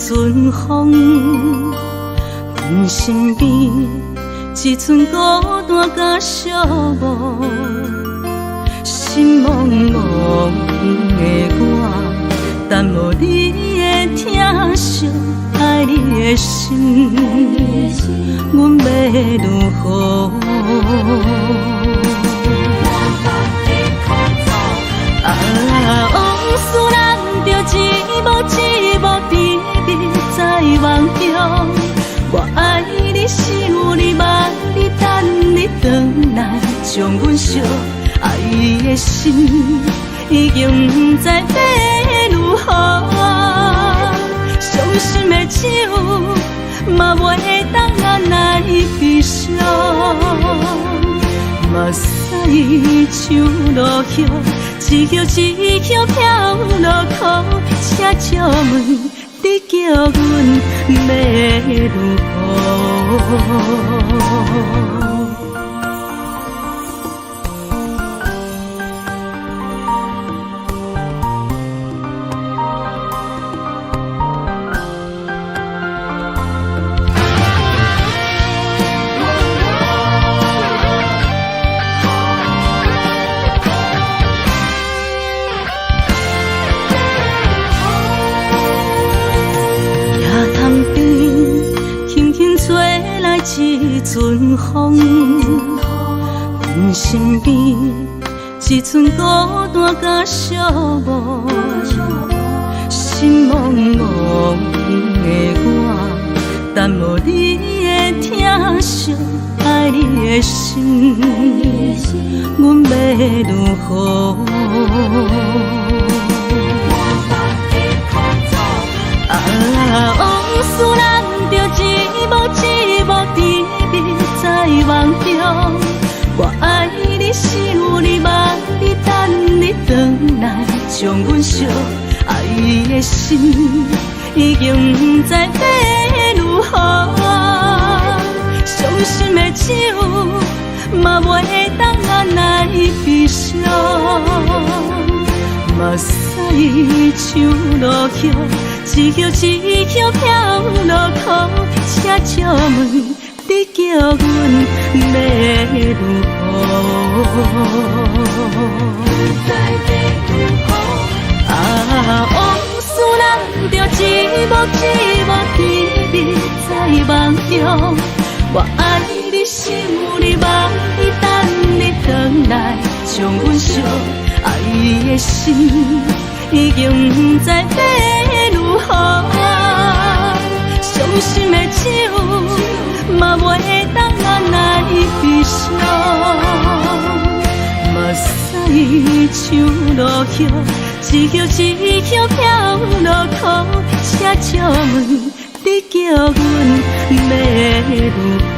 阵風，阮身邊一寸孤單佮寂寞，心茫茫的我，等無你的疼惜，愛你的心，阮欲如何？啊，往事咱著一幕一幕甜蜜在夢中。我愛你，想你，望你，等你轉來，將阮惜愛的心已經毋知欲如何。傷心的酒嘛袂當按捺悲傷，目屎像落葉，一葉一葉飄落苦，請借問你叫阮欲如何？野潭邊，輕輕吹來一陣風，阮身邊一寸孤單佮寂寞，心茫茫的我，等無你的疼惜，愛你的心，阮欲如何？啊，往事咱著一幕一幕甜蜜在夢中。我愛你，想你，望你，等你轉來，將阮惜愛的心已經毋知欲如何。傷心的酒嘛袂當按捺悲傷，目屎像落葉，一葉一葉飄落苦，請借問你叫阮欲如何？啊，往事咱著一幕一幕甜蜜在夢中。我愛你，想你，望你，等你轉來，將阮惜愛的心已經毋知欲如何。傷心的酒嘛袂當按捺悲傷，目屎像落葉，一葉一葉飄落苦，請借問你叫阮欲如何？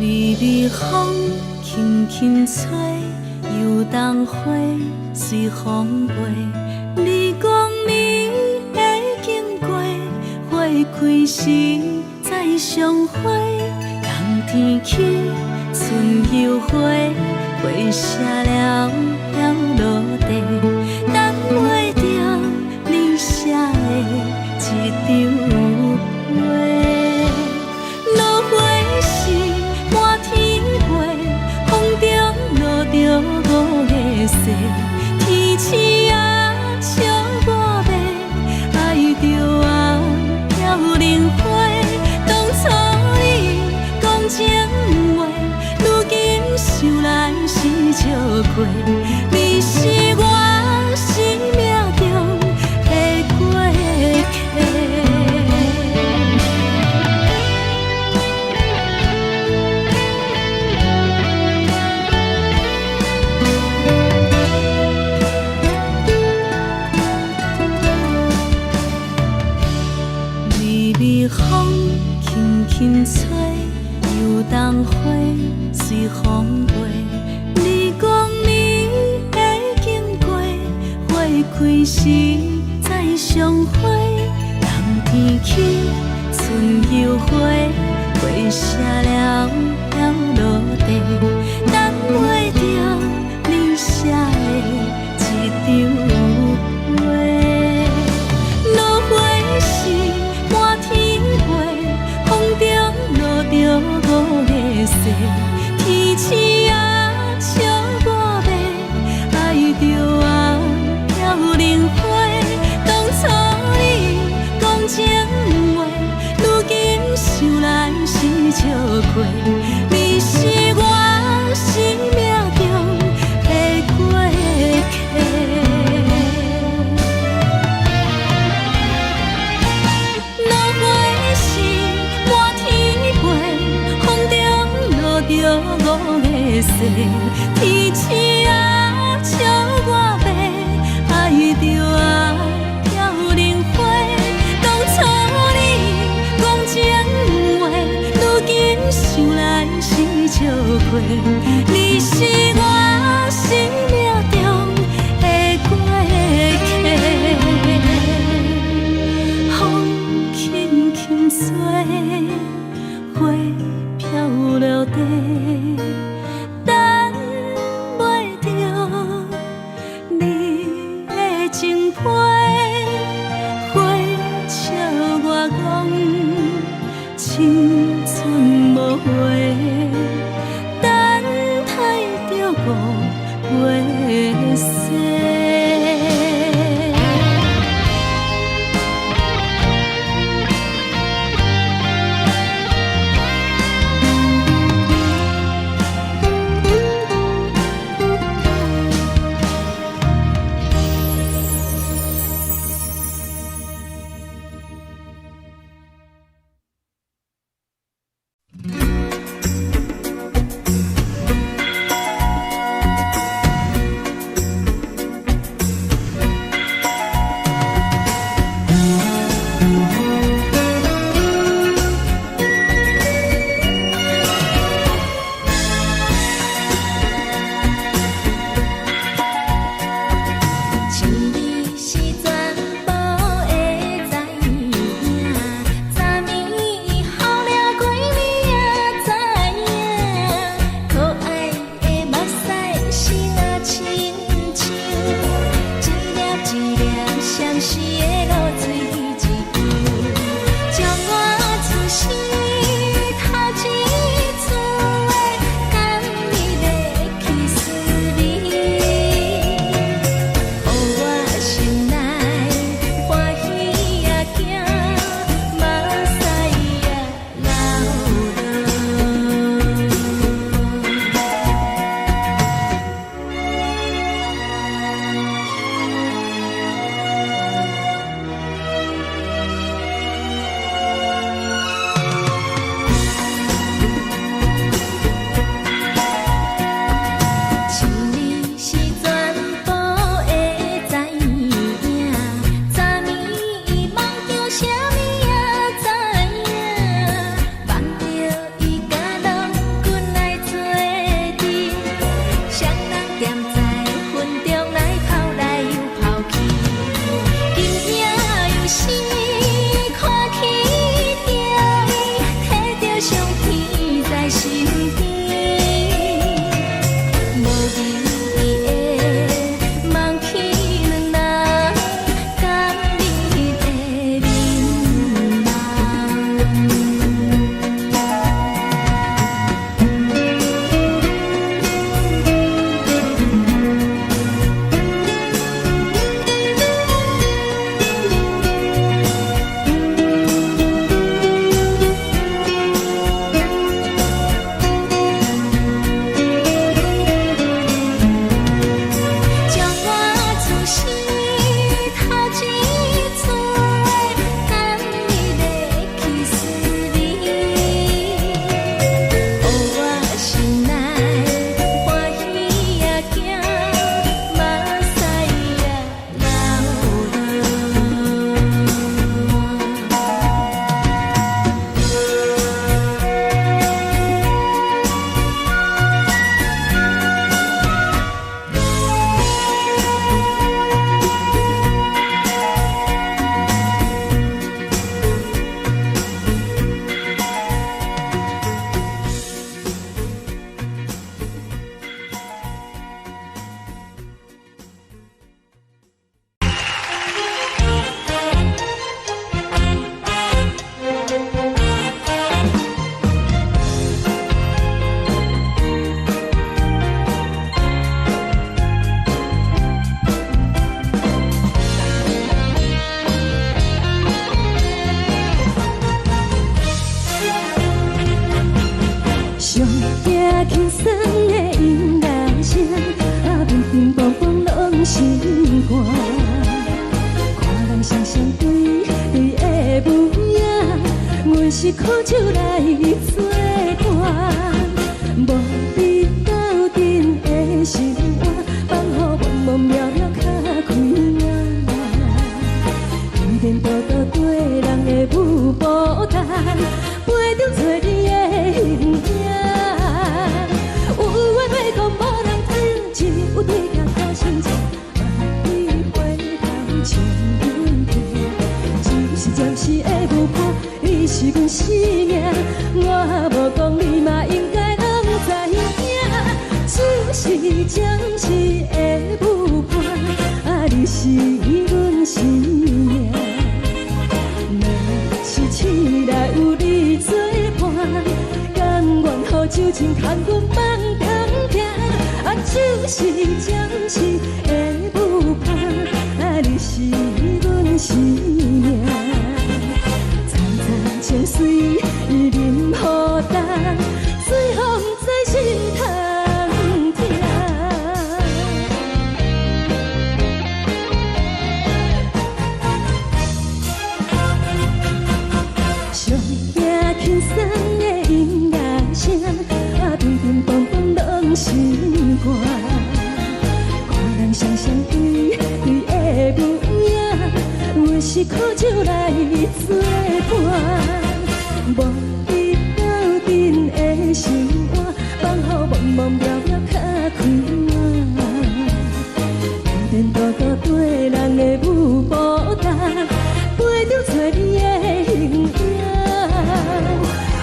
微微風輕輕吹，油桐花隨風飛。你講你會經過，花開時再相會。冬天起，春又回，花謝了飄落地，等袂著你寫的這張批。落花時滿天飛，風中落著五个雪，天鼠仔笑我欲愛著啊飄零花。當初你講情話，如今想來是笑虧。你是我心微風輕輕吹，油桐花隨風飛。你講你會經過，花開時再相會。冬天起，春又回，花謝了飄落地，等袂著你寫的一張批。落花時滿天飛，風中落著五个誓，天鼠仔笑我欲，愛著啊飄零花。當初你講情話，如今想來是笑話。你是我生命中的過客。落花時滿天飛，風中落著五个誓，天鼠仔笑我欲，愛著啊飄零花。當初你講情話，如今想來是笑話。你是我生命中的過客。風輕輕吹，花飄落地，等袂著你的情批。花笑我講青春無回，等待著五月雪。驚輕鬆的音樂聲，啊，乒乒乓乓攏心肝。看人雙雙對對的舞影，阮是苦酒來做伴，無比鬥陣的心肝，放予茫茫渺渺較開眼。天道道對人的舞步動，陪著找你的形影。有話欲講無人聽，只有對鏡苦心情，望你回頭笑阮聽。只是暫時的舞伴，你是阮生命，我無講你嘛應該攏知影。只是暫時的舞伴，啊，你是阮生命。若是醒來有你做伴，甘願予酒精牽阮放通行。啊，只是暫時的舞伴，啊，你是阮生命。層層情隨淋雨重，水予毋知心通疼。上驚輕鬆的音樂聲，啊，乒乒乓乓攏心肝。看人雙雙對對的舞影，阮是苦酒來做伴，無比鬥陣的心肝，放予茫茫渺渺較開眼。天道道對人的舞步動，陪著找你的形影。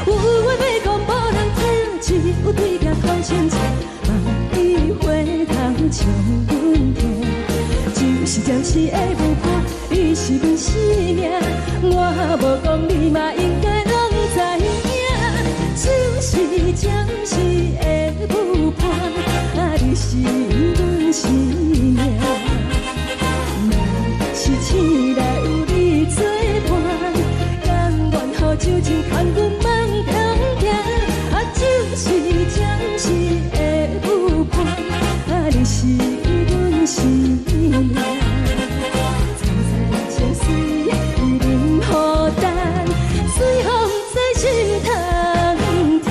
有話欲講無人聽，只有對鏡苦心情，望你回頭笑阮聽。只是暫時的舞伴，你是阮生命，我無講你嘛應該攏知影。只是暫時的舞伴，啊，你是阮生命。若是醒來有你做伴，甘願予酒精牽阮放通行。啊，只是暫時的舞伴，啊，你是阮生命。層層情隨淋雨重，水予毋知心通疼。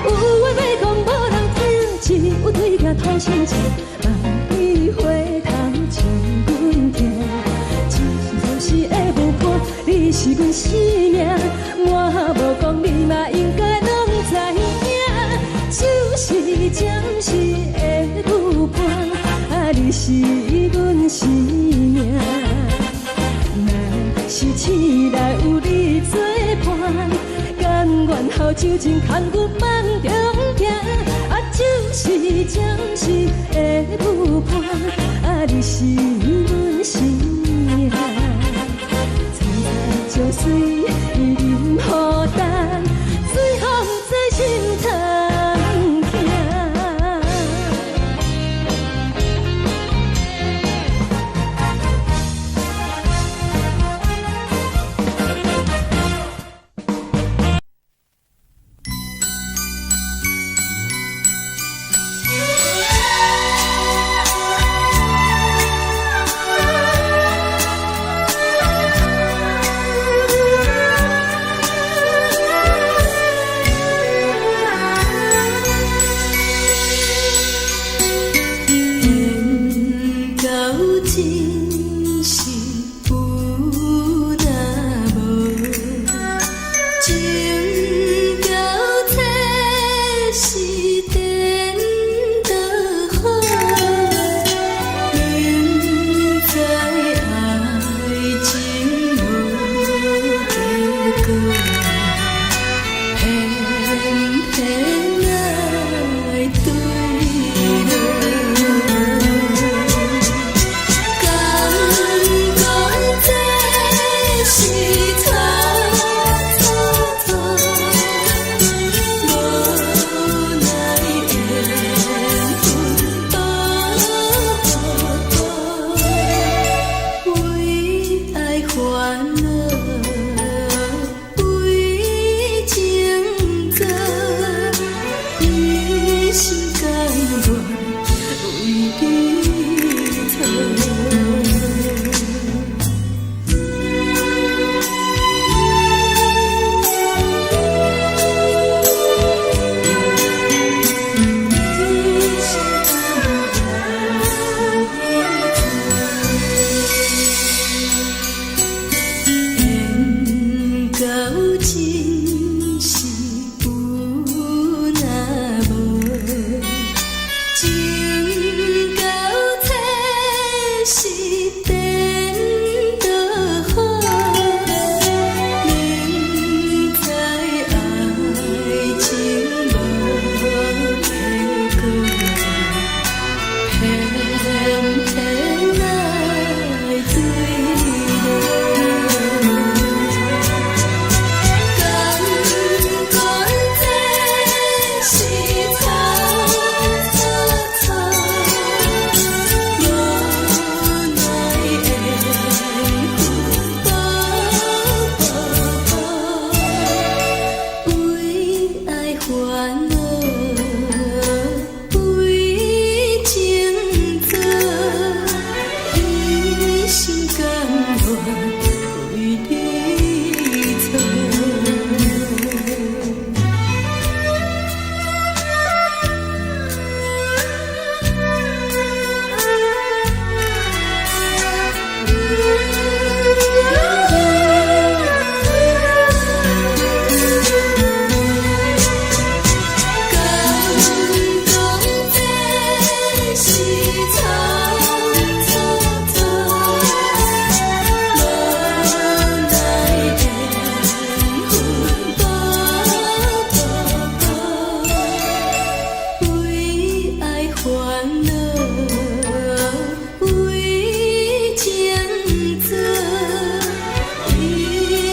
有話欲講無人聽，只有對鏡吐心情，望你回頭笑阮聽。只是暫時的舞伴，你是阮生命，我無講你嘛應該攏知影。只是暫時的舞伴，啊，你是阮生命。若是醒來有你做伴，甘願予酒精牽阮放中行。啊，只是暫時的舞伴，啊，你是阮生命。層層情隨淋雨重，水予毋知心通疼。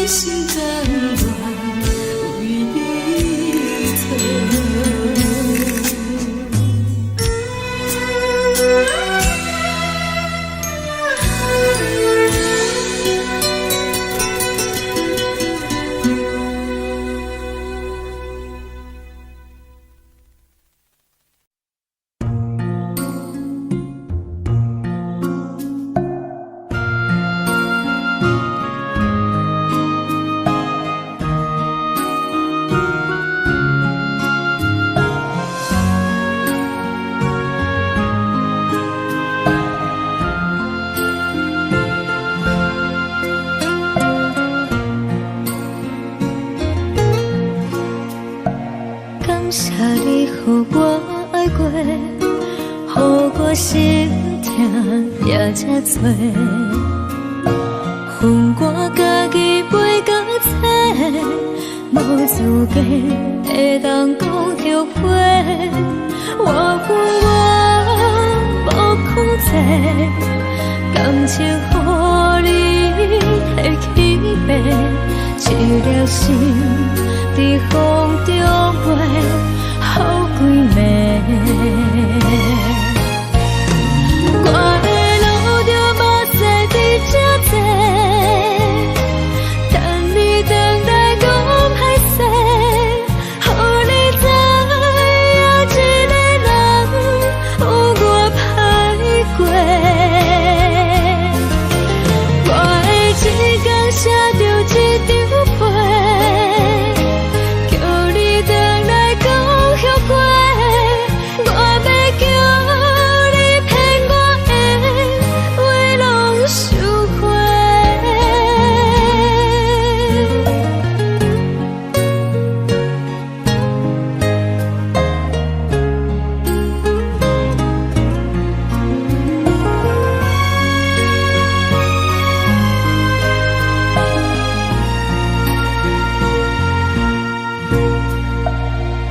心甘願為你做。感謝你予我愛過，予我心疼也這多。予我家己背甲找，無資格會當講後悔。我有我無控制，感情予你提去爬，一粒心佇風中飛，予規暝。我會流著目屎佇這坐，等你轉來講歹勢，予你知影一個人有偌歹過。我會一工寫著一張批，叫你轉來講後悔。我欲叫你騙我的話攏收回。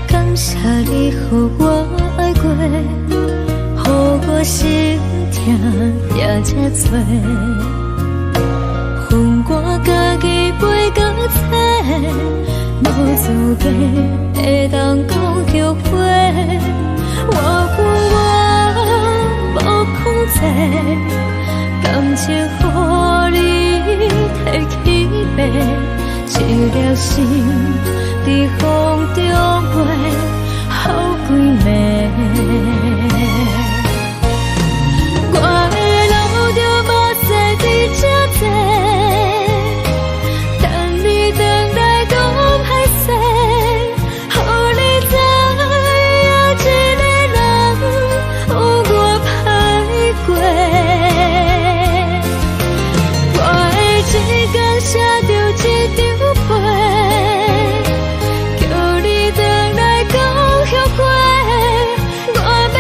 感謝你予我愛過，予我心疼也這多。予我家己背甲找，無資格會當講後悔。我有我無控制，感情予你提去爬，一粒心佇風中飛，予規暝。我會流著目屎佇這坐，等你轉來講歹勢，予你知影一個人有偌歹過。我會一工寫著一張批，叫你轉來講後悔。我欲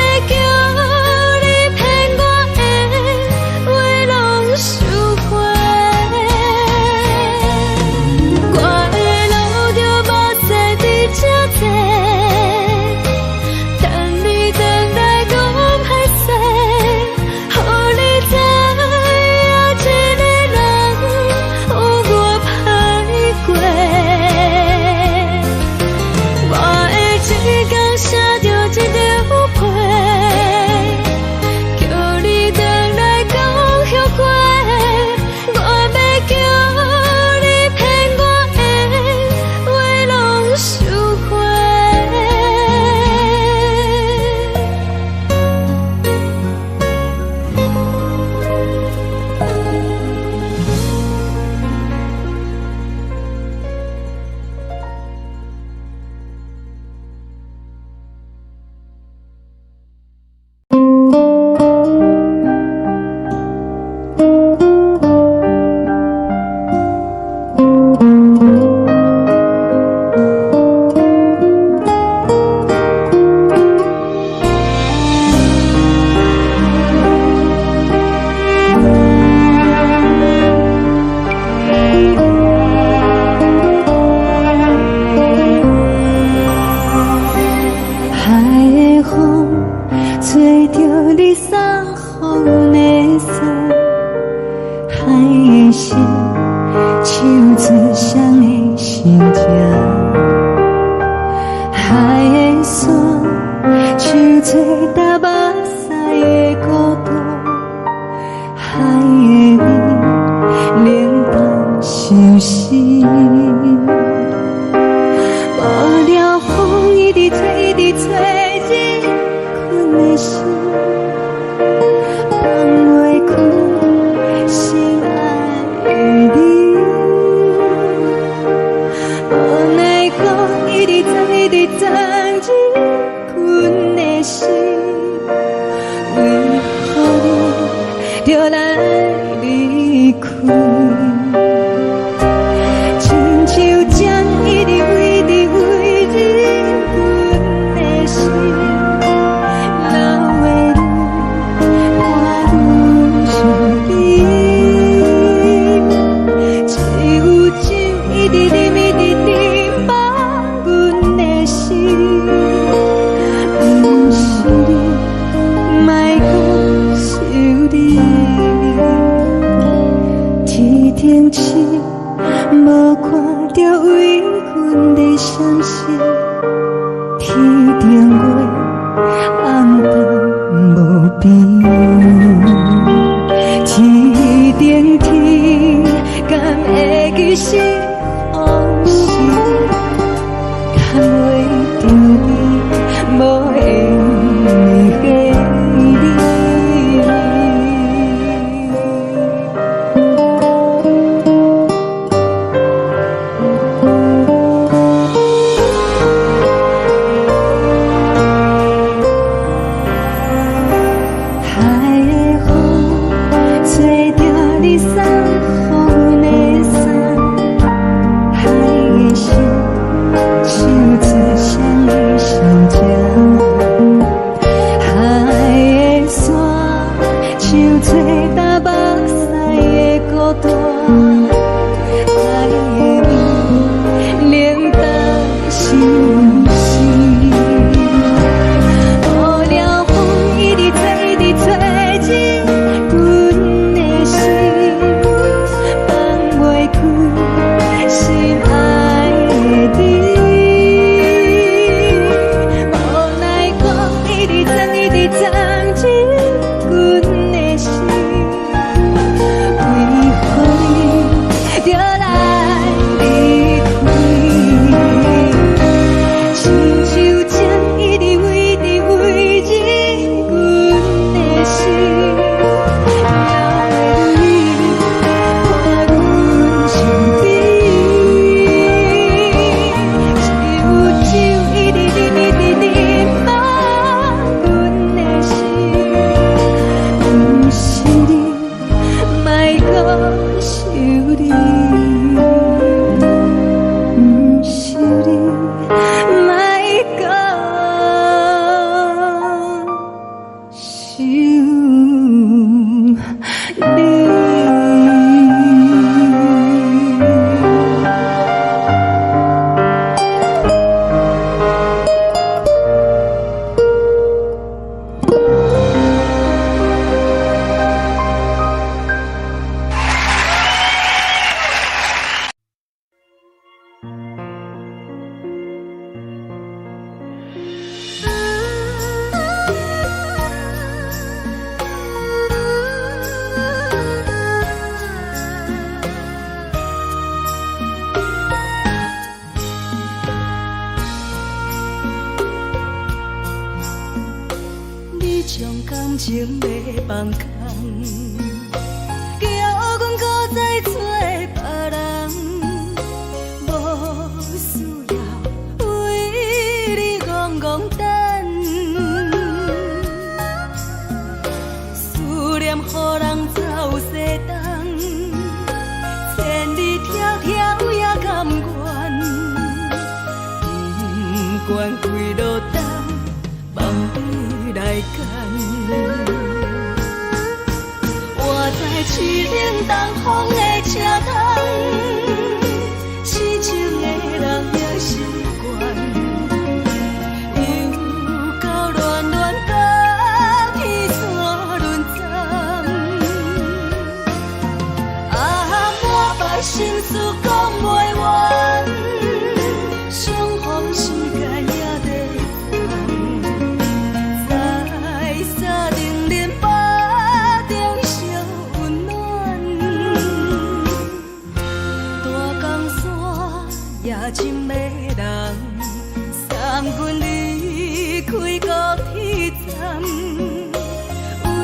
無聊風一直吹，一直吹，入阮的心，放袂開心愛的你。無奈何一直鑽，一直鑽入阮的心，為何你著來離開？親像針一直一直飛入阮的心，流的淚伴阮傷悲。只有酒一直啉，一直啉，放阮的心。毋是你，莫閣想你。天頂星無看著為阮咧傷心，天頂月暗淡無邊。天頂天，敢會記是予是？牽袂著你，無緣的彼你。海的風吹著你送予阮的衫，海的心唱出誰的心情？海的沙唱出東北西的孤單，海的雨冷淡相思。無聊風一直吹，一直吹入阮的心，放袂開心愛的你。無奈何一直鑽，一直鑽入阮的心，為何你著來離開？親像針一直飛，一直飛入阮的心，流的淚伴阮傷悲。只有酒一直啉，一直啉，放阮的心。毋是你，莫閣想你。毋是你，莫閣想你。你將感情欲放空，叫阮閣再找別人，無需要為你戇戇等，思念予人走西東，千里迢迢也甘願，不管幾落冬，望你來牽。真迷人，送阮離開高鐵站，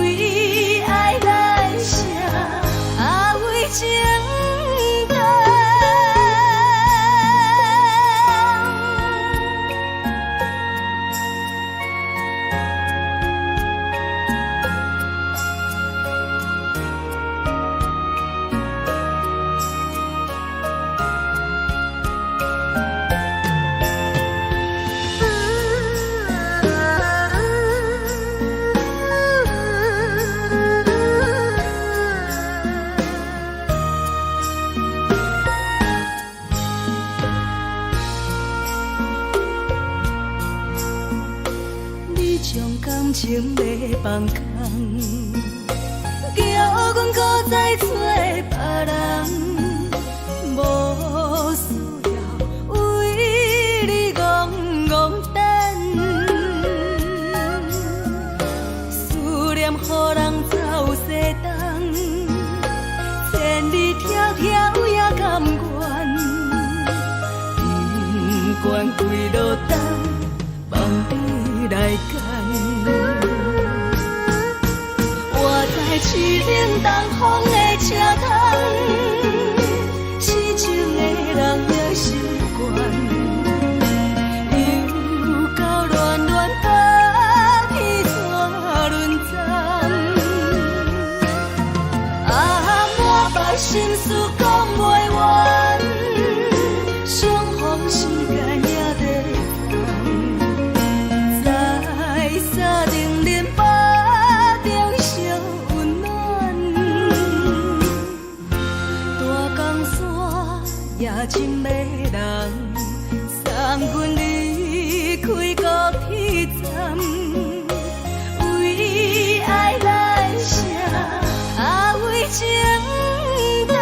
為愛來寫，啊為情等。你將感情欲放空，叫阮閣再揣別人，無需要為你戇戇等。思念予人走西東，千里迢迢也甘願，不管幾落冬，放你來揀。我知凄冷東風的車窗，痴情的人也習慣。又到暖暖北天怎輪站？啊，满腹心事講袂完，相逢時間也短暫，在三重恁腹中相溫暖。大江山也真迷人，送阮離開高鐵站，為愛來寫，啊為情等。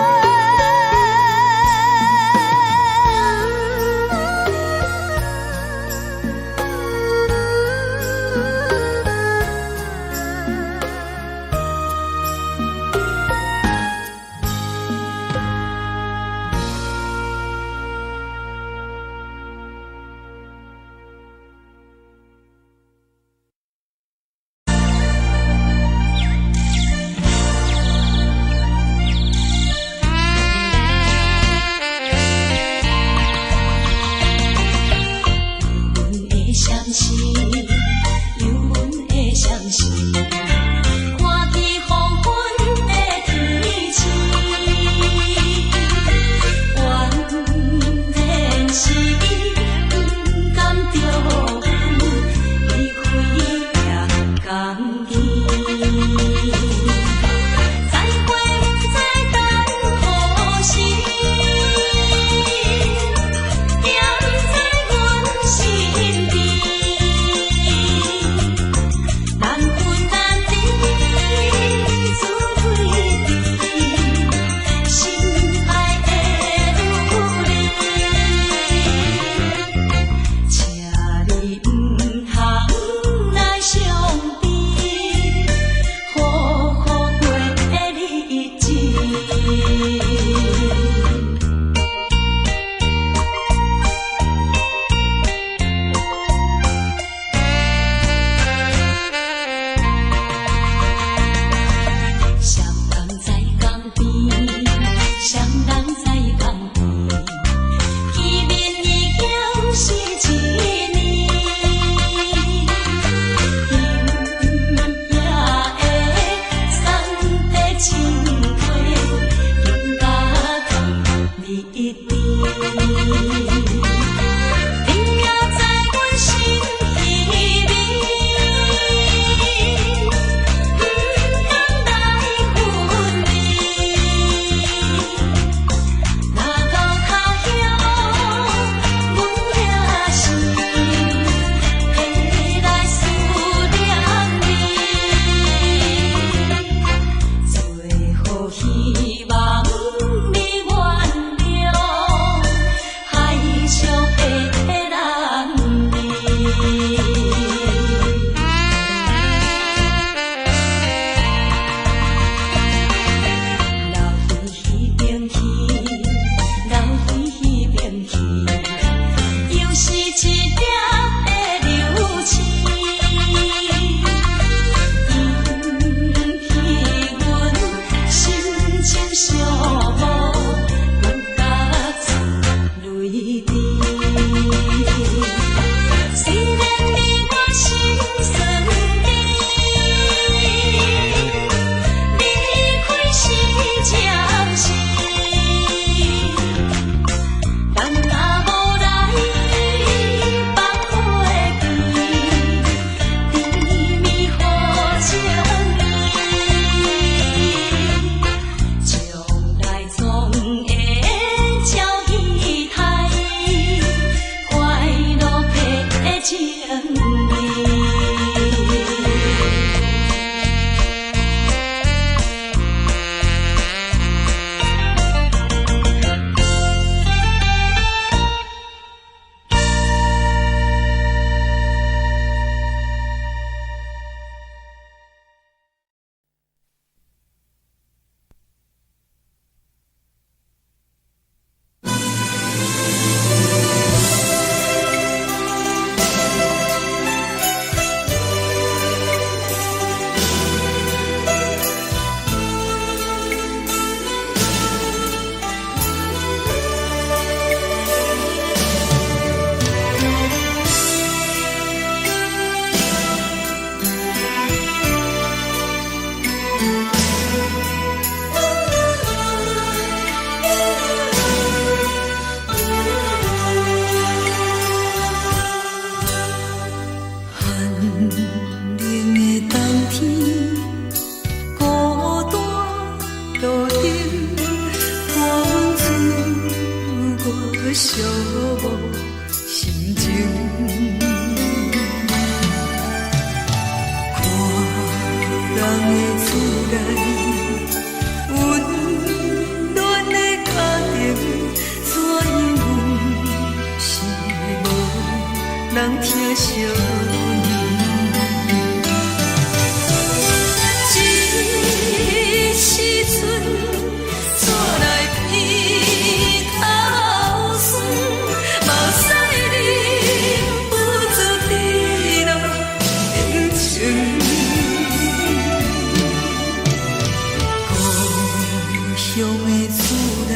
寒冷的冬天，孤單路燈，伴阮自我寂寞心情。看人的厝內，溫暖的家庭，怎樣阮是無人疼惜阮。這時陣，煞來鼻頭酸，目屎忍不住滴落面前。故鄉的厝內，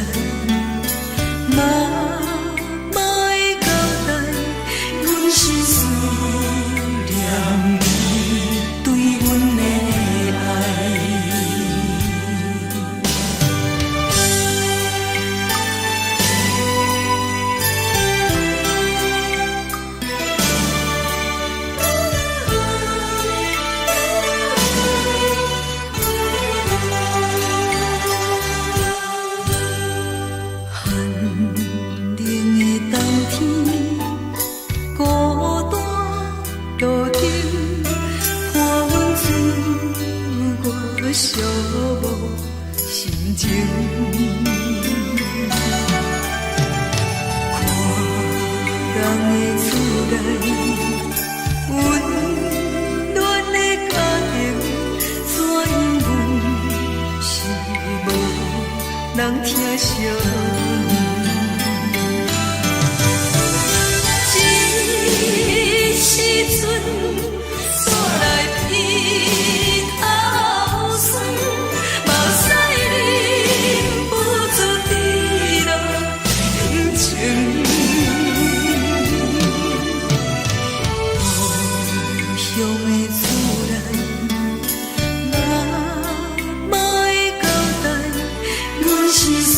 媽媽的交代，阮是思念伊對阮的愛。寒冷的冬天，孤單路燈，伴阮自我寂寞心情。看人的厝內，溫暖的家庭，怎樣阮是無人疼惜阮。這時陣，煞來鼻頭酸，目屎忍不住滴落眼前。故鄉的厝內，媽媽的交代，阮是思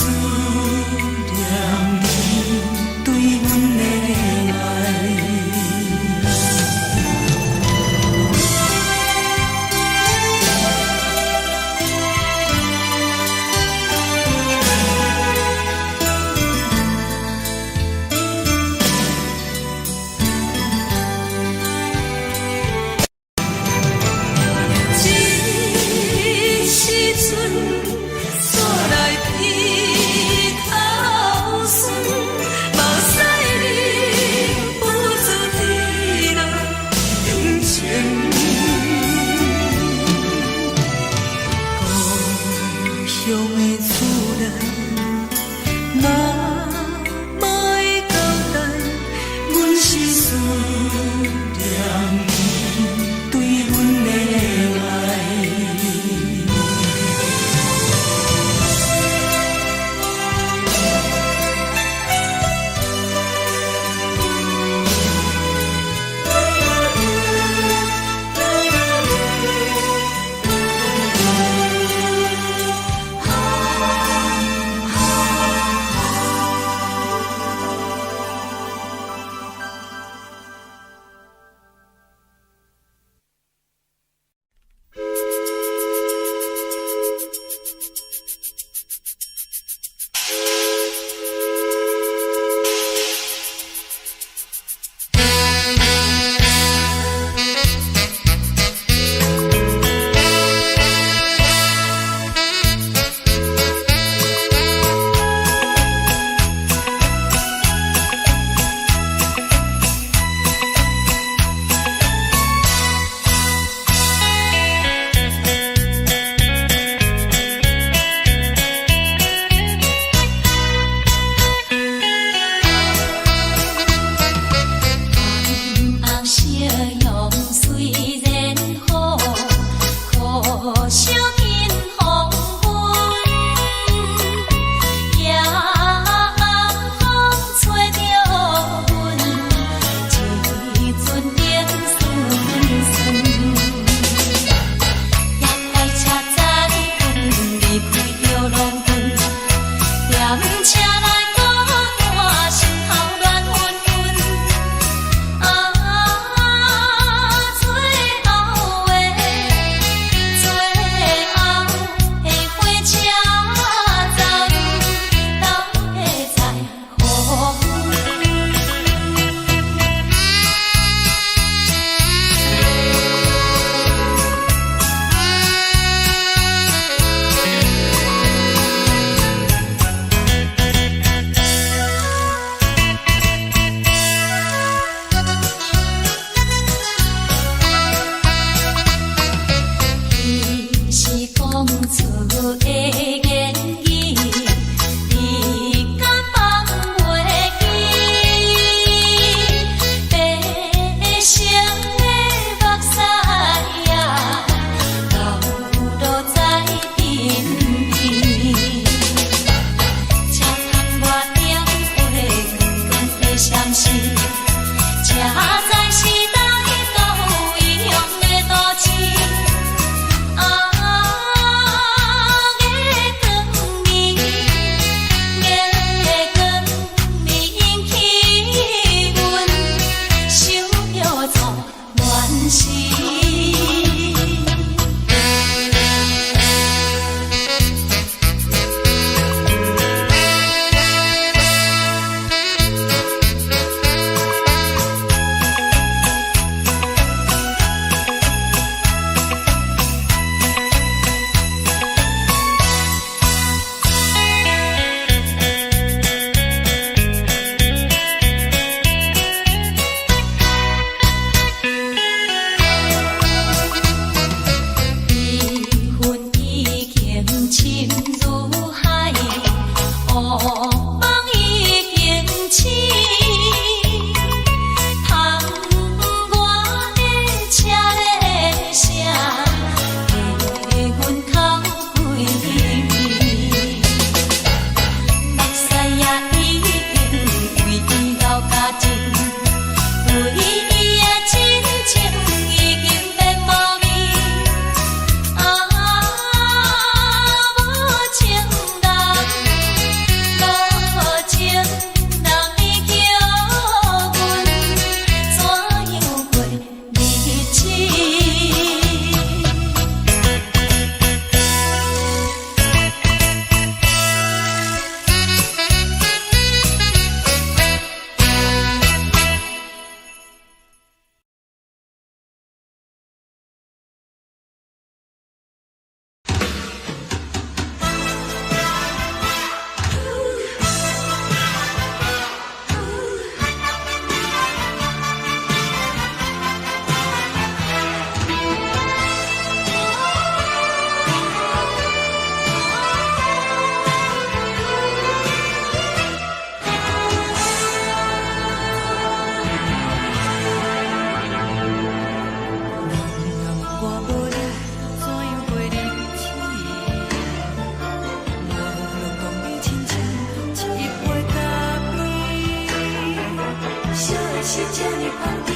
烧的是這呢香甜，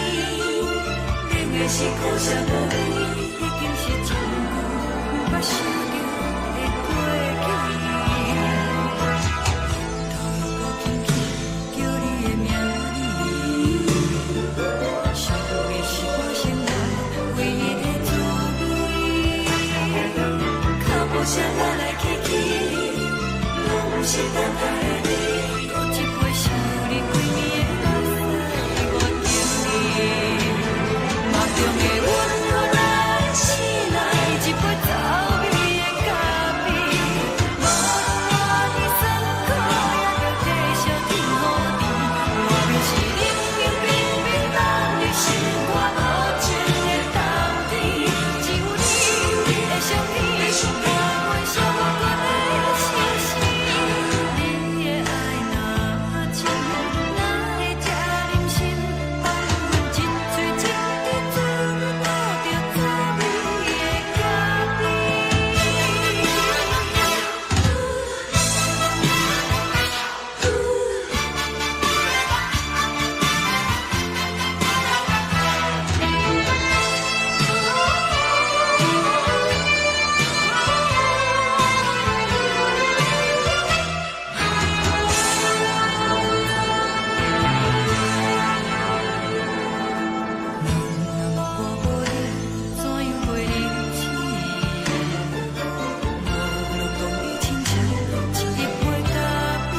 冷的是苦澀無味，已經是真久毋捌想著的過去。頭又閣輕輕叫你的名字，想的是我生活唯一的滋味。腳步聲來來去去，攏毋是等待的你。閣一杯想你規暝的目屎，我敬你。夢中的阮予咱醒來，一杯走味的咖啡。無論偌尼酸苦，也著繼續天雨甜。外面是冷冷冰冰，凍入心肝無情的冬天。只有你的相片，伴阮寂寞的相思。你的愛若深，哪會這忍心放阮一喙一滴做你吐著滋味的咖啡？人若我無你，怎樣過日子？無論講你親像一杯咖啡。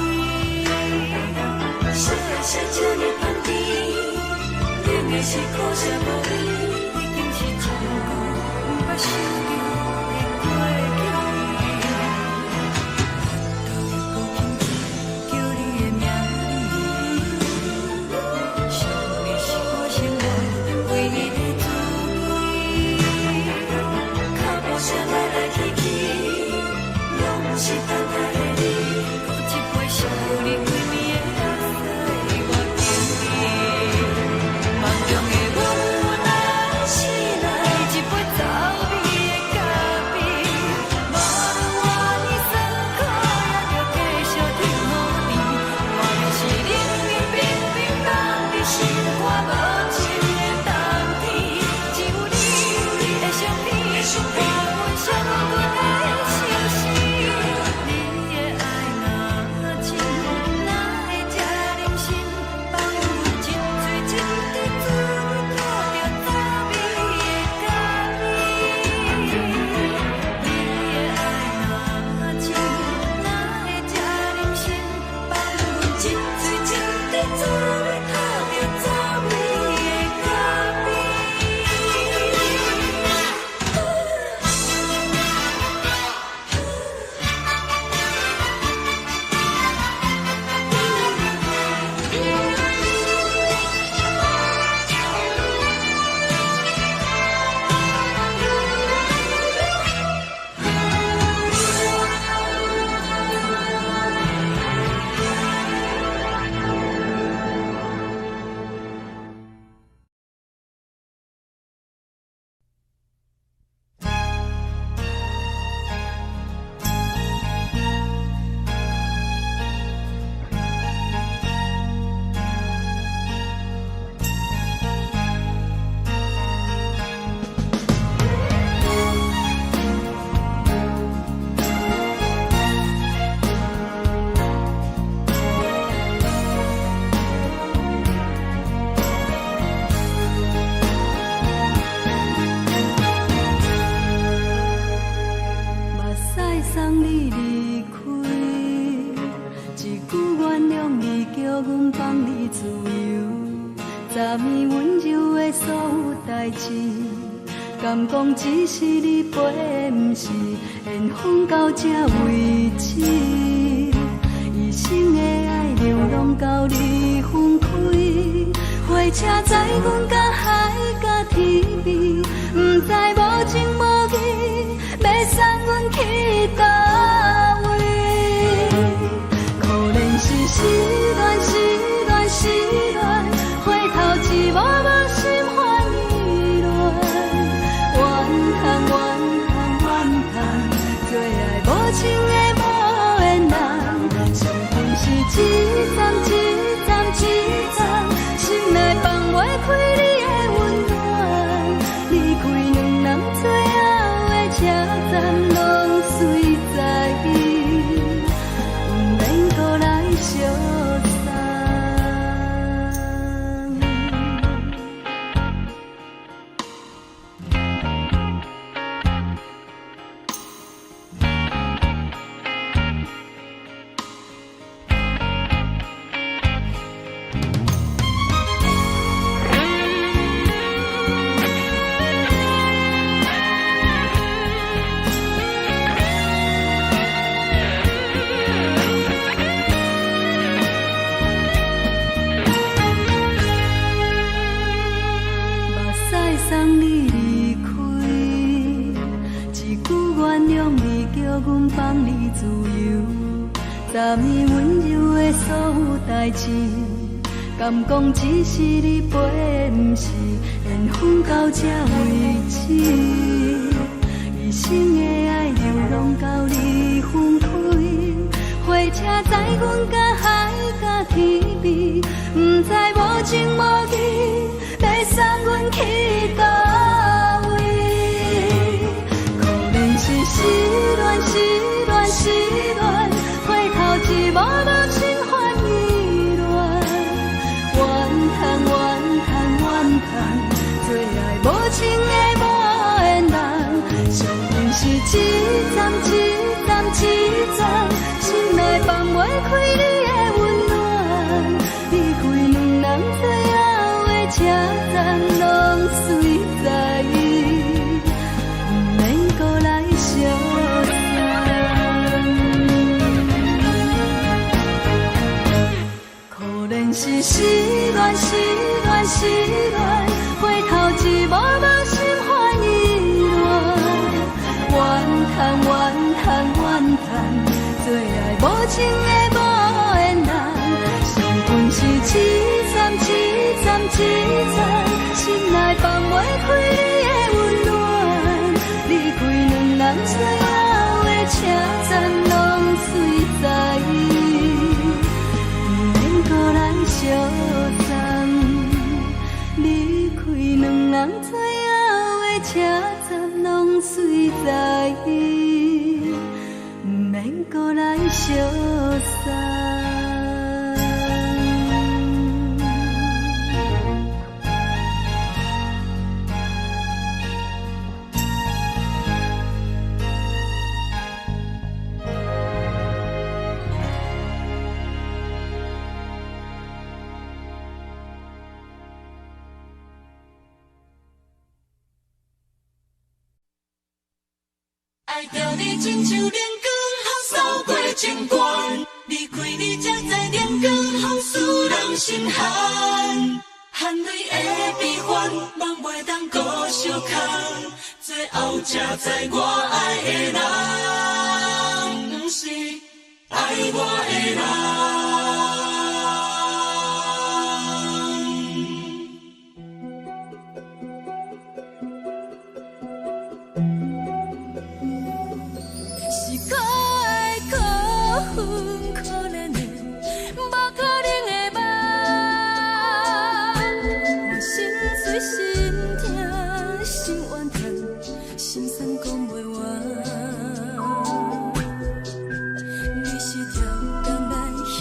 燒的是這呢香甜，冷的是苦澀無味，已經是真久毋捌想著的過去。頭又閣輕輕叫你的名字，想的是我生活唯一的滋味。腳步聲來來去去，攏毋是等待的你。閣一杯想你規暝的目屎，我敬你。夢中的阮咱醒來，一杯走味的咖啡。無論偌尼酸苦，也著繼續天雨甜。外面是冷冷冰冰，凍入心肝無情的冬天。只有你的相片，伴阮寂寞的相思。你的愛若深，哪會這忍心放阮一喙一滴做你吐著滋味的咖啡？你的愛若深，哪會這忍心放阮一喙一滴做你吐著滋味的咖啡？目屎送你離開，一句原諒你，叫阮放你自由。昨暝溫柔的所有代誌，敢講只是你陪的，毋是緣分到這為止。一生的愛流浪到你分開，火車載阮甲海甲天邊，毋知無情無義，欲送阮去佗位？可憐是失戀，失戀，失戀，回頭一幕幕心煩意亂。怨嘆怨嘆怨嘆，做愛無情的無緣人，傷痕是一層一層一層，失三暝溫柔的所有代誌，敢講只是你陪，毋是緣分到這為止。一生的愛流浪到你分開，火車載阮甲海佮天邊，毋知無情無義，欲送阮去佗位？可憐是失戀，失戀，失戀，回頭一幕幕心煩意亂，怨嘆怨嘆怨嘆，做愛無情的無緣人，相信是一站一站一站，心內放袂開你的溫暖，離開兩人最後的車站，攏隨在伊，毋免閣來相送。可憐是失戀，失戀，失戀，回頭一幕幕心煩意亂，怨嘆怨嘆怨嘆，做愛無情的無緣人，相分是一站一站一站，心內放袂開你的溫暖，離開兩人最後的車站，攏隨在伊，毋免閣來相送。離開兩人最後的車站，攏隨在伊，毋免閣來相送。愛著你親像冷光予掃過情關，離開你才知冷光予使人心寒。含淚的悲歡，夢袂當閣相空，最後才知我愛的人，毋是愛我的人。是可愛可恨可憐的，無可能的夢。我心碎心疼心怨嘆，心酸講袂完。你是超工來彼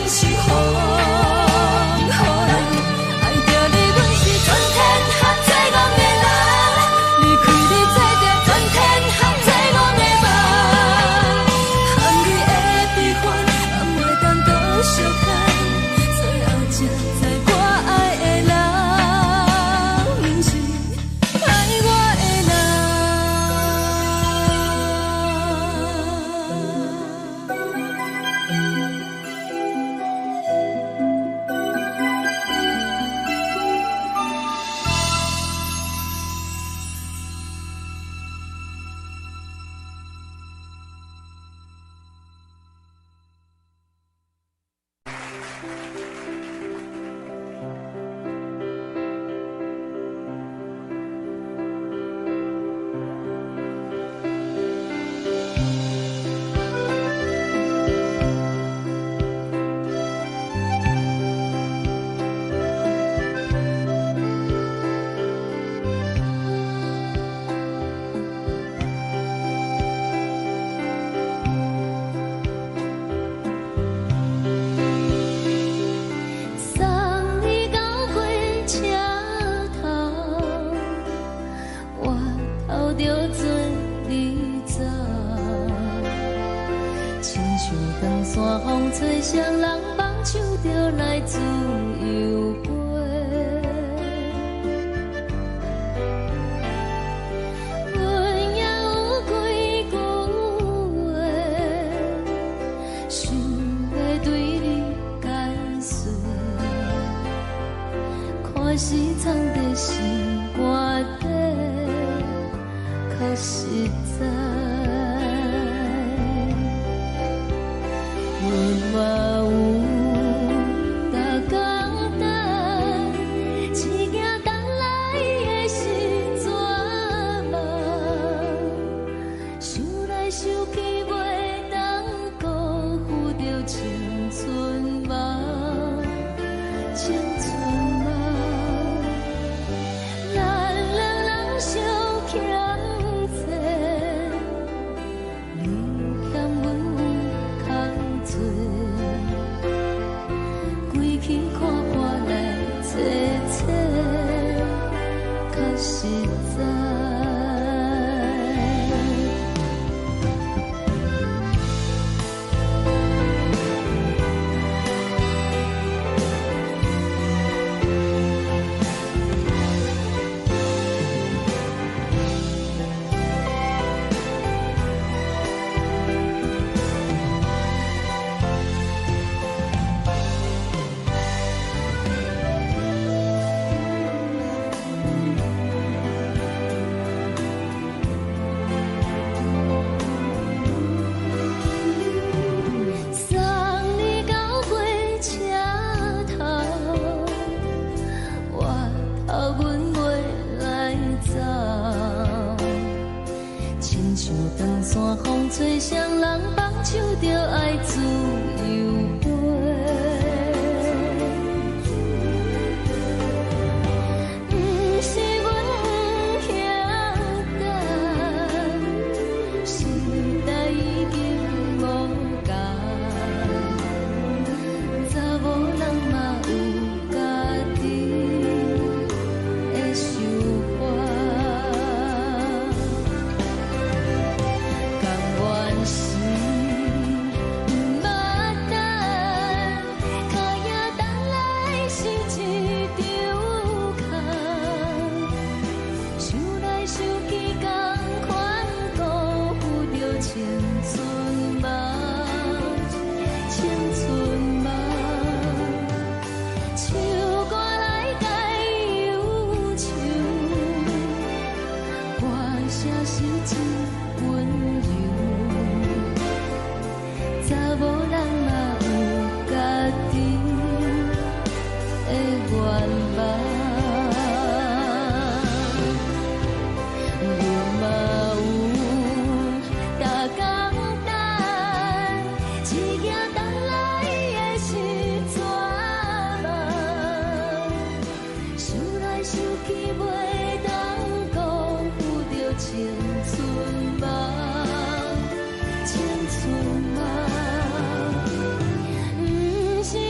是風雨人。愛著你，阮是全天下最戇的人。離開你，做著全天下最戇的夢。含淚的悲歡，嘛袂當閣相看。最後才知我愛的人，毋是愛我的人。送你到火車頭，我頭著做你走。親像長山風吹，誰人放手就來自由飛。阮也有幾句話，想欲對你解說。看是藏佇心肝底，較實在。阮嘛有逐工等，只驚等來的是绝望。想來想去，袂當辜負著青春夢，青春夢。咱兩人相欠債，你欠阮有空做，规气看破來找找，較實在。送你到火車頭，我頭阮袂來走。親像長山風吹，誰人放手就愛自由飛。毋是阮不曉等，時代已經無仝，查某人嘛有家己的想法。甘願是毋捌等，脚影等來是一場空。想來想去，仝款辜負著青春夢，青春夢。唱歌來解憂愁，歌聲是真溫柔。查某人嘛有家己的願望。阮嘛有逐工等，只驚等來的是绝望。想來想去，袂當辜負著青春夢，青春夢。毋是阮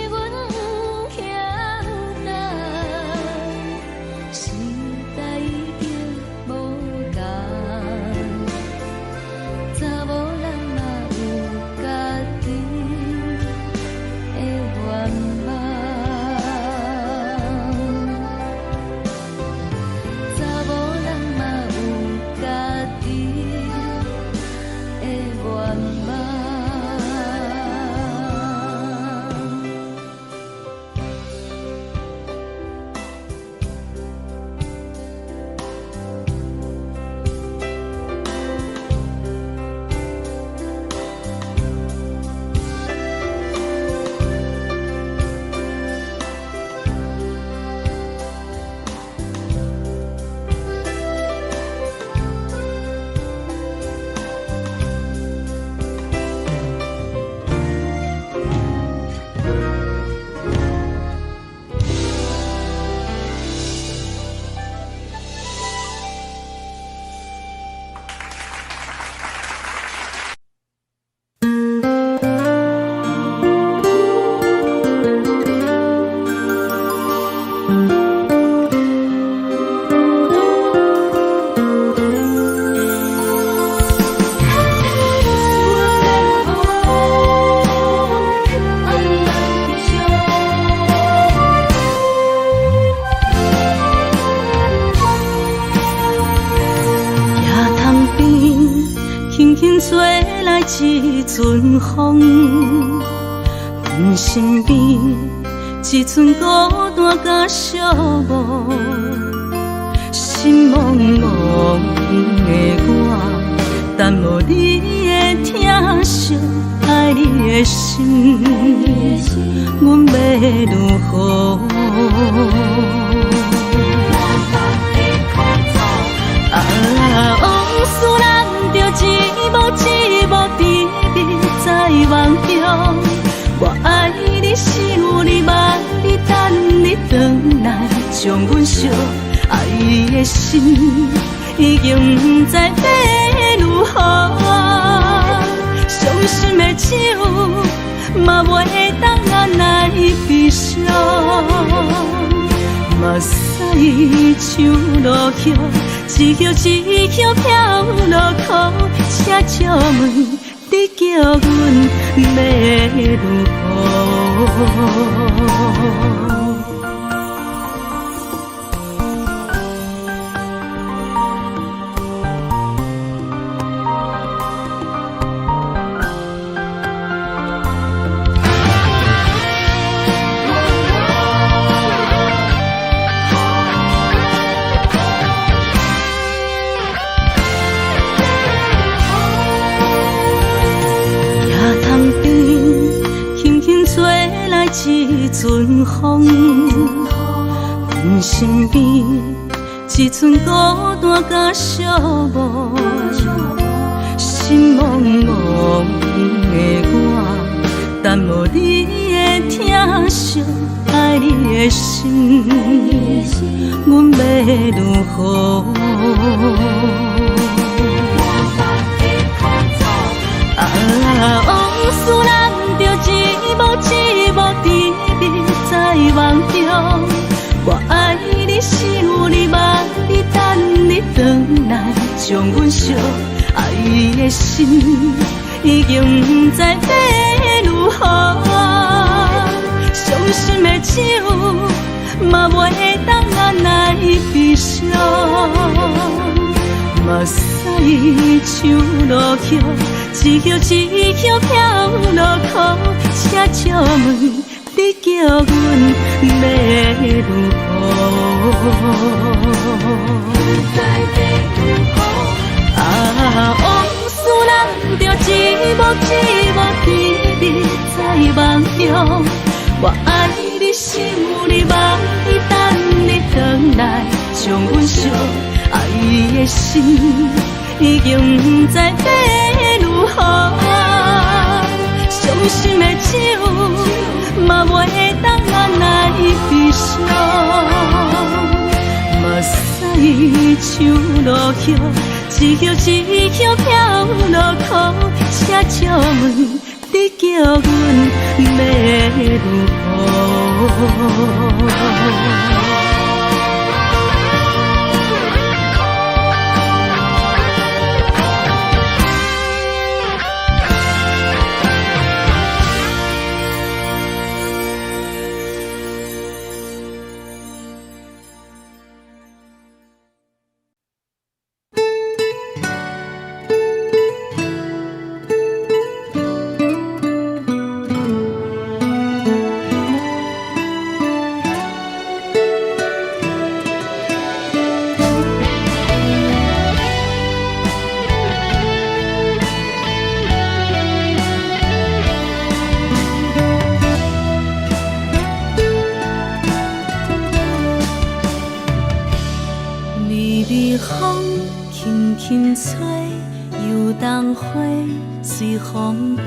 陣風，阮身邊一寸孤單佮寂寞，心茫茫的我，等無你的疼惜，愛你的心，阮欲如何？啊，往事難著一幕一幕甜蜜在夢中。我愛你，想你，望你，等你轉來，將阮惜。愛的心已經毋知欲如何，傷心的酒嘛袂當按來悲傷。目屎像落雨，一葉一葉飄落苦，請借問你叫阮欲如何？一陣風，阮身邊一寸孤單佮寂寞，心茫茫的我，等無你的疼惜，愛你的心，阮欲如何？啊，往事難著一幕一幕甜蜜在夢中。我愛你，想你，望你，等你轉來，將阮惜。愛的心已經毋知欲如何，傷心的酒嘛袂當按來悲傷。目屎像落雨，一葉一葉飄落苦，請借問你叫阮欲如何？啊，往事難著一幕一幕甜蜜在夢中。我愛你，想你，望你，等你轉來，將阮惜。愛的心已經毋知欲如何，傷心的酒嘛袂當按來悲傷。目屎像落雨，一葉一葉飄落苦，請借問你叫阮欲如何？輕吹，油桐花隨風飛。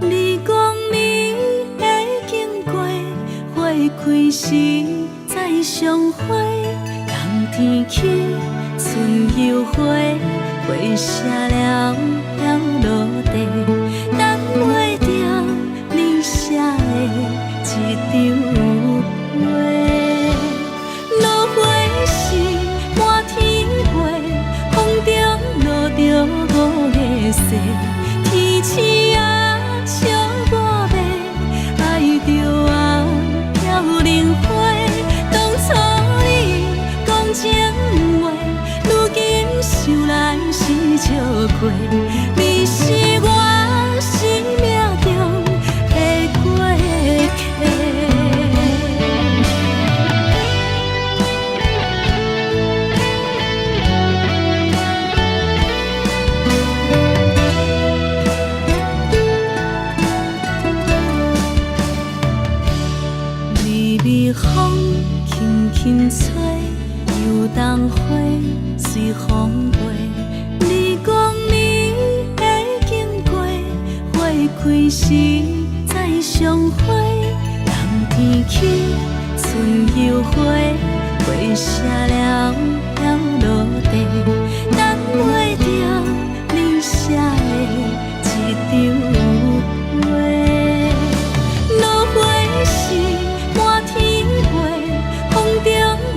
你講你會經過，花開時再相會。冬天起，春又回，花謝了飄落地，等袂著你寫的這張批。落花時滿天飛，風中落著五月雪，天鼠仔笑我欲愛著啊飄零花。當初你講情話，如今想來是笑話。你是我心再相會，人天起春又花，花謝了飄落地，等袂著你寫的一張批。落花是滿天飛，風中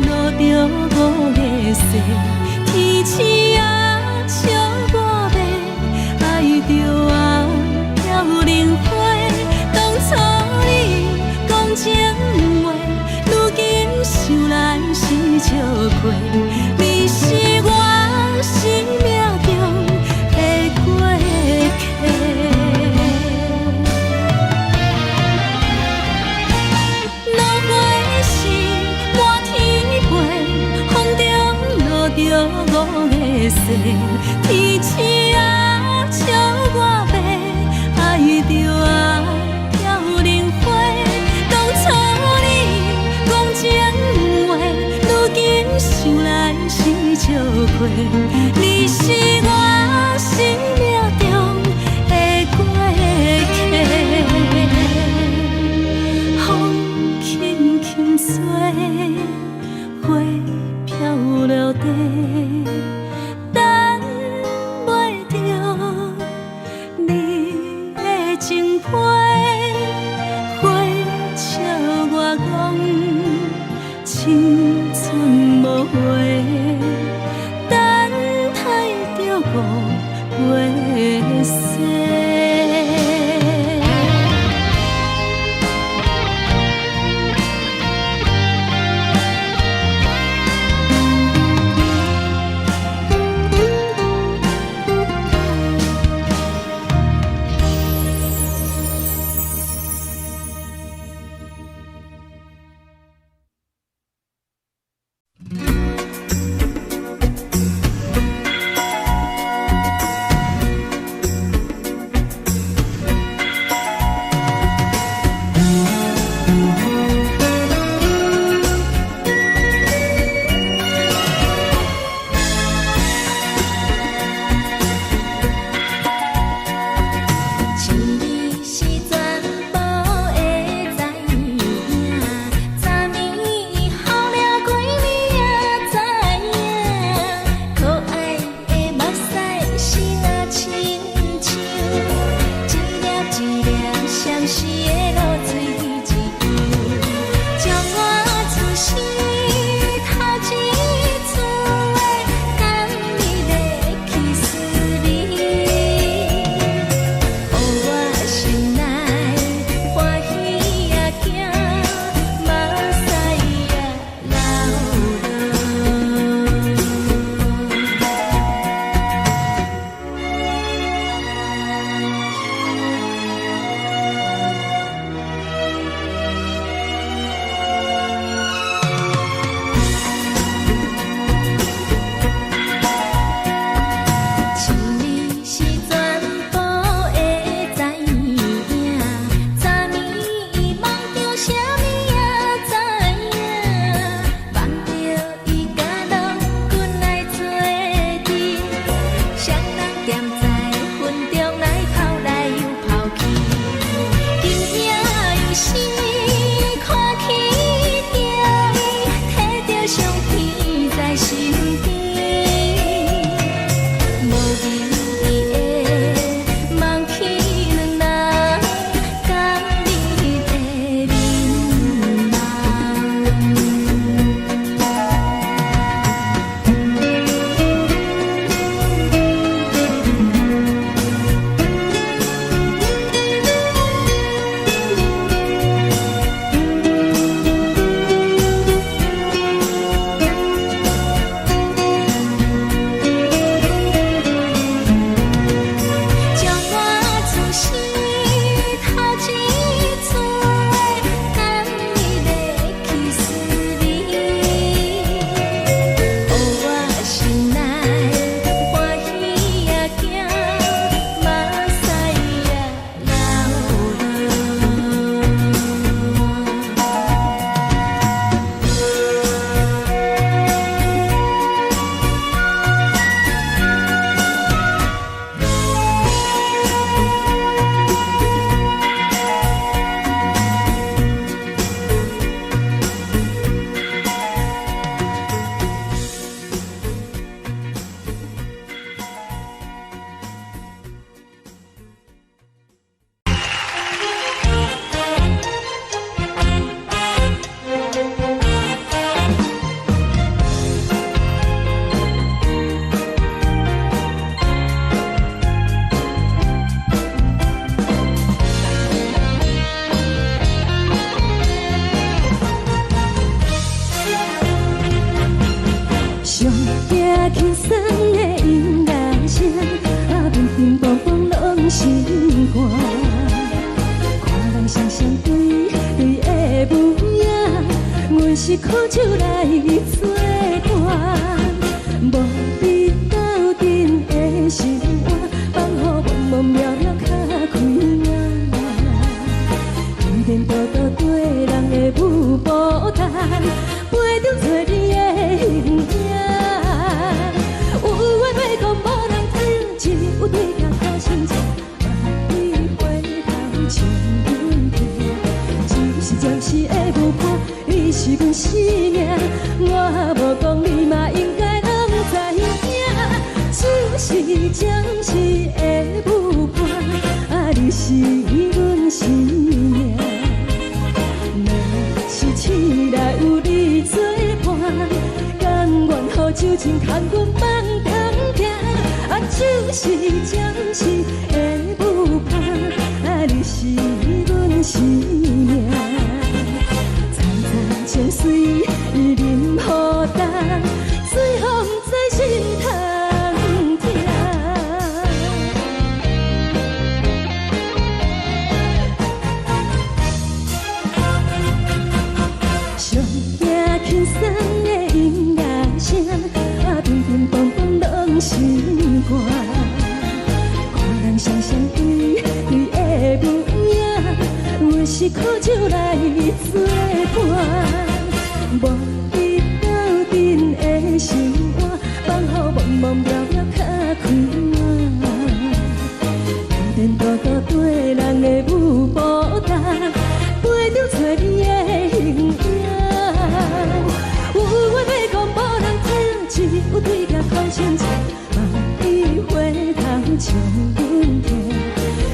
落著五月雪，天星啊笑我欲，愛著啊飄零花。當初你講情話，如今想來是笑話，你是我生命中的過客。落花是滿天飛，風中落著五月雪，天星啊笑我欲，愛著啊飄零花。當初你講情話，如今想來是笑話，你是我生命中的過客。風輕輕吹，花飄落地，等袂著你的情批，花笑我講青春無話，等待著五月雪。情義是全部的知影，昨暝予了規暝也知影，可愛的目屎是若親像一粒一粒相思的露水一樣，將我此生頭一次的甘蜜的去思你。予我心內歡喜也驚，目屎也流落。是苦酒來做伴，無你鬥陣的生活，放予茫茫渺渺較開眼。天顛倒倒對人的舞步動，陪著找你的形影。有話欲講無人聽，只有對鏡苦心情，萬里回頭唱阮聽，只是暫時的舞伴，你是阮生命，我無講你嘛應該攏知影，只是暫時的舞伴，啊，你是阮生命。若是醒來有你做伴，甘願予酒精牽阮放通行，啊，只是暫時的舞伴，啊，你是阮生命。層層情隨淋雨重，最予毋知心通疼。上驚輕鬆的音樂聲，啊，乒乒乓乓攏心肝。看人雙雙對對的舞影，阮是苦酒來做伴，無你鬥陣的生活，放予茫茫渺渺較開眼。天顛倒倒對人的舞步動，陪著找你的形影。有話欲講無人聽，只有對鏡苦心情，萬里回頭唱阮聽。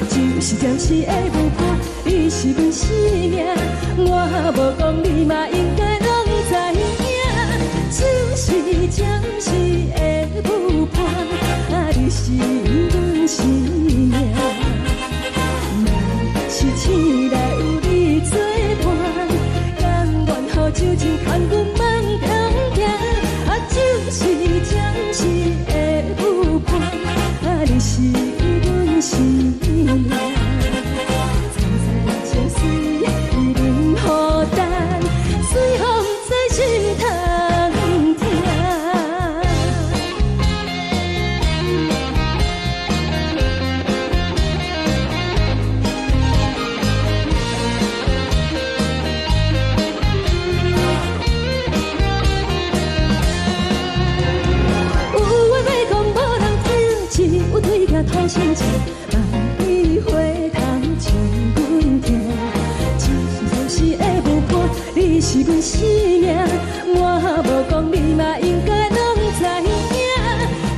只是暫時的舞伴，你是阮生命，我無講你嘛應該攏知影。只是暫時的舞伴，啊，你是阮生命。若是醒來有你做伴，甘願予酒精牽阮放通行，啊，只是暫時的舞伴，啊，你是阮生命。層層情隨淋雨重，最予毋知心通疼。有話欲講無人聽，只有對鏡吐心情，萬里回頭唱阮聽。只是暫時的舞伴，你是阮生命，我無講你嘛應該攏知影。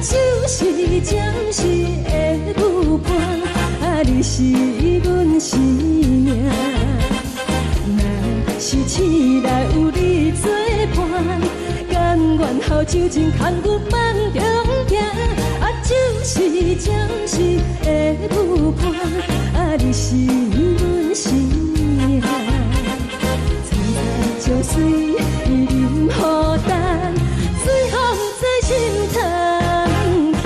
只是暫時的舞伴，啊，你是阮生命。若是醒來有你做伴，甘願予酒精牽阮放中行，啊，只是暫時的舞伴，啊，你是阮生命。層層情隨淋雨重，最予毋知心通疼。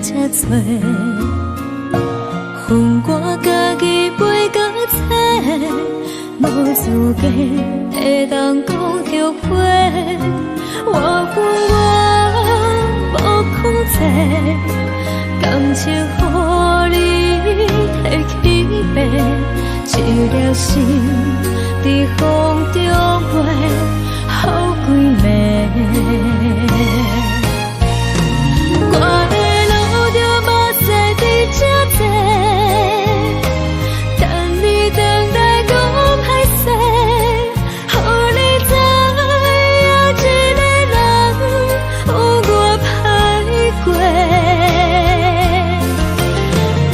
遮多，予我家己飞到册，無資格會當講後悔。我有我無控制，感情予你提去爬，一粒心佇風中飛，予幾暝。我會流著目屎佇這坐，等你轉來講歹勢，予你知影一个人有偌歹過。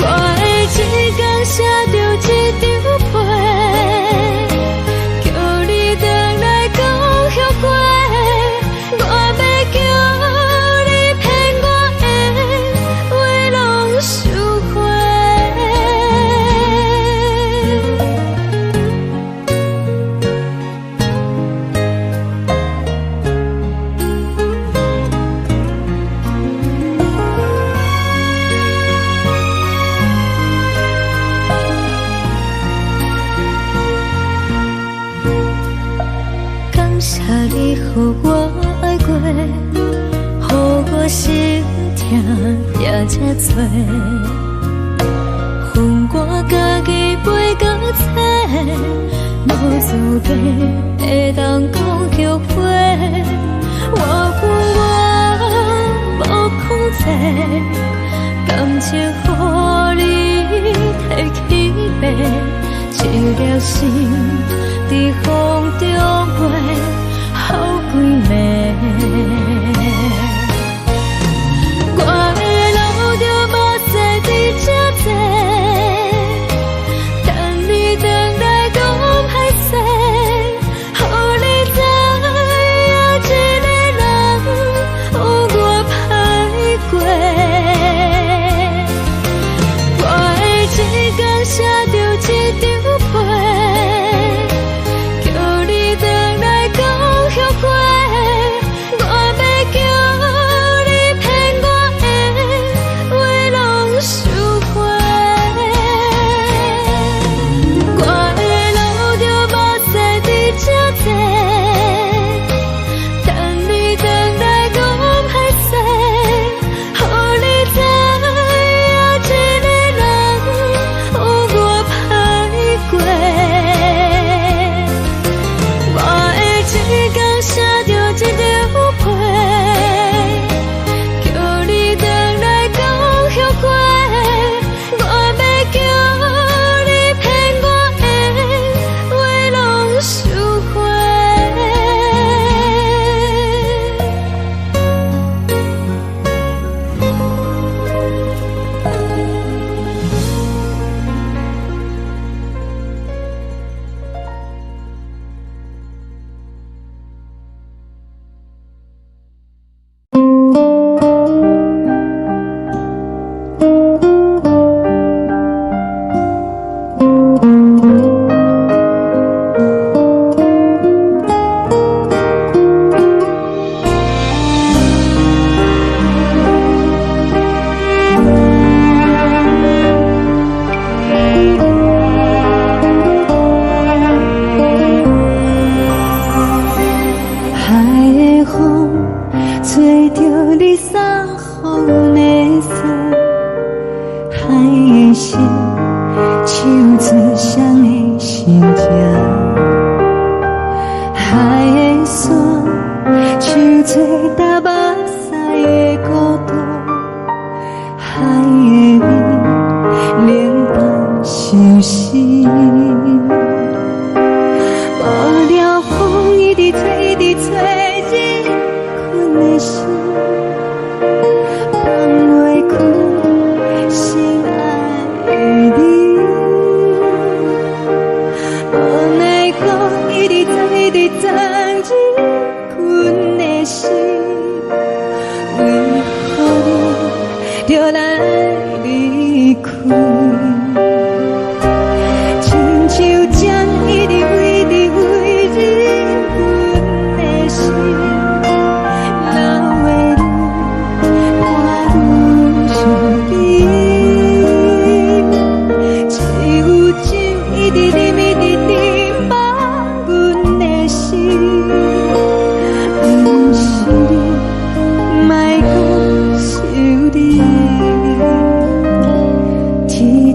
我會一工寫著一張批，叫你轉來講後悔。我欲叫你騙我的話攏收回。感謝你予我愛過，予我心疼也這多，予我家己飛到冊，無資格會當講後悔。我有我無控制，感情予你提去爬，一粒心佇風中飛，予幾暝。我會流著目屎佇這坐，等你轉來講歹勢，予你知影一個人有偌歹過。我會一工寫著一張批，叫你轉來講後悔。我欲叫你騙我的話攏收回。我會流著目屎佇這坐，等你轉來講歹勢，予你知影一個人有偌歹過。我會一工寫著一張批，叫你轉來講後悔。我欲叫你騙我的話攏收回。海的風吹著你送予阮的衫，海的心唱出誰的心情，海的沙唱出搭目屎的孤獨，海的味冷淡相思。無聊風一直吹，一直吹，入困的心，放袂開心愛的你。無奈何一直鑽，一直鑽入困的心，為何你著來離開？親像鳥一直飛，一直飛入阮的心，流的淚我愈想。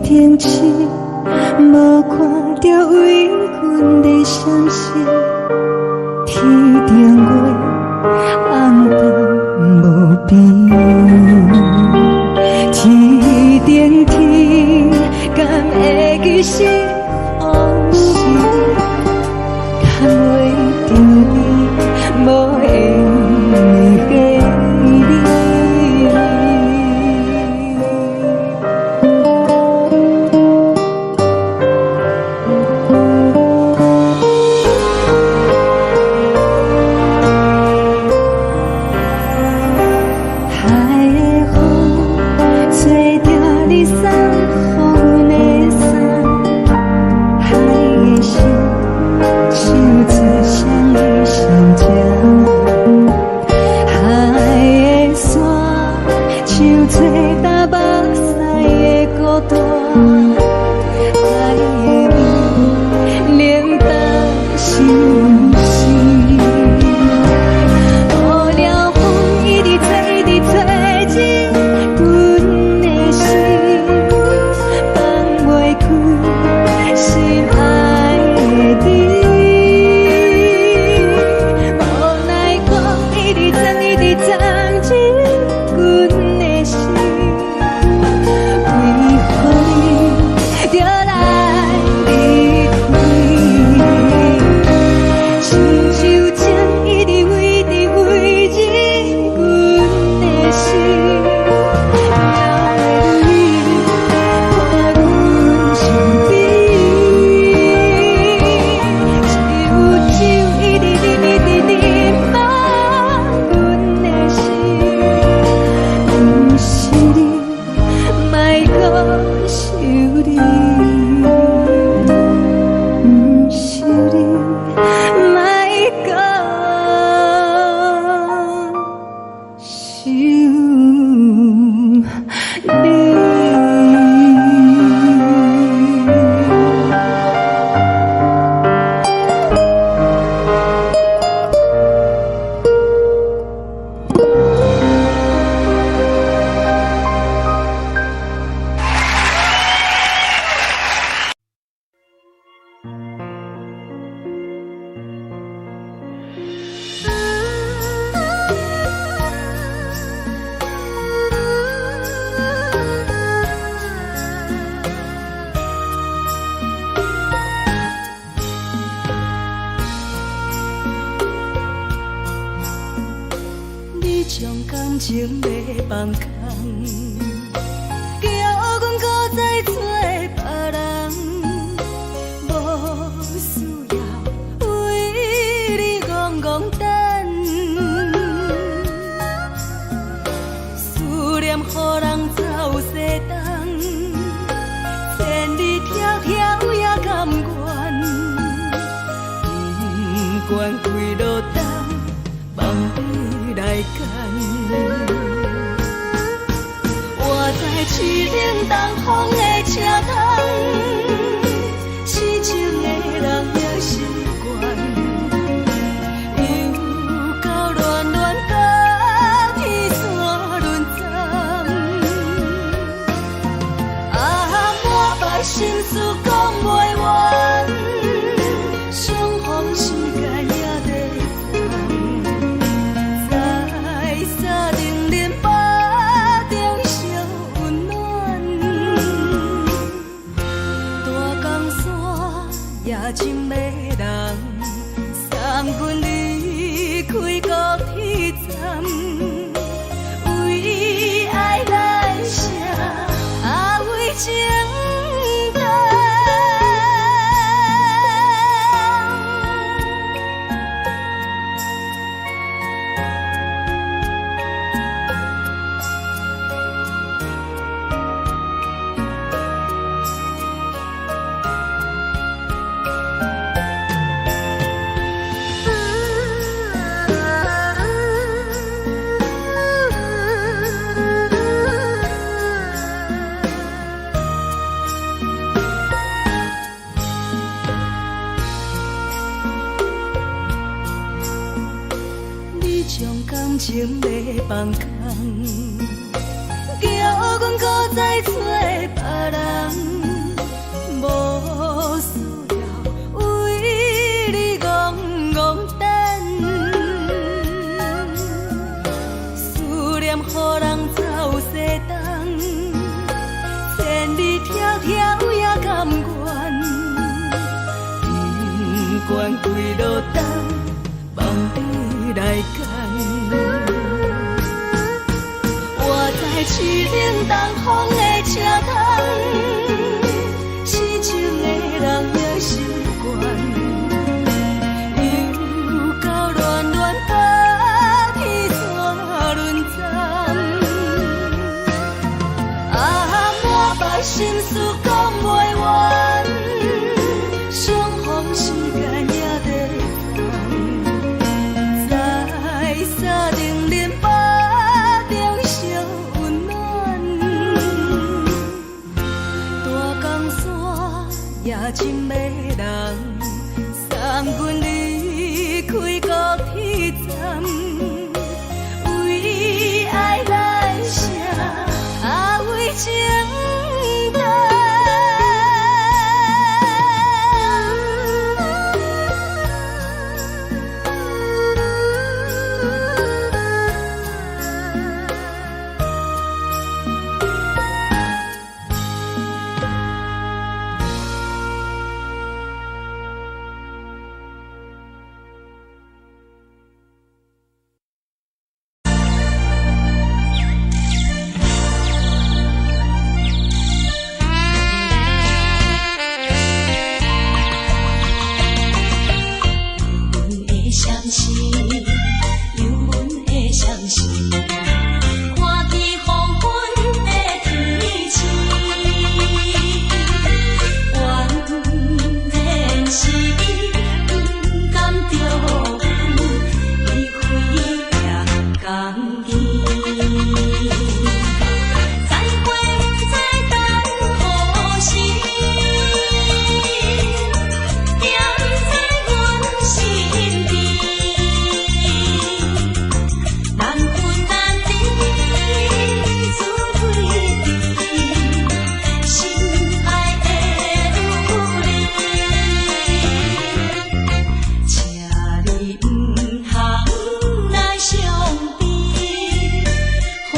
停止，無看著為阮咧閃爍，天頂月暗淡無邊，天頂天，敢會記是予時，牽袂著你，無緣的你。海的風吹著你送予阮的衫，海的心唱出誰的心情，海的沙唱出東北西的孤單，海的味冷淡相思。乌了風一直吹，一直吹，這阮的心放袂開，心愛的你。無奈講一直藏，一直藏，這阮的心，為何你著來離開？親像情一直為直為這阮的心，流淚伴阮身邊。只有酒一直啉，一直啉，放阮的心，毋是你，莫閣想你，毋是你，莫閣想你。你將感情欲放空，叫阮閣再找別人，無需要為你戇戇等，思念予人走西東，千里迢迢也甘願，不管幾落冬，放你來揀。我知凄冷東風的車窗，痴情的人也習慣，又到暖暖甲天山轮转，啊，满腹心事講袂完，相逢時間也在轉，在三重林腹中相溫暖，大江山也情迷人，送阮離開高鐵站，為愛來寫，啊為情等。你將感情欲放空，叫阮閣再找別人。迢迢也甘願，不管幾落冬，望你來牽。我在凄冷東風的車窗，痴情的人也習慣，又到暖暖冬天怎輪轉？啊，滿腹心事講袂完，相逢時間也短暫，在三重林巴中相溫暖，大江山也真迷人，送阮離開高鐵站，為愛來寫，啊為情等。阮的相思，有阮的相思，看见黃昏的天星，原來是伊不甘著阮，伊飛也共去。再會不知等何時，惦在阮身邊，難分難離，滋味甜，心愛的女人，請你毋通來傷悲，好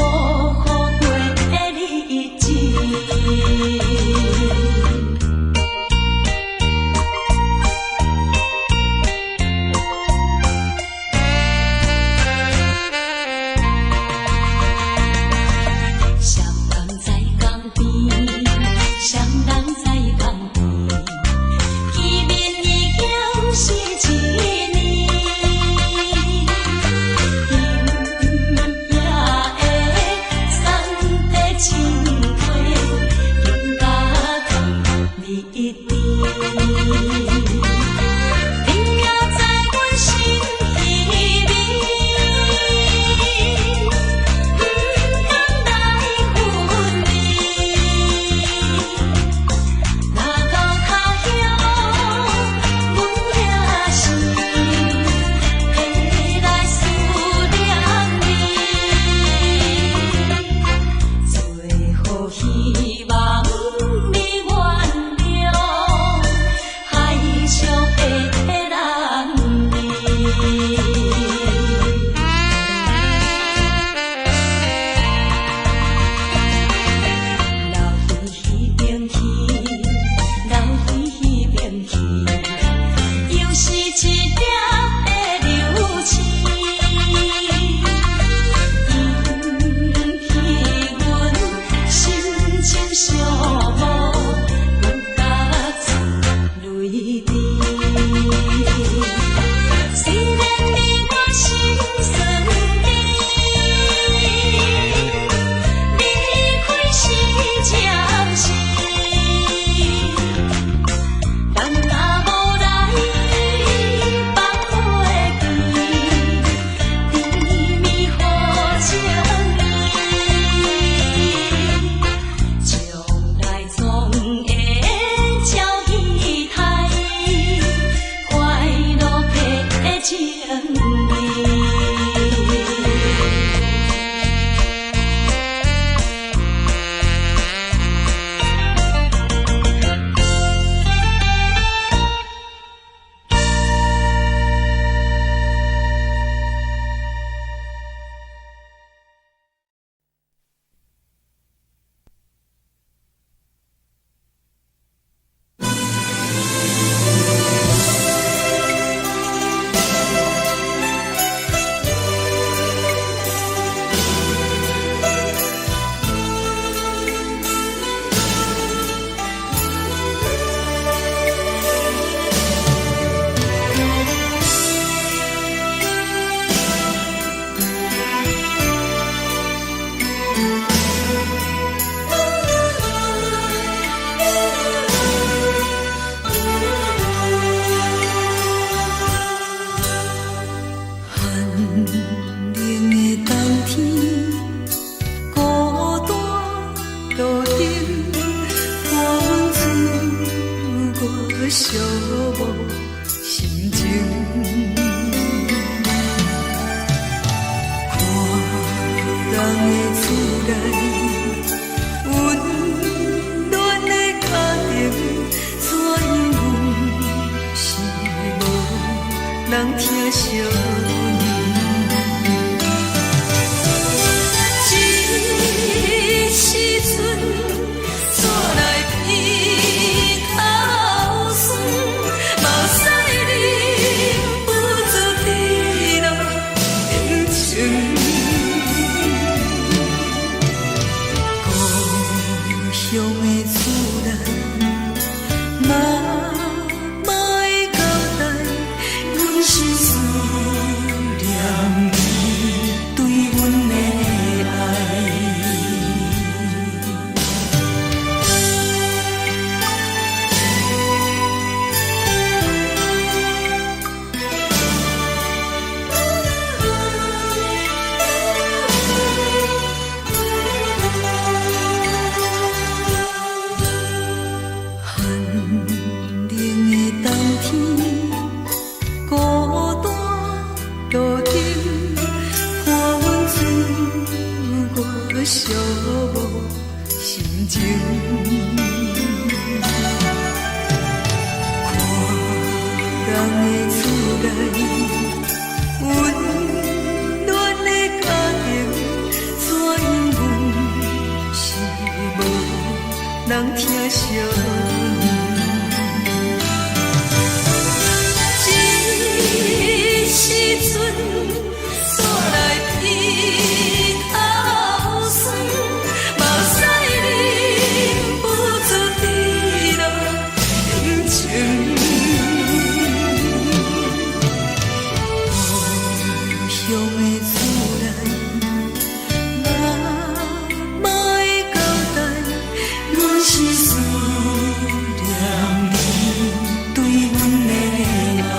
好過日子。雙人在江邊，雙人在江邊，見面已經是一年。今夜的送的情話，更加甜蜜甜。你也在阮心裡面，不甘來分離。若到他鄉，阮也是會來思念你。最好希望你原諒海上的男兒。留佇彼邊去，留佇彼邊去，又是一粒的流星，引起阮心情寂寞，閣甲出淚滴。雖然你我心酸甜，離開是暫時，寂寞心情。看人的厝內，溫暖的家庭，怎樣阮是無人疼惜阮。這時陣，煞來鼻頭酸，目屎忍不住滴落眼睛。故鄉的厝內，媽媽的交代，阮是思念你對阮的愛。寒冷的冬天，孤單路燈，看阮自我寂寞心情。看人的厝內，溫暖的家庭，怎樣阮是無人疼惜阮。這時陣，煞來鼻頭酸，目屎忍不住滴落眼睛。故鄉的厝內，媽媽的交代，阮是思念你對阮的愛。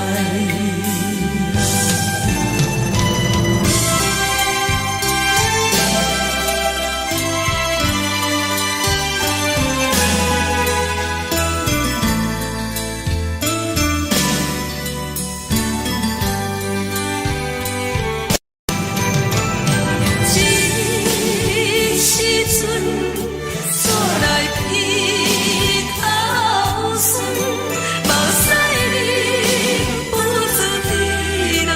這時陣，煞來鼻頭酸，目屎忍不住滴落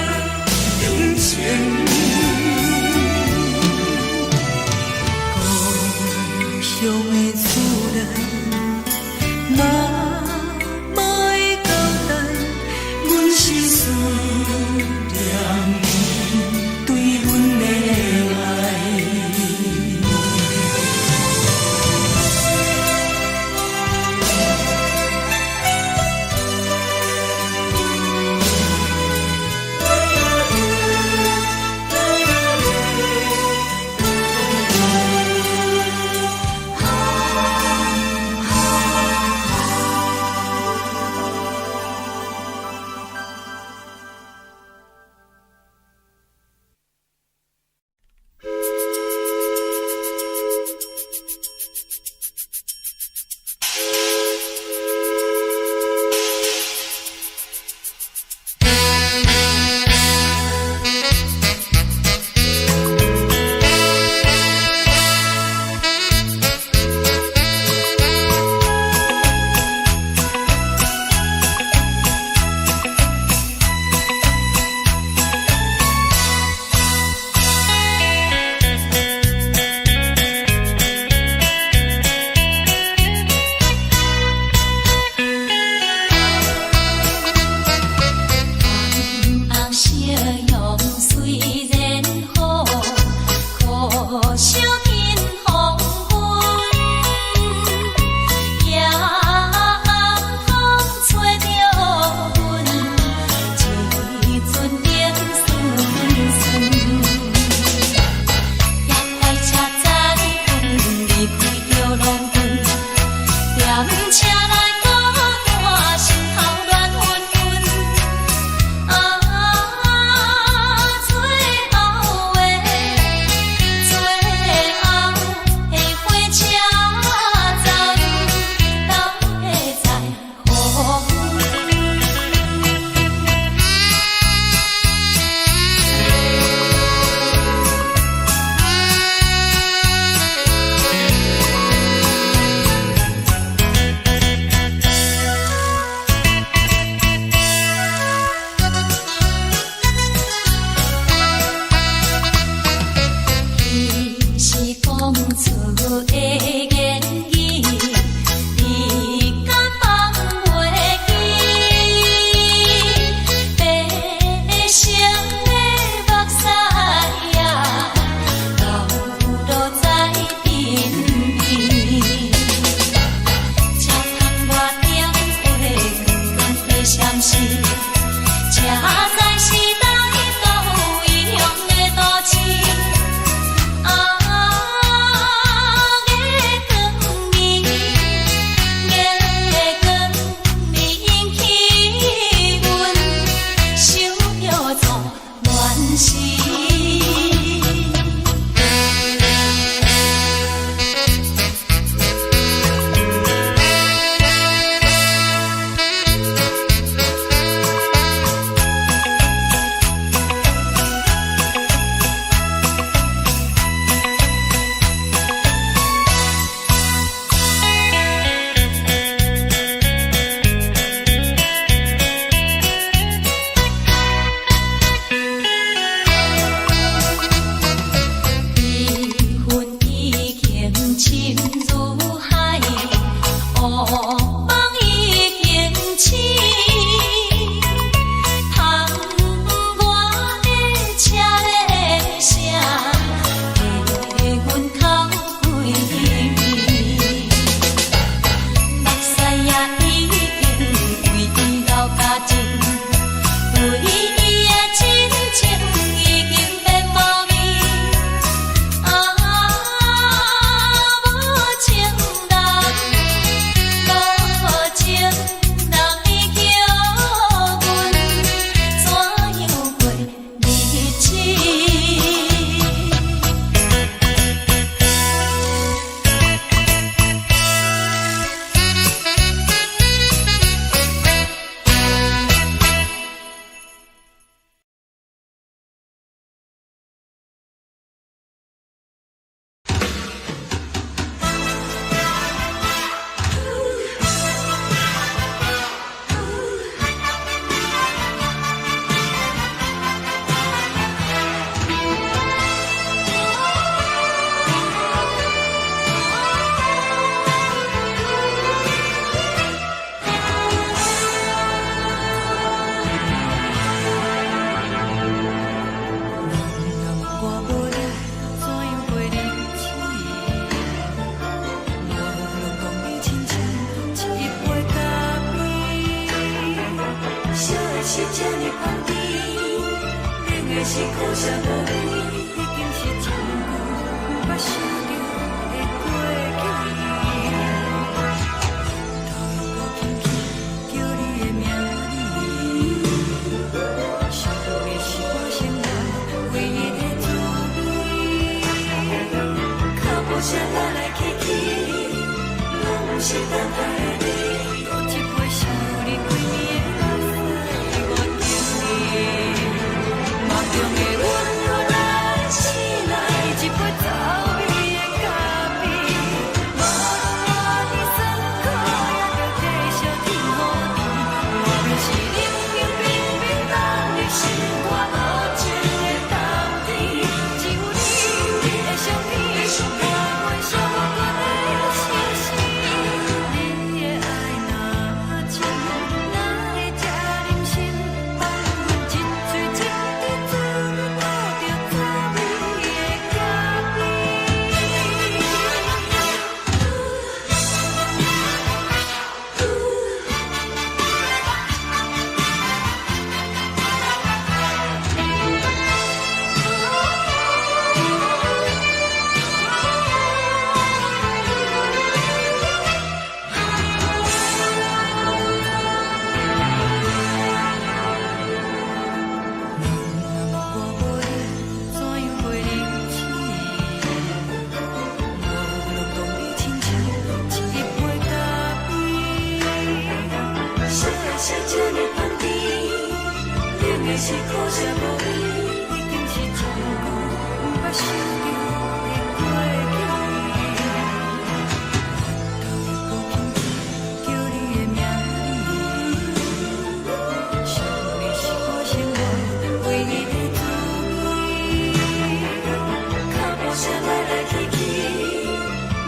眼睛。故鄉的厝內，媽媽的交代，阮是思念你對阮的愛。紅夕陽雖然好，可惜見黃昏。夜暗風吹著阮，一陣冷淥淥。搭快車載阮離開著農村，踮車內孤單，心頭亂紛紛。啊，最後的最後的火車站，敢會知予阮？夢已經醒，窗外的車鈴聲，替阮哭幾暝。目屎也已經為伊流乾淨，對伊的真情已經變無味。啊，無情人，無情人，你叫阮怎樣過日子？人若问我无你，怎樣過日子？我攏講你親像一杯咖啡，燒的是這呢香甜，冷的是苦澀無味，已經是真久毋捌想著的過去。頭又閣輕輕叫你的名字，想的是我生活唯一的滋味。腳步聲來來去去，攏毋是等待的你。閣一杯想你規暝的目屎，我敬你。夢中的阮予咱醒來，一杯走味的咖啡。無論偌尼酸苦，也著繼續天予甜。我便是冷冷冰冰凍入心肝無情的冬天。只有你，你的相片，陪阮寂寞的相思。你的愛若真，哪會這忍心放阮一喙一滴做你吐著滋味的咖啡？人若問我無你，怎樣過日子？我攏講你親像一杯咖啡。燒的是這呢香甜，冷的是苦澀無味，已經是真久毋捌想著的過去。頭又閣輕輕叫你的名字，想你是我生活唯一的滋味。腳步聲來來去去，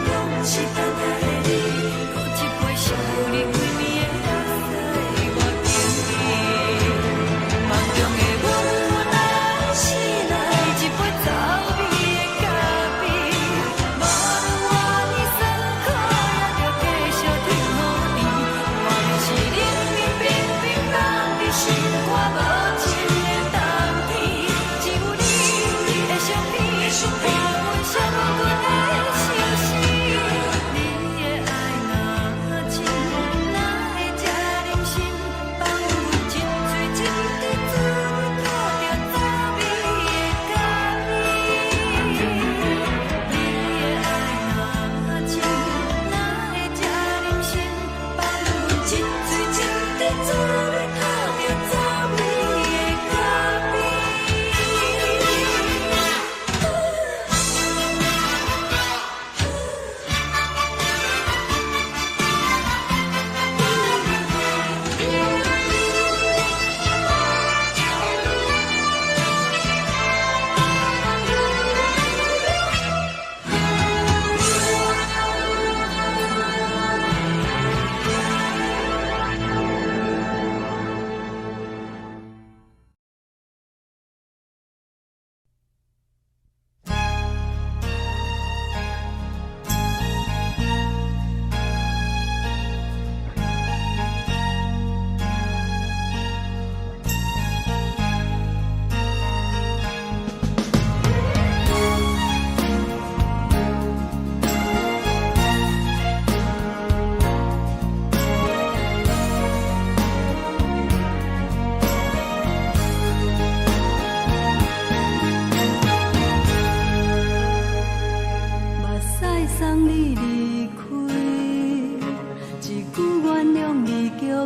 攏毋是等待的你。閣一杯想你規暝的目屎，我敬你。夢中的阮醒來，一杯走味的咖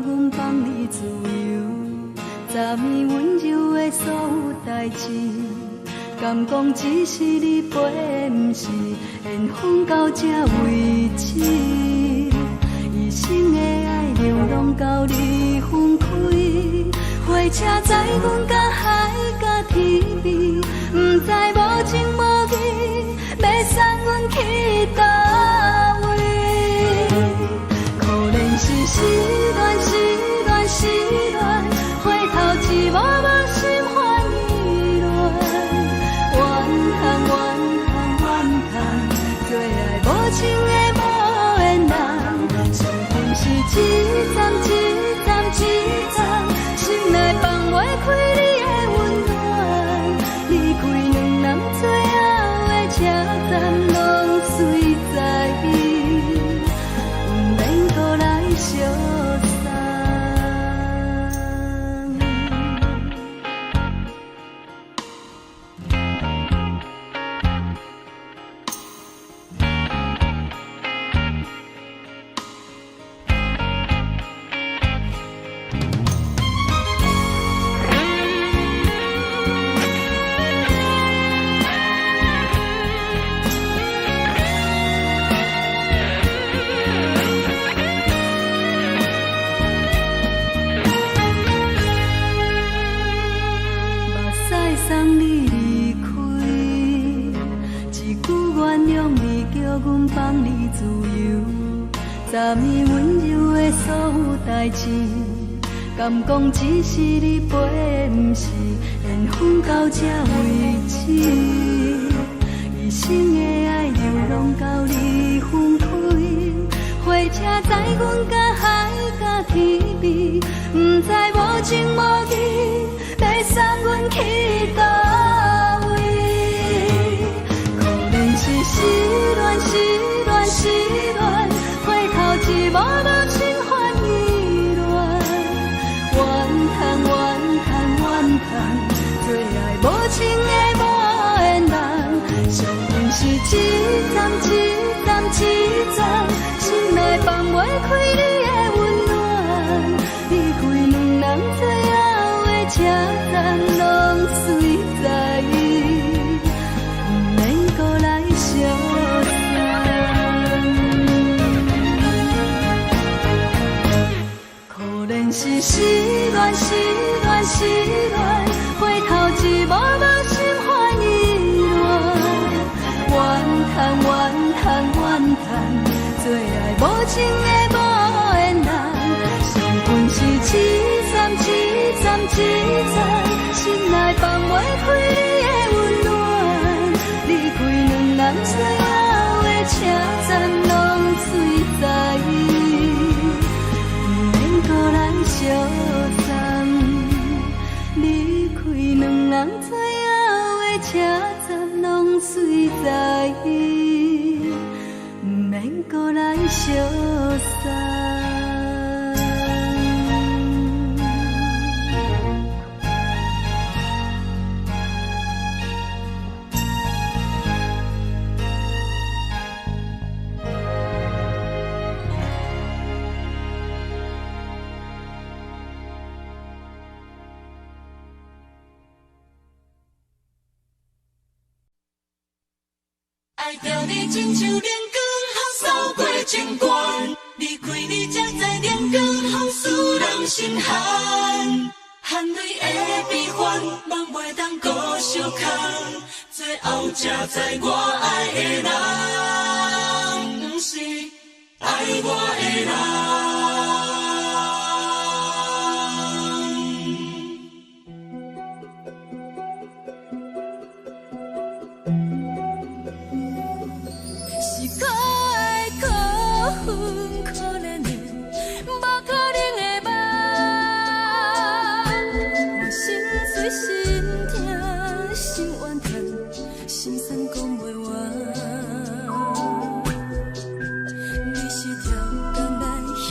阮放你自由，昨暝温柔的所有代誌，敢講只是你陪，毋是緣分到這為止。一生的愛流浪到你分開，火車載阮甲海甲天邊，毋知無情無義，欲送阮去佗位。可憐是失戀，失戀，失戀，回頭一幕幕心煩意亂，怨嘆怨嘆怨嘆，做愛無情的無緣人，傷心是一站一站一站，心內放袂開你的溫暖，離開兩人最後的車站，攏隨在伊，毋免閣來相送。目屎送你離開，一句原諒你，叫阮放你自由。昨暝溫柔的所有代誌，敢講只是你陪，毋是緣分到這為止。一生的愛流浪到你分開，火車載阮甲海甲天邊，毋知無情無義，欲送阮去佗位。可憐是失戀，失戀，失戀，回頭一幕幕心煩意亂，怨嘆怨嘆怨嘆，做愛無情的無緣人，傷心是一站一站一站，心內放袂開你的溫暖，離開兩人最後的車站，攏隨在伊，毋免閣來相送。可憐是失戀，失戀，失戀，回頭一幕幕心煩意亂，怨嘆怨嘆怨嘆，做愛無情的無緣人，傷心是一站一站一站，心內放袂開你的溫暖，離開兩人最後的車站，攏隨在伊，毋免閣來相送。離開兩人最後的車站，攏隨在伊，毋免閣來相送。愛著你親像冷光予掃過情關，離開你才知冷光予使人心寒，汗淚的悲歡，夢袂當閣相空，最後才知我愛的人，毋是愛我的人。是可愛可恨可憐的，無可能的夢。我心碎心疼心怨嘆，心酸講袂完。你是超工來彼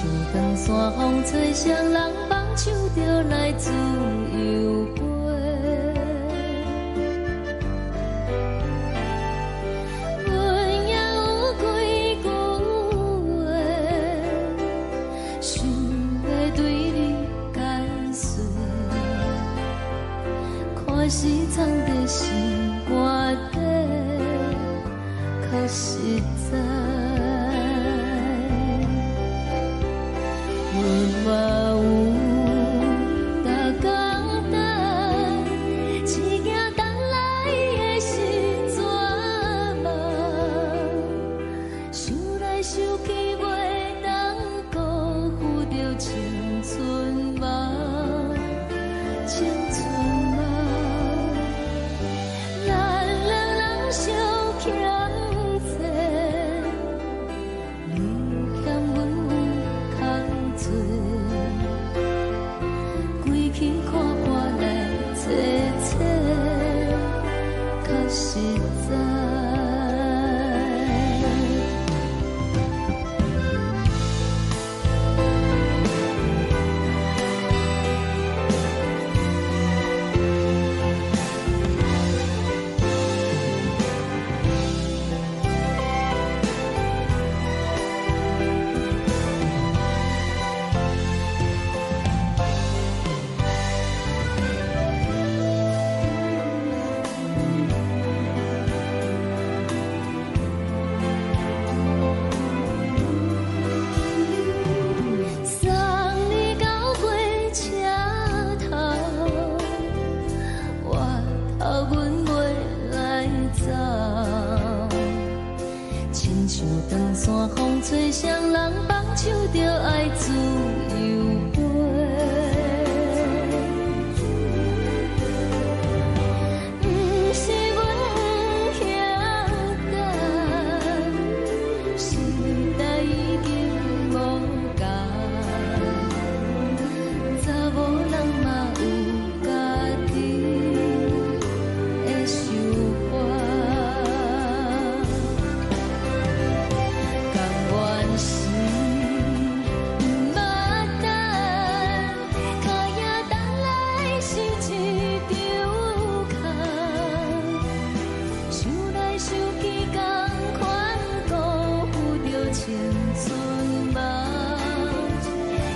像長山風吹，雙人放手就來自由飛。阮也有幾句話，想欲對你解說，看是藏佇心肝底，較實在。阮嘛有逐工等，只驚等來的是绝望。想來想去，袂當辜負著青春夢，青春夢。咱兩人相欠債，你欠阮有較濟，規氣看看來揣揣，較實在。送你到火車頭，我頭阮袂來走。親像長山風吹，雙人放手就愛自由飛。毋是阮不肯等，時代已經無仝，查某人嘛有家己的想法。甘願是毋捌等，跤影等來是一場空。想來想去，仝款辜負著青春夢，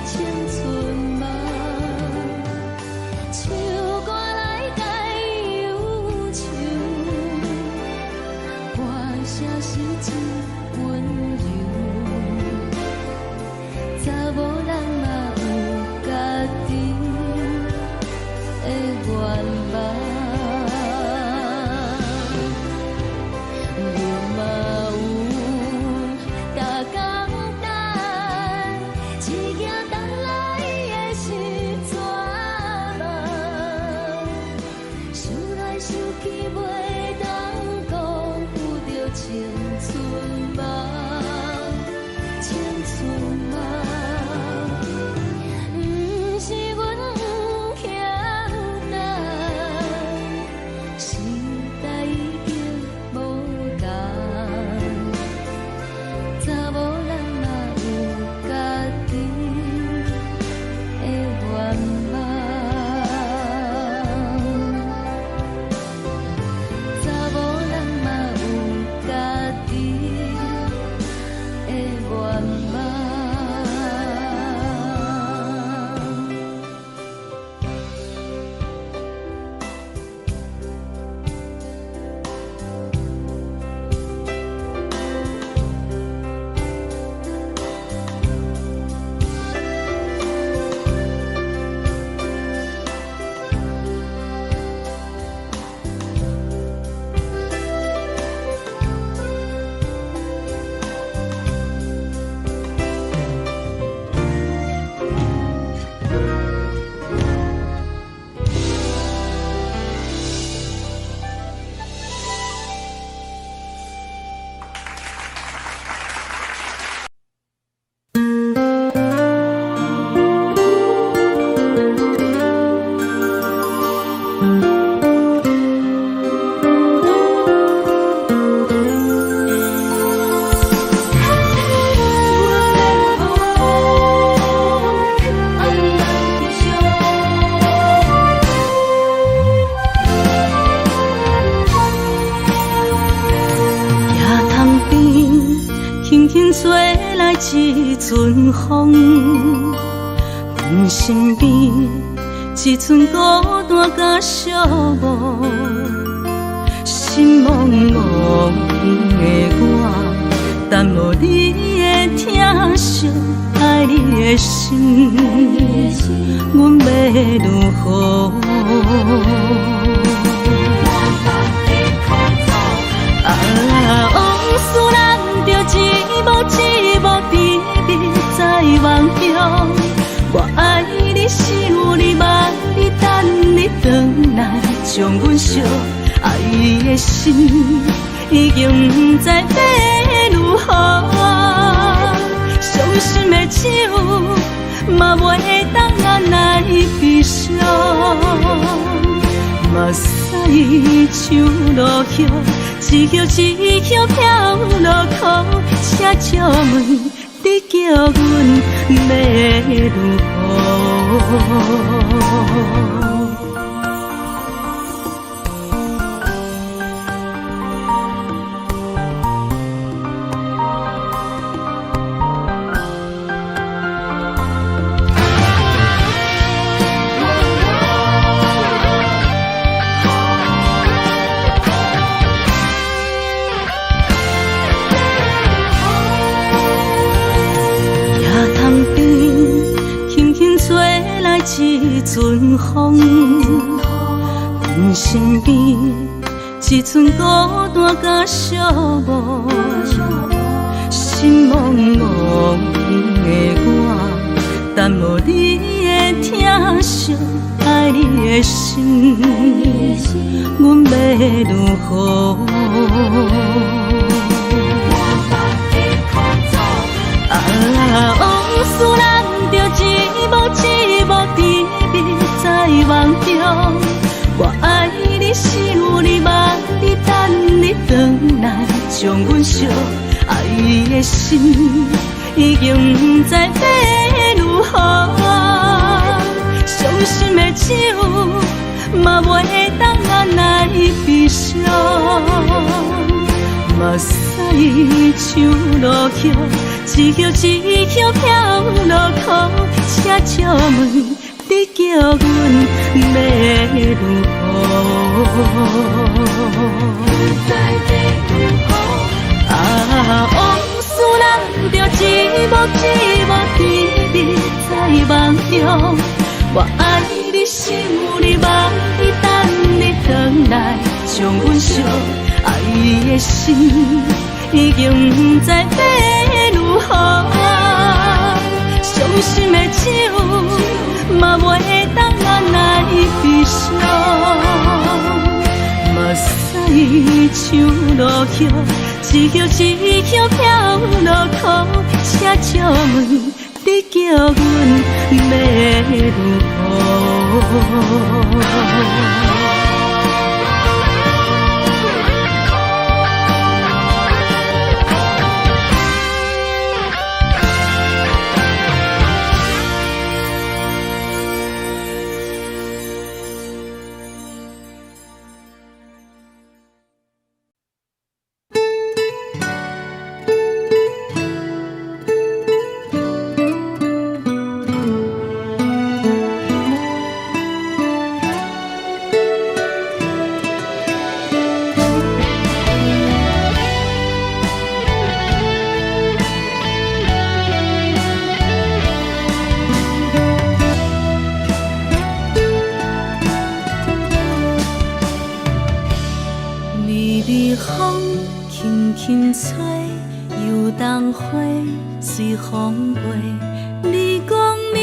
青春夢。唱歌來解憂愁，歌聲是真溫柔。查某人嘛有家己的願望。阮嘛有逐工等，只驚等來的是絕望。想來想去，袂當辜負著青春夢，青春夢。毋是阮不肯等，時代已經無仝，查某人嘛有家己的願望。查某人嘛有家己的願望。吹來一陣風，阮身邊一陣孤單佮寂寞，心茫茫的我，等無你的疼惜，愛你的心，阮欲如何？啊，往事咱著一幕一幕甜蜜在夢中。我愛你，想你，望你，等你轉來，將阮惜愛的心已經毋知欲如何。傷心的酒嘛袂當按捺悲傷，目屎像落雨，一葉一葉飄落空，請借問你叫阮欲如何？一陣風，阮身邊一陣孤單佮寂寞，心茫茫的我，等無你的疼惜，愛你的心，阮欲如何？啊，往事咱著一幕一幕甜蜜在夢中。我愛你，想你，望你，等你轉來，將阮惜愛的心已經毋知欲如何。傷心的酒嘛袂當按捺悲傷，目屎像落雨，一葉一葉飄落空，請借問你叫阮欲如何？啊，往事咱著一幕一幕甜蜜在夢中。我愛你，想你，望你，等你轉來，將阮惜愛的心已經毋知欲如何。傷心的酒嘛袂當按捺悲傷，目屎像落雨，一葉一葉飄落空，請借問你叫阮欲如何？微微風輕輕吹，油桐花隨風飛。你講你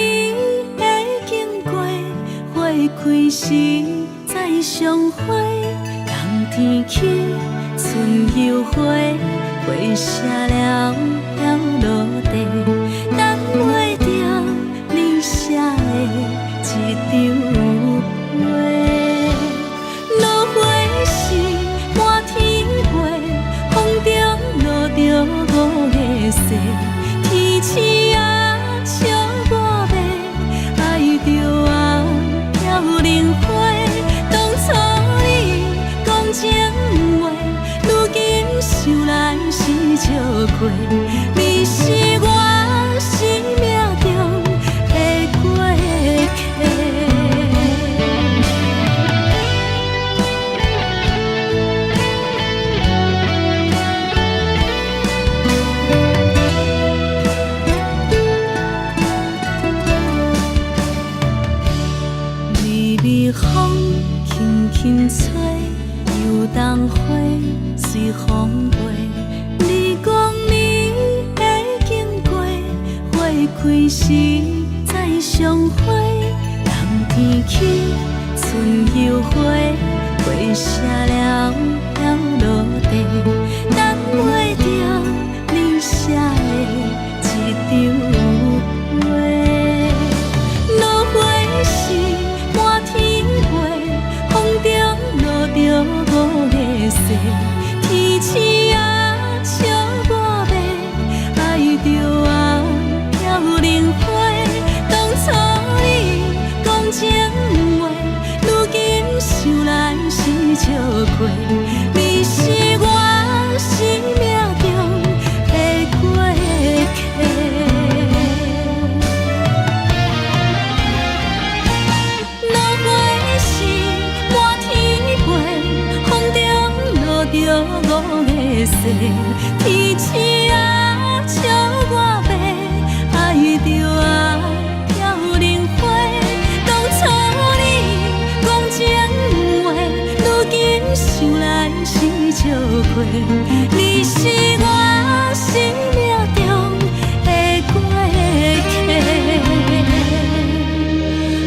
會經過，花開時再相會。冬天起，春又回，花謝了了落地，等袂著你寫的一張批。落花時滿天飛，風中落著五月雪，天鼠仔笑我欲愛著啊飘零花。當初你講情話，如今想來是笑虧。你是時再相會？冬天起，春又花，花謝了飄落地，等袂著你寫的一張批。落花時滿天飛，風中落著五个誓，天星啊笑我欲，愛著啊飄零花。當初你講情話，如今想來是笑話。你是我生命中的過客。落花時滿天飛，風中落著五个誓，天星啊笑我欲，愛著啊飄零花。當初你講情話，如今想來是笑話。你是我生命中的過客。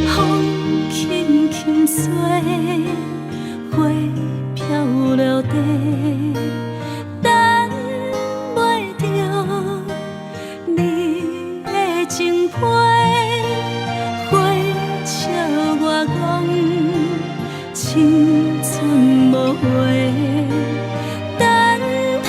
風輕輕吹，花飄落地，等袂著你的情批，花笑我講青春無話，等待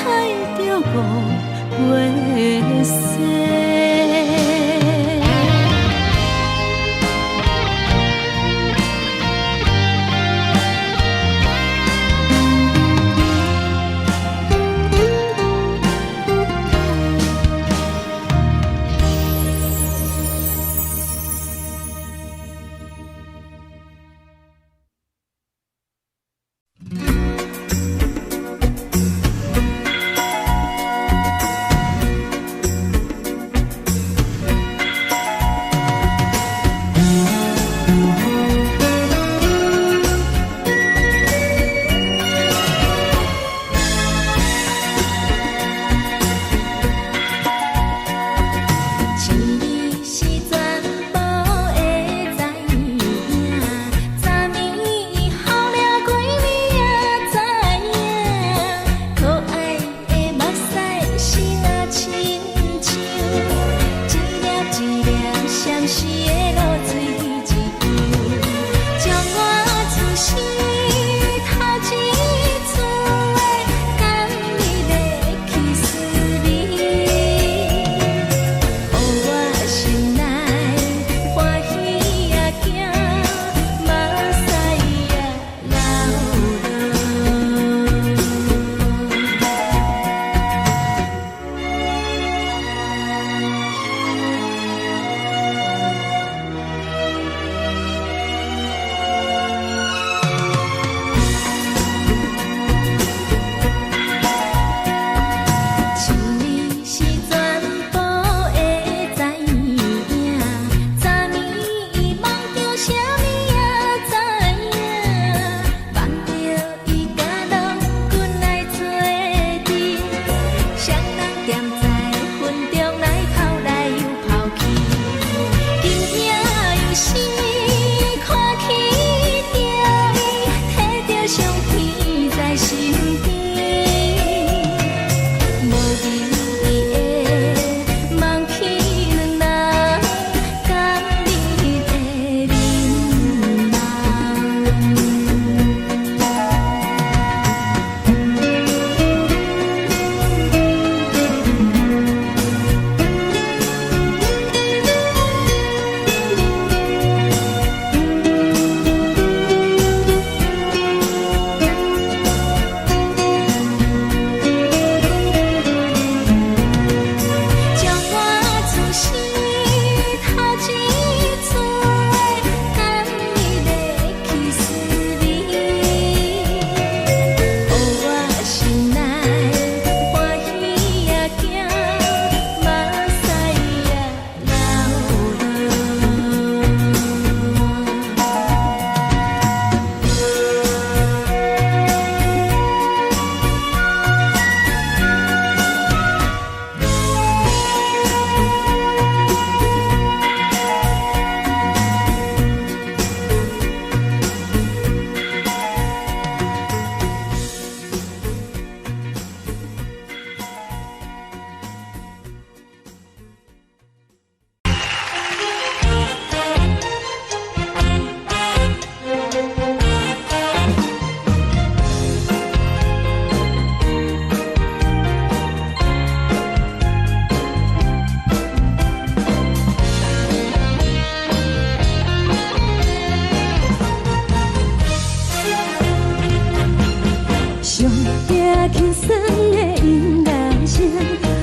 鬆的音樂聲，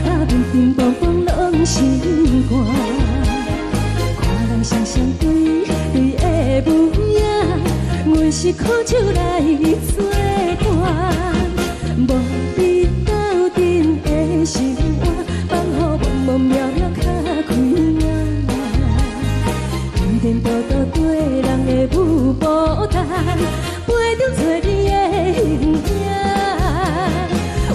啊，乒乒乓乓攏心肝。看人雙雙對對的舞影，阮是苦酒來做伴，無你鬥陣的生活，放予茫茫渺渺較開眼。天顛倒倒對人的舞步動，陪著找你的形影。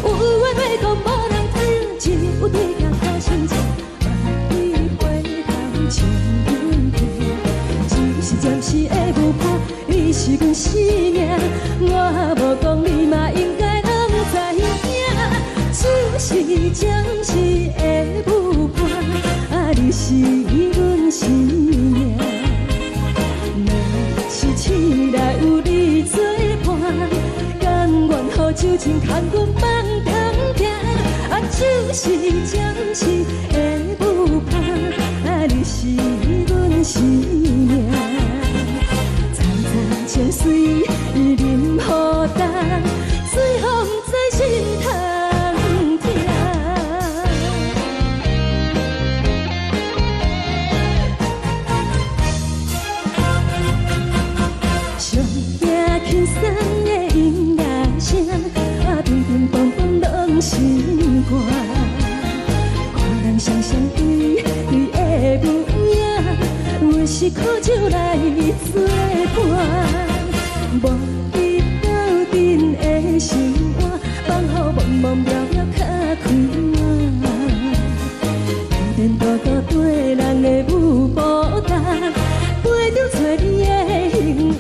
有話欲講無人聽，只有對鏡苦心情，萬里回頭唱阮聽。只是暫時的舞伴，你是阮生命，我無講你嘛應該攏知影。只是暫時的舞伴，啊，你是阮生命。若是醒來有你做伴，甘願予酒精牽阮放長行。啊，只是暫時的舞伴，啊，你是阮生命。層層情隨淋雨重，水予毋知心通疼。上驚輕鬆的音樂聲，啊，乒乒乓乓攏心肝。看人雙雙對對的舞影，阮是苦酒來做伴，無你鬥陣的生活，放予茫茫渺渺較開眼。天顛倒倒對人的舞步動，陪著找你的形影。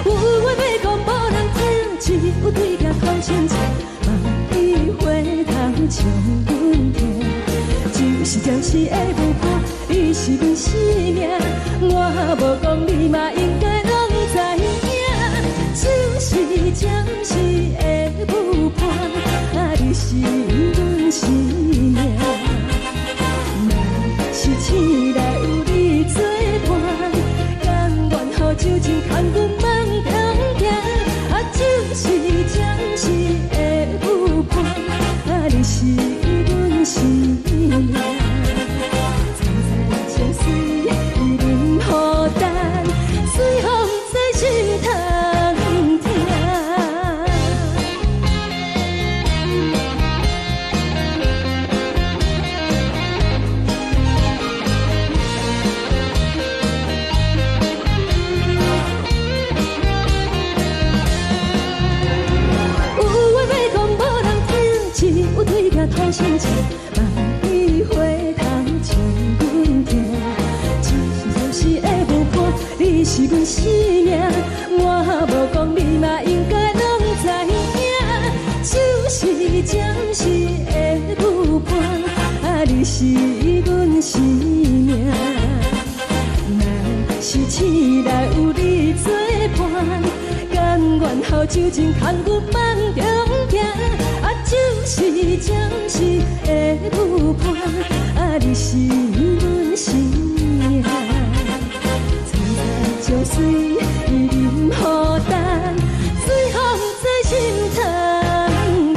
有話欲講無人聽，只有對鏡苦心情，萬里回頭唱阮聽。只是暫時的舞伴，你是阮生命，我無講你嘛應該攏知影。只是暫時的舞伴，啊，你是阮生命。若是醒來有你做伴，甘願予酒精牽阮放長行。啊，只是暫時的舞伴，啊，你是阮生命。層層情隨淋雨重，水予毋知心通疼。有話欲講無人聽，只有對鏡吐心情，萬里回頭唱阮聽。只是暫時的舞伴，你是阮生命，我無講你嘛應該攏知影。只是暫時的舞伴，啊，你是阮生命。若是醒來有你做伴，甘願予酒精牽阮放長行。啊，只是暫時的舞伴，啊，你是阮生命。層層情隨淋雨重，水予毋知心通疼。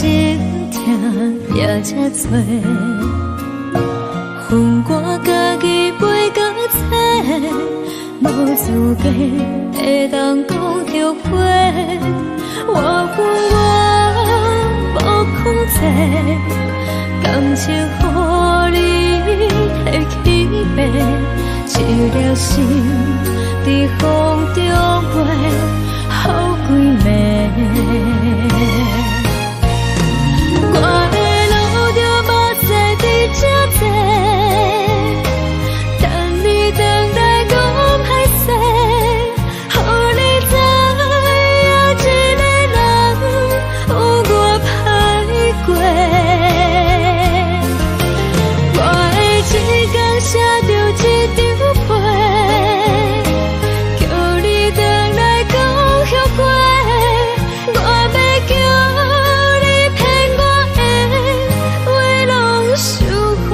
心疼也這多。分我家己飞到册，無資格會當講後悔。我有我無控制，感情予你提去爬，一粒心佇風中飛，予幾暝。我會流著目屎佇這坐，等你轉來講歹勢，予你知影一个人有偌歹過。我會一工寫著一張批，叫你轉來講後悔。我欲叫你騙我的話攏收回。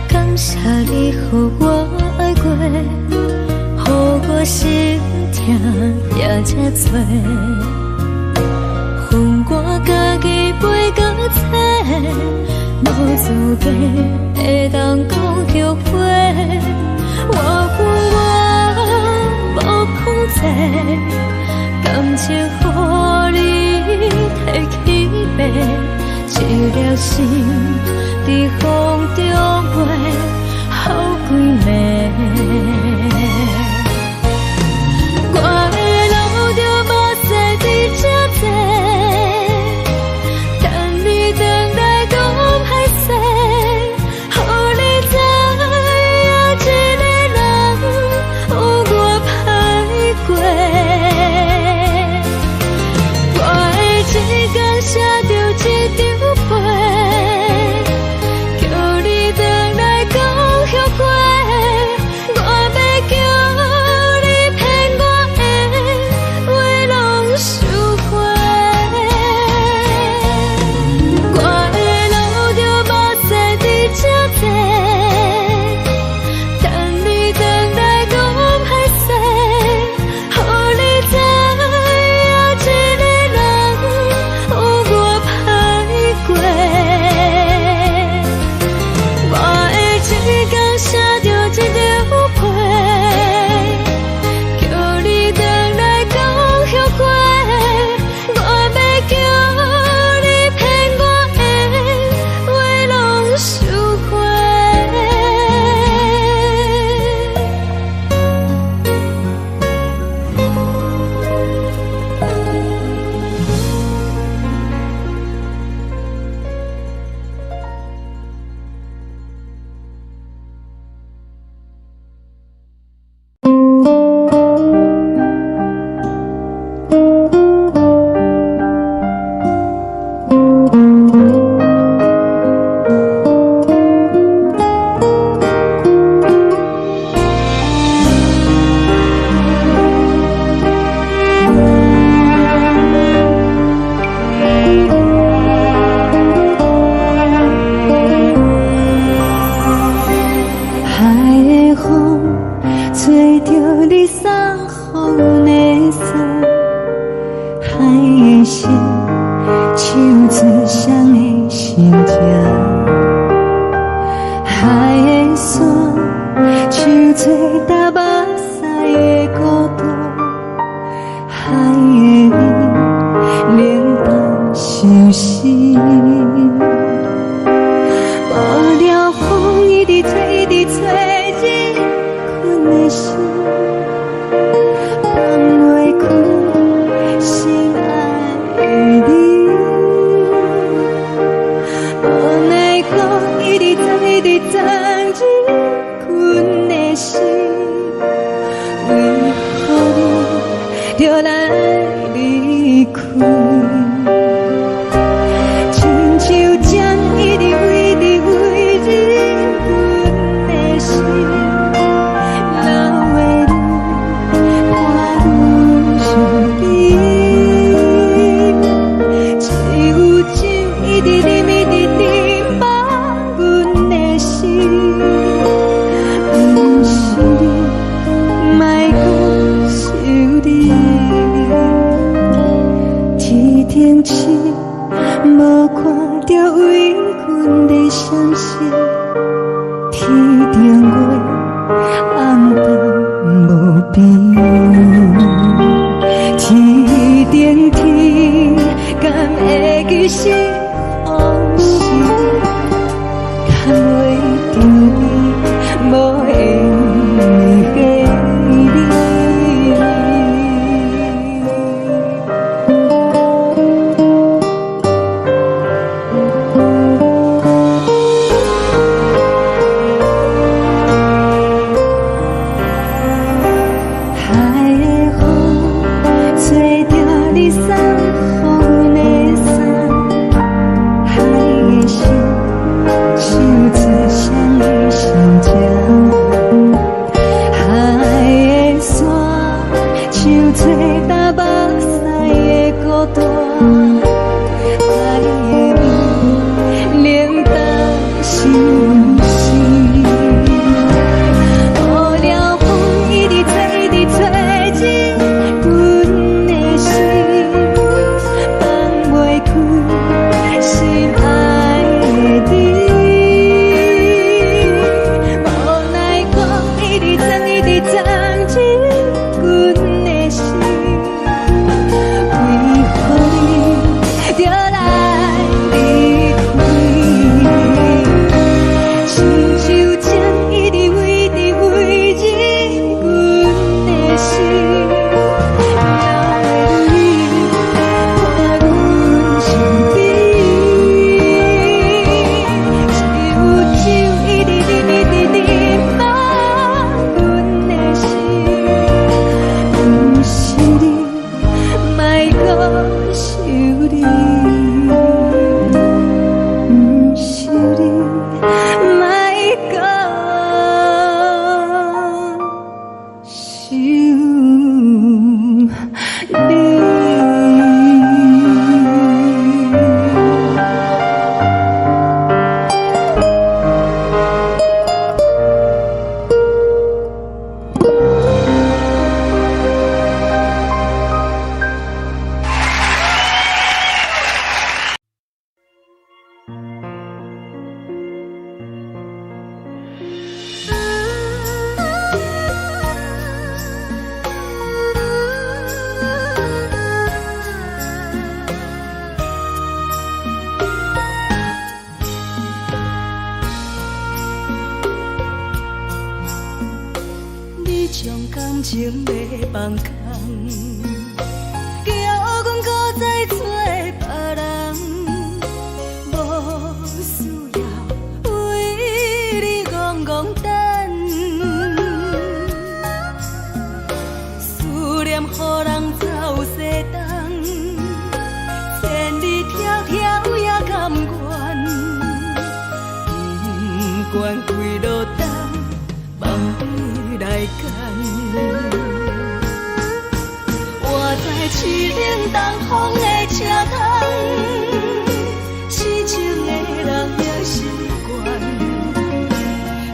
感謝你予我愛過，予我心疼也這多。分我家己飛到冊，無資格會當講後悔。我有我無控制，感情予你提去爬，一粒心佇風中飛，予幾暝。我會流著目屎佇這坐，等你轉來講歹勢，予你知影一個人有偌歹過。我會一工寫著一張批，叫你轉來講後悔。我欲叫你騙我的話攏收回。我會流著目屎佇這坐，等你轉來講歹勢，予你知影一個人有偌歹過。我會一工寫著一張批，叫你轉來講後悔。我欲叫你騙我的話攏收回。海的風吹著你送予阮的衫，海的心唱出誰的心情，海的山唱出踏目屎的孤獨，海的雨冷淡相思。無聊風一直吹，一直吹，人困的心，放袂開心愛的你。無奈何一直藏，一直藏人困的心，為何你著來離開？親像針一直為直為人困的心，流的淚像做担目屎的孤單，愛的味冷淡相思。予了風一直吹，一直吹入阮的心，放袂開心愛的你。無奈何一直鑽，一直鑽入阮的心，為何你著來離開？親像針一直圍直圍入阮的心，留你伴阮身邊。只有酒一直啉，一直啉滿阮的心，毋是你，莫閣想你，毋是你，莫閣想你。你將感情欲放空，叫阮閣再找別人，無需要為你戇戇等，思念予人走西東，千里迢迢也甘願，不管幾落冬，放你來揀。活在凄冷東風的車窗，痴情的人也習慣，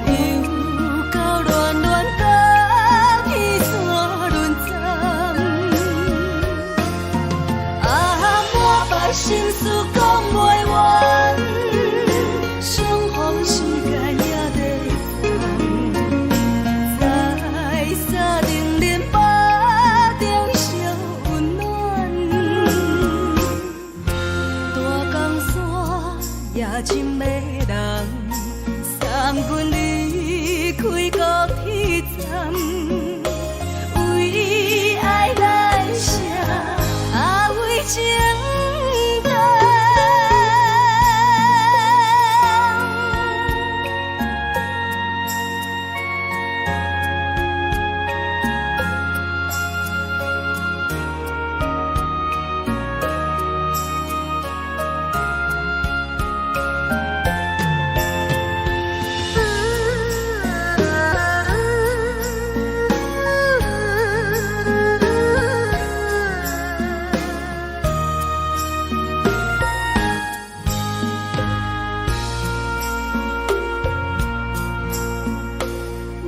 又到亂亂甲天山輪轉。啊，滿腹心事講袂完，相逢時間也在轉，在三重林腹中相溫暖。大江山也真迷人，送阮離開高鐵站，為愛難捨，啊為情難。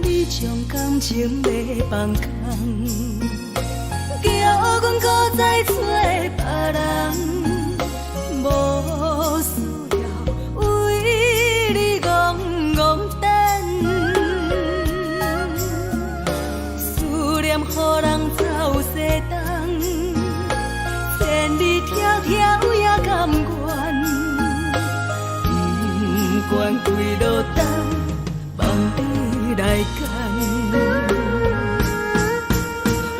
你將感情欲放空，叫阮閣再找別人，無需要為你戇戇等，思念予人走西東，千里迢迢也甘願，不管幾落冬，放你來揀。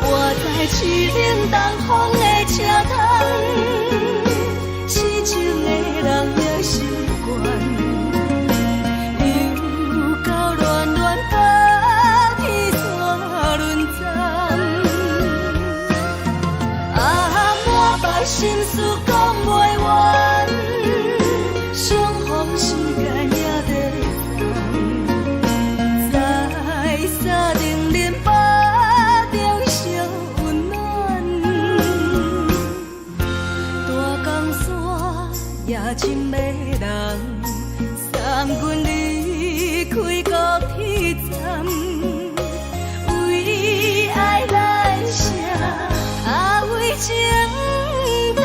活在凄冷東風的車窗，痴情的人也習慣，又到亂亂甲天山輪轉。啊，滿腹心事講袂完，相逢時間也在轉，在三重林腹中相溫暖。真迷人，送阮離開高鐵站，為愛來寫，啊為情等。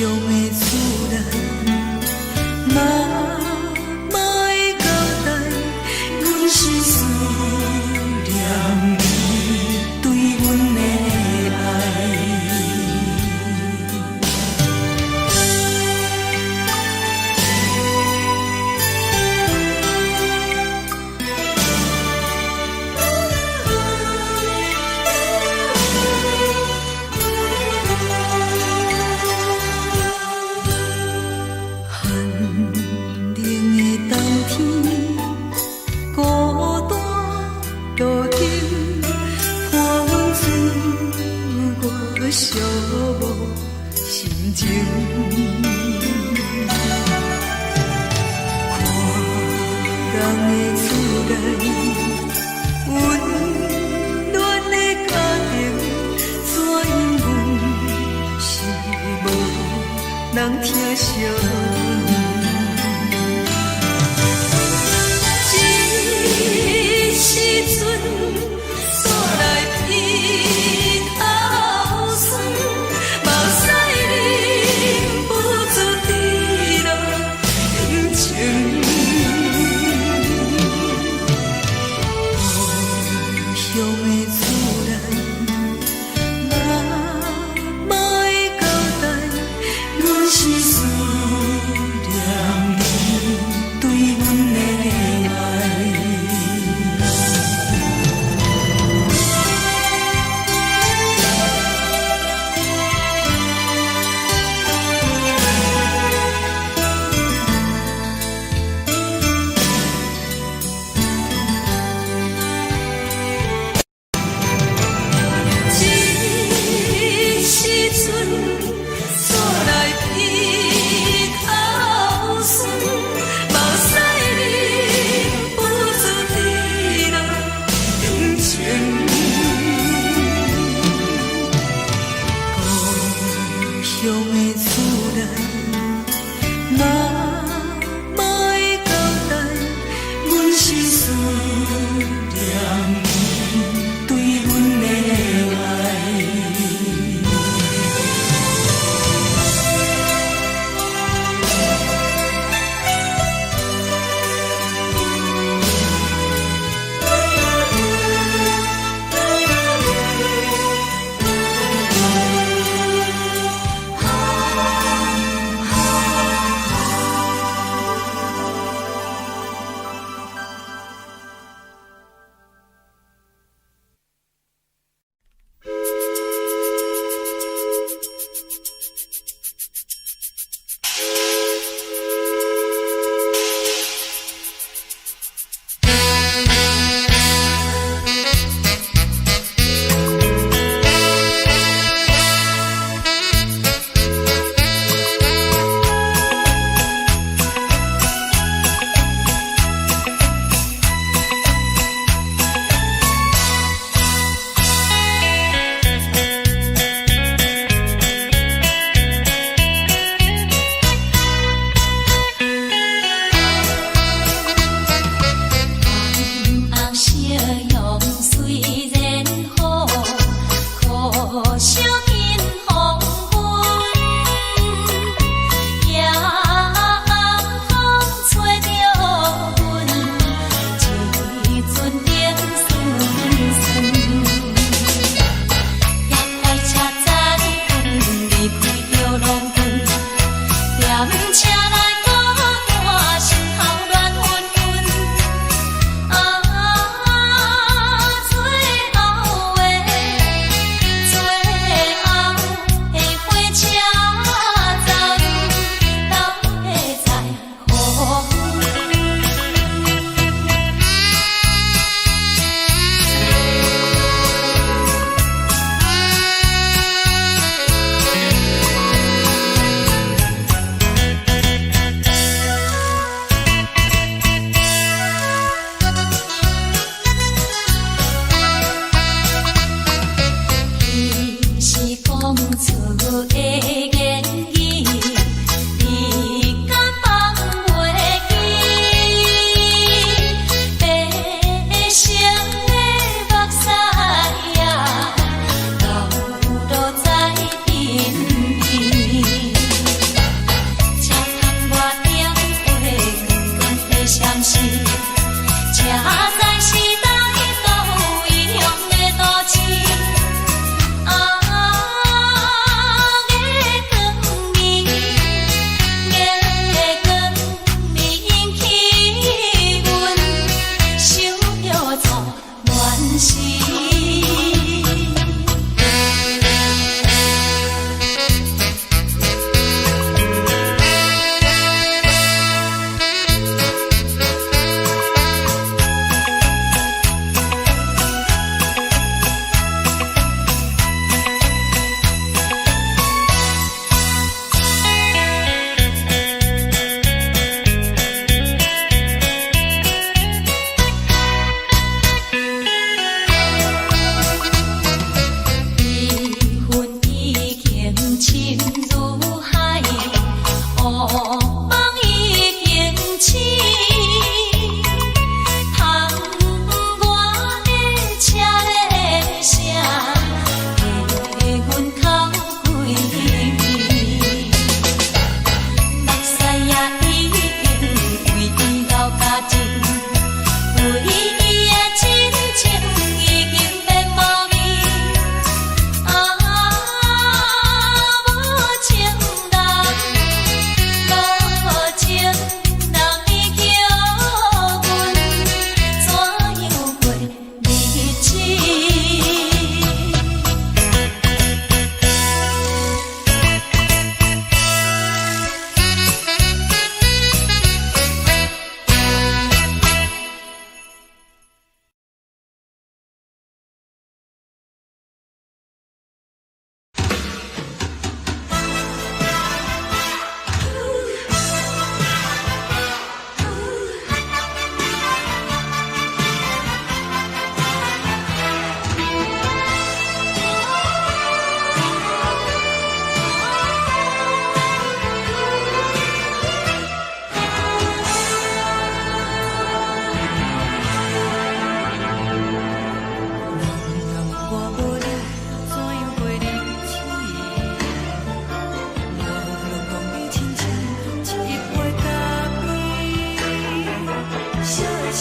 鄉的厝內，媽媽的交代，阮是思念你對阮的愛。寒冷的冬天，孤單路燈，伴阮歲月寂寞心情。看人的厝內，溫暖的家庭，怎樣阮是無人疼惜阮。這時陣，煞來鼻頭酸，目屎忍不住滴落眼睛。故鄉的厝內，媽媽的交代，阮是思念你對阮的愛。這時陣，煞來鼻頭酸，目屎忍不住滴落眼睛。故鄉的厝內，媽媽的交代，阮是思念你對阮的愛。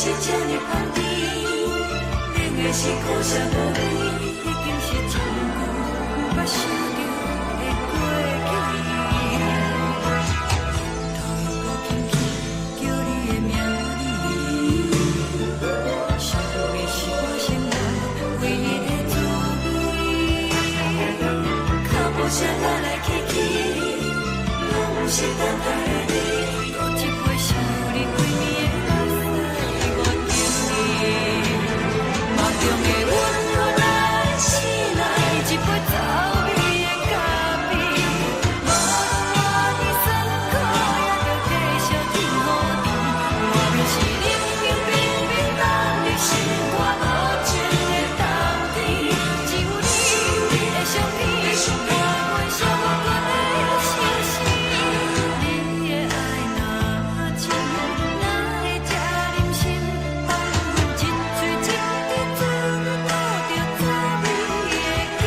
是這呢香甜，冷的是苦澀無味，已經是真久毋捌想著的過去。頭又閣輕輕叫你的名字，想你是我生活唯一的滋味。腳步聲來來去去，攏毋是等待的你。閣一杯想你規暝的目屎，我敬你。夢中的阮來醒來，一杯走味的咖啡。無論偌尼酸苦，也著繼續天雨甜。外面是冷冰冰冰凍的心肝無情的冬天，只有你的相片，伴阮寂寞的相思。你的愛若真，哪會這忍心放阮一喙一滴做你吐著滋味的咖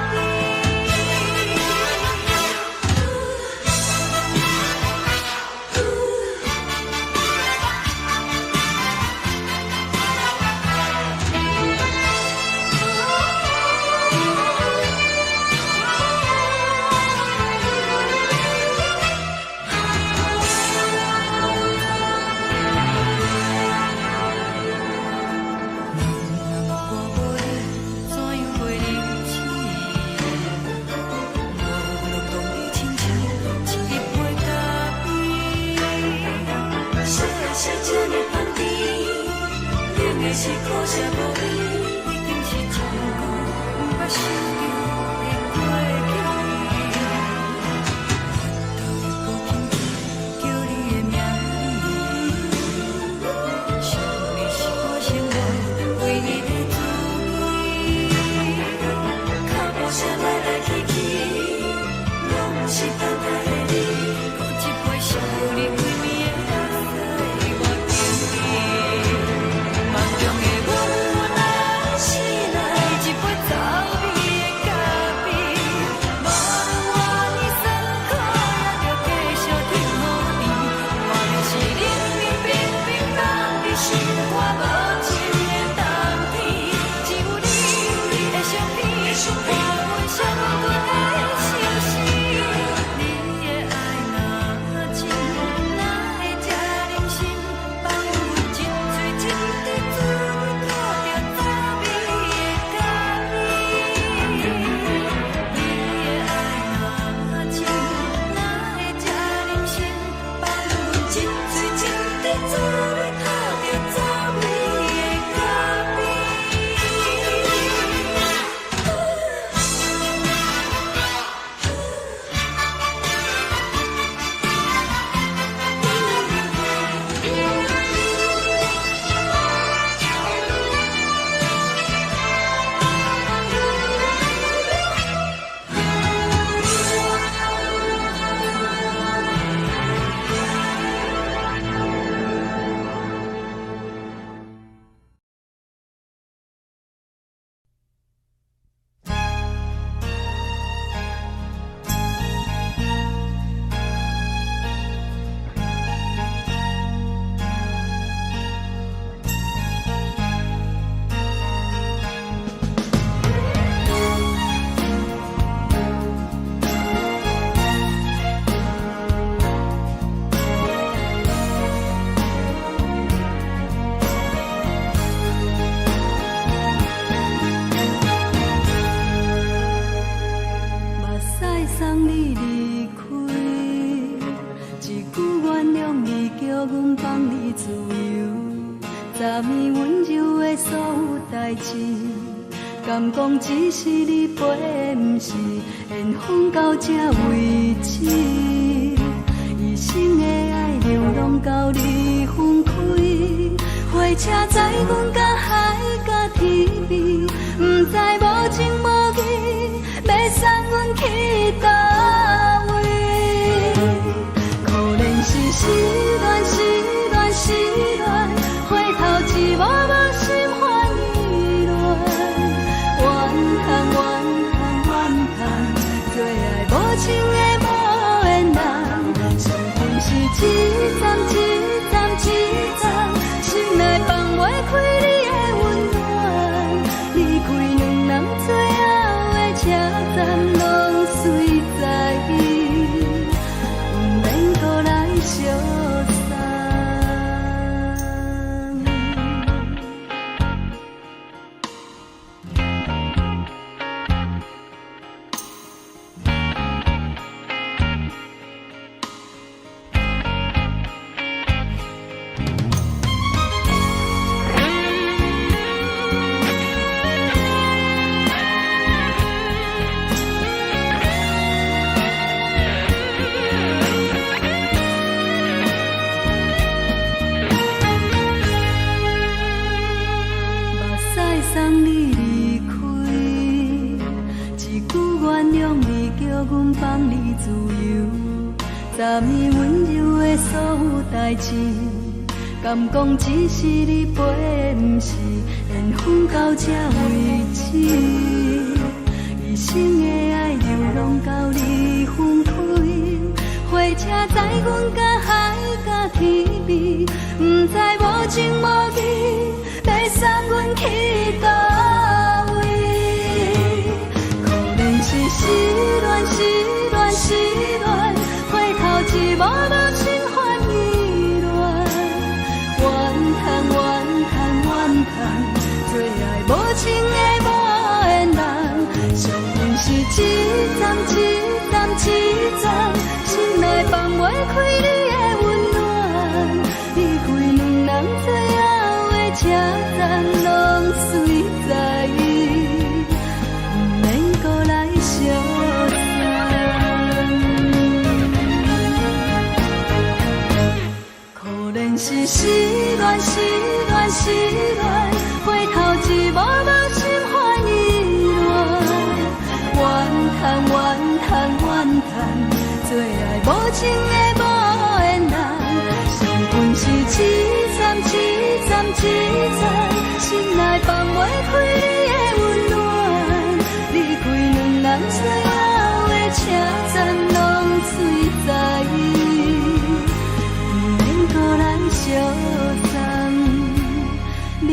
啡？人我無你，怎樣過日子？無論當你親像一杯咖啡。啥的是這呢香甜，冷的是苦澀無味，已經是真久毋捌想著的過去。頭又閣輕輕叫你的名字，想你是我生活唯一的滋味。腳步聲來來去去，攏毋是等待的你。閣一杯想你規暝的目屎，我敬你。夢中的阮來醒來，一杯走味的咖啡。無論偌尼酸苦，也著繼續天雨甜。外面是冷冰冰冰凍的心肝無情的冬天，只有你的相片，伴阮寂寞的相思。你的愛若真，哪會這忍心放阮一喙一滴做你吐著滋味的咖啡？你的愛若真，哪會這忍心放阮一喙一滴做你吐著滋味的咖啡？目屎送你離開，一句原諒你，叫阮放你自由。昨暝溫柔的所有代誌，敢講只是你陪的，毋是緣分到這為止。一生的愛流浪到你分開，火車載阮到海角天邊，毋知無情無義，欲送阮去佗位？可憐是失戀，失戀，失戀，回頭一幕幕心煩意亂。怨嘆怨嘆怨嘆，做愛無情的無緣人，傷心是一站一站一站，心內放。自由，昨暝温柔的所有代誌，敢講只是你陪，毋是緣分到這為止。一生的愛流浪到你分開，火車載阮甲海甲天邊，毋知無情無義，欲送阮去佗位。可憐是失戀，失戀，失戀，回頭一幕幕心煩意亂，怨嘆怨嘆怨嘆，做愛無情的無緣人，相逢是一站一站一站，心內放袂開你的溫暖，離開兩人最後的車站，攏隨在伊，毋免閣來相送。可憐是失戀，失戀，失戀，回頭一幕幕心煩意亂，怨嘆怨嘆怨嘆，做愛無情的無緣人，相逢是一站一站一站，心內放袂開你的溫暖，離開兩人最後的車站，攏隨在伊，毋免閣來相送。離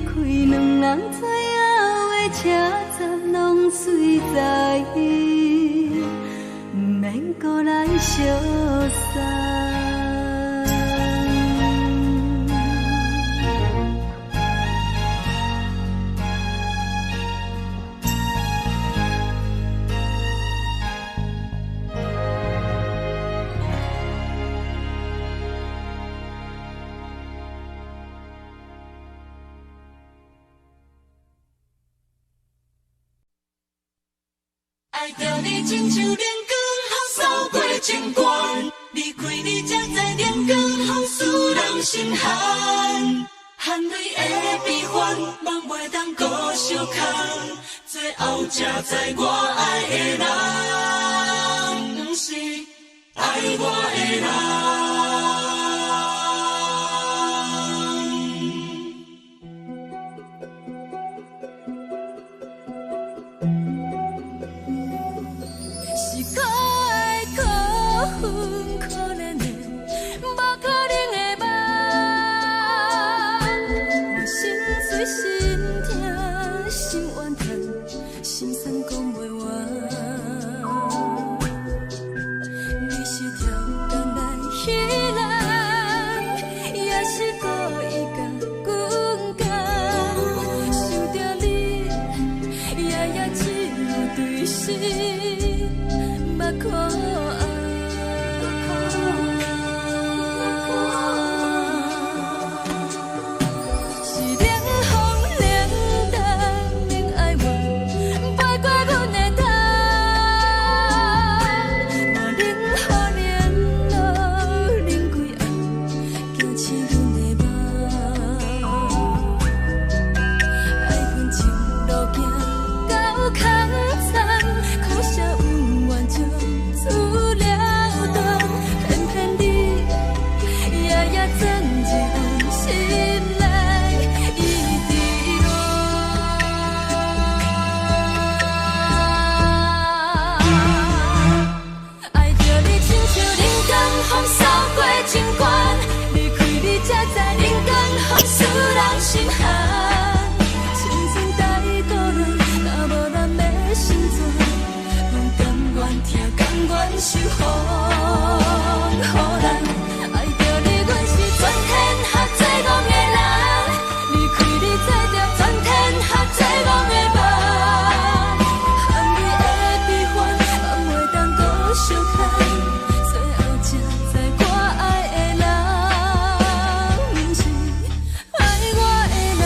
開兩人最後的車站，攏隨在伊，毋免閣來相送。愛著你親像冷光風掃過情關，離開你才知冷光風使人心寒，含淚的悲歡，夢袂當閣相牽，最後才知我愛的人，毋是愛我的人。是可愛可恨可憐的，無可能的夢。我心碎心疼心怨嘆，心酸講袂完。你是超工來彼人，也是故意共阮講。想著你，夜夜只有對心目苦紅。是冷風冷淡冷哀怨，飞過阮的頭。我冷雨冷露冷規暗，驚醒阮的夢。愛恨情路行到空残，可惜恩怨就此了斷。偏偏你夜夜鑽入阮心內，一直戀。愛著你親像冷光風掃過情關，離開你才知冷光風使人心寒。青春太多亂，若無咱欲成全，阮甘願疼，甘願受風雨難。愛著你，阮是全天下最戇的人，離開你才著全天下最戇的夢。含淚的悲歡，放袂當閣相牽，最後才知我愛的人，毋是愛我的人。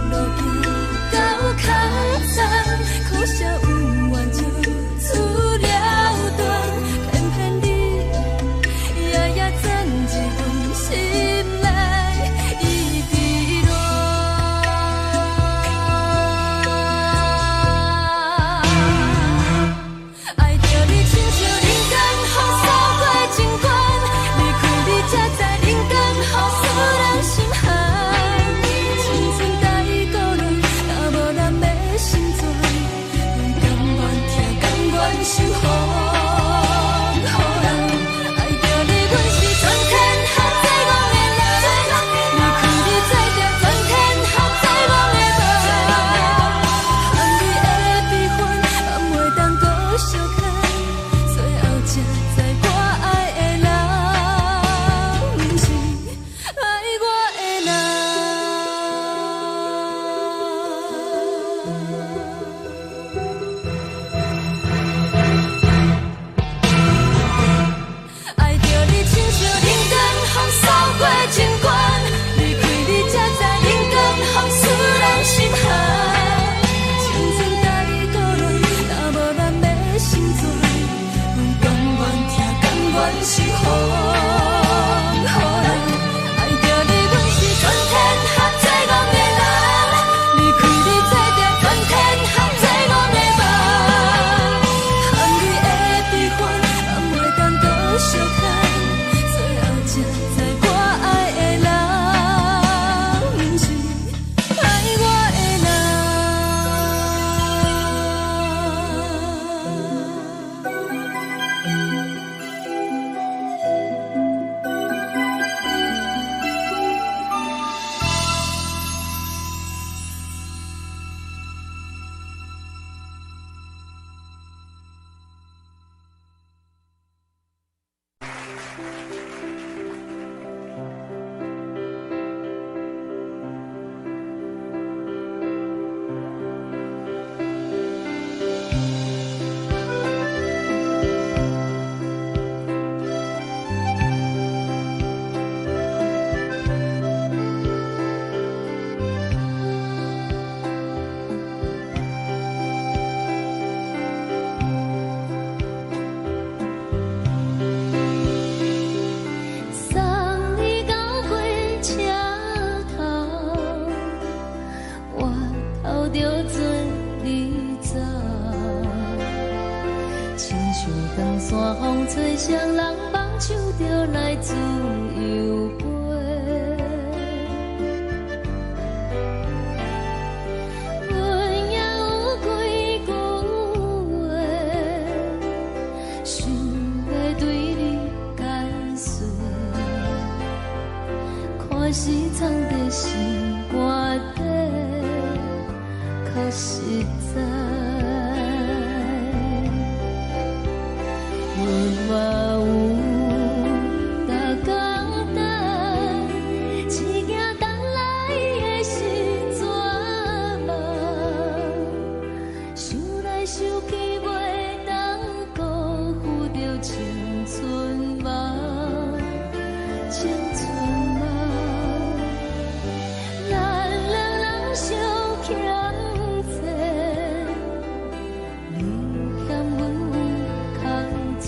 路行到空山，可惜有缘就此了断，偏偏你夜夜钻入阮心内，一直恋。愛著你親像人間風掃過情關，離開你才知人間風使人心寒。青春太孤單，若無人欲心存，阮甘願疼，甘願受風雨人。愛著你，阮是全天下最戆的人，離開你才定全天下最戆的夢。含你的悲歡，放袂當閣相牽，最後才知我愛的人，毋是愛我的人。愛著你親像人間風掃過情關，離開你才知人間風使人心寒。青春太孤單，若無人欲心存，阮甘願疼，甘願受風雨人。愛著你，阮是全天下最戆的人，離開你才定全天下最戆的夢。含你的悲歡，放袂當閣相牽，最後才知我愛的人，毋是愛我的人。送你到火車頭，我頭著做你走。親像長山風吹，誰人放手就來自由飛。阮也有幾句話，想欲對你解說。看是藏在心肝底，較實在。阮嘛有逐工等，一件等來的是绝望。想來想去，袂當辜負著青春夢，青春夢。咱兩人相欠債，你欠阮有空做，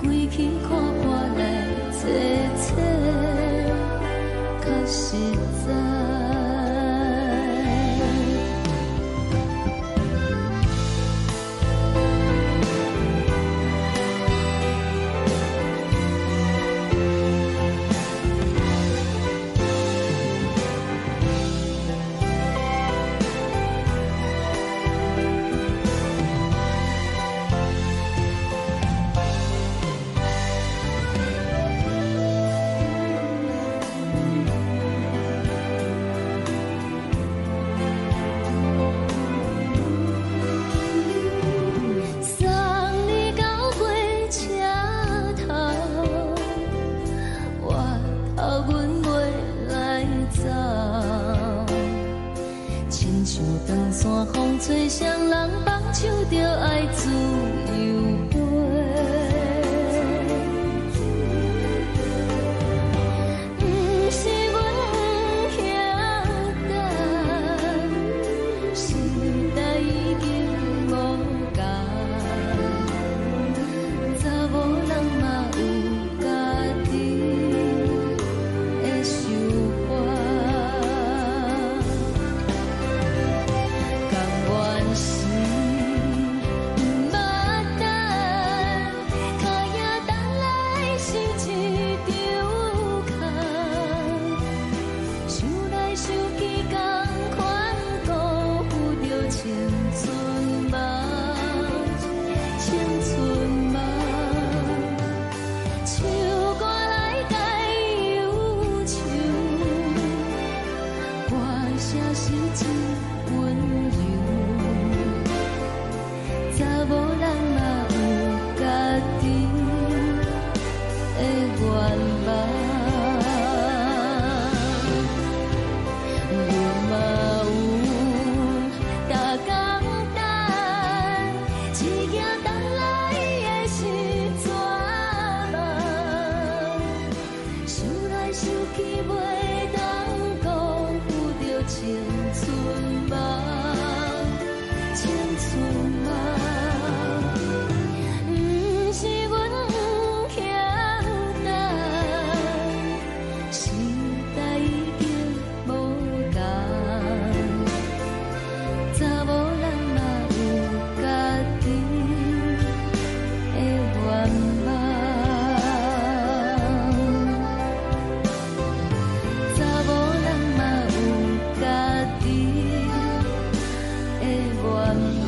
規氣看破來坐坐，較實在。送你到火車頭，我頭阮袂來走。親像長山風吹，誰人放手就愛自由飛。毋是阮兄啥时真溫柔？查某人嘛有家己的願望，阮嘛有逐工等，一行等來的是绝望，想來想去袂當辜負著青春夢，青春夢。毋是阮毋晓等，時代已經無仝，查某人嘛有家己的願望，查某人嘛有家己的願望。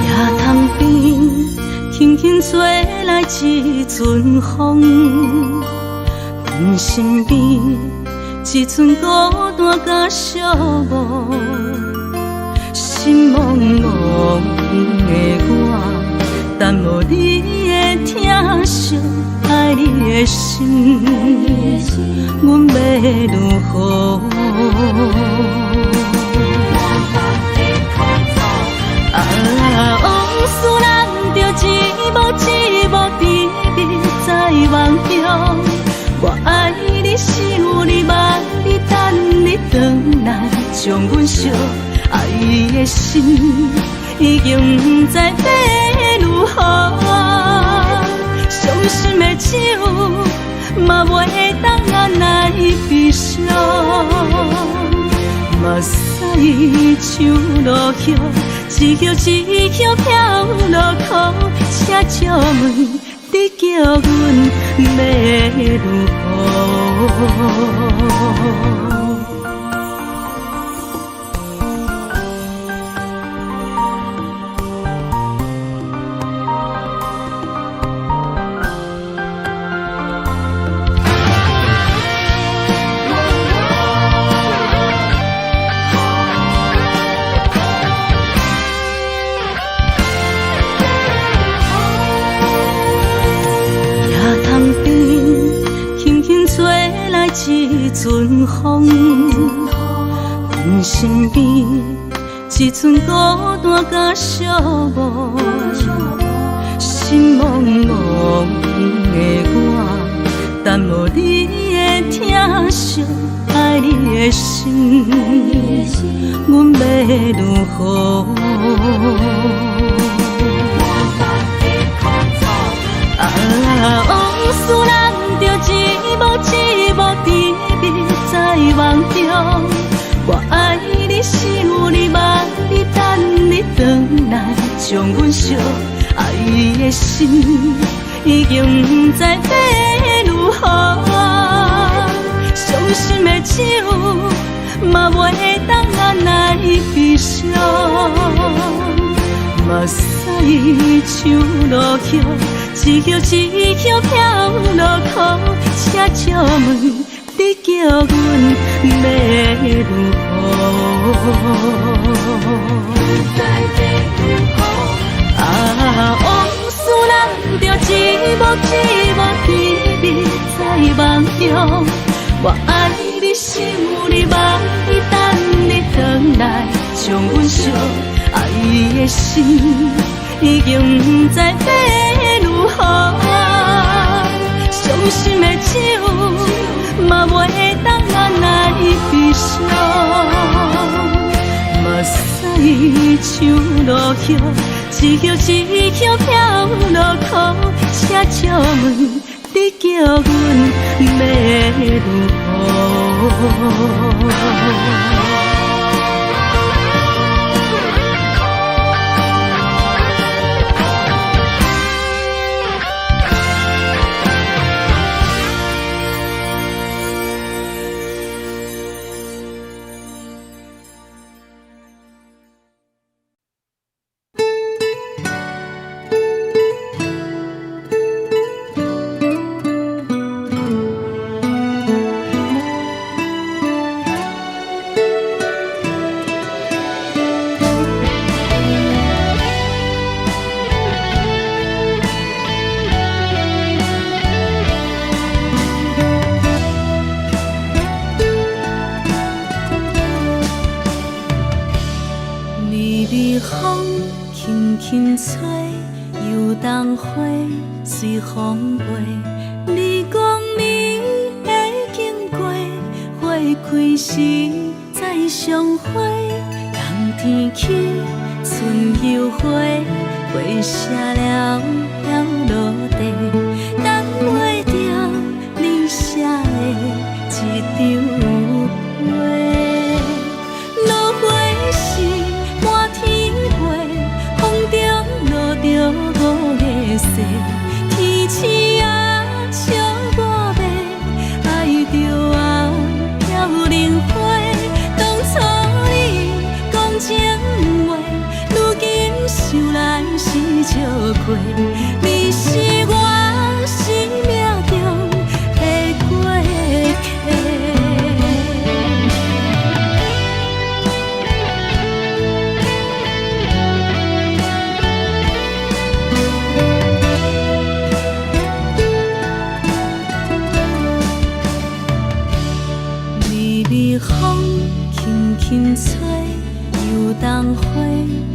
野潭邊，輕輕吹來一陣風，阮身邊一陣孤單佮寂寞，心茫茫的我，等無你的疼惜，愛你的心，阮欲如何？啊，往事咱著一幕一幕甜蜜在夢中。我愛你，想你，望你，等你轉來，將阮惜愛的心已經毋知欲如何。傷心的酒嘛袂當按捺悲傷。目屎像落雨，一葉一葉飄落苦，請借問你叫阮欲如何？野潭邊，輕輕吹來一陣風，阮身邊一陣孤單佮寂寞，心茫茫的我，等無你的疼惜，愛你的心，阮欲如何？啊，往事咱著一幕一幕甜蜜在夢中。我愛你，想你，望你，等你轉來，將阮惜愛的心已經毋知欲如何。傷心的酒嘛袂當按捺悲傷。目屎像落雨，一葉一葉飄落苦，請借問你叫阮欲如何？不知欲如何。希望甜蜜在夢中。我愛你，想你，望你，等你轉來，將阮惜愛的心已經不知欲如何。傷心的酒嘛袂當按捺悲傷，目屎像落葉，一葉一葉飄落空，請借問你叫阮欲如何？微微風輕輕吹，油桐花隨風飛。你講你會經過，花開時再相會。冬天起，春又回，花謝了飄落地，等袂著你寫的一張批。落花時滿天飛，風中落著五个誓，天星啊笑我欲愛著啊飄零花。當初你講情話，如今想來是笑話。你是我生命中的過客。微微風輕輕吹，油桐花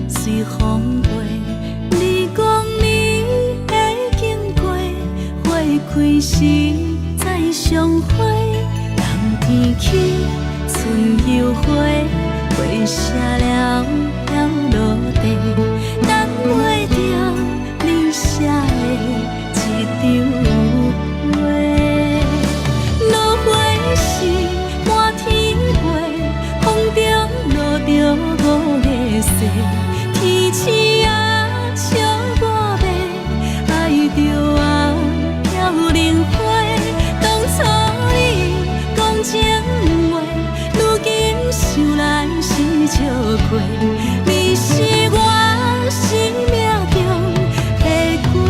隨風飛。你講你會經過，花開時再相會。冬天起，春又回，花謝了飄落地，等袂著你寫的一張批。落花時滿天飛，風中落著五个誓，天星啊笑我欲愛著啊飄零花。當初你講情話，如今想來是笑話。你是我生命中的過客。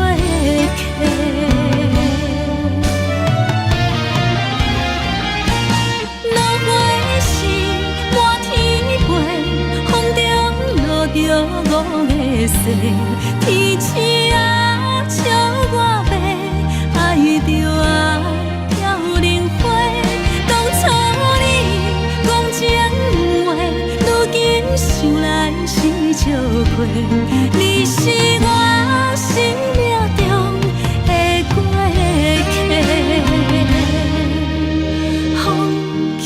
落花時滿天飛，風中落著五个誓，天星啊笑我欲愛著啊飄零花。當初你講情話，如今想來是笑話。你是我生命中的過客。風輕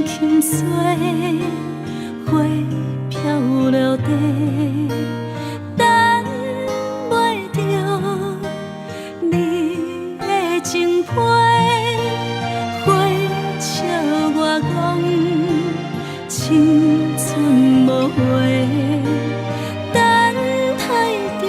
輕吹，花飄落地，等袂著你的情批，花笑我講青春無話，等待著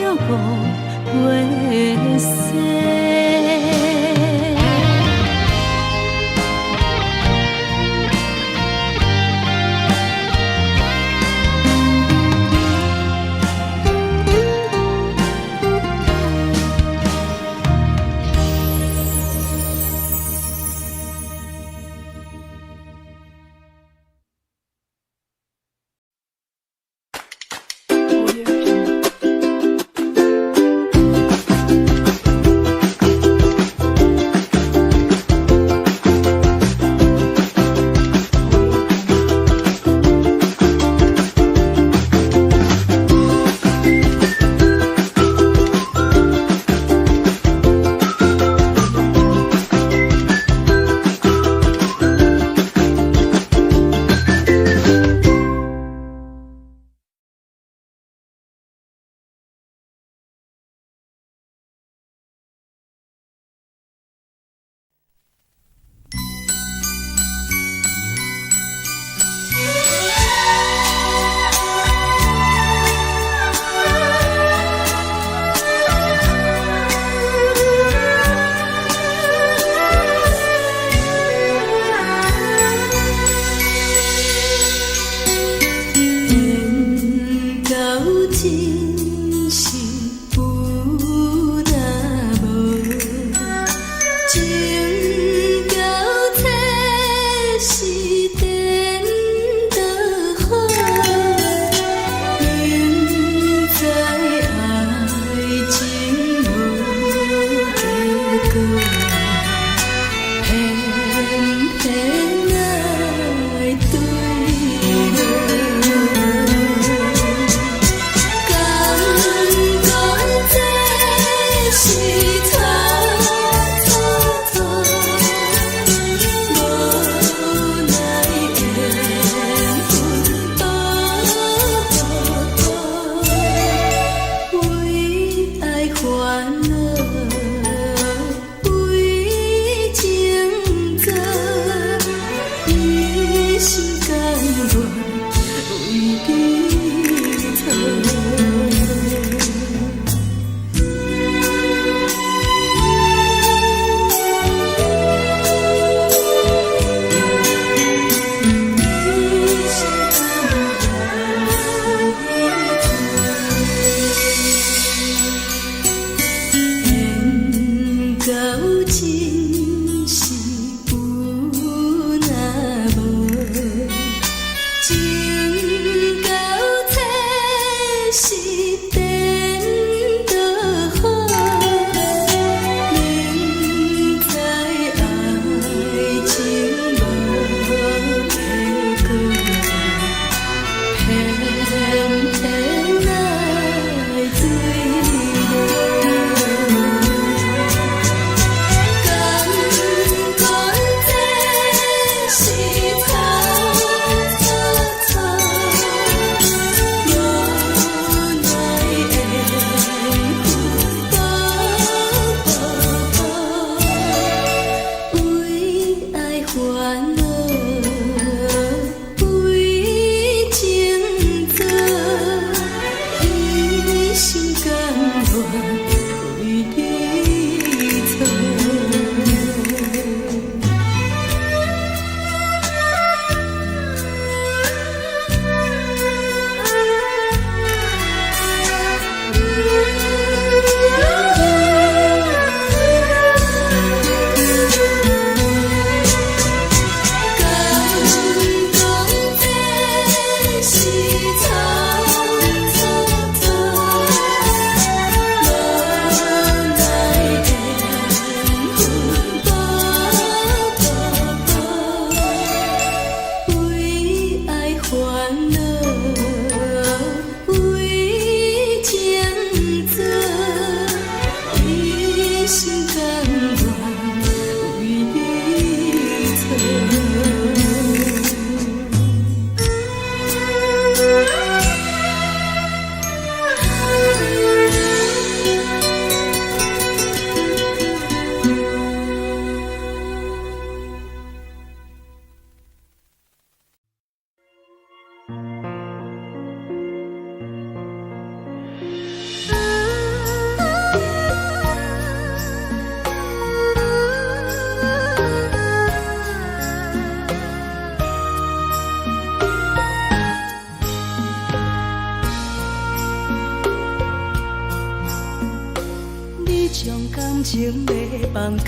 將感情欲放空，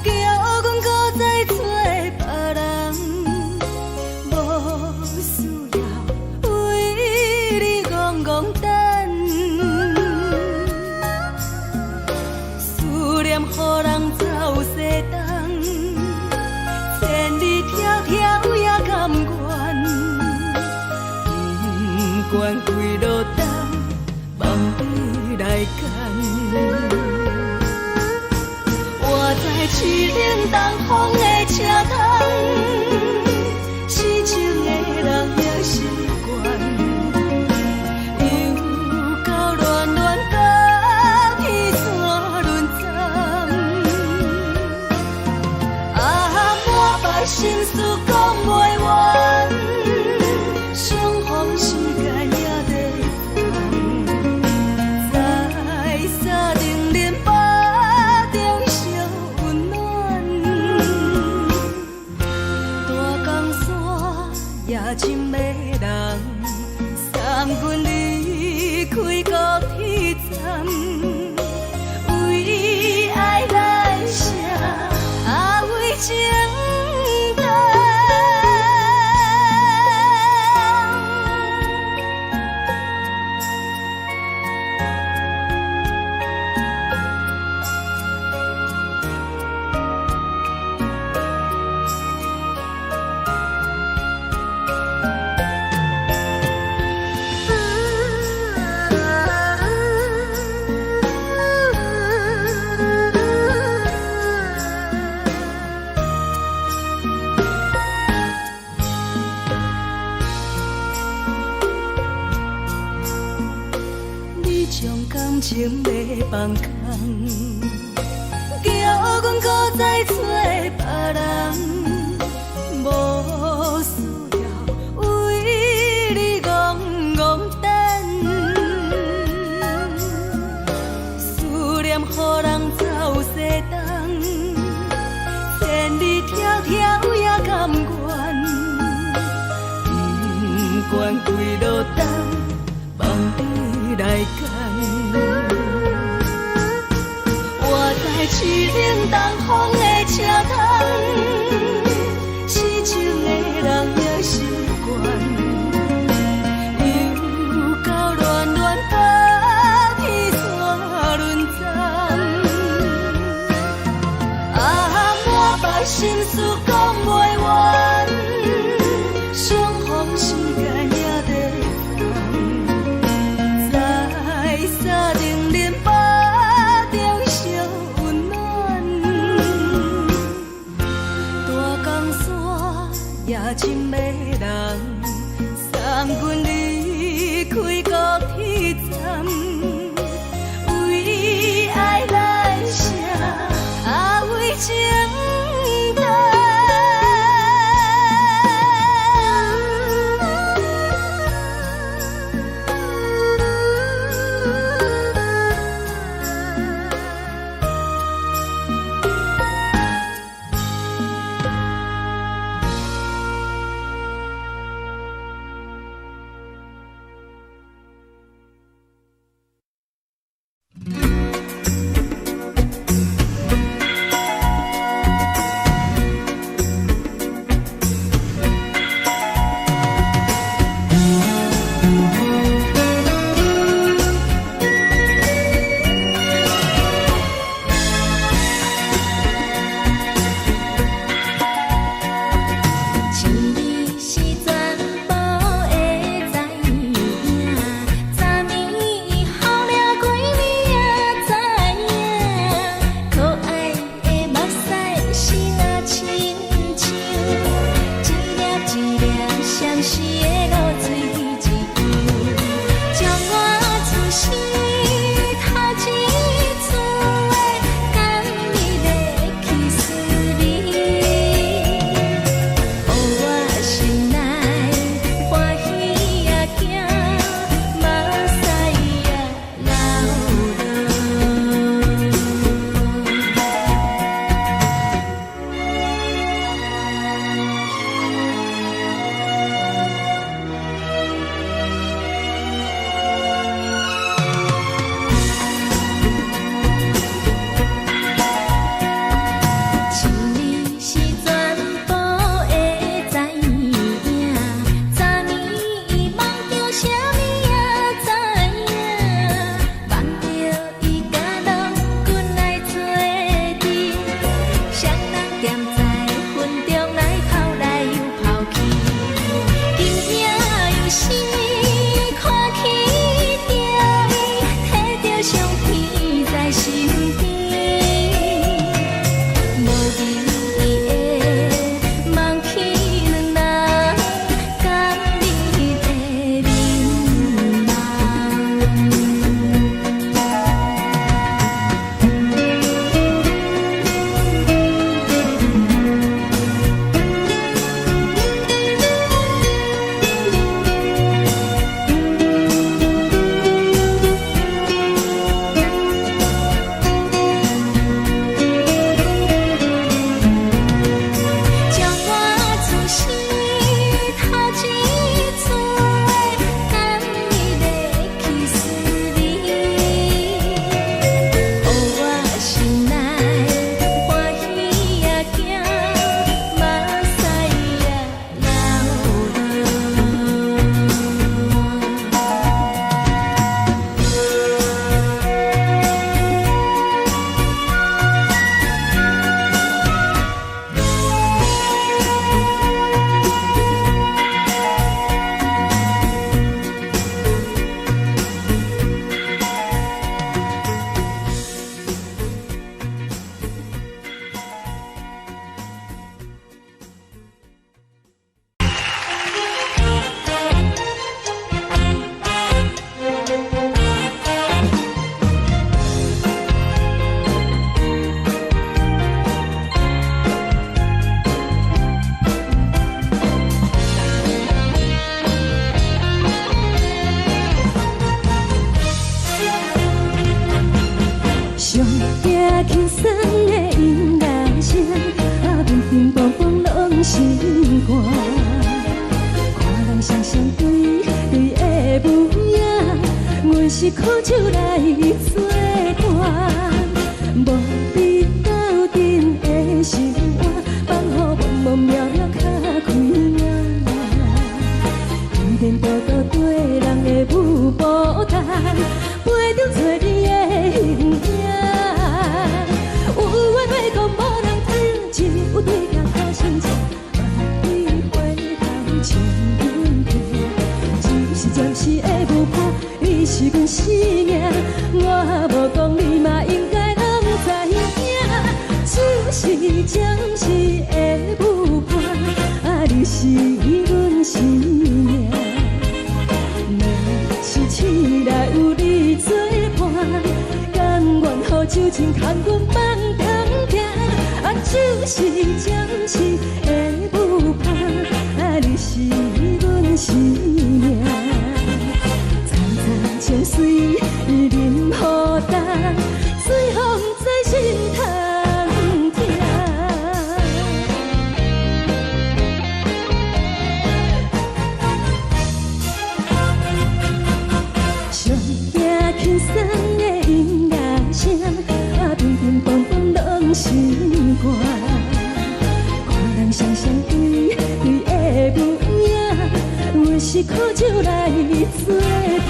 叫阮閣再找別人，無需要為你戇戇等。思念予人走西東，千里迢迢也甘願，不管幾落冬，放你來揀。我知凄冷東風的車窗，痴情的人也習慣，又到戀戀甲天山輪轉。啊，滿腹心事講袂完，相逢時間也在轉，在三重林腹中相溫暖。大江山也真迷人，送阮離開高鐵站，為愛來寫，啊為情等。你將感情欲放空，叫阮閣再找別人，無需要為你戇戇等。思念予人走西東，千里迢迢也甘願，不管幾落冬，放你來揀。我知凄冷東風的車窗，痴情的人也習慣，又到戀戀甲天山輪轉。啊，滿腹心事講袂完，相逢時間也在轉，在三重林腹中相溫暖。大江山也真迷人，送阮離開高鐵站，為愛來寫，啊為情等。像你是全部的知影，昨暝予掠過你也知影，可愛的目屎是若親像一粒一粒相思的露水一樣，將我此生頭一次的甘蜜的去思念。予我心內歡喜也驚，目屎也流落。輕鬆的音樂聲，啊，乒乒乓乓攏心肝。看人雙雙對對的舞影，阮是苦酒來做伴，無比鬥陣的心肝，放予茫茫渺渺較開眼。天顛倒倒對人的舞步動，陪著找你的形影。有話欲講無人聽，只有對鏡苦心情，万里回頭唱阮聽。只是暫時的舞伴，你是阮生命，我無講你嘛應該攏知影。只是暫時的舞伴，啊，你是阮生命。若是醒來有你作伴，甘願予酒精牽阮放長行。啊，只是暫時的舞伴，啊，你是阮生命。層層情隨淋雨重，水予毋知心通疼。上驚輕鬆的音樂聲，啊，乒乒乓乓攏心肝。看人雙雙對對的舞影，阮是苦酒來做伴，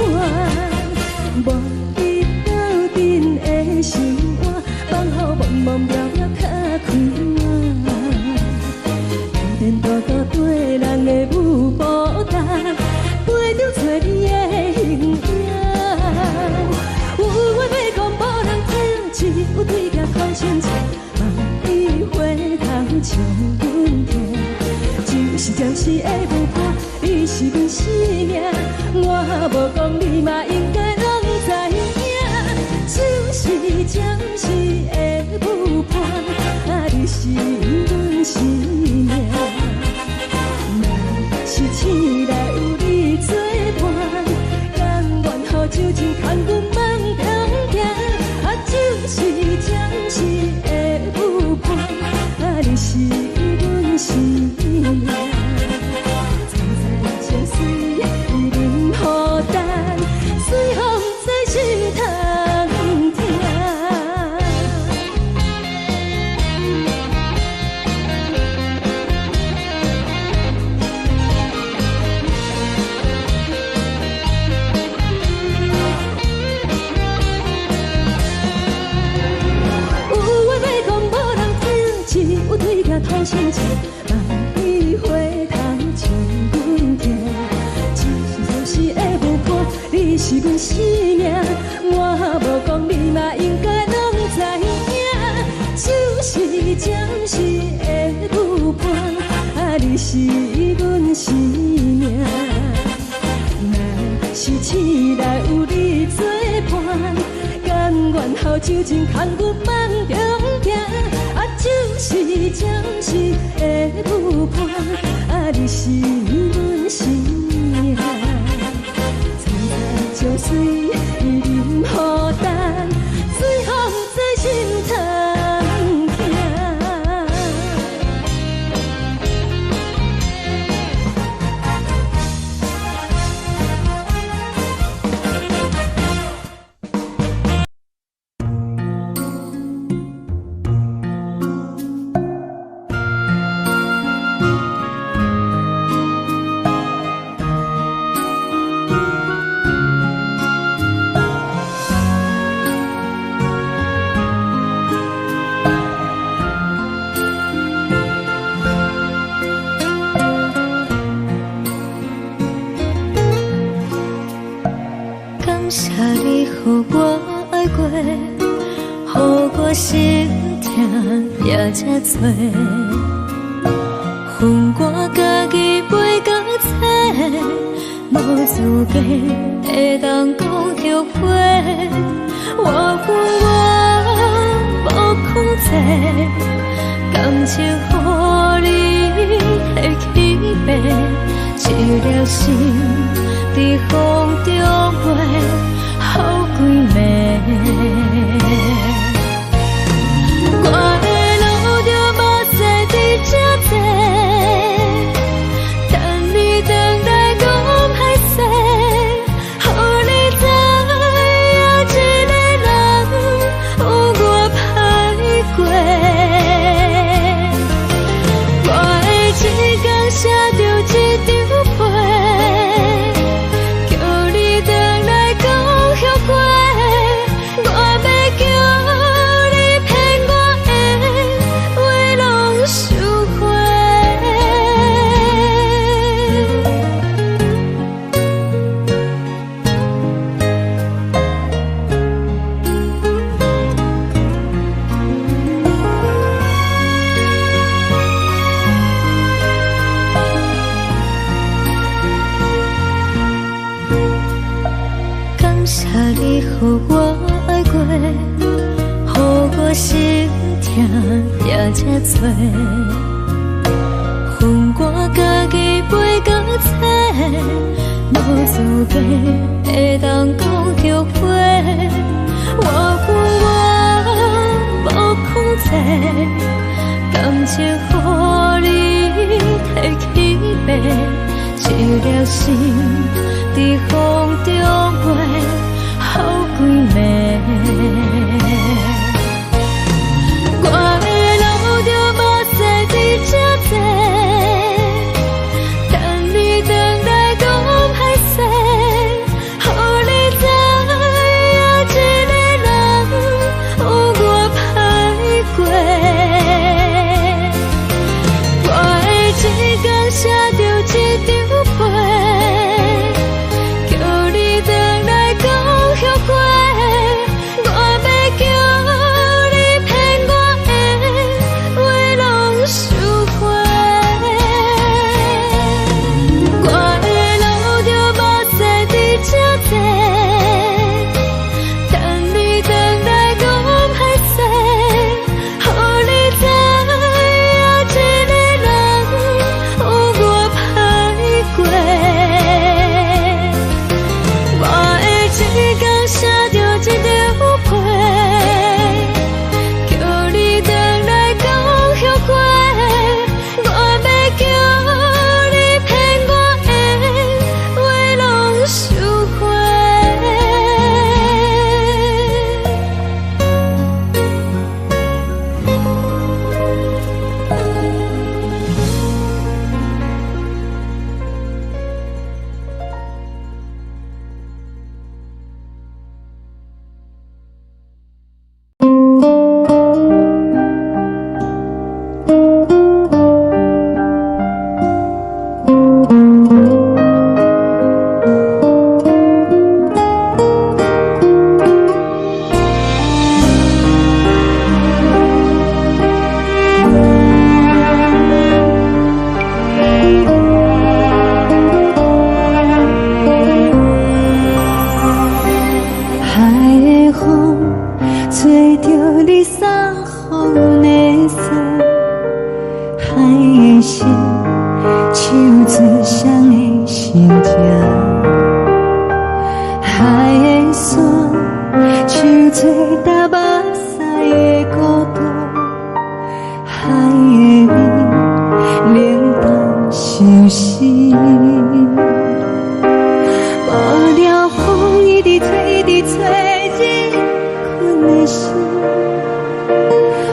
無比鬥陣的心肝，放予茫茫渺渺較開眼。天顛倒倒對人的舞步動，陪著找你的形影。有話欲講無人聽，只有對鏡苦心情，萬里回頭唱阮聽。只是暫時的舞伴，你是阮生命，我無講你嘛應該攏知影。只是暫時的舞伴，啊，你是阮生命。若是醒來有你作伴，甘願予酒精牽阮放長行。啊，只是暫時的舞伴，啊，你是阮生命。層層情隨淋雨重，水予毋知心通疼。有話欲講無人聽，只有對鏡吐心情，萬里回頭唱阮聽。只是暫時的舞伴，你是阮生命，我無講你嘛應該攏知影。只是暫時的舞伴，啊，你是阮生命。若是醒來有你作伴，甘願予酒精牽阮放長行。啊，只是暫時的舞伴，啊，你是阮生命。層層情隨淋雨重，水予毋知心通疼。感謝你予我愛過，予我心疼也這多。恨我家己袂到找，無資格會當講後悔。我有我無控制，感情予你的欺騙，一粒心佇風中飛，好幾暝。我愛過，予我心疼定這多。予我家己飞到找，無資格會當講後悔。我有我無控制，感情予你提去爬，一粒心佇風中飛，好幾暝。我會流著目屎佇這坐，等你轉來講歹勢，予你知影一个人有偌歹過。我會一工寫著一張批，叫你轉來講後悔。我欲叫你騙我的話攏收回。我會流著目屎佇這坐，等你轉來講歹勢，予你知影一個人有偌歹過。我會一工寫著一張批，叫你轉來講後悔。我欲叫你騙我的話攏收回。海的風吹著你送予阮的衫，海的心唱出誰的心情，海的山唱出踏目屎的孤獨，海的味冷淡相思。無聊風一直吹，一直吹，入阮的心，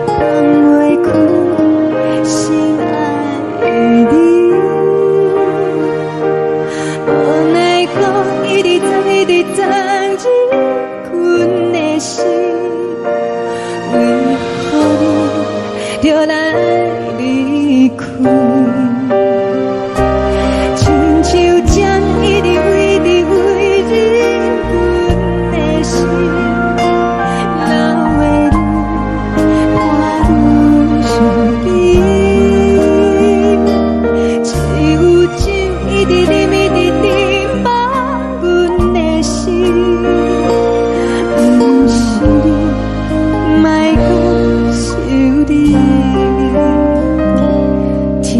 放袂開心愛的你。無奈何一直鑽，一直鑽入阮的心，為何你著來離開？親像針一直飛，一直飛入阮的心，老的愈看愈相見。只有酒一直啉，一直斟放阮的心，毋是你，莫閣想你。天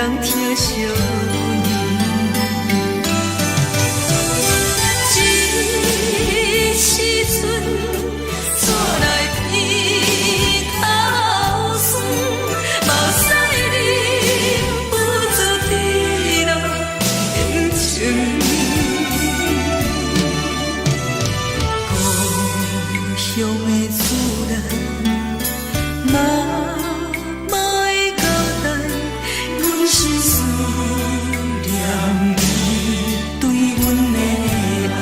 人疼惜阮。這時陣，煞來鼻頭酸，目屎忍不住滴落眼睛。故鄉的厝內，媽媽的交代，阮是思念你對阮的愛。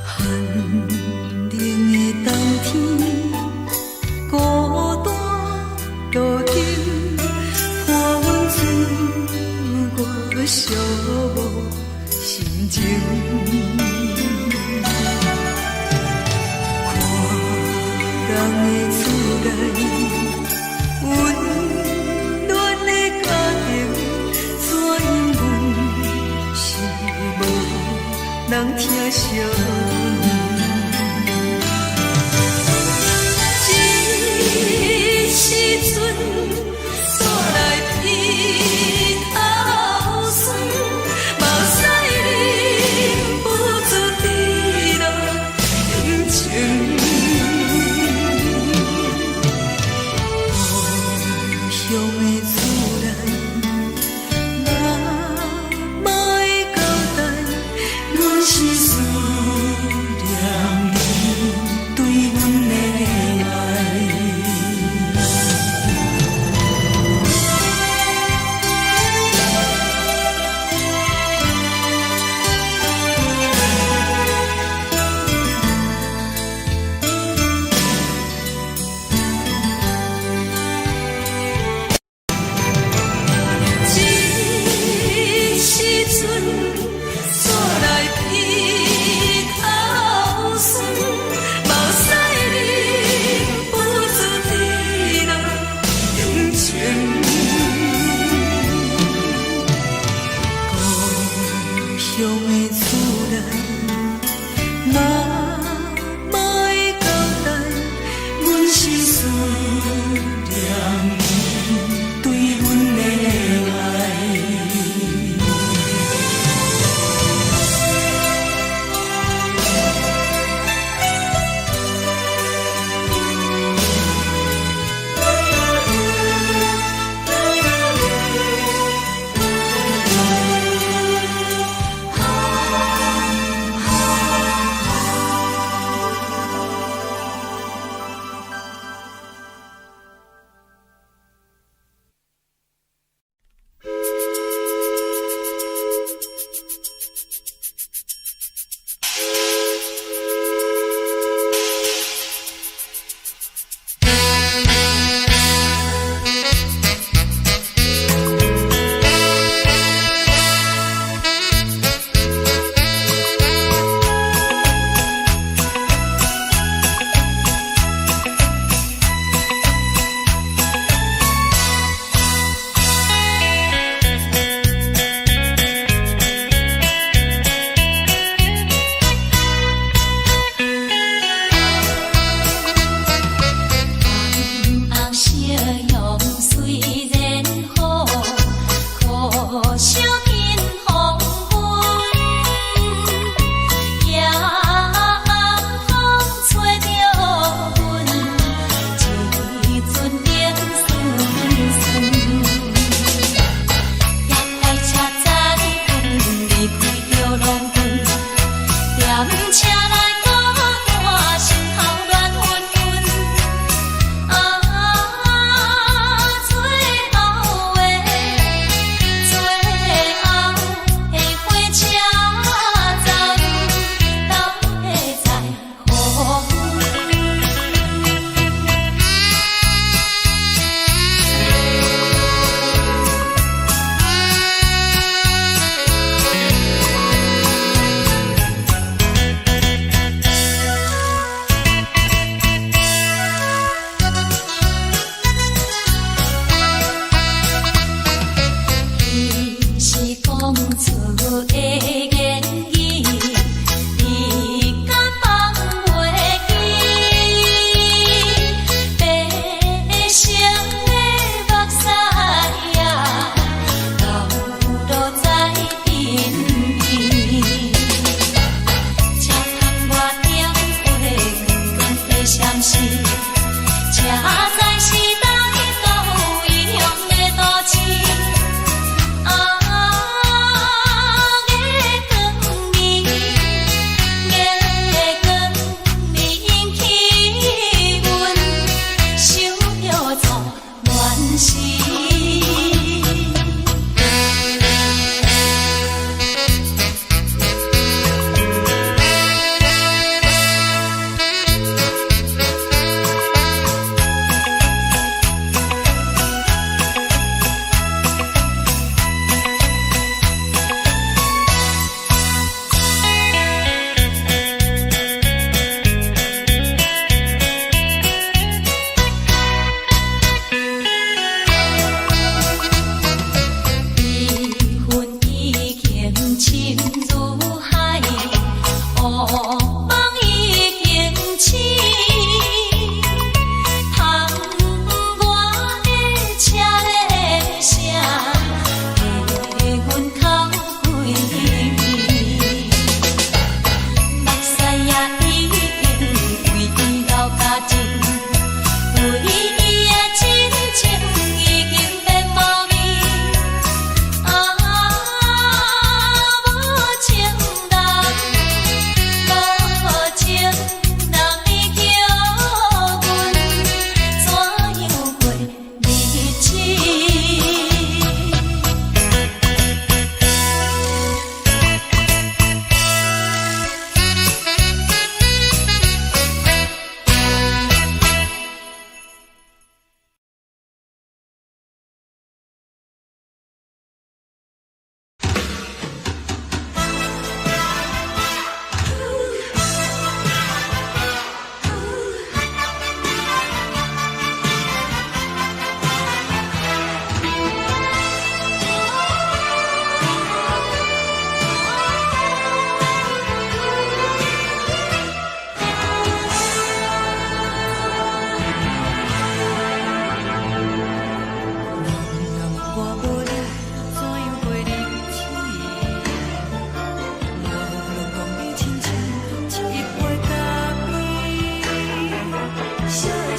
寒冷的冬天，孤單路燈，伴阮自我寂寞心情。看人的厝內，溫暖的家庭，怎樣阮是無人疼惜阮。這時陣，煞來鼻頭酸，目屎忍不住滴落眼睛。故鄉的厝內，媽媽的交代，阮是思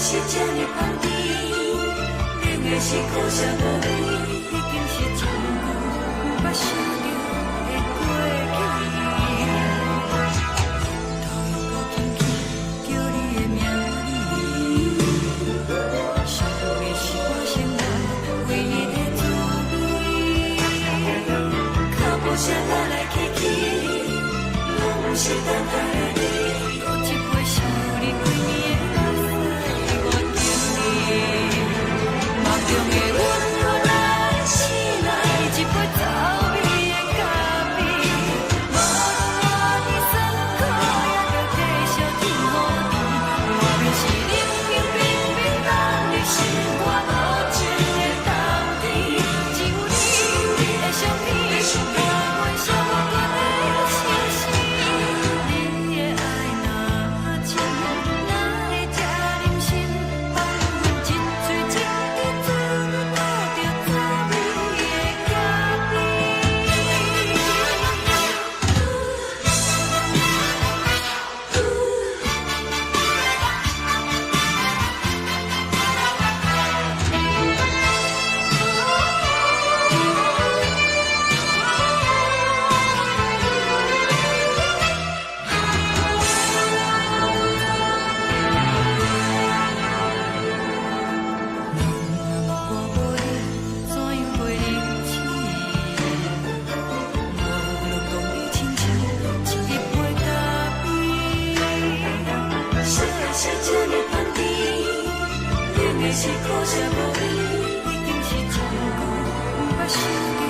是這呢香甜，冷的是苦澀無味，已經是真久毋捌想著的過去。頭又閣輕輕叫你的名字，想的是我生活唯一的滋味。腳步聲來來去去，攏毋是等待的你。閣一擺想你規暝的目屎我敬你。夢中的阮予咱醒來，一杯走味的咖啡。無論偌尼酸苦，也著繼續天予甜。外面是冷冰冰冰凍的心肝無情的冬天，只有你的相片，伴阮寂寞的相思。你的愛若真，哪會這忍心放阮一喙一滴嘴吐著滋味的咖啡？我無你，怎樣過日子？無論講你親像一杯咖啡。啥的是這呢香甜，冷的是苦澀無味，已經是真久毋捌想著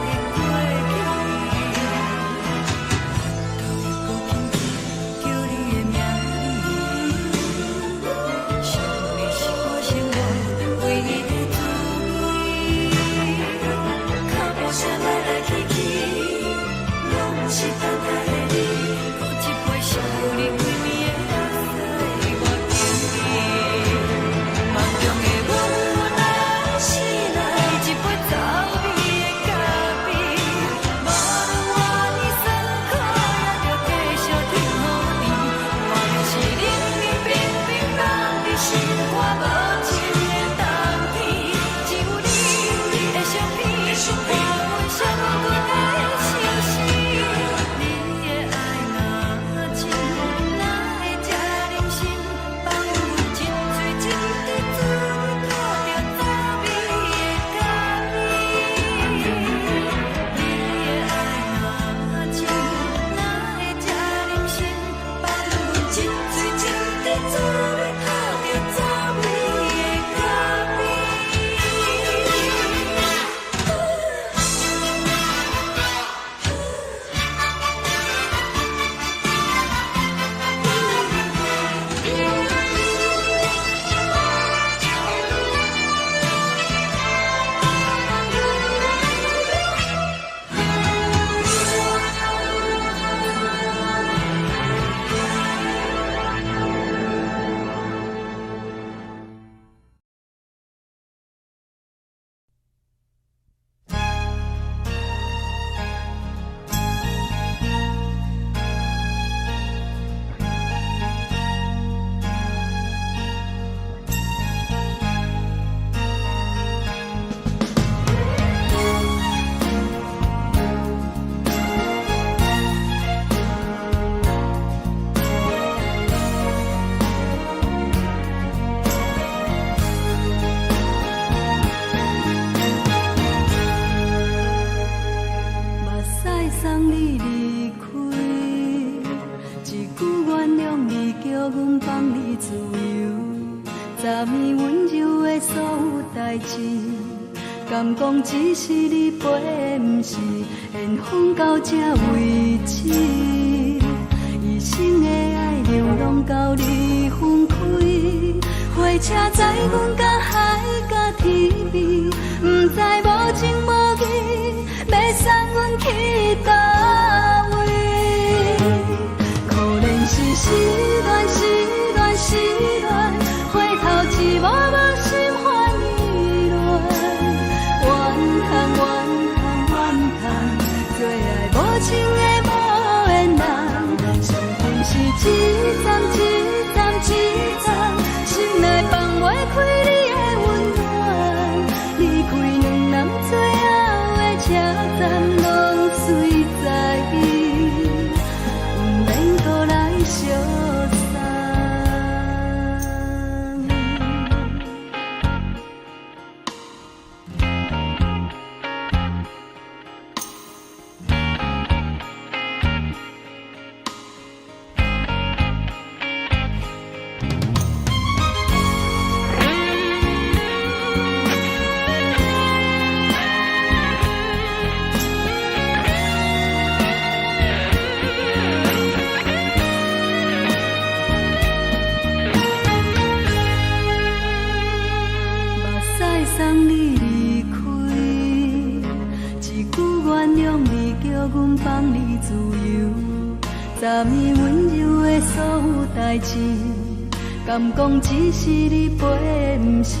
的過去。頭又閣輕輕叫你的名字，想的是我生活唯一的滋味。腳步聲來來去去，攏毋是等待的你。閣一擺想你規暝的目屎我敬你。夢中的阮予咱醒來，一杯走味的咖啡。無論偌尼酸苦，也著繼續天予甜。外面是冷冷冰冰凍的心肝無情的冬天，只有你的相片，伴阮寂寞的相思。你的愛若真，哪會這忍心放阮一喙一滴嘴吐著滋味的咖啡？你的愛若真，哪會這忍心放阮一喙一滴嘴吐著滋味的咖啡？目屎送你離開，一句原諒你，叫阮放你自由。昨暝溫柔的所有代誌，敢講只是你陪的，毋是緣分到這為止。一生的愛流浪到你分開，火車載阮到海角天邊，毋知無情無義，欲送阮去佗位？可憐是失戀，失戀，失戀，回頭一幕幕心煩意亂。怨嘆怨嘆怨嘆，做愛無情的無緣人，生命是一站一站一站，心內放昨暝溫柔的所有代誌，敢講只是你陪，毋是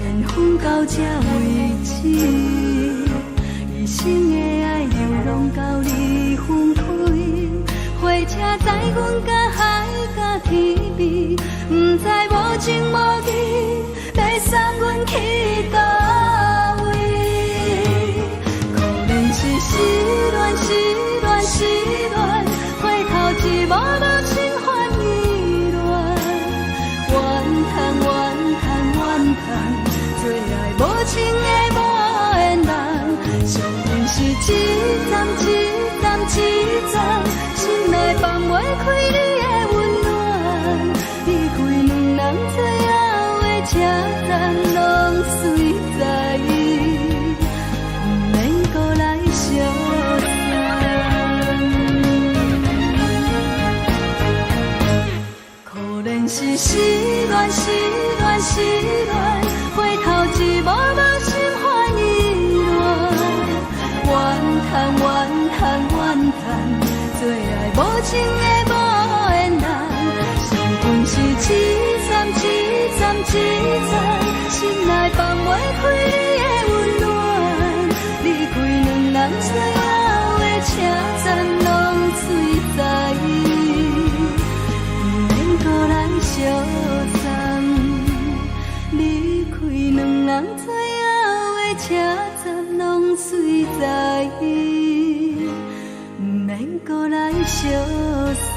緣分到這為止。一生的愛猶攏交你分開，火車載阮甲海甲天邊，毋知無情無義，欲送阮去佗位。可憐是失戀，失戀，失戀，回頭一幕幕心煩意亂。怨嘆怨嘆怨嘆，做愛無情的無緣人，相逢是一站一站一站，心內放袂開你的溫暖。離開兩人最後的車站，攏隨在，毋免閣來相送。可憐是失戀，失戀，失戀，回頭一幕幕心煩意亂。怨嘆怨嘆怨嘆，做愛無情的無緣人，相逢是一站一站一站，心內放袂開你的溫暖。離開兩人最後的車站，攏隨在，毋免閣來相送。離開兩人最後的車站，攏隨在，毋免閣來相送。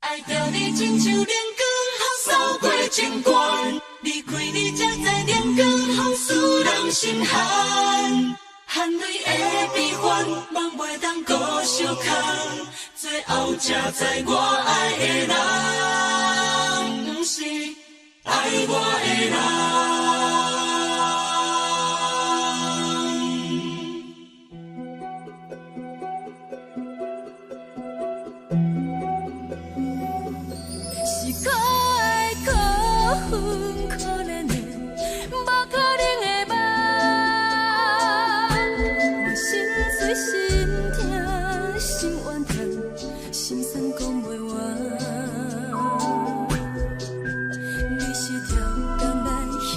愛著你親像冷光予掃過情關，離開你才知冷光予使人心寒。汗淚的悲歡，夢袂當閣相空，最後才知我愛的人，毋是愛我的人。是可愛可恨可憐的，無可能的夢。我心碎心疼心怨嘆，心酸講袂完。你是跳工來彼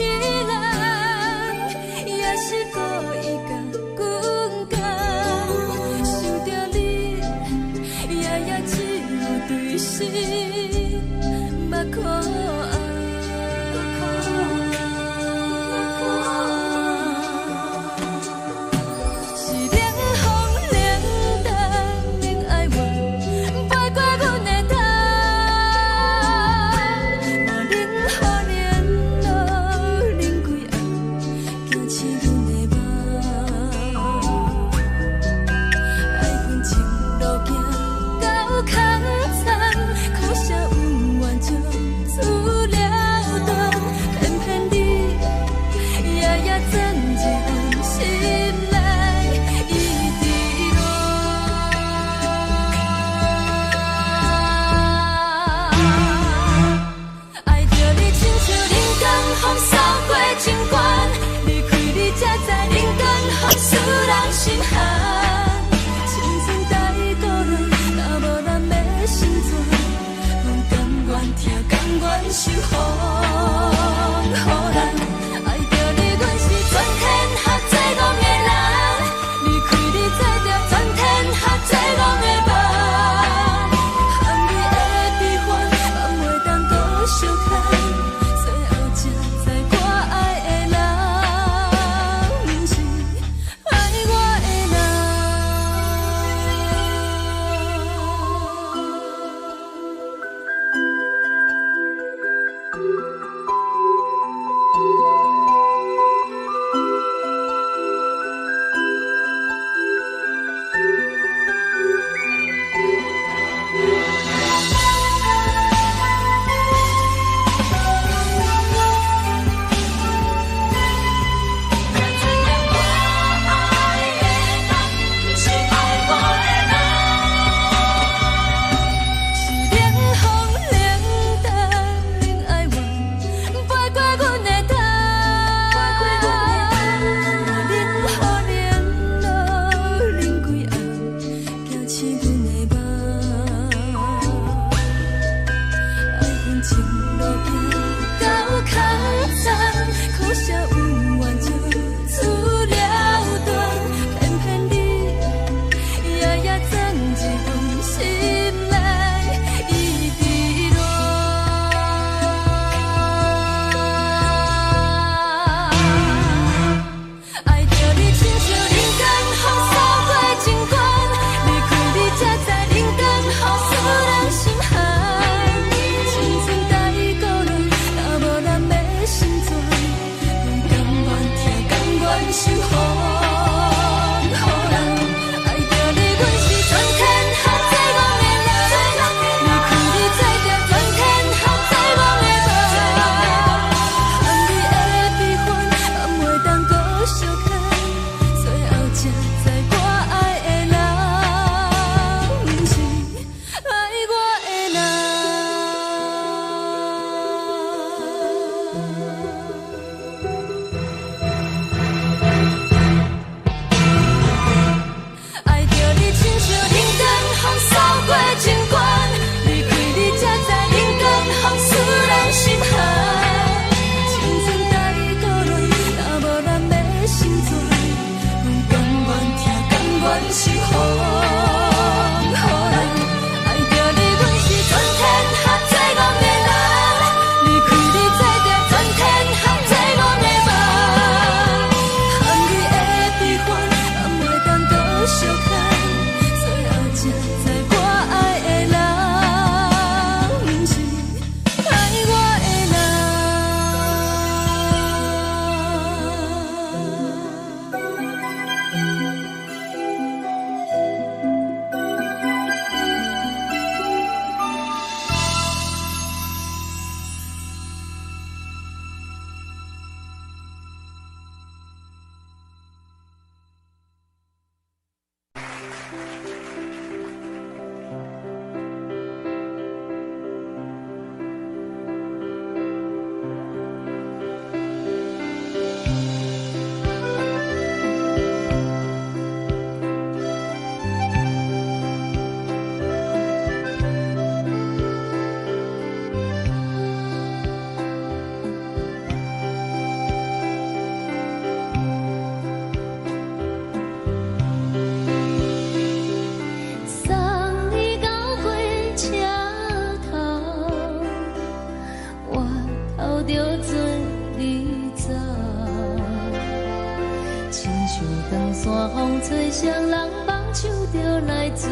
山風吹，誰人放手就來自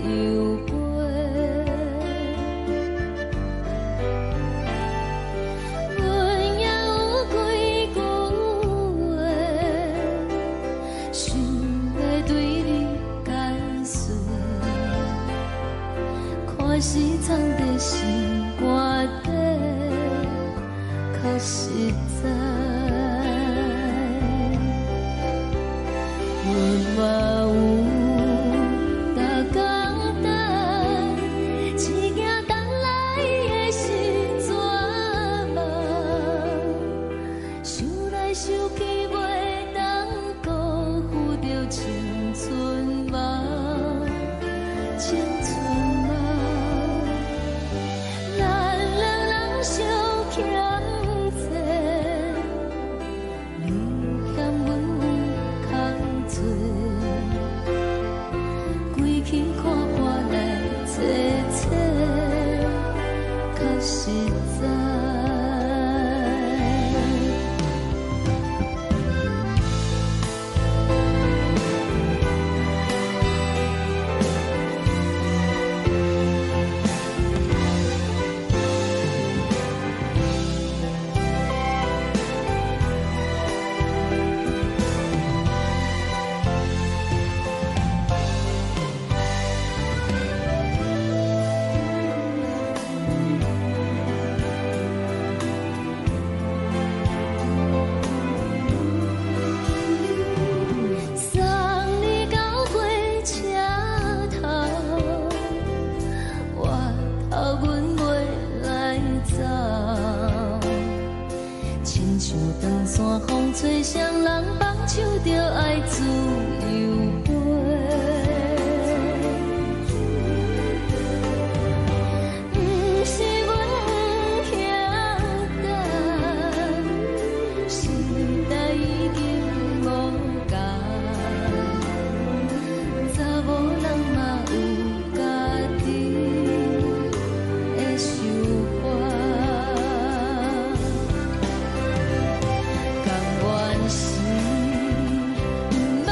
由飛。阮也有幾句話，想欲對你解說，看是藏佇心肝底，較實在。阮嘛有逐工等，只驚等來的是绝望。想來想去，袂當辜負著青春夢，青春夢。咱兩人相欠債，你嫌阮有空濟，規氣看破來坐坐，較實在。送你到火車頭，我頭阮袂來走。親像長山風吹，誰人放手就愛自由飛。毋是阮不曉等，時代已經無仝，查某人嘛有家己的想法。甘願是毋捌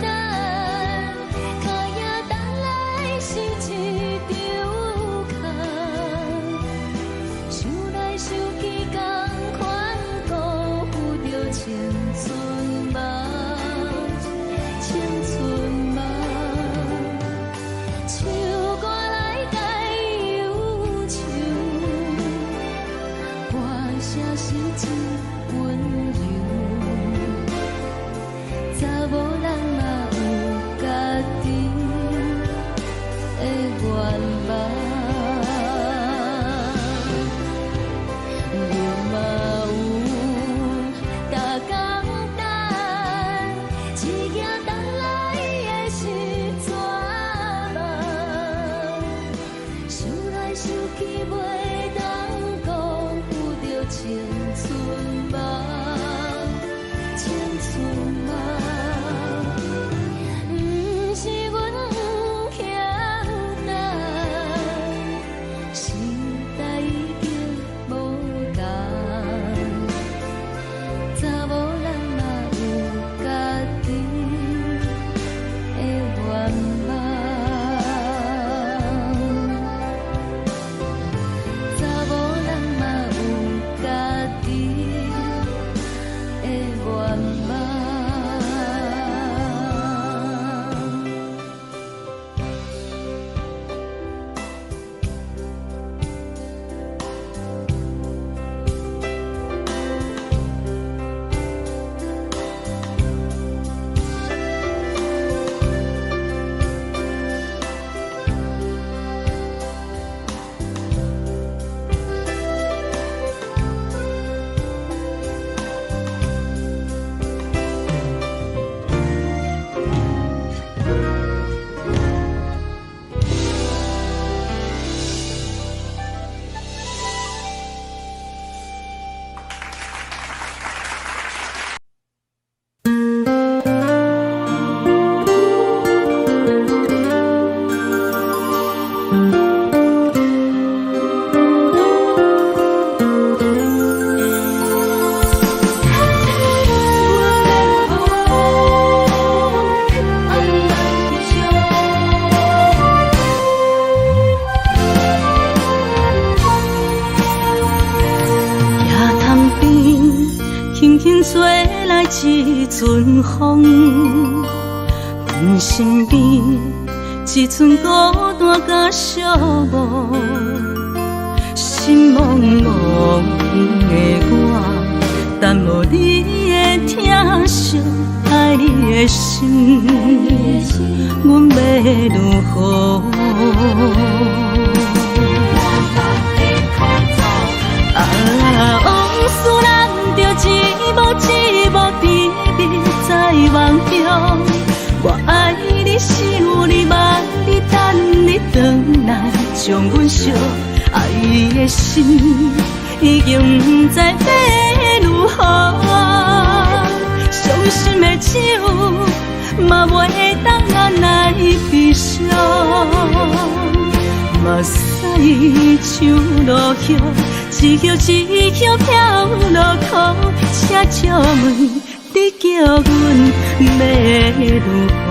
等，跤影等來是一場空。想來想去，仝款辜負著青吹來一陣風，阮身邊一陣孤單佮寂寞，心茫茫的我，等無你的疼惜，愛你的心，阮欲如何？啊，往事咱著一幕一幕甜蜜在夢中。我愛你，想你，望你，等你轉來，將阮惜。愛的心已經毋知欲如何，傷心的酒嘛袂當按捺悲傷。目屎像落葉，一葉一葉飄落苦，請借問你叫阮欲如何？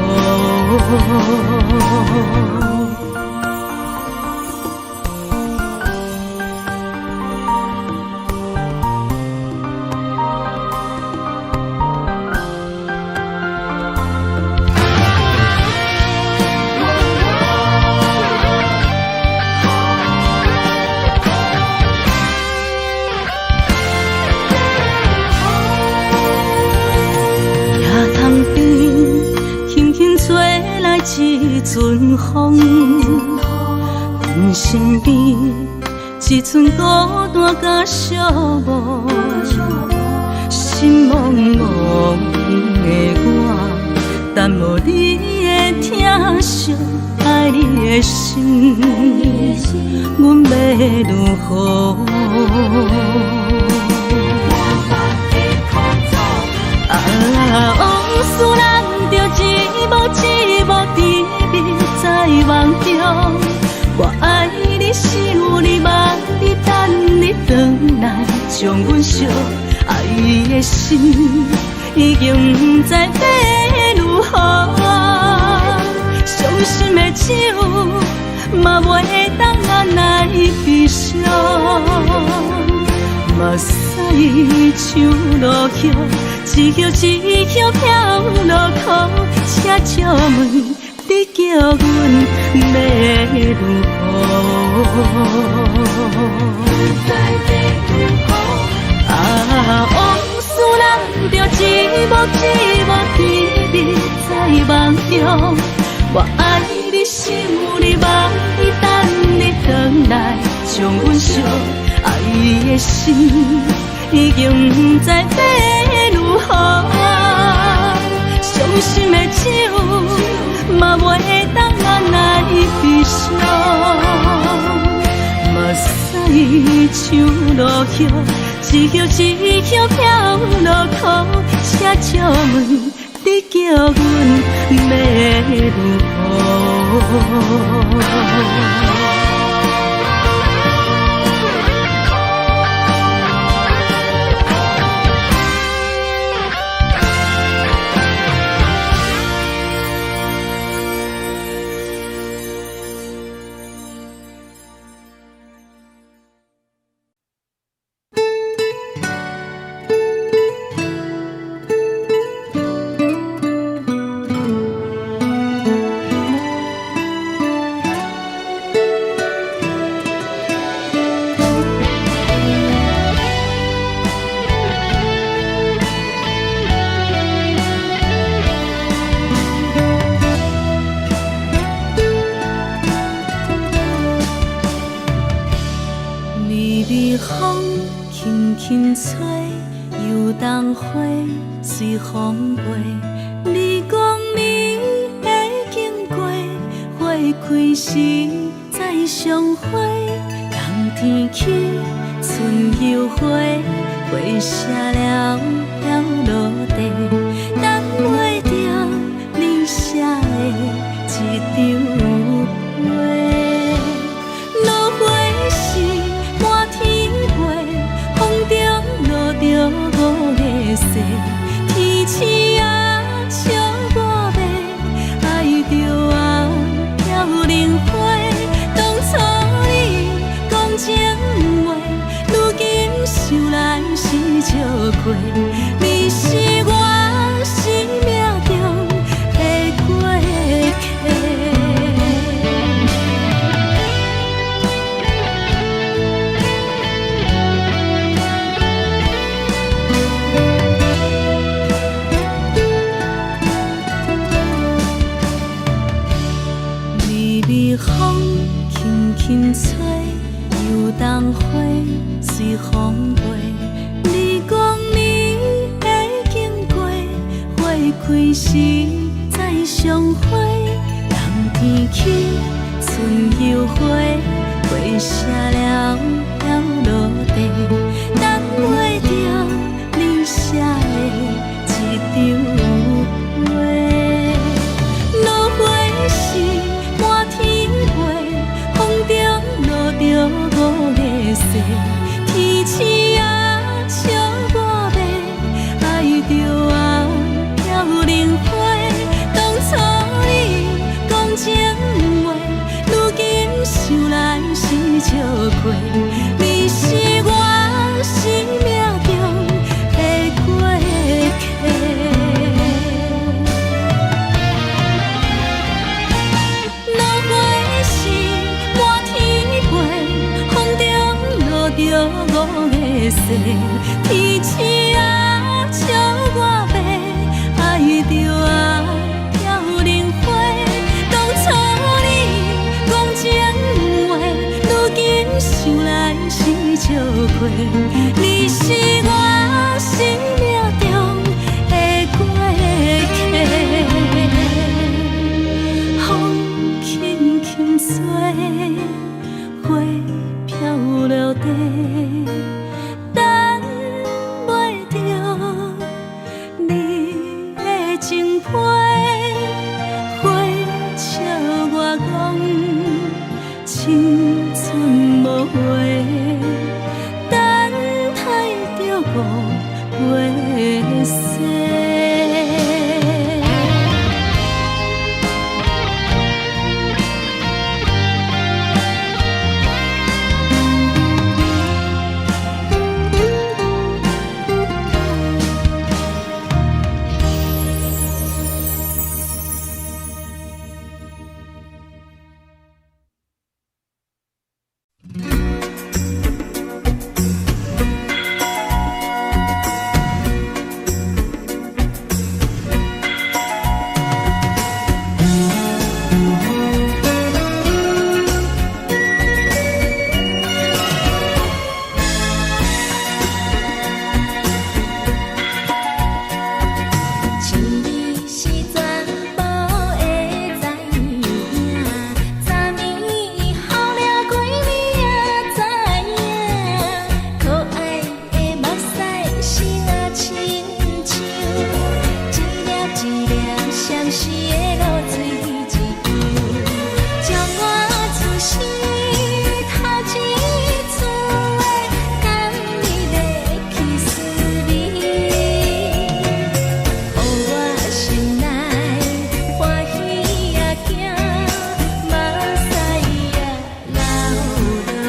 一陣風，阮身邊一陣孤單佮寂寞，心茫茫的我，等無你的疼惜，愛你的心，阮欲如何？啊，往事咱著一幕一幕甜蜜在夢中。我愛你，想你，望你，等你轉來，將阮惜。愛的心已經毋知欲如何，傷心的酒嘛袂當按捺悲傷。目屎像落葉，一葉一葉飄落苦，請借問你叫阮欲如何？啊，往事咱著一幕一幕甜蜜在夢中。我愛你，想你，望你，等你轉來，將阮惜。愛的心已經毋知欲如何，傷心的酒嘛袂當按捺悲傷。目屎像落葉，一葉一葉飄落苦，請借問你叫阮欲如何？轻吹，游东花随风飞。你讲你会经过，花开时再相会。冬天起，春又回，花谢了飘落地，等袂著你写的这张批。落花时满天飞，风中落著五个雪，天星啊笑我欲爱著啊飘零花。当初你讲情话，如今想来是笑亏。你是開時再相會，冬天起春又回，花謝了飄落地，等袂著你寫的一張批。落花時滿天飛，風中落著五个誓，天星啊笑我欲，愛著啊飄零花。當初你講情話，如今想來是笑話。你是我生命中的過客。落花時滿天飛，風中落著五个誓，天星啊笑我欲，愛著啊飄零花。當初你講情話，如今想來是笑話。你是我生命中的過客。風輕輕吹，花飄落地，等袂著你的情批，花笑我講青春無話，等待著五月雪。情義是全部的知影，昨暝予掠過你也知影，可愛的目屎是若親像一粒一粒相思的露水一樣，將我此生頭一次的甘美的去思念。予我心內歡喜也驚，目屎也流落。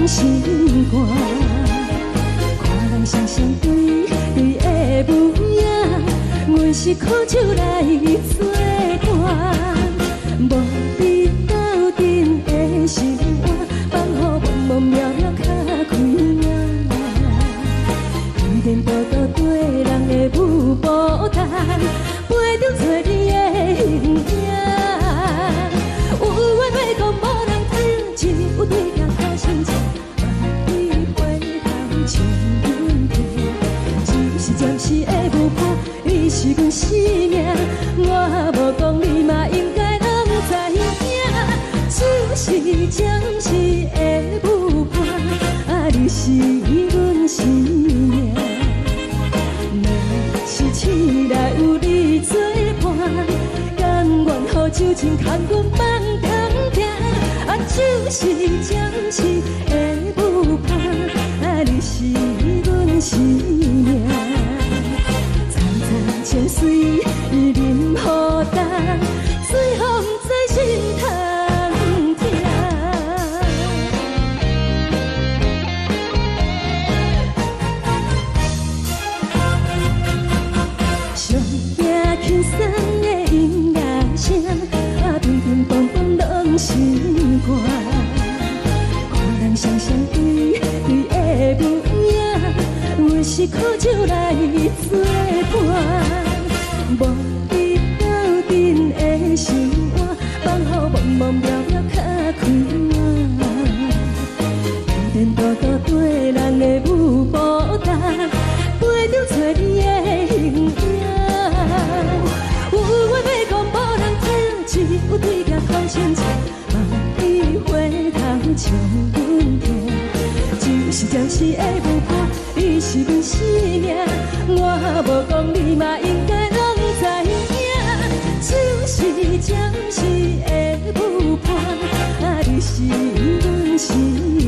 心肝。看人双雙對對的舞影，阮是苦酒來做伴，無你鬥陣的心肝，放予茫茫渺渺較開眼。天顛倒倒對人的舞步單，陪著找你的形影。有話欲講無人聽，只有對鏡苦心情，萬里回頭唱阮聽。只是暫時的舞伴，你是阮生命，我無講你嘛應該攏知影。只是暫時的舞伴，啊，你是阮生命。若是醒來有你做伴，甘願予酒精牽阮放長行。啊，只是暫時的舞伴，啊，你是阮生命。層層情隨淋雨重，最予毋知心通疼。上驚輕鬆的音樂聲，啊，乒乒乓乓攏心肝。看人雙雙對對的舞影，阮是苦酒來做伴，無你鬥陣的心肝，放予茫茫渺渺較開眼。天顛倒倒對人的舞步重，陪著找你的形影。有話欲講無人聽，只有對鏡苦心情，萬里回頭唱阮聽。只是暫時的舞伴，你是阮生命，我無講你嘛應該攏知影。只是暫時的舞伴，啊，你是阮生命。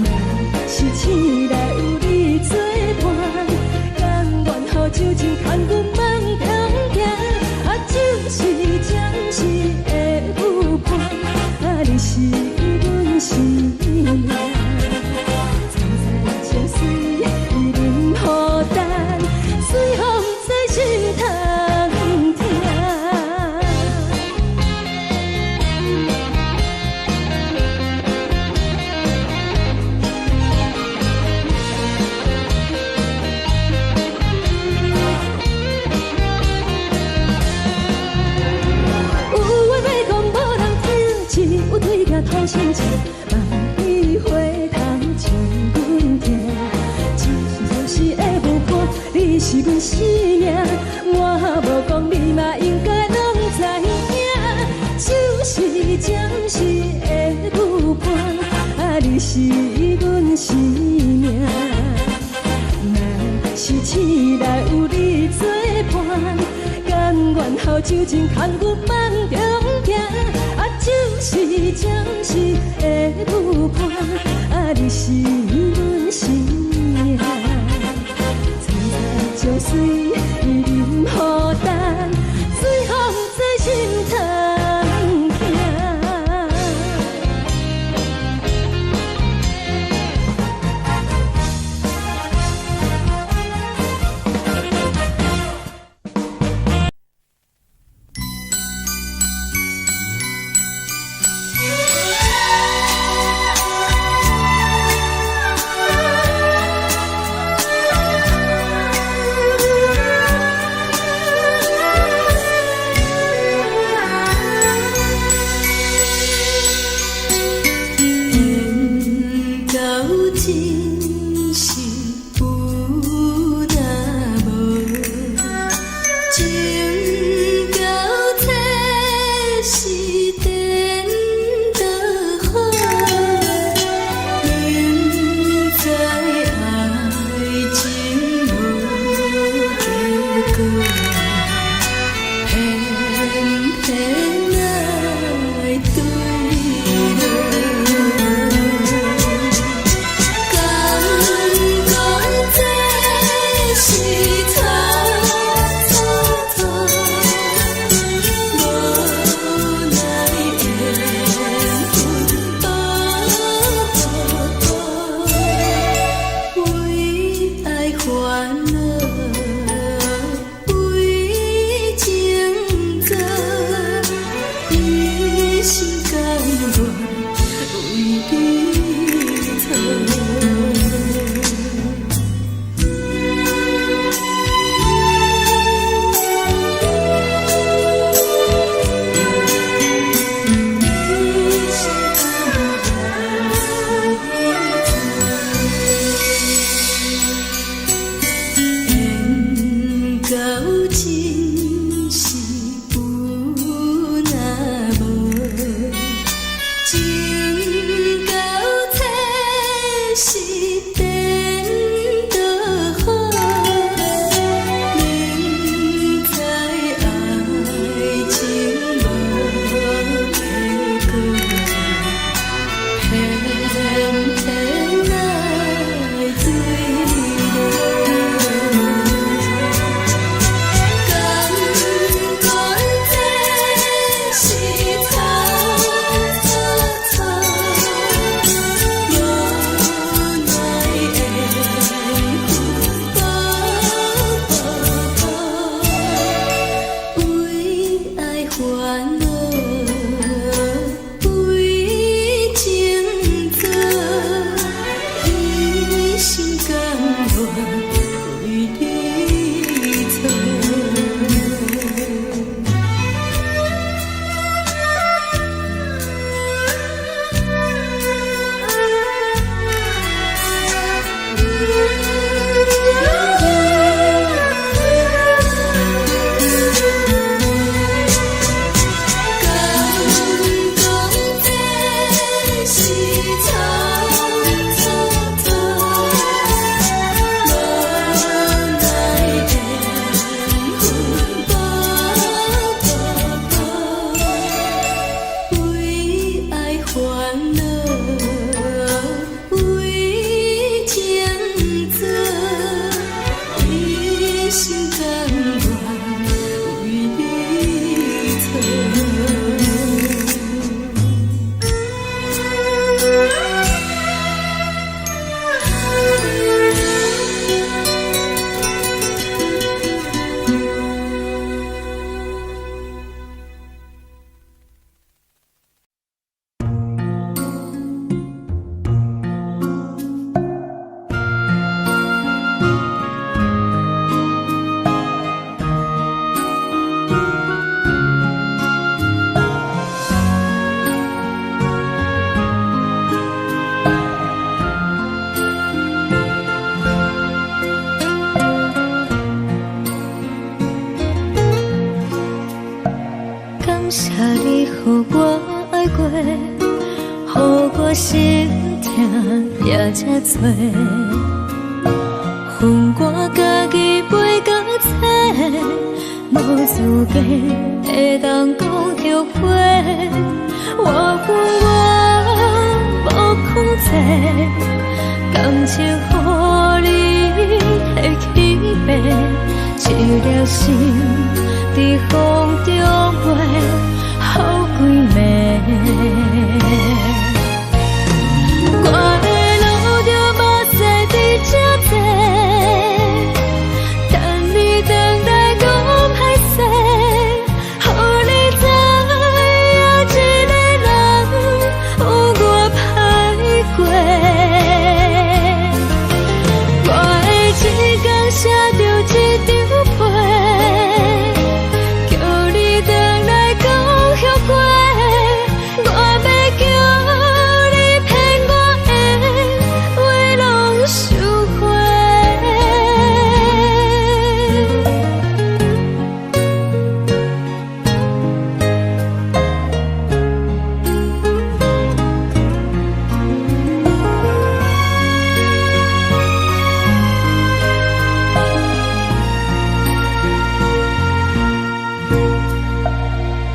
若是醒來有你做伴，甘願予酒精牽阮放長行。啊，只是暫時的舞伴，啊，你是阮生命。層層情隨淋雨重，最予毋知心通疼。有話欲講無人聽，只有對鏡吐心情，萬里回頭唱阮聽。只是暫時的舞伴，你是阮生命，我無講你嘛應該攏知影。只是暫時的舞伴，啊，你是阮生命。若是醒來有你做伴，甘願予酒精牽阮放長行。啊，只是暫時的舞伴，啊，你是阮生命。層層情隨淋雨重，最予毋知心通疼。才找，予我家己飞到册，無資格會當講後悔。我有我無控制，感情予你提去爬，一粒心佇風中飛，予幾暝。我會流著目屎佇這坐，等你轉來講歹勢，予你知影一个人有偌歹過。我會一工寫著一張批，叫你轉來講後悔。我欲叫你騙我的話攏收回。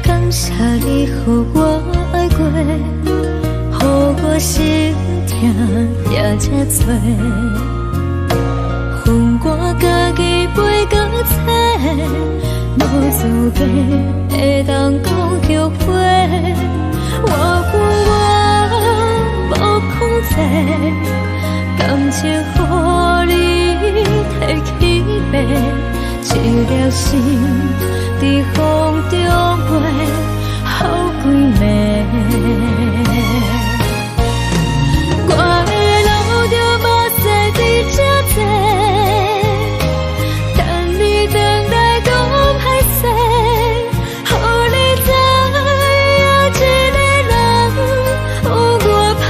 感謝你予我愛過，予我心疼也才找，予我家己飛到冊，無資格會當講後悔。我有我無控制，感情予你提去爬，一粒心佇風中飛，予幾暝。我會流著目屎佇這坐，等你轉來講歹勢，予你知影一個人有偌歹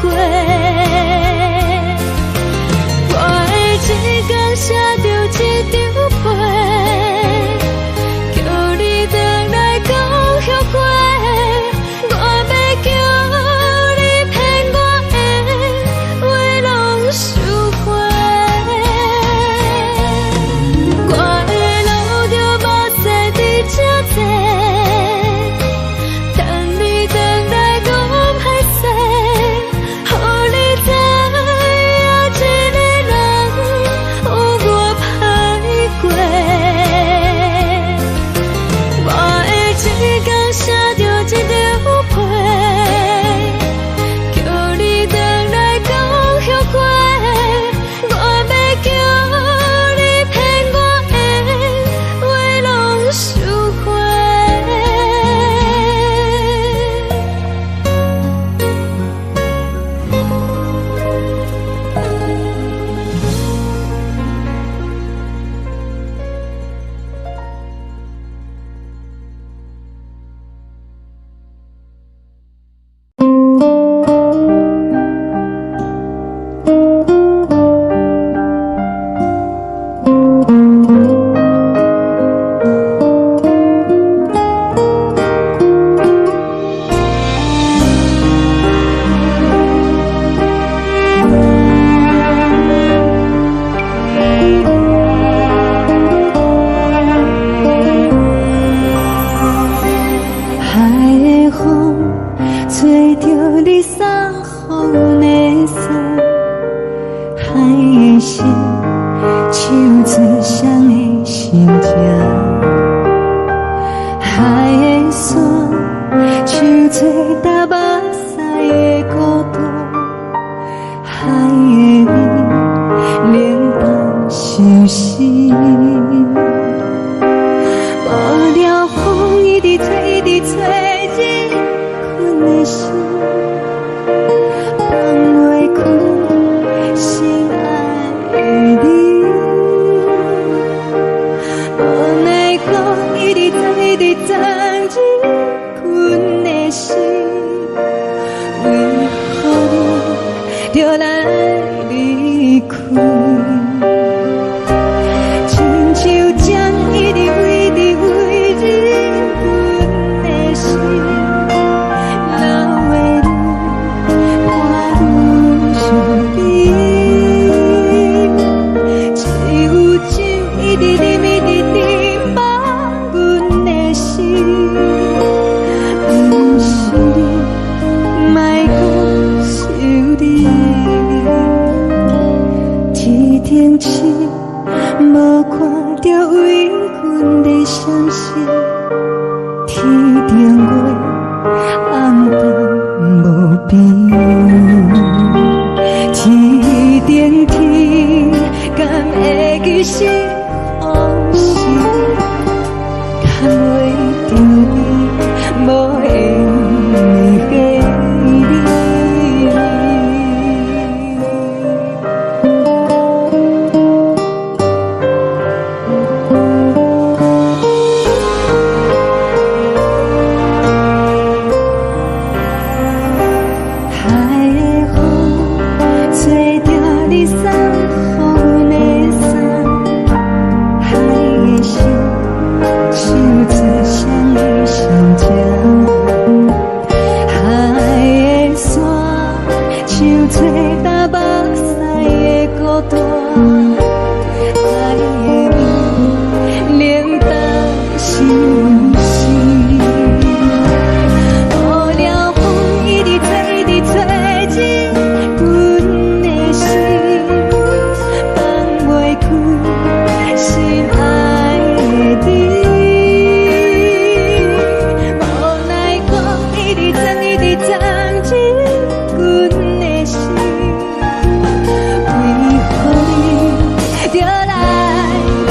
過。我會一工寫著一張批，叫你轉來講後悔。我欲叫你騙我的話攏收回。我會流著目屎佇這坐，等你轉來講歹勢，予你知影一個人有偌歹過。我會一工寫著一張批，叫你轉來講後悔。我欲叫你騙我的話攏收回。海的風吹著你送予阮的衫，海的心唱出誰的心情，海的沙唱出流目屎的孤單，海的味冷淡相思。無聊風一直吹，一直吹，入阮的心，放袂開心愛的你。無奈風一直鑽，一直鑽入阮的心，為何你著來離開？親像針一直飛，一直飛入阮的心，流的淚我愈想。停止，無看著為阮的閃爍。天頂月暗淡無邊，天頂天，敢會記是予時，趁袂著你，無緣的彼你。海的風吹著你送予阮的衫，海的心唱出誰的心情，海的沙唱出東北西的孤單，海的暝冷淡相思。無聊風一直吹，一直吹進阮的心，放袂開心愛的你。無奈風一直鑽，一直鑽進阮的心，為何你著來離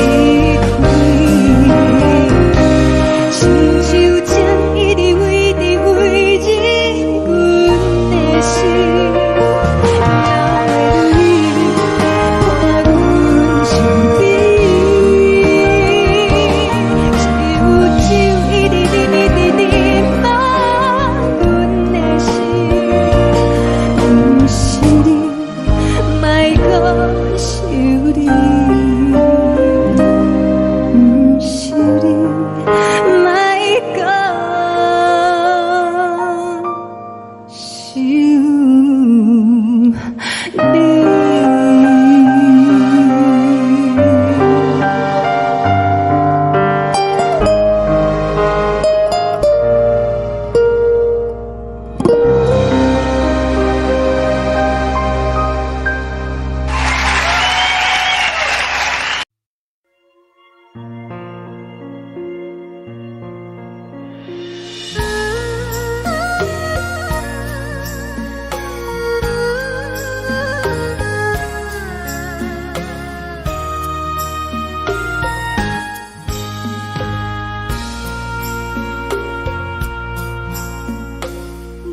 開？親像情一直圍直圍進阮的心，也會伴阮身邊。只有酒一直啉，一直啉滿阮的心，毋是你，莫閣想你，毋是你，莫閣想你。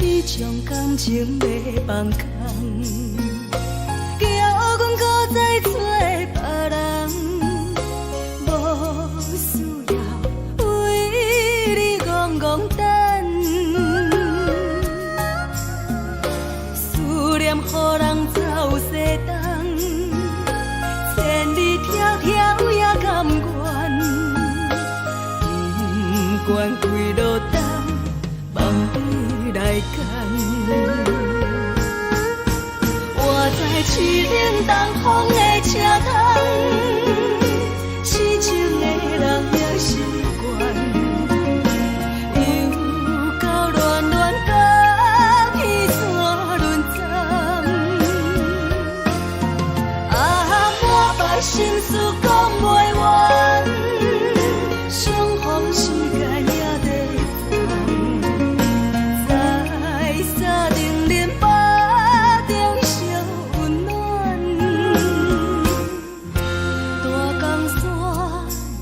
你將感情欲放空，叫阮閣再找別人，無需要為你戇戇等，思念予人走西東，千里迢迢也甘願，不管幾落冬，放你來揀。我在凄冷東風的車窗，痴情的人也習慣，又到暖暖甲彼山轮转。啊，满腹心事講袂完，相逢時間也在等，在三重林腹中相溫暖。大江山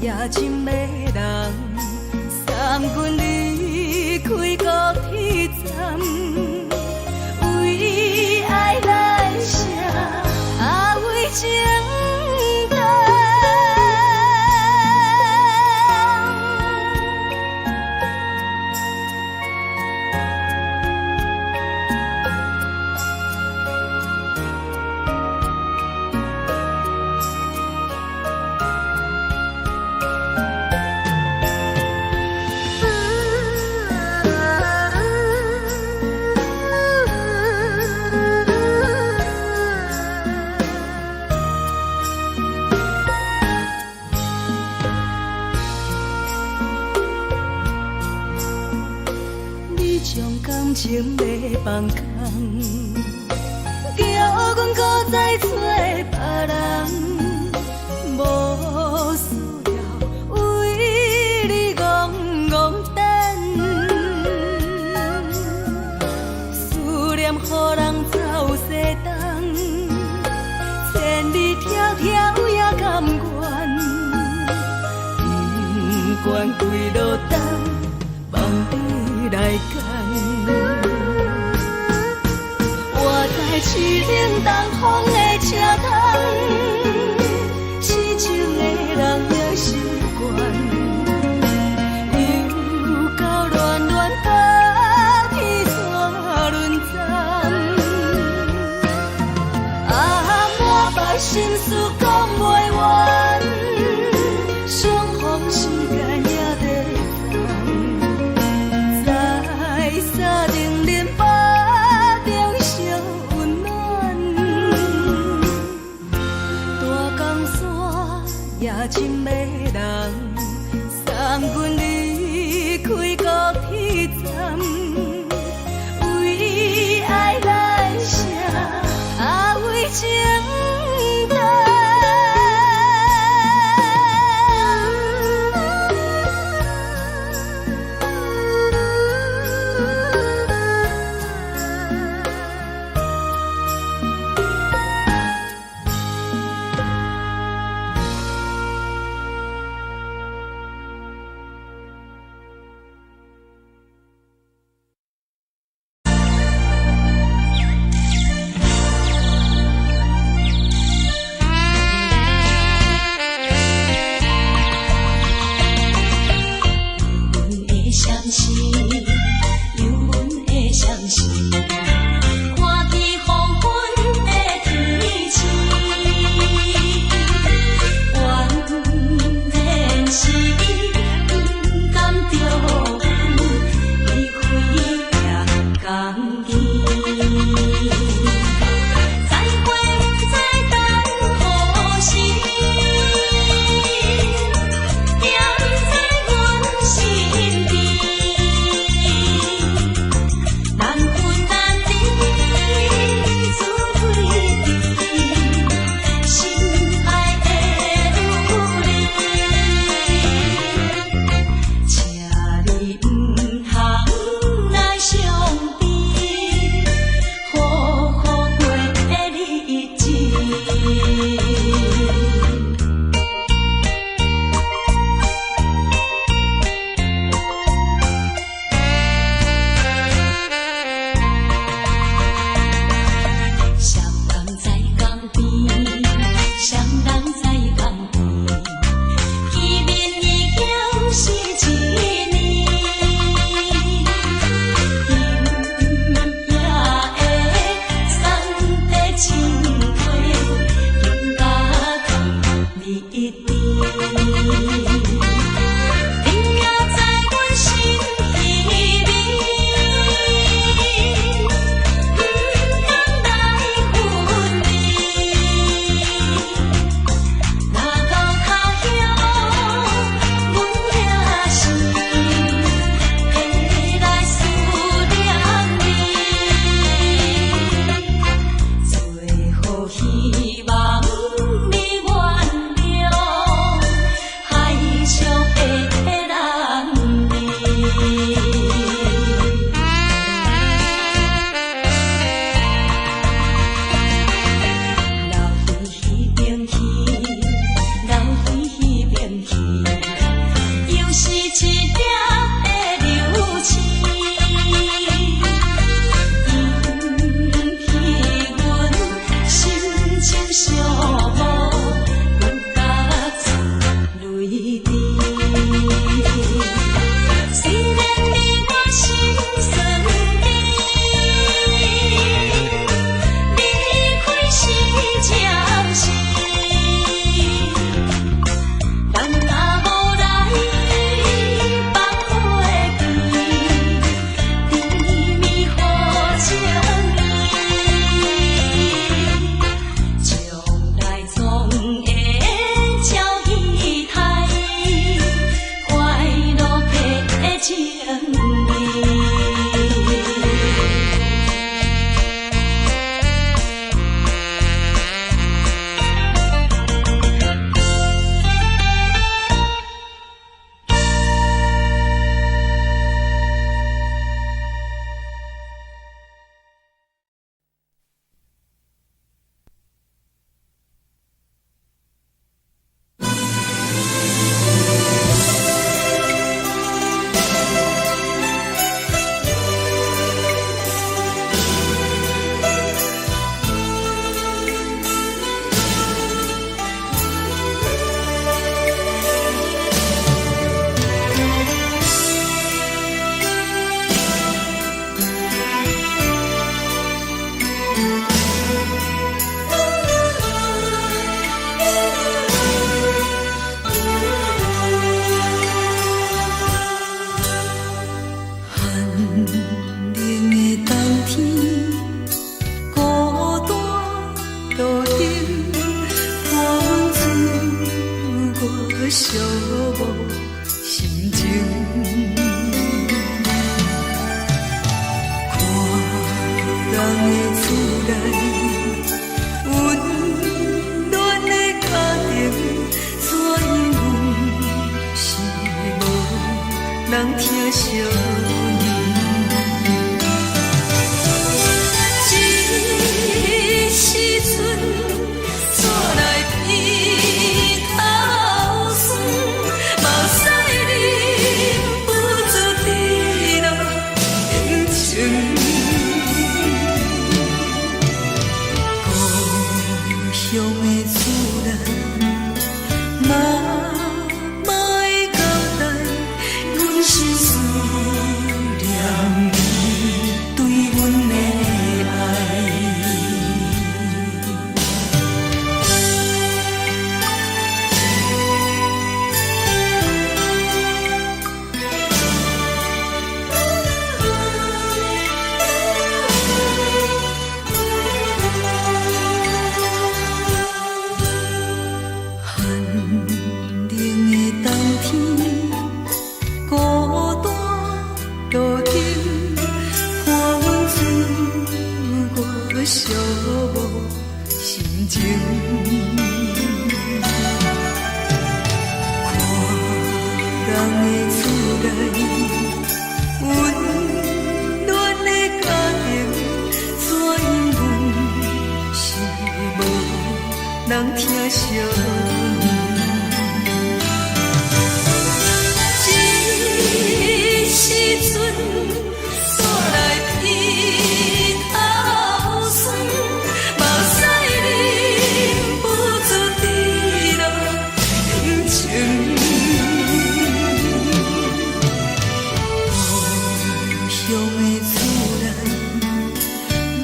也真迷人，送阮離開高鐵站，為愛來寫，啊為情等。你將感情欲放空，叫阮閣再找別人。願跪落東，放你來揀。活在凄冷東風的車窗，痴情的人也習慣。又到暖暖甲天煞輪轉。啊，滿腹心事講袂完，相逢時間也短暫，在三重恁腹中相溫暖。大江山也真迷人，送阮離開高鐵站，為愛來寫，啊為情難。溫暖的家庭，怎樣阮是無人疼惜阮。這時陣煞來鼻頭酸，目屎忍不住滴落眼睛。故鄉的厝內，媽媽的交代，阮是思念你對阮的愛。寒冷的冬天，孤單路頂，看阮自我寂寞心情。看人的厝內，溫暖的家庭，怎樣阮是無人疼惜阮。這時陣煞來鼻頭酸，目屎忍不住滴落眼睛。故鄉的厝內，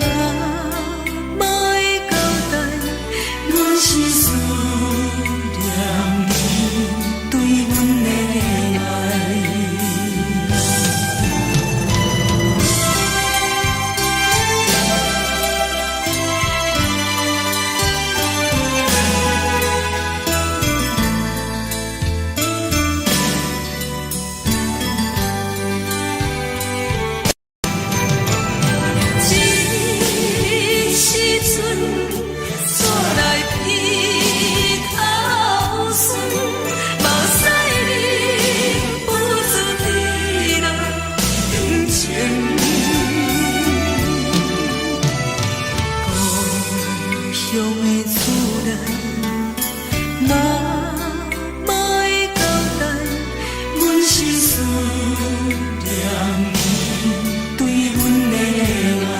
媽媽的交代，阮是思念你對阮的愛。這時陣煞來鼻頭酸，目屎忍不住滴落眼睛。故鄉的厝內，媽媽的交代，阮是思念你對阮的愛。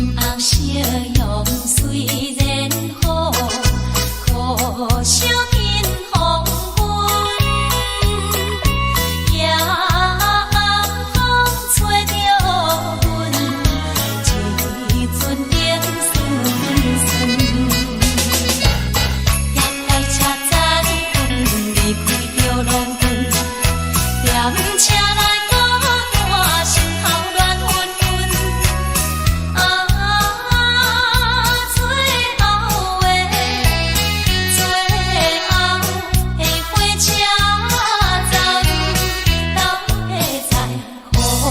紅夕陽雖然好，可惜見黃昏。夜暗風吹著阮，一陣冷酸酸。夜來車站，離開著郎君，踮車內孤單，心頭亂紛紛。啊，最後的最後的火車站，到底在何方？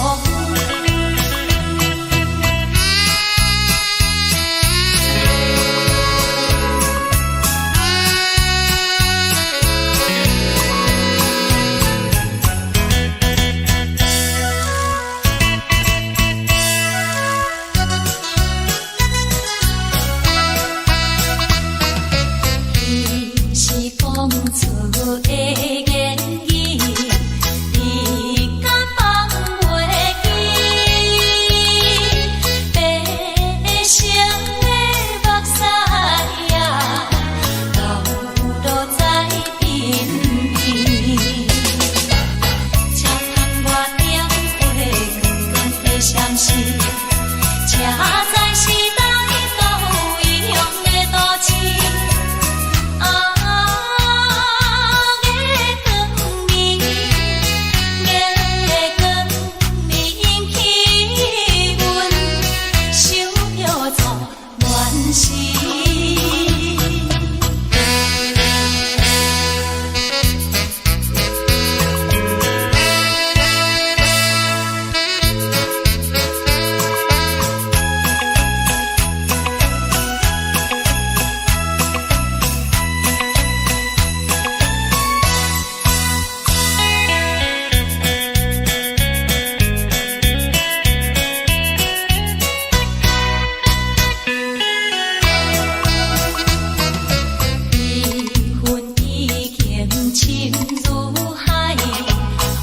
深如海，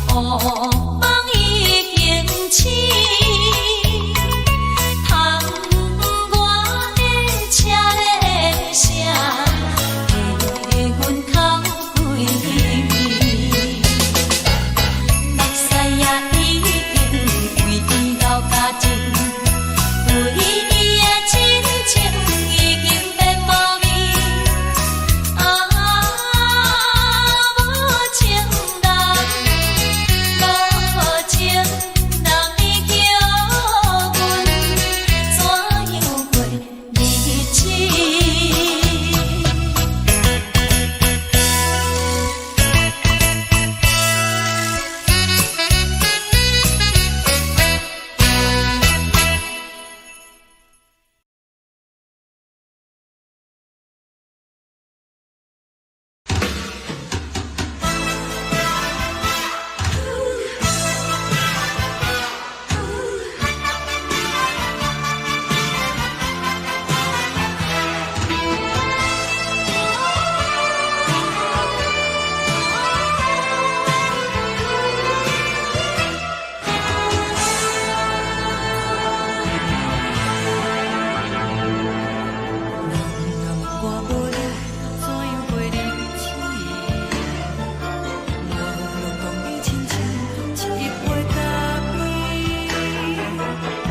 烏夢已經醒，窗外的車咧聲，替阮哭規暝。目屎也已經規流甲盡，對伊的真情已經變無味。啊，無情人，無情人，你叫阮怎樣過日子？人若问我无你怎样过日子，我拢讲伊亲像一杯咖啡，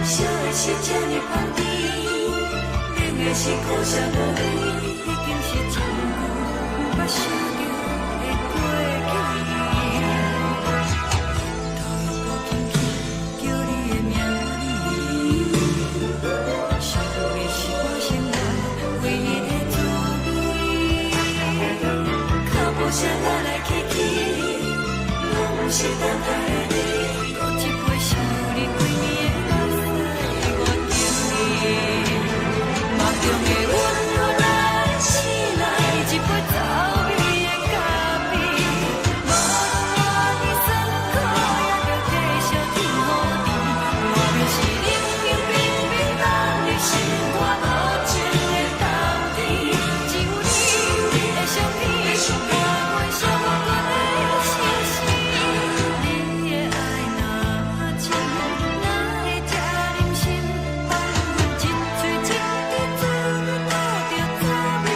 烧的是这呢香甜，冷的是苦涩无味，已经是真久毋捌想著的过去。头又阁轻轻叫你的名字，想的是我生活唯一的滋味。脚步声来来去去，拢毋是等待的你。阁一杯想你规暝的目屎，我敬你。梦中的阮来醒来，一杯走味的咖啡。无论偌尼酸苦，也著继续天雨甜。外面是冷冰冰冰冻的心肝无情的冬天，只有你的相片，伴阮生活过的生死。你的爱若真，哪会这忍心放阮一喙一滴做你吐著滋味的咖啡？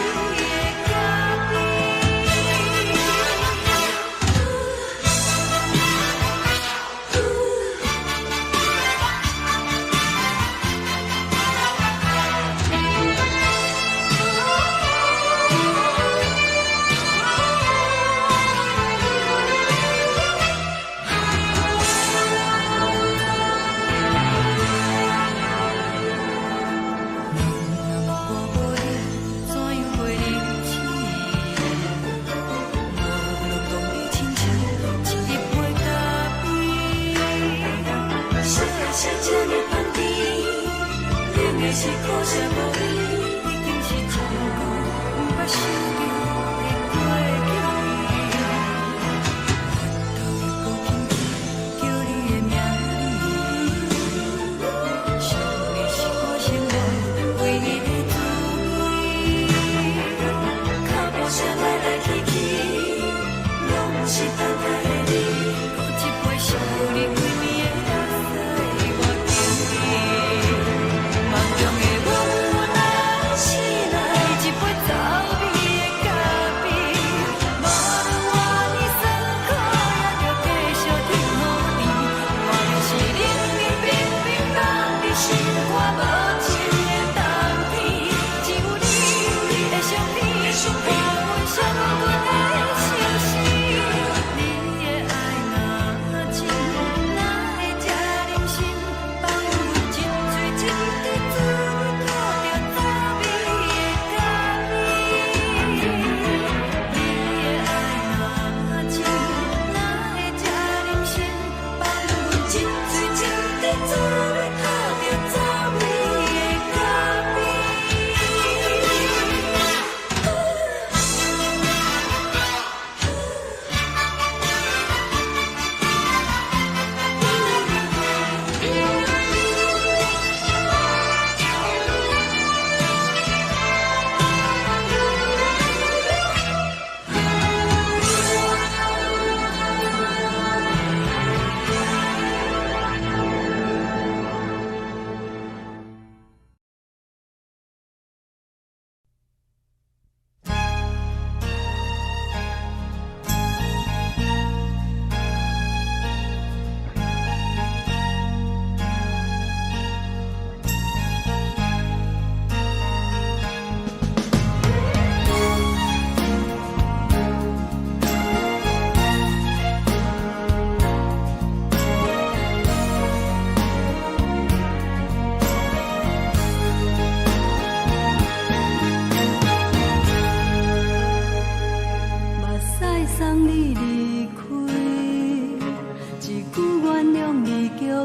人若问我无你怎样过日子，我拢讲伊亲像一杯咖啡。烧的是这呢香甜，冷的是苦涩无味，已经是真久毋捌想著的过去。头又阁轻轻叫你的名字，想的是我生活唯一的滋味。脚步声来来去去，拢毋是等待的你。阁一杯想你规暝的目屎，我敬你。梦中的阮来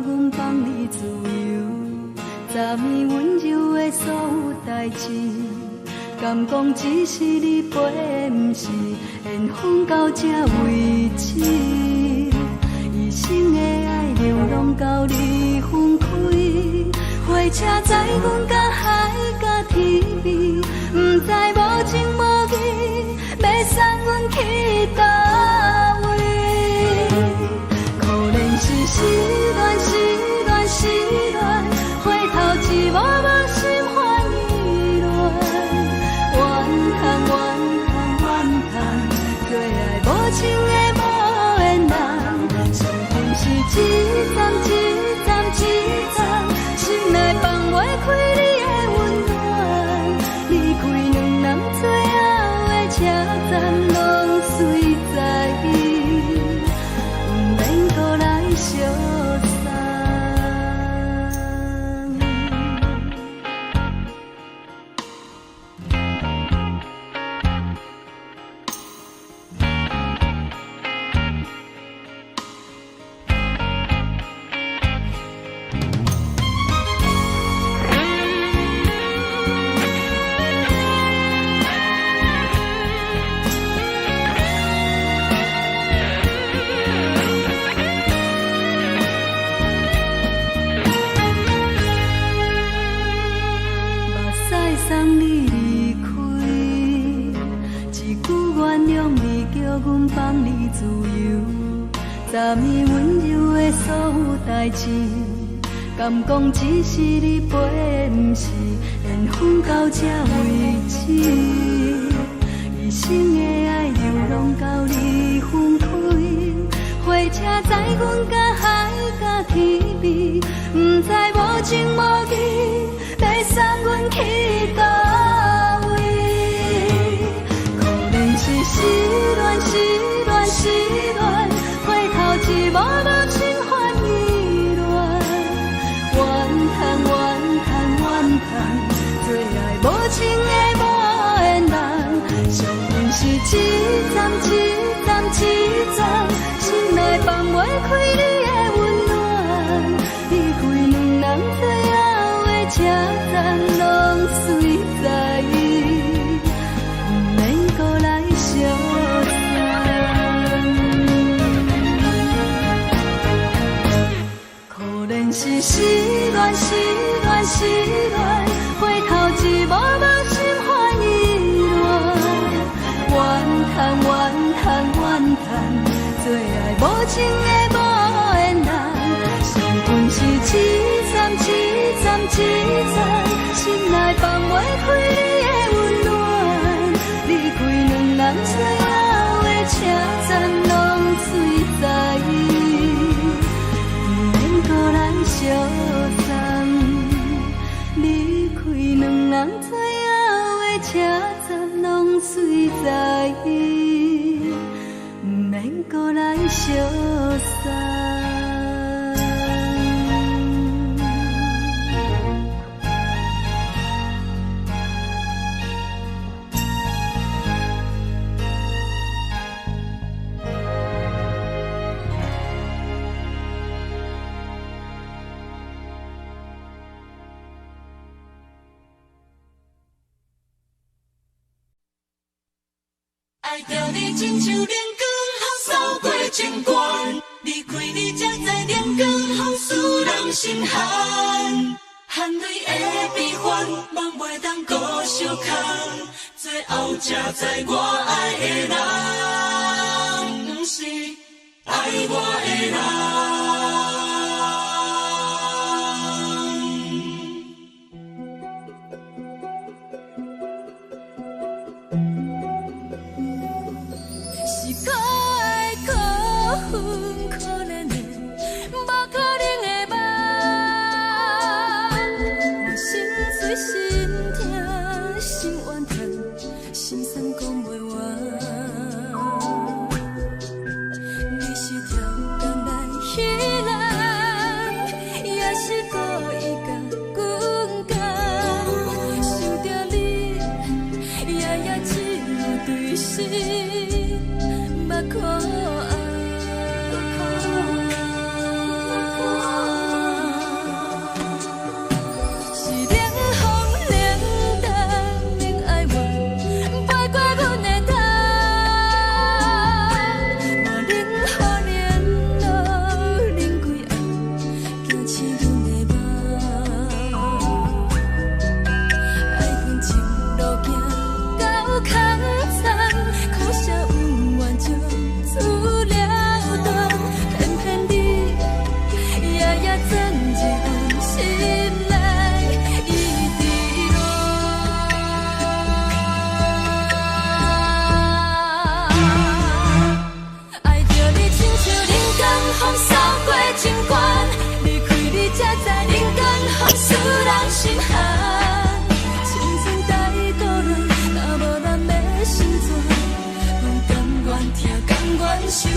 阮放你自由。昨暝温柔的所有代誌，敢講只是你陪，毋是緣分到這為止。一生的愛流浪到你分開，火車載阮甲海甲天邊，毋知無情無義，欲送阮去佗位？可憐是失戀，失戀，失戀，回頭一幕幕心煩意亂。怨嘆怨嘆怨嘆，做愛無情的無緣人，相逢是一站一站一站，心內放袂開你的溫暖。離開兩人最後的車站，攏隨在意，毋免閣來相送。目屎送你離開，一句原諒你，叫阮放你自由。昨暝溫柔的所有代誌，敢講只是你陪，毋是緣分到這為止。一生的愛流浪到你分開，火車載阮甲海甲天邊，毋知無情無義，欲送阮去佗位？可憐是失戀，失戀，失戀，回頭一幕幕心煩意亂。怨嘆怨嘆怨嘆，做愛無情的無緣人，相逢是一站一站一站，心內放袂開你的溫暖。離開兩人最後的車站，攏隨在意，毋免閣來相送。可憐是失戀，失戀，失戀，回頭一幕幕心煩意亂。怨嘆怨嘆怨嘆，做愛無情的無緣人，相逢是一站一站一站，心內放袂開你的溫暖。離開兩人最後的車站，攏隨在意，毋免閣來相送。離開兩人最後的車站，攏隨在意，毋免閣來相送。愛著你親像冷光予掃過情關，離開你才知冷光予使人心寒。汗淚的悲歡，夢袂當閣相空，最後才知我愛的人，毋是愛我的人。是可愛可恨可憐的，無可能的夢。我心碎心痛心怨嘆，心酸講袂完。你是超工來彼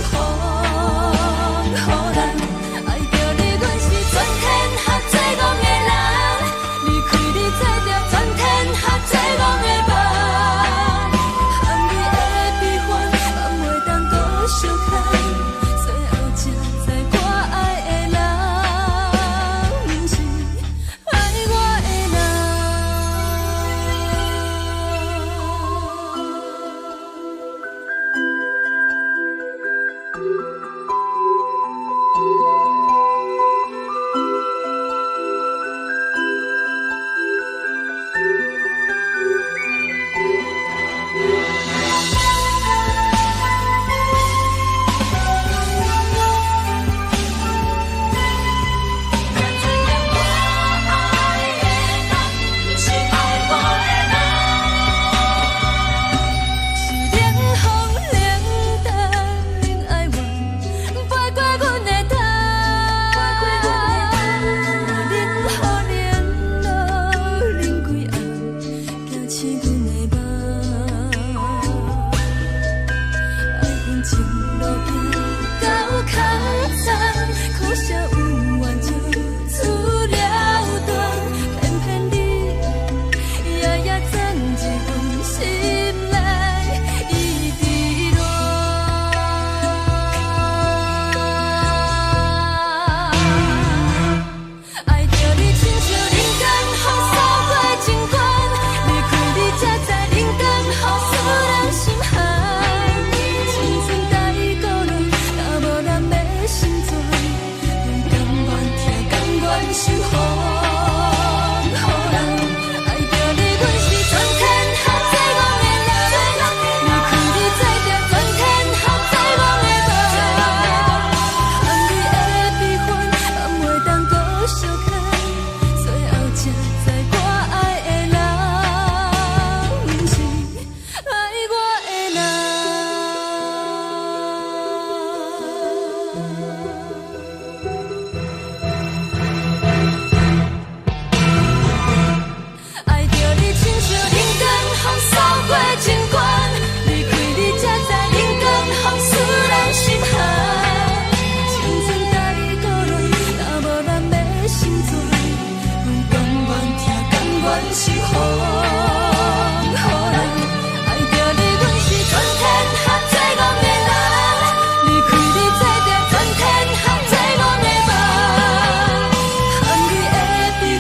風雨人。愛著你，阮是全天下最戇的人。離開你，做著全天下最戇的夢。含你的悲歡，放袂當閣相牽。最後才知我愛的人，毋是愛我的人。我愛的人，毋是愛我的人。是冷風冷淡，冷愛怨，飛過阮的頭。冷雨冷露冷幾暗，驚醒阮的夢。愛恨情路行到空残，可惜有緣就此了斷，偏偏你夜夜鑽入阮心內，一直戀。愛著你親像人間風掃過情關，離開你才知人間風使人心寒。青春太孤單，若無人欲心存，阮甘願疼，甘願受風雨人。愛著你，阮是全天下最戇的人。離開你，做著全天下最戇的夢。含你的悲歡，放袂當閣相牽。最後才知我愛的人，毋是愛我的人。愛著你親像人間風掃過情關，離開你才知人間風使人心寒。青春太孤單，若無人欲心存，阮甘願疼，甘願受風雨人。愛著你，阮是全天下最戇的人。離開你，做著全天下最戇的夢。含你的悲歡，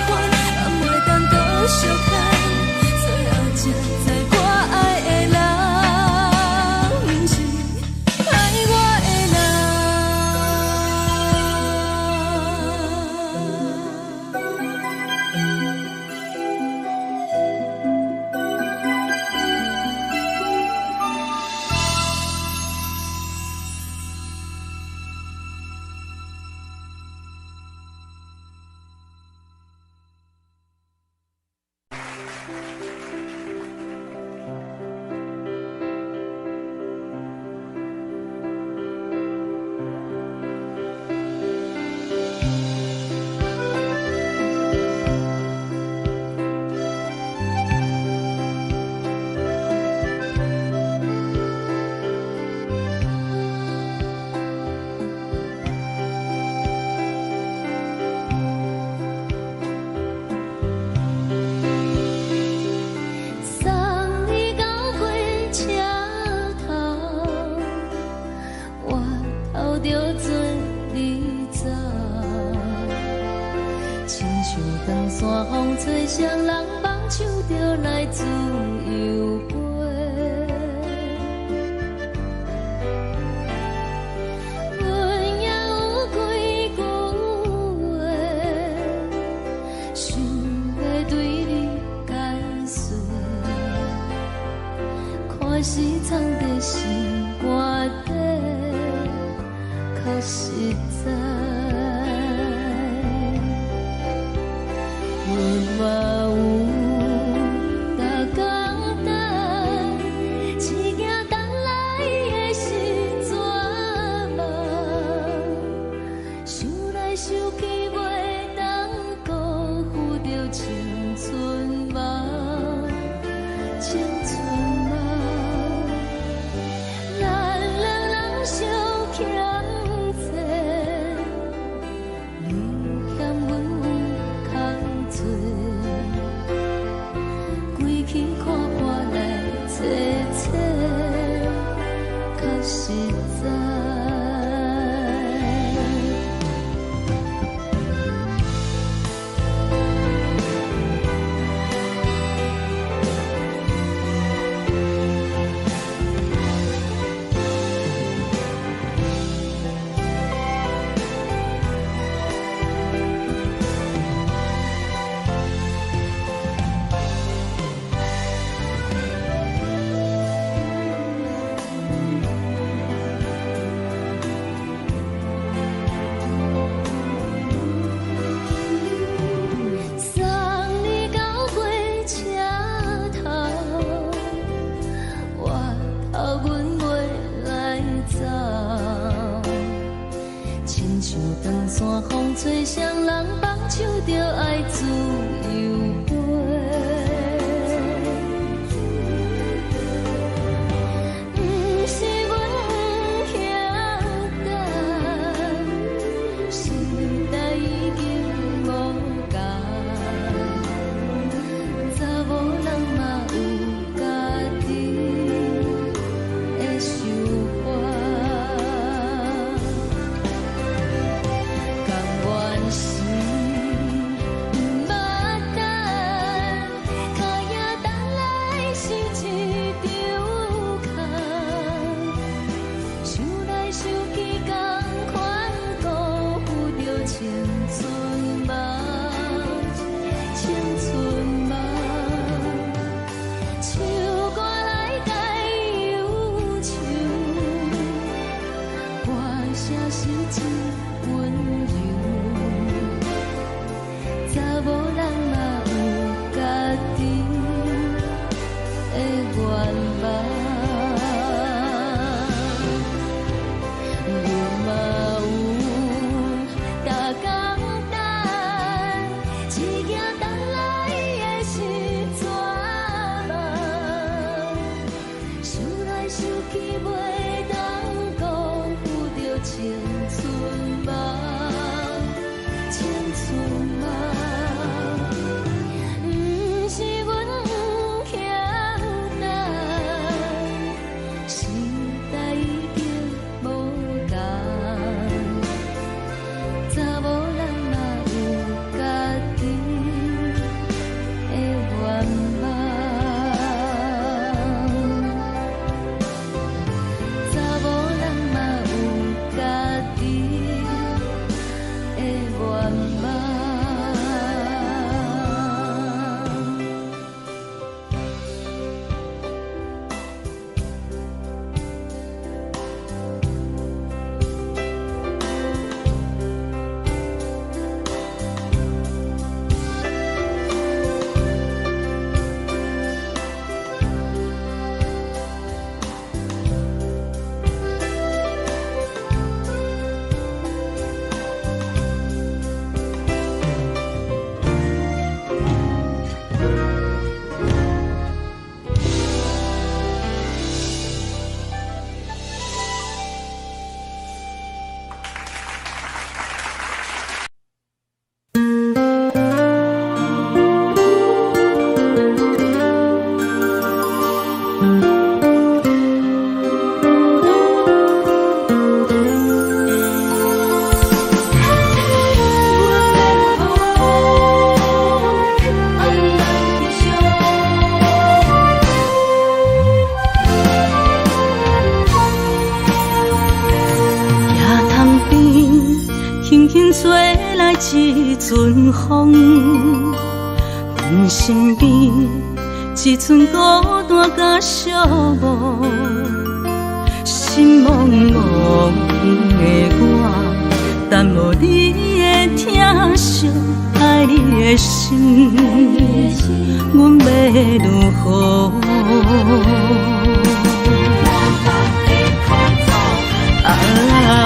放袂當閣相牽。最後才知我愛的人，毋是愛我的人。送你到火車頭，我頭著做你走。親像長山風吹，誰人放手就來自由飛。阮也有幾句話，想欲對你解說。看是藏佇心肝底，較實在。阮嘛有逐工等，只驚等來的是絕望。想來想去，袂當辜負著青春夢，青春夢。咱兩人相欠親像長山風吹，啥人放手就愛自由飛。毋是阮不曉等，時代已經無仝，查某人嘛有家己的想法。甘願是毋捌等，跤影等來是一場空。想來想去，仝款辜負著青春夢，青春夢。唱歌來解憂愁，歌聲是真溫柔。查某人嘛有家己的願望，阮嘛有逐工等，一行等來的是绝望。想來想去，袂當辜負著青春夢，青春夢。毋是阮不曉等，時代已經無仝，查某人嘛有家己的願望。查某人嘛有家己的願望。野塘邊，輕輕吹來一陣風，阮身邊一陣孤單佮寂寞，心茫茫的我，等無你的疼惜，愛你的心，阮欲如何？啊，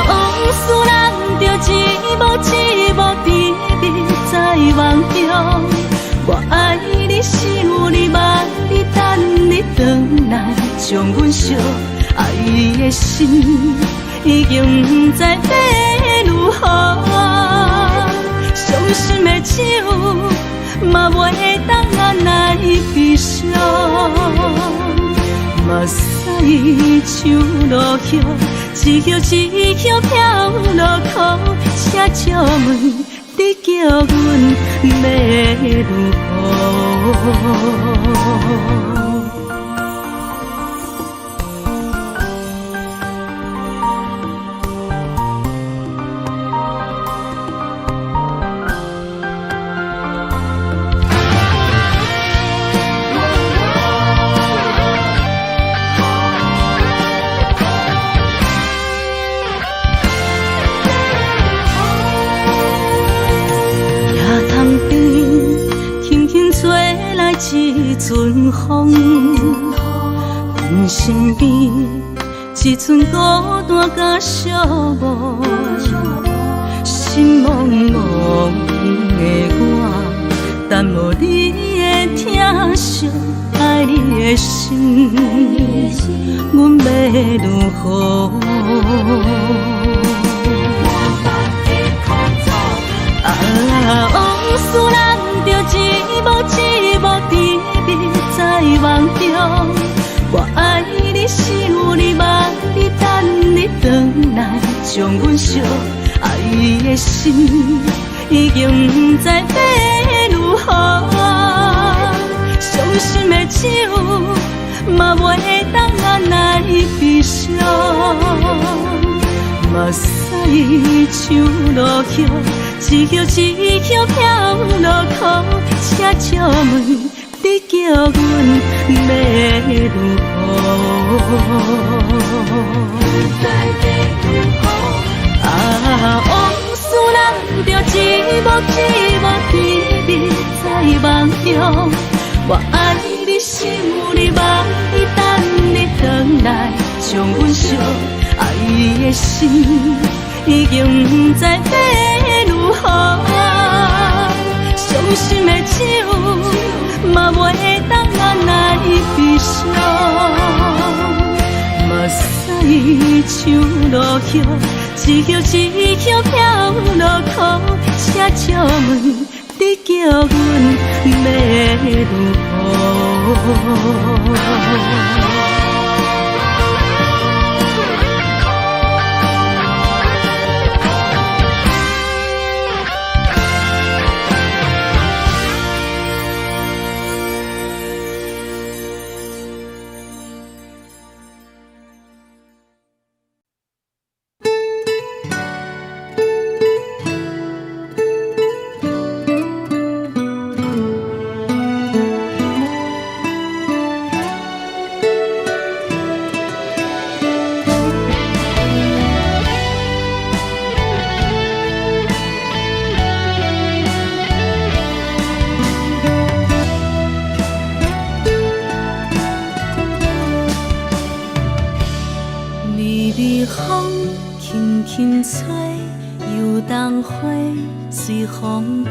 往事人著一幕一幕甜蜜在夢中。我愛你，想你，望你，等你轉來，將阮惜。愛的心已經不知欲如何，傷心的酒嘛袂當按捺悲傷。目屎像落雨，一叶一叶飘落空，请借问你叫阮欲如何？野塘邊，輕輕吹來一陣風，阮身邊一陣孤單佮寂寞。心茫茫的我，等無你的疼惜，愛你的心，阮欲如何？啊，往事難著一幕一幕甜蜜在夢中。我愛你，想你，夢你，等你轉來，將阮惜愛的心已經毋知欲如何。傷心的酒嘛袂當按捺悲傷，目屎像落雨，一葉一葉飄落苦，請借問你叫阮欲如何？啊，往事難著一幕一幕甜蜜在夢中。我愛你，想你，夢你，等你轉來，將阮惜愛的心已經毋知欲如何。傷心的酒嘛袂當按捺悲傷，目屎像落雨，一葉一葉飄落苦，請借問你叫阮欲如何？微微風輕輕吹，油桐花隨風飛。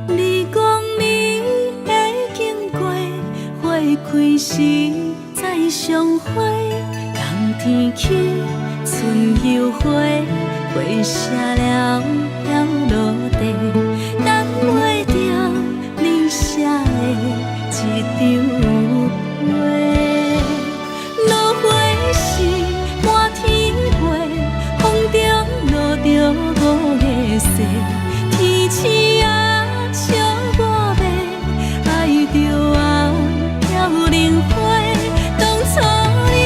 你講你會經過，花開時再相會。冬天起，春又回，花謝了飄落地，等袂著你寫的這張批。落花時滿天飛，風中落著五个雪，天鼠仔笑我欲愛著啊飄零花。當初你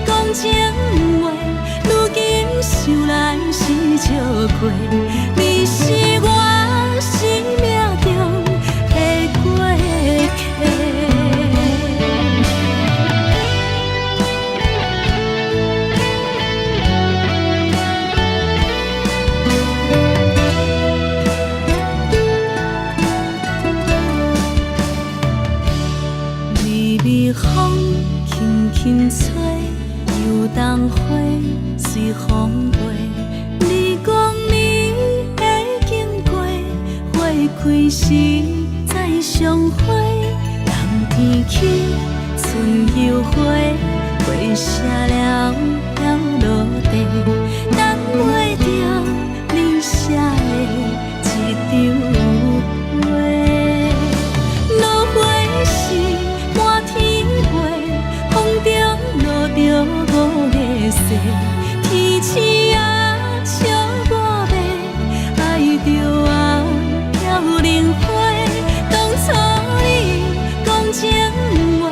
講情話，如今想來是笑話。你是我生命中的過客。微微風輕輕吹，油桐花隨風飛。你講你會經過，花開時再相會。冬天起，春又回，花謝了飄落地，等袂著你寫的這張批。落花時滿天飛，風中落著五个雪，天鼠仔笑我欲愛著啊飄零花。當初你講情話，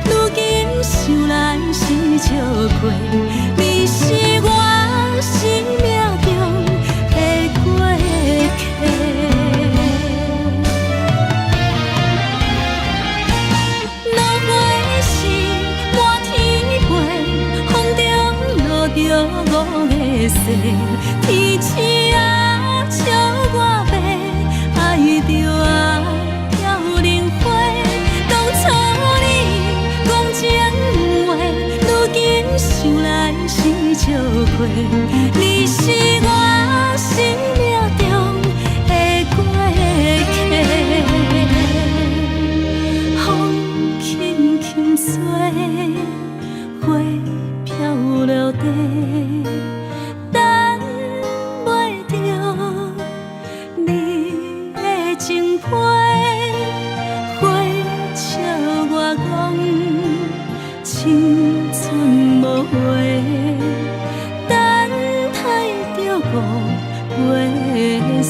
如今想來是笑話。你是我生命中的過客。落花時滿天飛，風中落著五个雪，天鼠仔笑我欲愛著啊飄零花。當初你講情話，如今想來是笑話。你是我生命中部过世。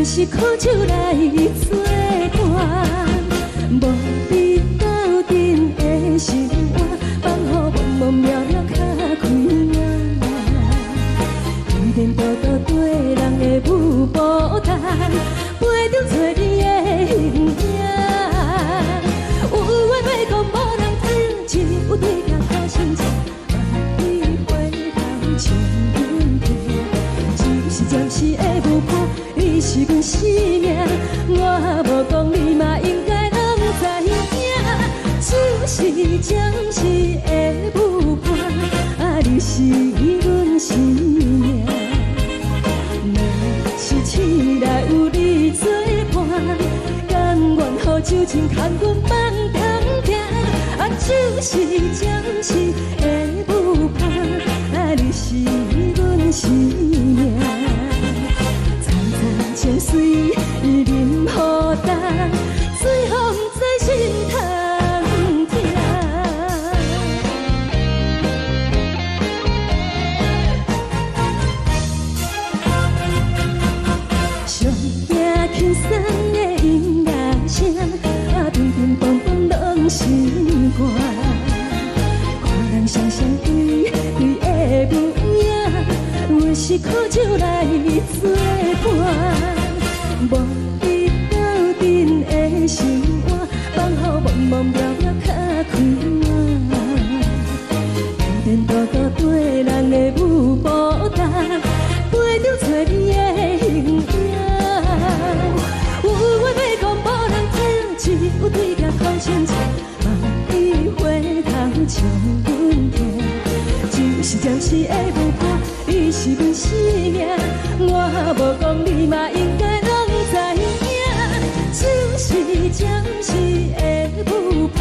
是苦酒來做伴，無你鬥陣的生活，放予茫茫渺渺較開眼。天天多多對人的舞步单，陪著找你的形影。有缘袂讲無人知，只有對甲苦心情，万里回头情阮拼，只是暂時的舞伴。你是阮生命，我無講你嘛應該攏知影。只是暫時的舞伴，啊，你是阮生命。若是醒來有你作伴，甘願予酒精牽阮放通行。啊，只是暫時的舞伴，啊，你是阮生命。層層情隨淋雨重，水予毋知心通疼。上驚輕鬆的音樂聲，啊，乒乒乓乓攏心肝。看人雙雙對對的舞影，阮是苦酒來作伴。無你鬥陣的生活，放予茫茫渺渺較快活。天天多多對人的舞步動，飛著找你的形影。有話欲講無人聽，只有對鏡講親像，望你回頭笑阮聽。只是暫時的舞伴，你是阮生命，我無講你嘛應該攏知影。只是暫時的舞伴，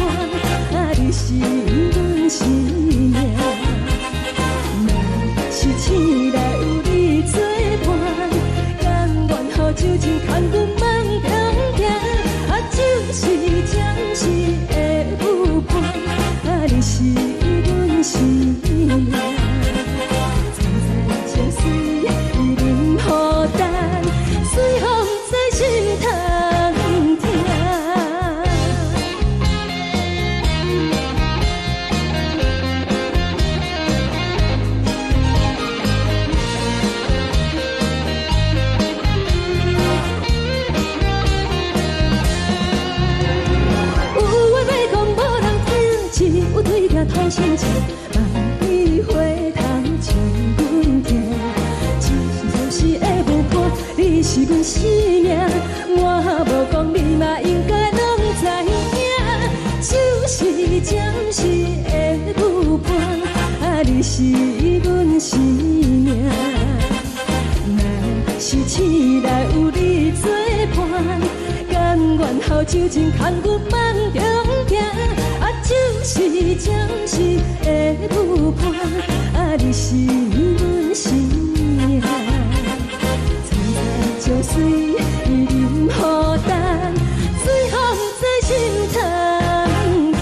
啊，你是阮生命。若是醒來有你作伴，甘願予酒精牽阮夢中行。啊，只是暫時的舞伴，啊，你是阮生命。層層情隨淋雨重，水予毋知心通疼。有話欲講無人聽，只有對鏡吐心情，望你回頭笑阮聽。只是暫時的舞伴，你是阮生命，我無講你嘛應該攏知影。只是暫時的舞伴，啊，你是阮生命。若是醒來有你作伴，甘願予酒精牽阮夢中行。啊，只是暫時的舞伴，啊，你是阮生命。層層情隨淋雨重，水予毋知心通疼。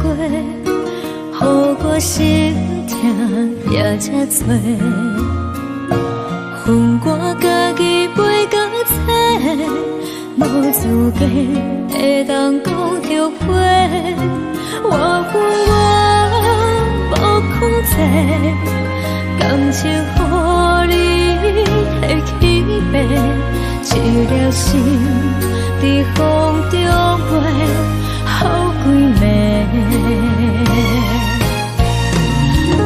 過，予我心疼也這多。予我家己飞到册，無資格會當講後悔。我恨我無控制，感情予你提去爬，一粒心佇風中飛，予幾暝。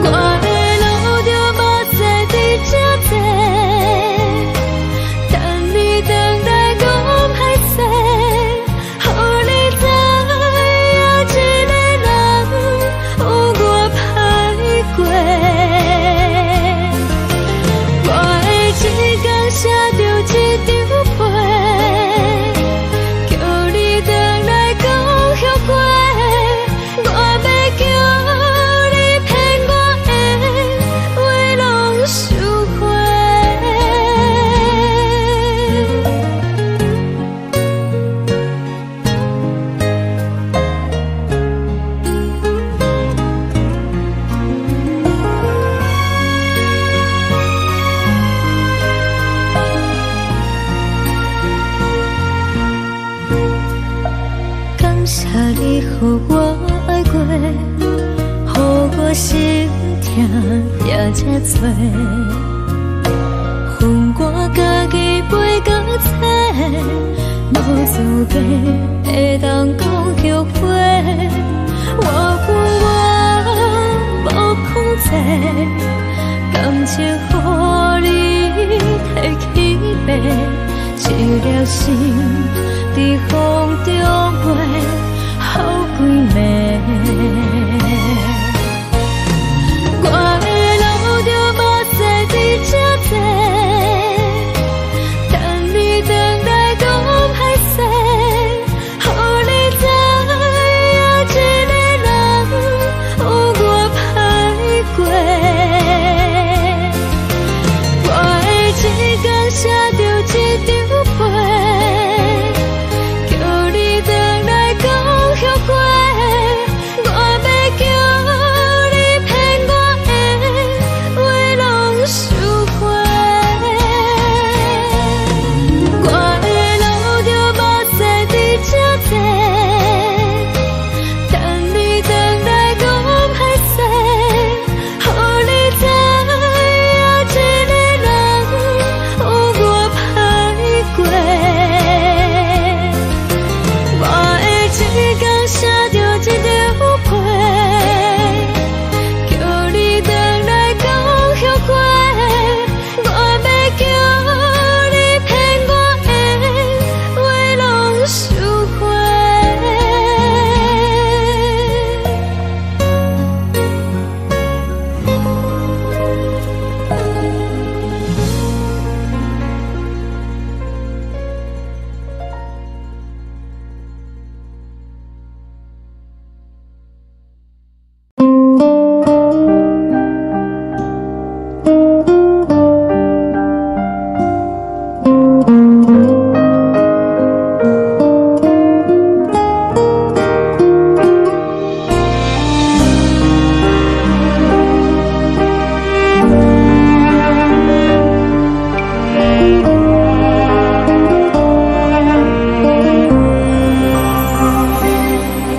我會流著目屎佇這坐，等你轉來講歹勢，予你知影一个人有偌歹過。我會一工寫著一張批，叫你轉來講後悔。我欲叫你騙我的話攏收回。感謝你予我愛過，予我心疼也這多。予我家己飛到冊，無資格會當講後悔。我恨我無控制，感情予你提去爬，一粒心佇風中飛，予幾暝。我會流著目屎佇這坐，等你轉來講歹勢，予你知影一個人有偌歹過。我會一工寫著一張批，叫你轉來講後悔。我欲叫你騙我的話攏收回。我會流著目屎佇這坐，等你轉來講歹勢，予你知影一個人有偌歹過。我會一工寫著一張批，叫你轉來講後悔。我欲叫你騙我的話攏收回。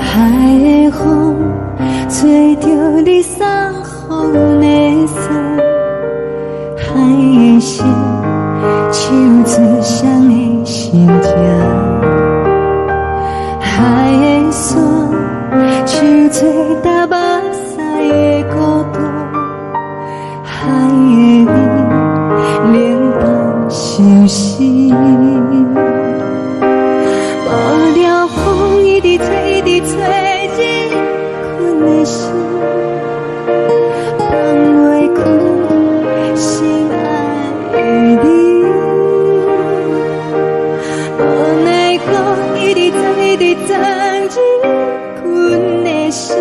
海的風吹著你送予的衫，海的心唱出誰的心情，海的山唱出搭目屎的孤單，海的雨冷淡相思。無聊風一直吹，一直吹，入困的心，放袂開心愛的你。無奈何一直钻，一直钻入困的心。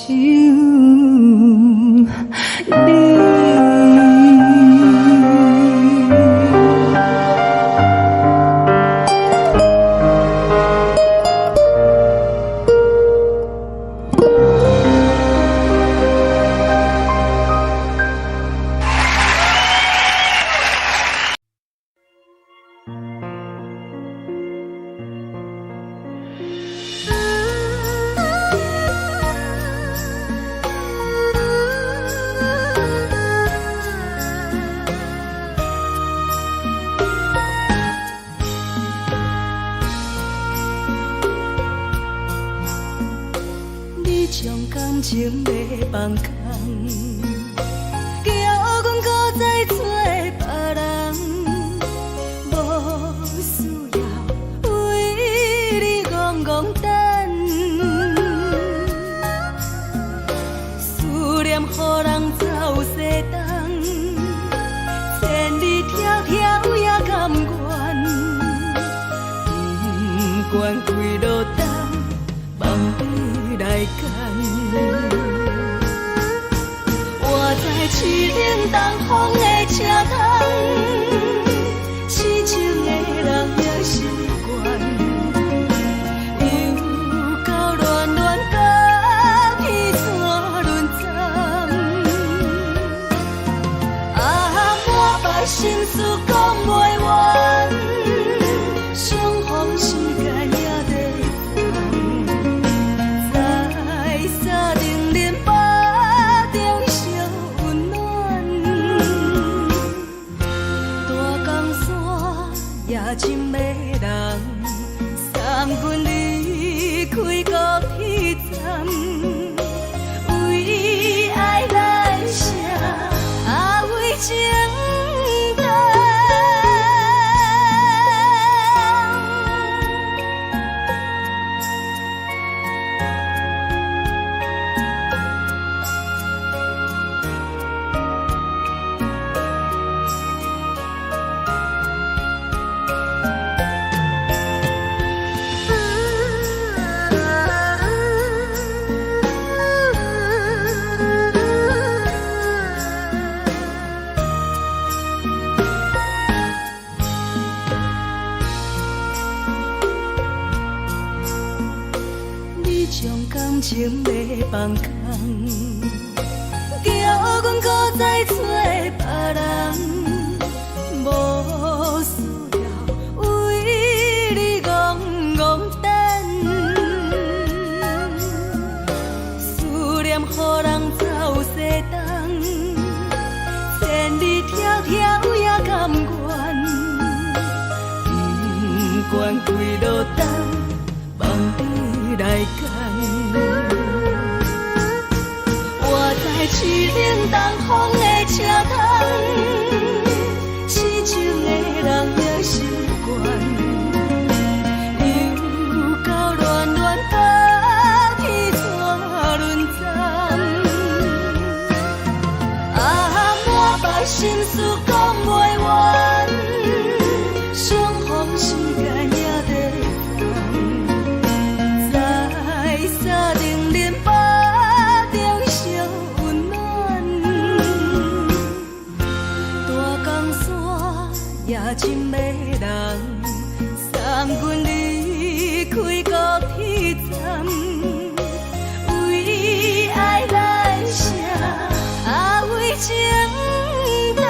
你。你將感情欲放空，叫阮閣再找別人，無需要為你戇戇等，思念予人走西東，千里迢迢也甘願，不管幾落冬，放你來揀。我知凄冷東風的車窗，痴情的人也習慣，又到戀戀甲彼山輪站，啊，满腹心事講袂完，相逢時間也短暫，在三重林腹中相溫暖，大江山也真迷人，送阮離開高鐵站，為愛來寫，啊為情等。你將感情欲放空，叫阮閣再找別人，無需要為你戇戇等，思念予人走西東，千里迢迢也甘願，不管幾落冬，放你來揀。我知凄冷東風的車窗，痴情的人也習慣，又到戀戀甲彼山輪站，啊，滿腹心事講袂完，相逢時間也短暫，在三重林腹中相溫暖，大江山也真迷人，送阮離開高鐵站，為愛來寫，啊為情等。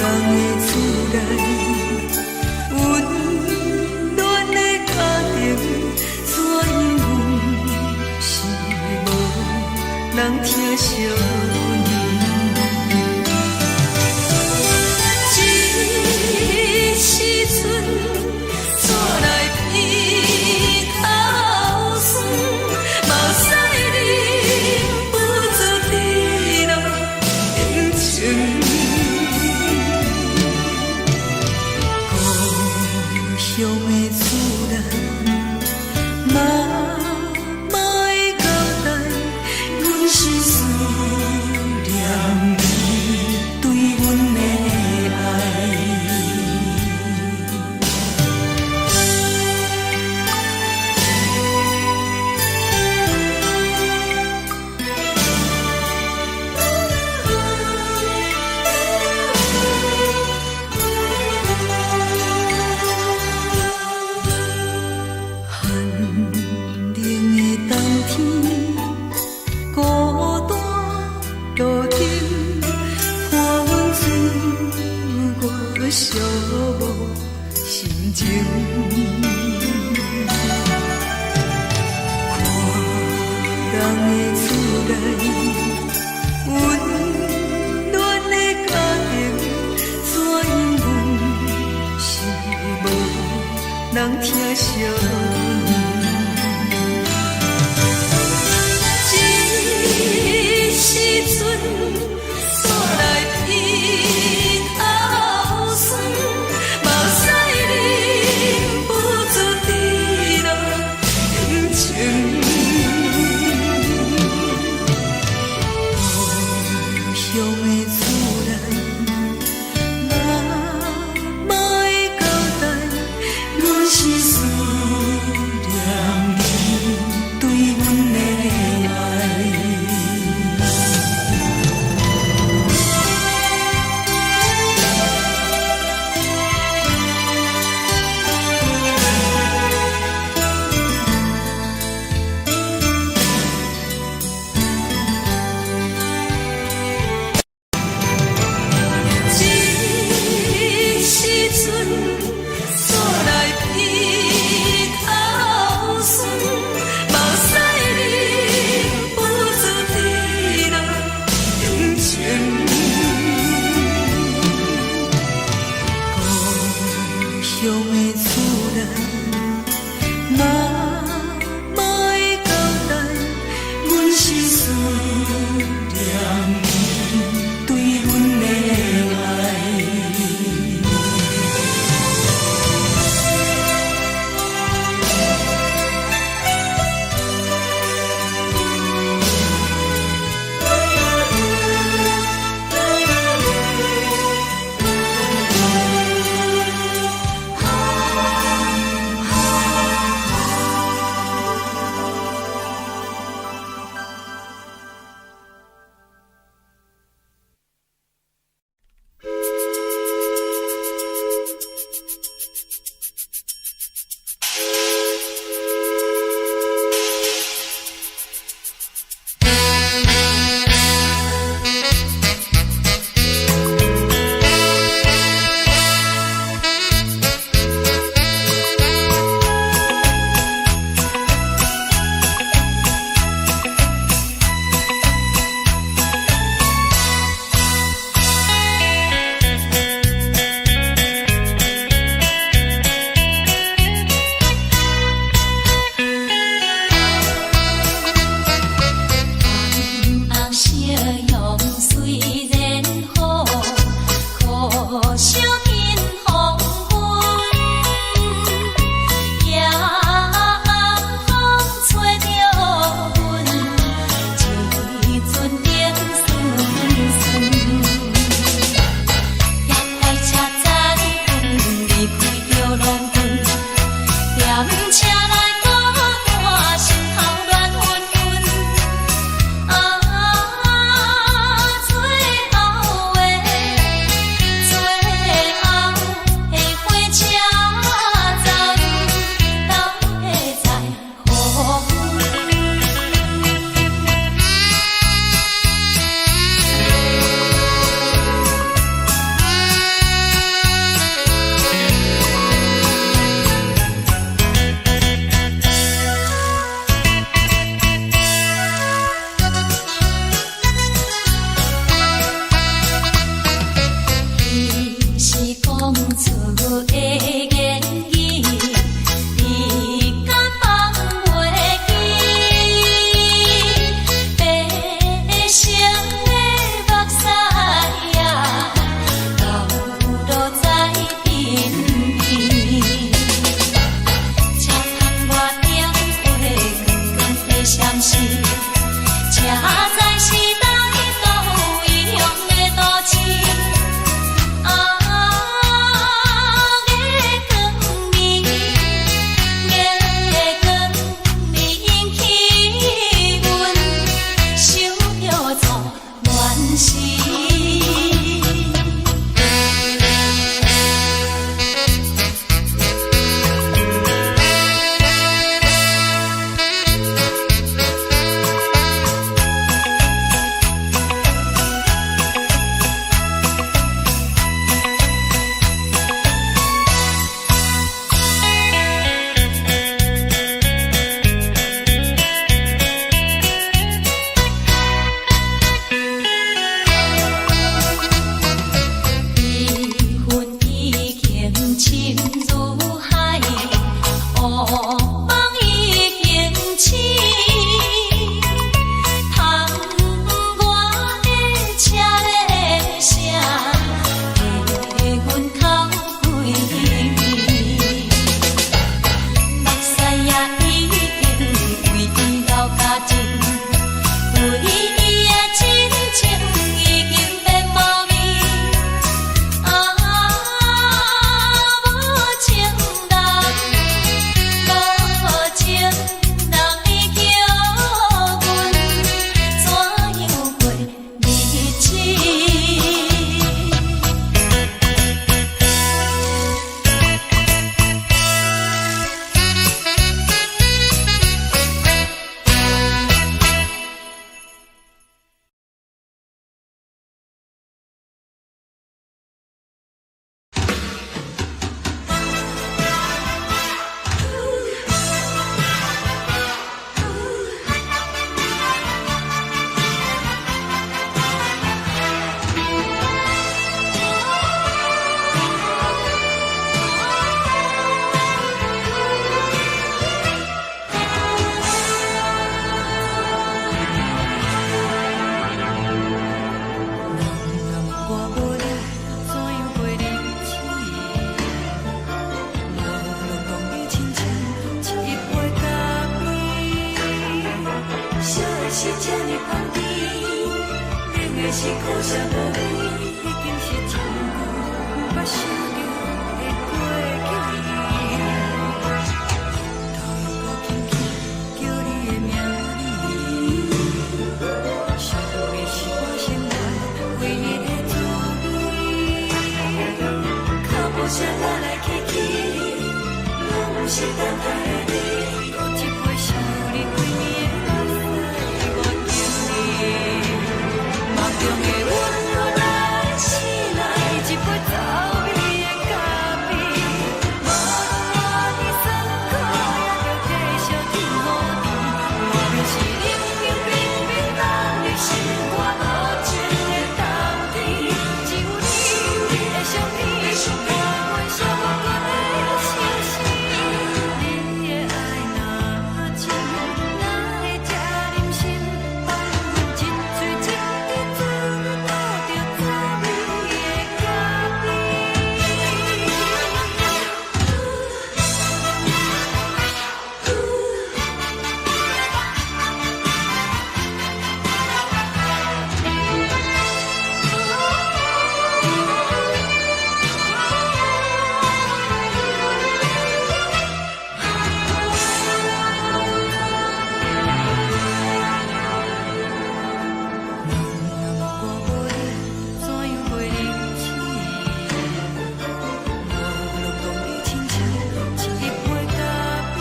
的厝內，溫暖的家庭，怎樣阮是無人疼惜阮。這時陣，煞來鼻頭酸，目屎忍不住滴落眼睛。故鄉的厝內，媽媽的交代，阮是思念你對阮的愛。寒冷的冬天，孤單路燈，伴阮自我寂寞心情。看人的厝內，溫暖的家庭，怎樣阮是無人疼惜阮。這時陣，煞來鼻頭酸，目屎忍惜無你，已經是真久毋捌想著的過去。頭又閣輕輕叫你的名字，想的是我生活唯一的滋味。腳步聲來來去去，攏毋是等待的你。閣一杯想你規暝的目屎，我敬你。夢中的阮來醒來，一杯走味的咖啡。無論偌尼酸苦，也著繼續天雨甜。外面是冷冷冰冰凍入心肝無情的冬天，只有你的相片，伴阮寂寞的相思。你的愛若真，哪會這忍心放阮一喙一滴水吐著滋味的咖啡？若無我無你，怎樣過日子？無論講你親像一杯咖啡。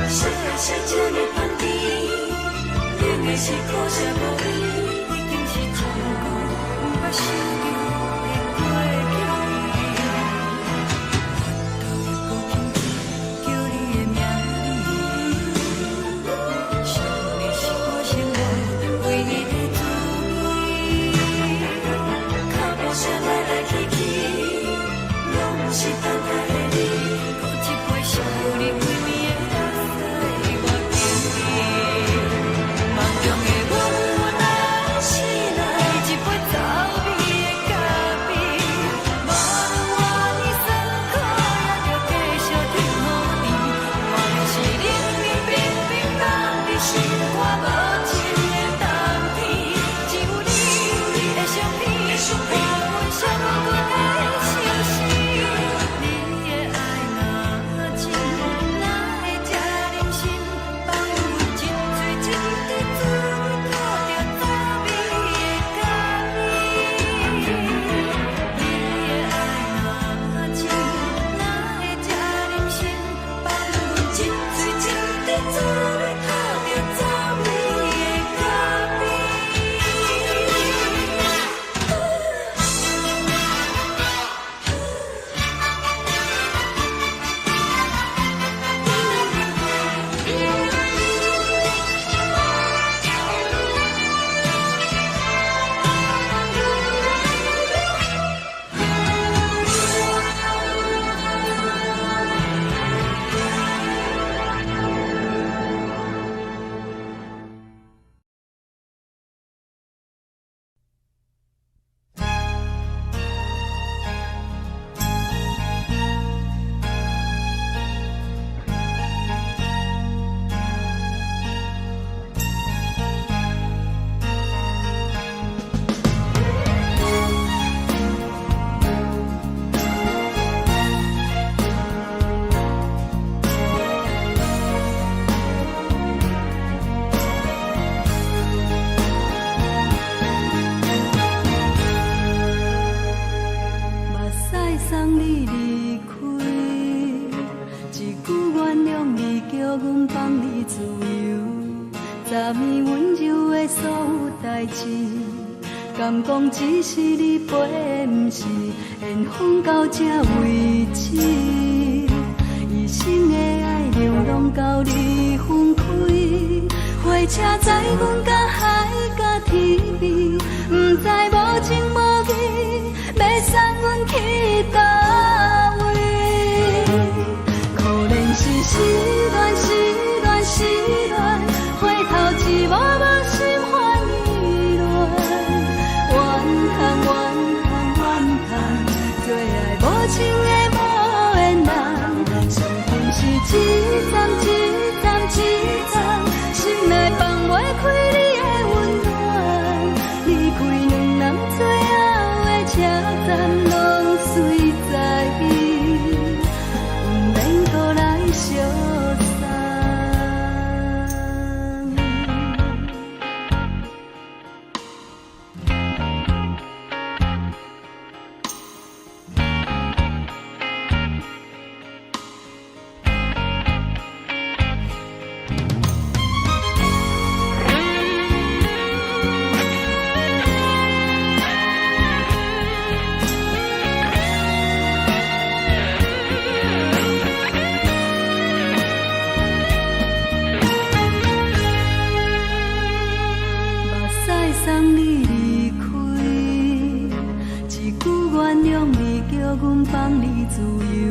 啥的是這呢香甜，冷的是可惜無你，已經是真久毋捌想著的過去。頭又閣輕輕叫你的名字，想你是我生活唯一的滋味。腳步聲來來去去，攏毋是等待的你。閣一杯想你規暝的目屎，我敬你。夢中的阮來醒來，一杯走味的咖啡。無論偌尼酸苦，也著繼續天雨甜。外面是冷冷冰冰凍入心肝無情的冬天，只有你的相片，伴阮寂寞的相思。你的愛若真，哪會這忍心放阮一喙一滴水吐著滋味的咖啡？你的愛若真，哪會這忍心放阮一喙一滴水吐著滋味的咖啡？目屎送你離開，一句原諒你，叫阮放你自由。昨暝溫柔的所有代誌，敢講只是你陪，毋是緣分到這為止。一生的愛流浪到你分開，火車載阮到海角天邊，毋知無情無義，欲送阮去佗位？可憐是失戀，失戀，失戀，回頭一幕幕心煩意亂。怨嘆怨嘆怨嘆，最愛無情的無緣人，傷心是一站一站一站，心內放袂開你的溫暖。離開車站攏隨在，毋免閣來相送。目屎送你離開，一句原諒你，叫阮放你自由。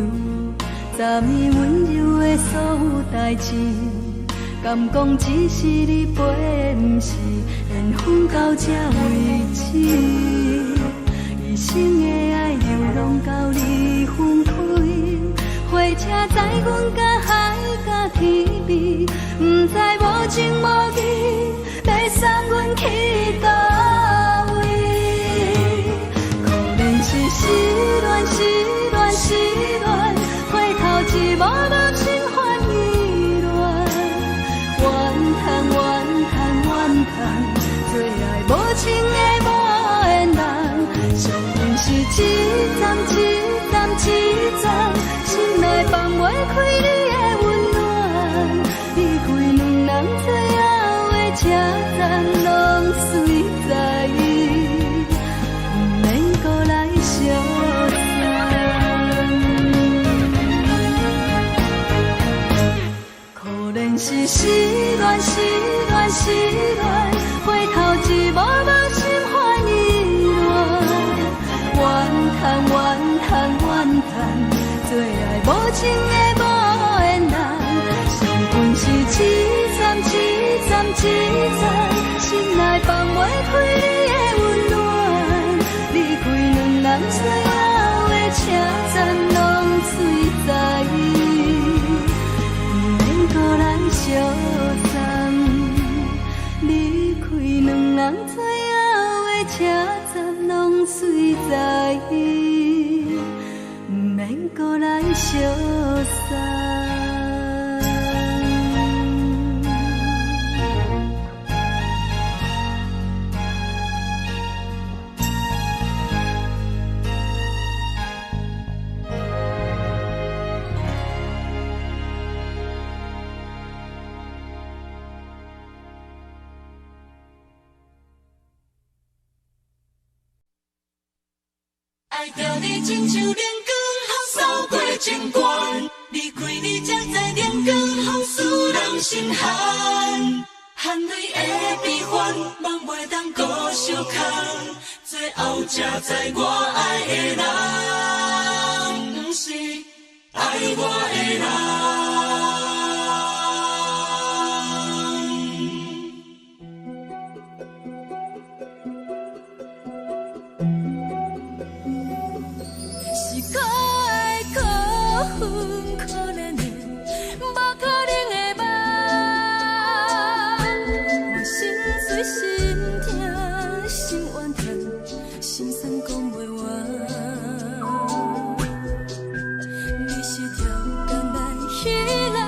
昨暝溫柔的所有代誌，敢講只是你陪的，毋是緣分到這為止。一生的愛猶攏交你分開，火車載阮甲海甲天邊，毋知無情無義，欲送阮去佗位？可憐是失戀，失戀，失戀，回頭一幕幕心煩意亂。怨嘆怨嘆怨嘆，做愛無情的無緣人，相逢是一站一站一站，心內放袂開你的溫暖。離開兩人最後的車站，攏隨在，毋免閣來相送。可憐是失戀，失戀，失戀，回頭一幕幕心煩意亂。怨嘆怨嘆怨嘆，做愛無情的無緣人，相逢是一站一站一站，心內放袂開你的溫暖。離開兩人最後的車站，攏隨在，毋免閣來相送。離開兩人最後的車站，攏隨在，毋免閣來相送。愛著你親像冷光予掃過情關，離開你才知冷光予使人心寒。汗淚的悲歡，夢袂當閣相空，最後才知我愛的人，毋是愛我的人。是可愛可恨可憐的，無可能的夢。我心碎心疼心怨嘆，心酸講袂完。你是超工來彼人，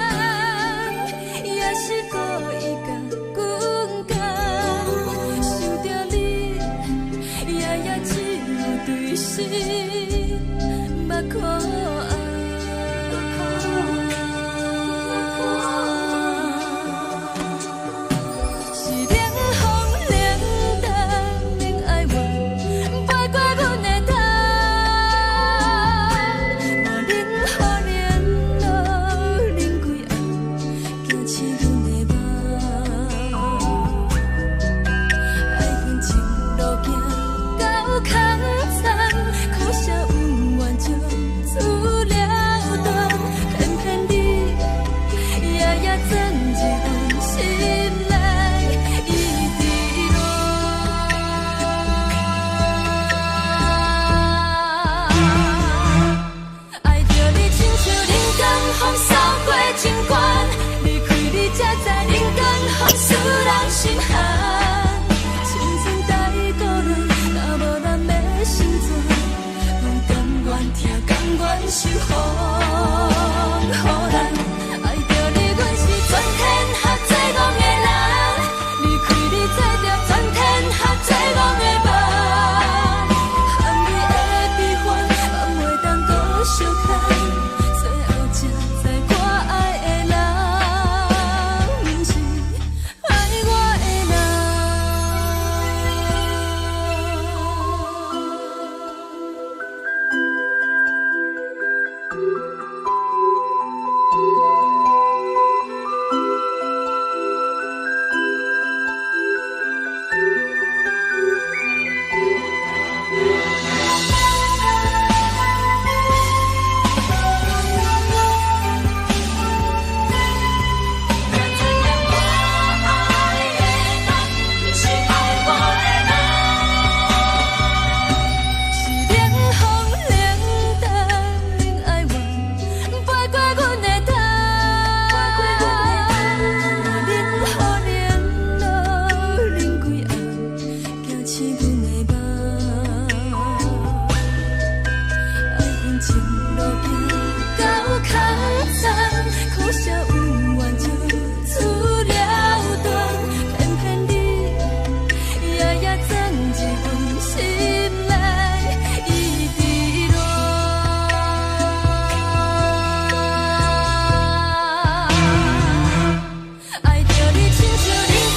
也是故意共阮講。想著你，夜夜只有對心目苦紅。是冷風冷淡冷哀怨，飞過阮的頭。我冷雨冷露冷規暗，驚醒阮的夢。愛恨情路行到空残，可惜恩怨情。受予人。愛著你，阮是全天下最戇的人。離開你，做著全天下最戇的夢。含淚的悲歡，放袂當閣相牽。最後才知我愛的人，毋是愛我的人。才知影我愛的人，毋是愛我的人。是冷風冷淡冷哀怨，飞過阮的頭。冷雨冷露冷幾暗，驚醒阮的夢。愛向前路行到空残，可惜有緣就此了斷，偏偏你夜夜鑽入阮心內，一直戀。愛著你親像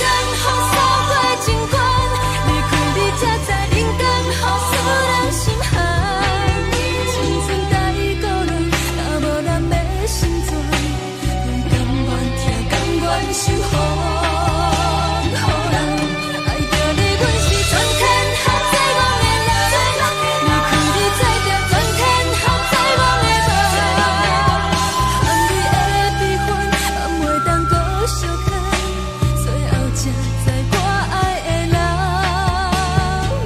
冷風掃過情關，離開你才知冷風使人心寒。青春太孤單，若無人欲成全，阮甘願疼，甘願受予人。愛著你，阮是全天下最戇的人。離開你，做著全天下最戇的夢。含淚的悲歡，放袂當閣相牽。最後才知我愛的人，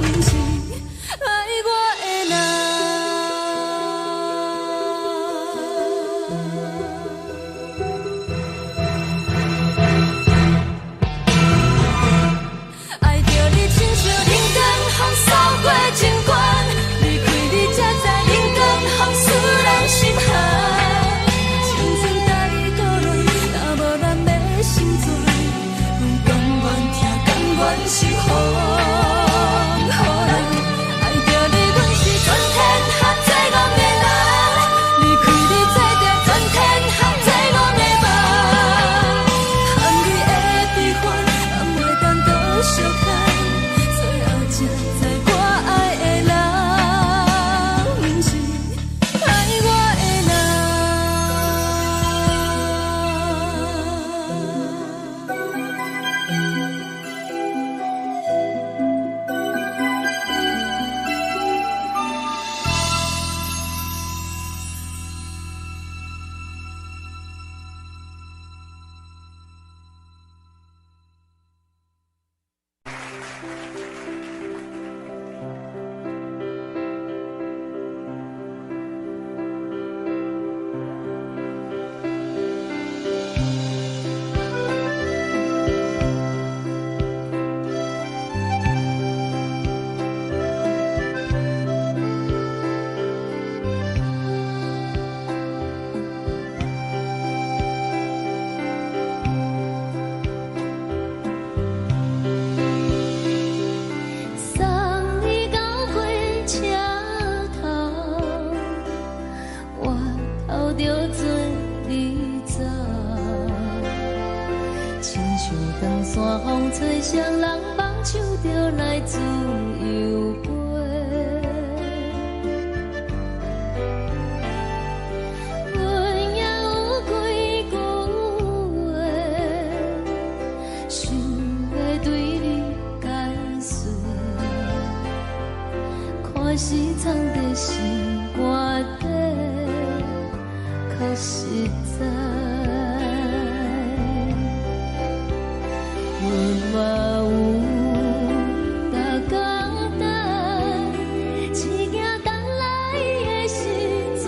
毋是愛我的人。愛著你親像冷風掃過情關，離開你才知冷風使人心寒。青春太孤單，若無人欲成全，阮甘願疼，甘願受予人。愛著你，阮是全天下最戇的人。離開你，做著全天下最戇的夢。含淚的悲歡，放袂當閣相牽。最後才知我愛的人，毋是愛我的人。送你到火車頭，我頭著做你走。親像長山風吹，誰人放手就來自由飛。阮也有幾句話，想欲對你解釋。看是藏在心肝底，較實在。阮嘛有逐工等，只驚等來的是絕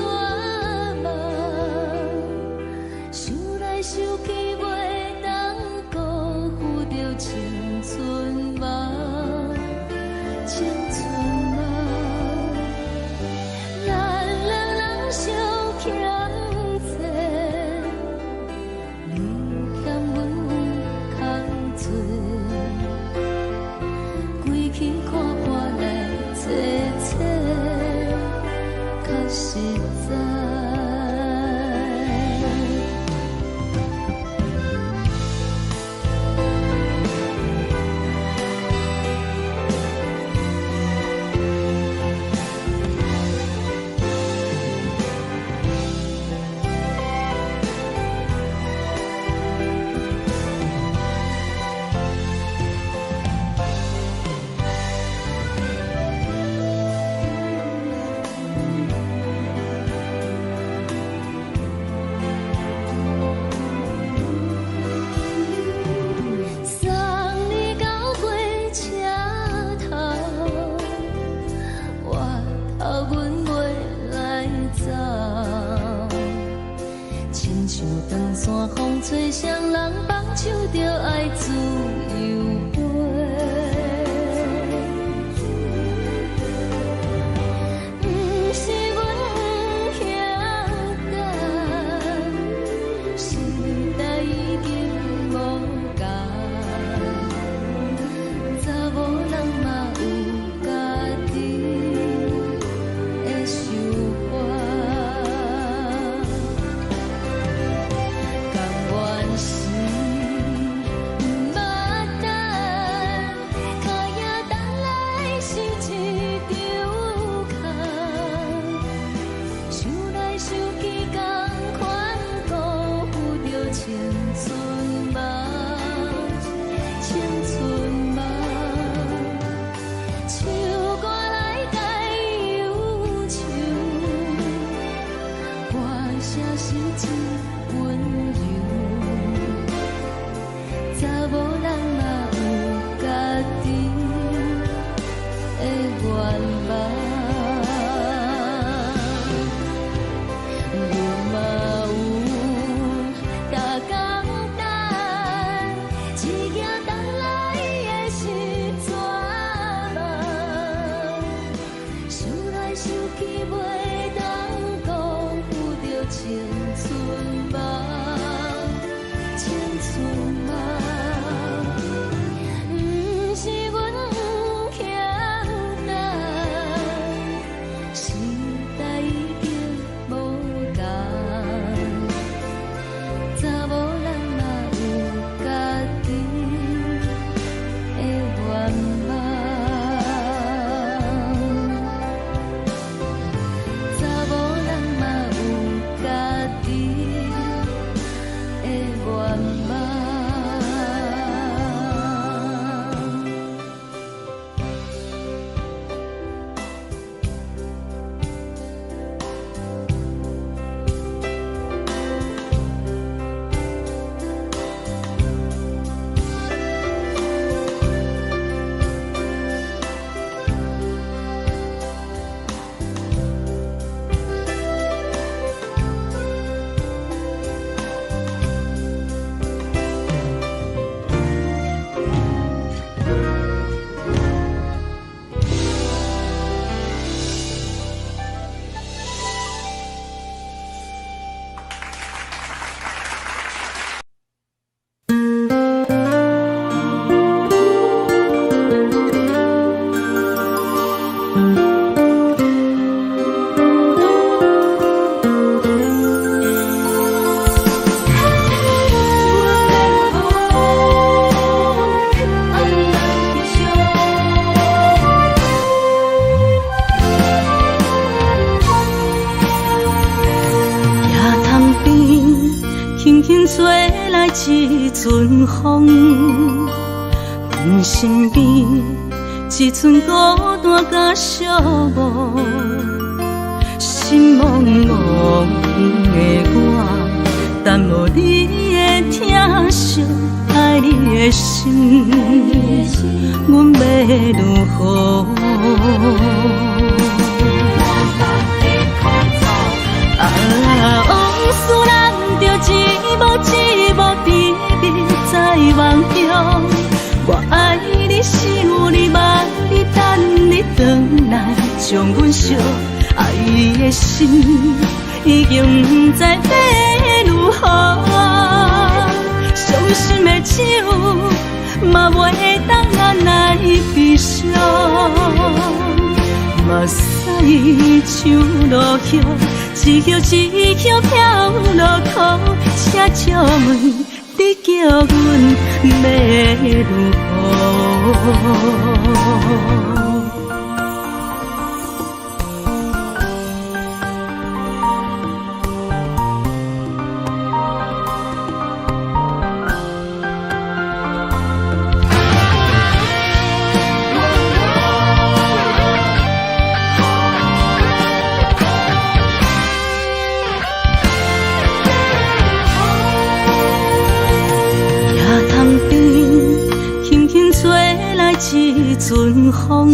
望。想來想去，袂當辜負著青春夢，青春夢。咱兩人相予阮袂来走。亲像长线风吹，双人放手就爱自由飞。毋是阮不晓等，时代已经无仝，查某人嘛有家己的想法。甘愿是毋捌等，脚影等来是一场空。想来想去，仝款辜负著青春梦，青春梦。唱歌来解忧愁，歌声是真温柔。查某人嘛有家己的愿望，阮嘛有逐工等，一行等来的是绝望。想来想去，袂当辜负著青春梦，青春梦。毋是阮不晓等，时代已经无仝，查某人嘛有家己的愿望。查某人嘛有家己的愿望。野塘边，轻轻吹来一阵风，阮身边一阵孤单佮寂寞，心茫茫的我，等无你的疼惜，爱你的心，阮欲如何？啊，往事咱就一幕一幕甜蜜在梦中。我爱你，想你，望你，等你转来，将阮惜。爱的心已经不知欲如何，伤心的酒嘛袂当按捺悲伤。目屎像落雨，一叶一叶飘落苦，请借问你叫阮欲如何？野塘边，轻轻吹来一阵风，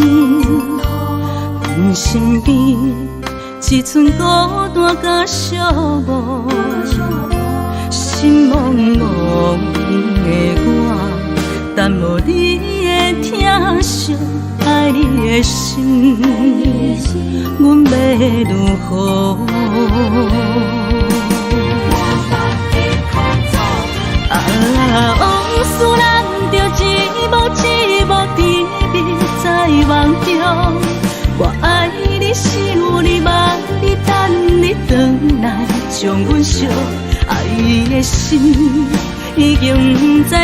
身邊，一陣孤單佮寂寞，心茫茫的我，等無你的疼惜，愛你的心，阮欲如何？啊，往事難著一幕一幕甜蜜在夢中，我愛你，想你，望你，等你轉來，將阮惜愛的心已經不知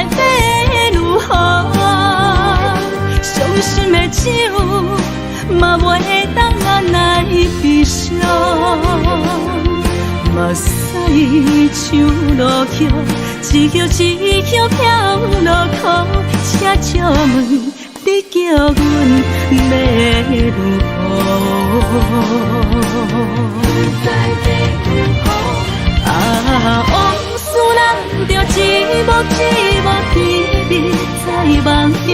欲如何，傷心的酒嘛袂當按捺悲傷，目屎像落雨，一葉一葉飄落苦，請借問你叫阮欲如何？啊，往事難著一幕一幕甜蜜在夢中，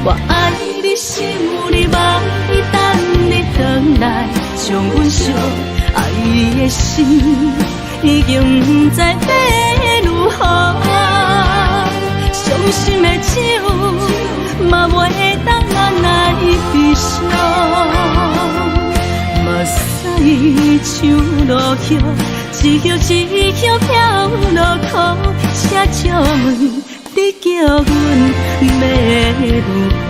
我愛你，想你，望你，等你轉來，將阮惜愛的心已經不知欲如何，傷心的酒嘛袂當按捺悲傷，目屎像落雨，一葉一葉飄落苦，請借問你叫阮欲如何？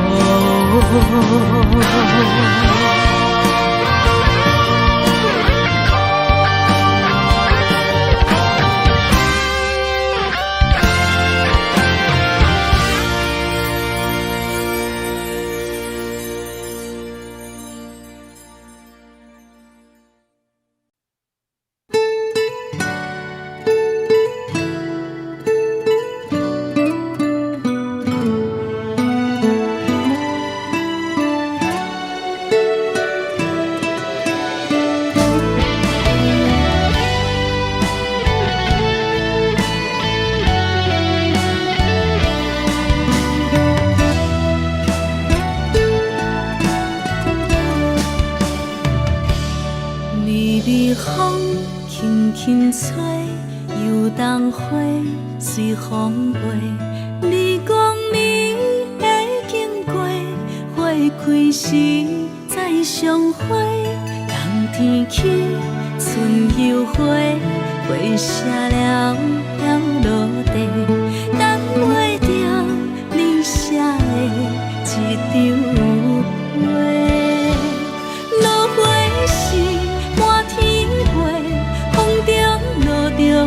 微微風輕輕吹，油桐花隨風飛。你講你會經過，花開時再相會。冬天起，春又回，花謝了飄落地，等袂著你寫的一張批。落花時滿天飛，風中落著五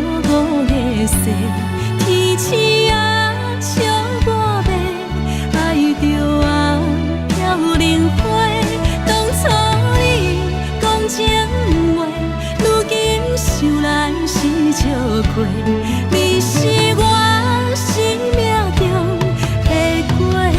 个雪，天鼠仔笑我欲愛著啊飄零花。當初你講情話，如今想來是笑話，你是我生命中的過客。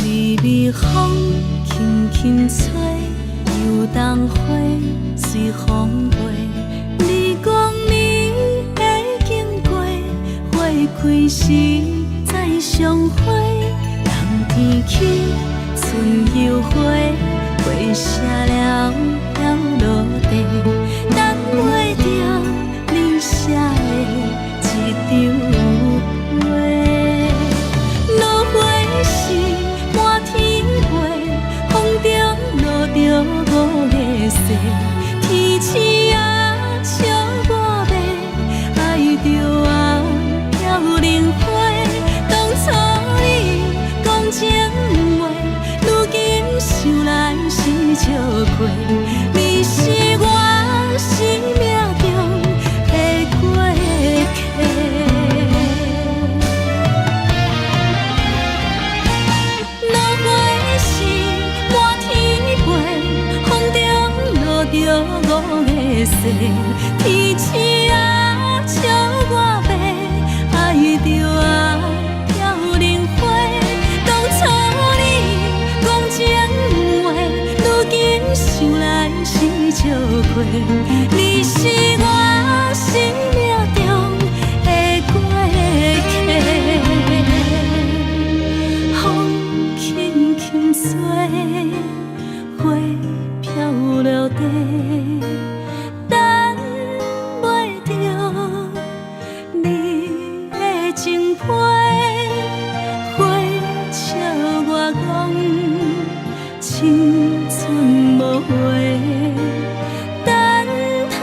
微微風輕輕吹，油桐花隨風飛。你講你會經過，花開時再相會。冬天起，春又回，花謝了飄落地，等袂著你寫的一張批。落花時滿天飛，風中落著五个雪，天鼠仔笑我欲愛著啊飄零花。當初你講情話，如今想來是笑話，你是我生命中的過客。落花時滿天飛，風中落著五个雪，天鼠仔笑我欲愛著啊飄零花。當初你講情話，想來是笑話。你是我生命中的過客，風輕輕吹，花飄落地，等袂著你的情批，花笑我講青春無話，等待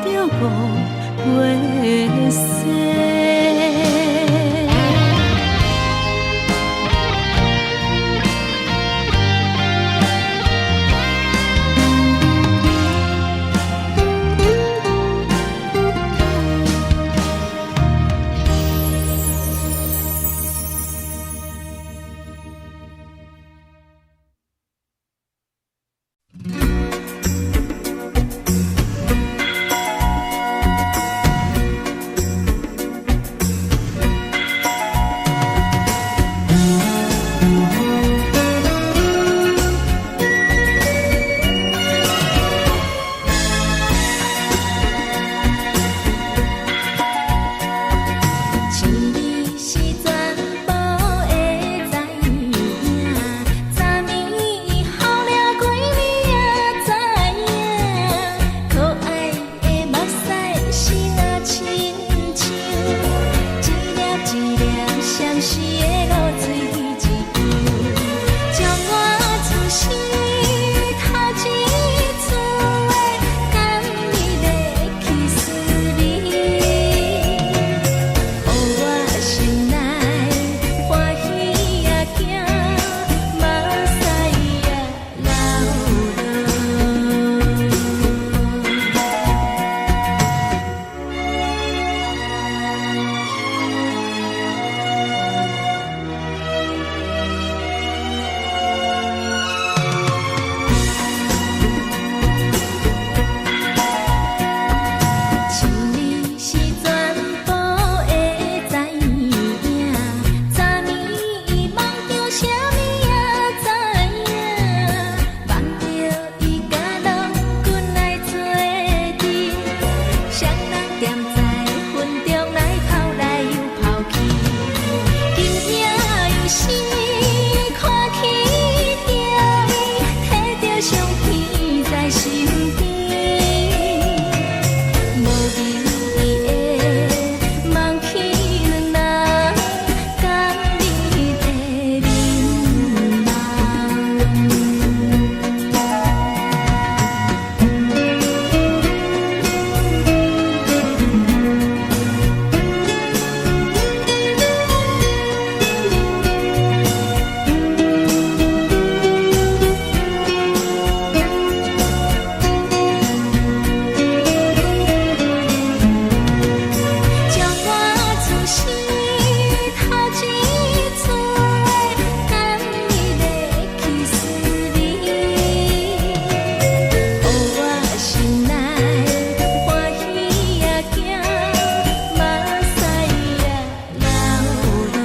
著五月雪。情你是全部的知影，昨暝雨了规暝也知影，可爱的目屎是若亲像一粒一粒相思的露水一样，将我此生头一次的甘蜜的去思你。予我心內歡喜也驚，目屎也流落。情你是全部的知影，昨暝夢著啥物也知影，夢著伊佮郎君來做陣，雙人踮在雲中來跑來又跑去，今夜又是看起著伊，提著相片在身邊。無明的夢去兩人甘蜜的眠夢。將我此生頭一次的甘蜜的去思你，予我心內歡喜也驚，目屎也流落。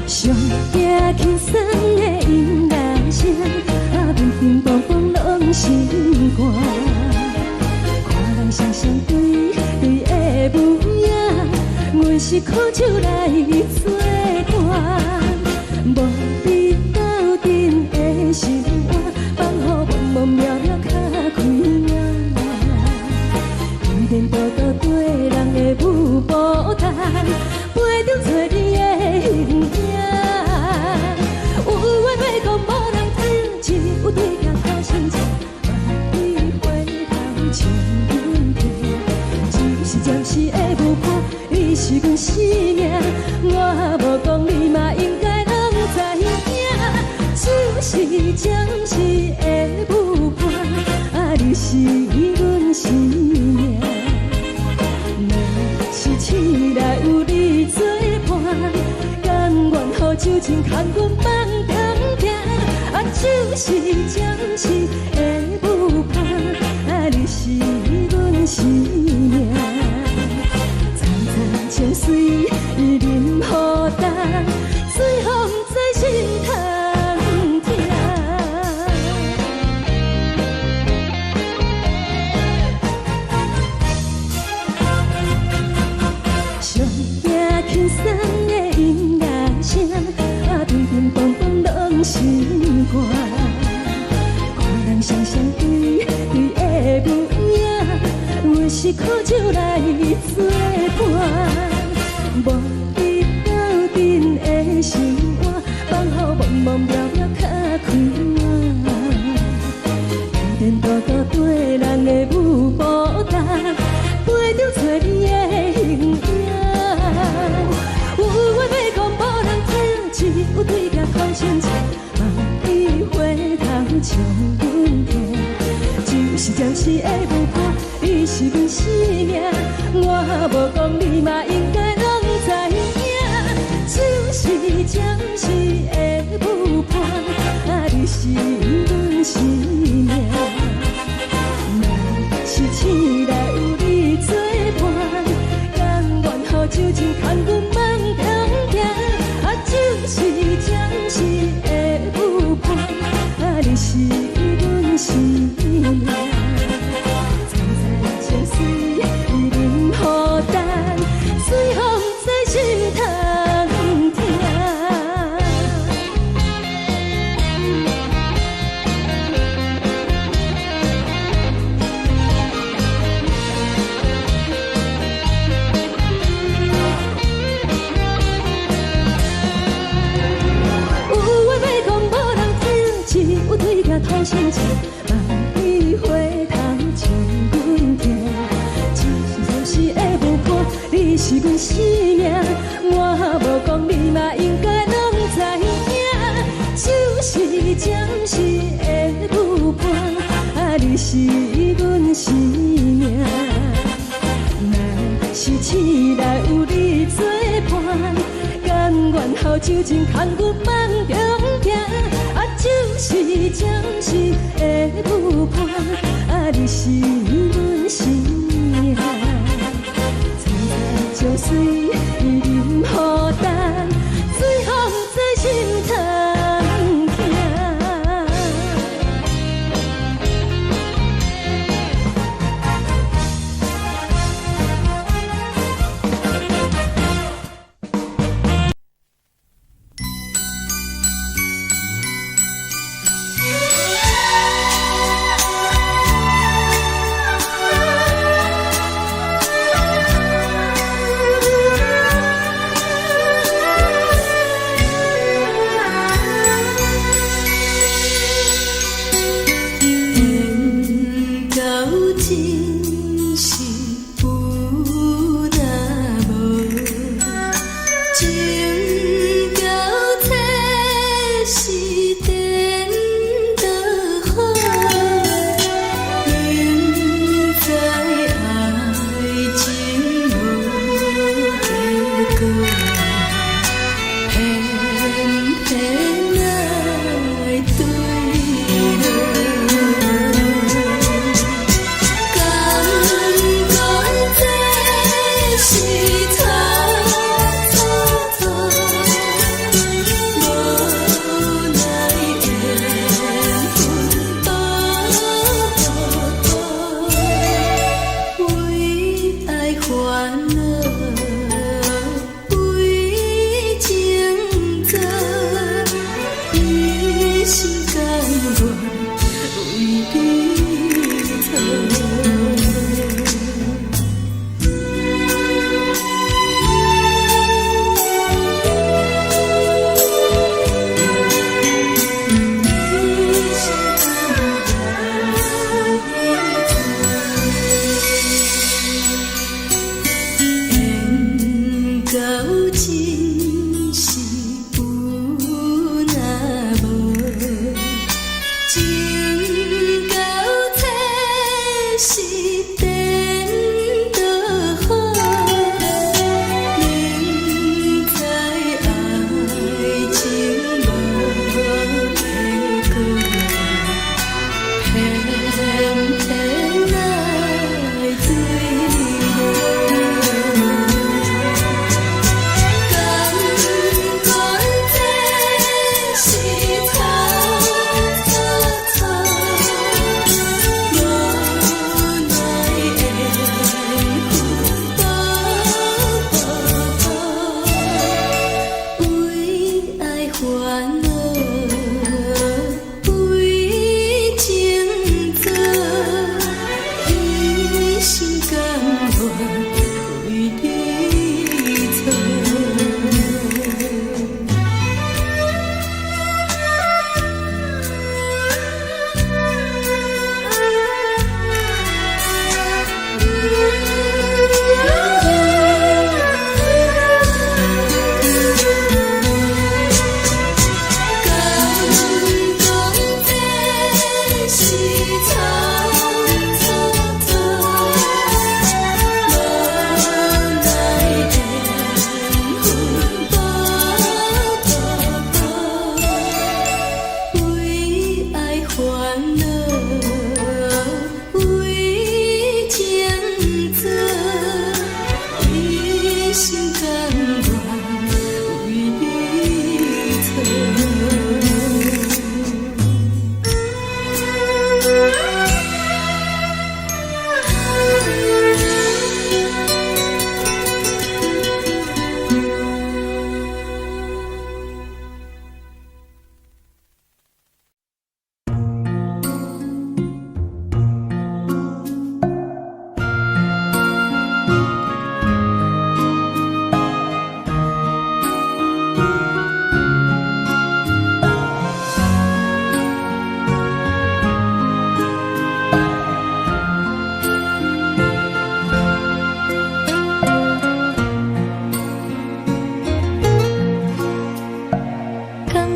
上驚輕鬆的音樂聲，啊，乒乒乓乓攏心肝。看人雙雙對對的模樣，阮是苦酒來做伴，無你鬥陣的生活，放予茫茫渺渺較開眼。依然獨獨對人的舞步單，陪著找你的幸福。酒精牽阮放長行。啊，酒是暫時的舞伴，啊，你是阮生命。層層情隨淋雨重，水予毋知心通疼。上驚輕鬆的音樂聲，啊，乒乒乓乓攏心肝。看人雙雙對對的舞影，阮是苦酒來作伴。無你鬥陣的生活，放予茫茫渺渺較快活。天天多多對人的舞步動，陪著找你的形影。有話欲講無人聽，只有對鏡講親切，望你回頭笑阮聽。就是暫時的舞伴，你是阮生命，我無講你嘛應該攏知影。就是暫時的舞伴，啊，你是阮生命。若是醒來有你作伴，甘願予酒精牽阮放長行。啊，就是暫時的舞伴，啊，你是阮生命。層層情隨淋雨重，水予毋知心通疼。有話欲講無人聽，只有對鏡吐心情，望你回頭笑阮聽。只是暫時的舞伴，你是阮生命，我無講你嘛應該攏知影。就是暫時的舞伴，啊，你是阮生命。若是醒來有你作伴，甘願予酒精牽阮放長行。啊，就是暫時的舞伴，啊，你是阮生命。層層情隨淋雨重，水予毋知心通疼。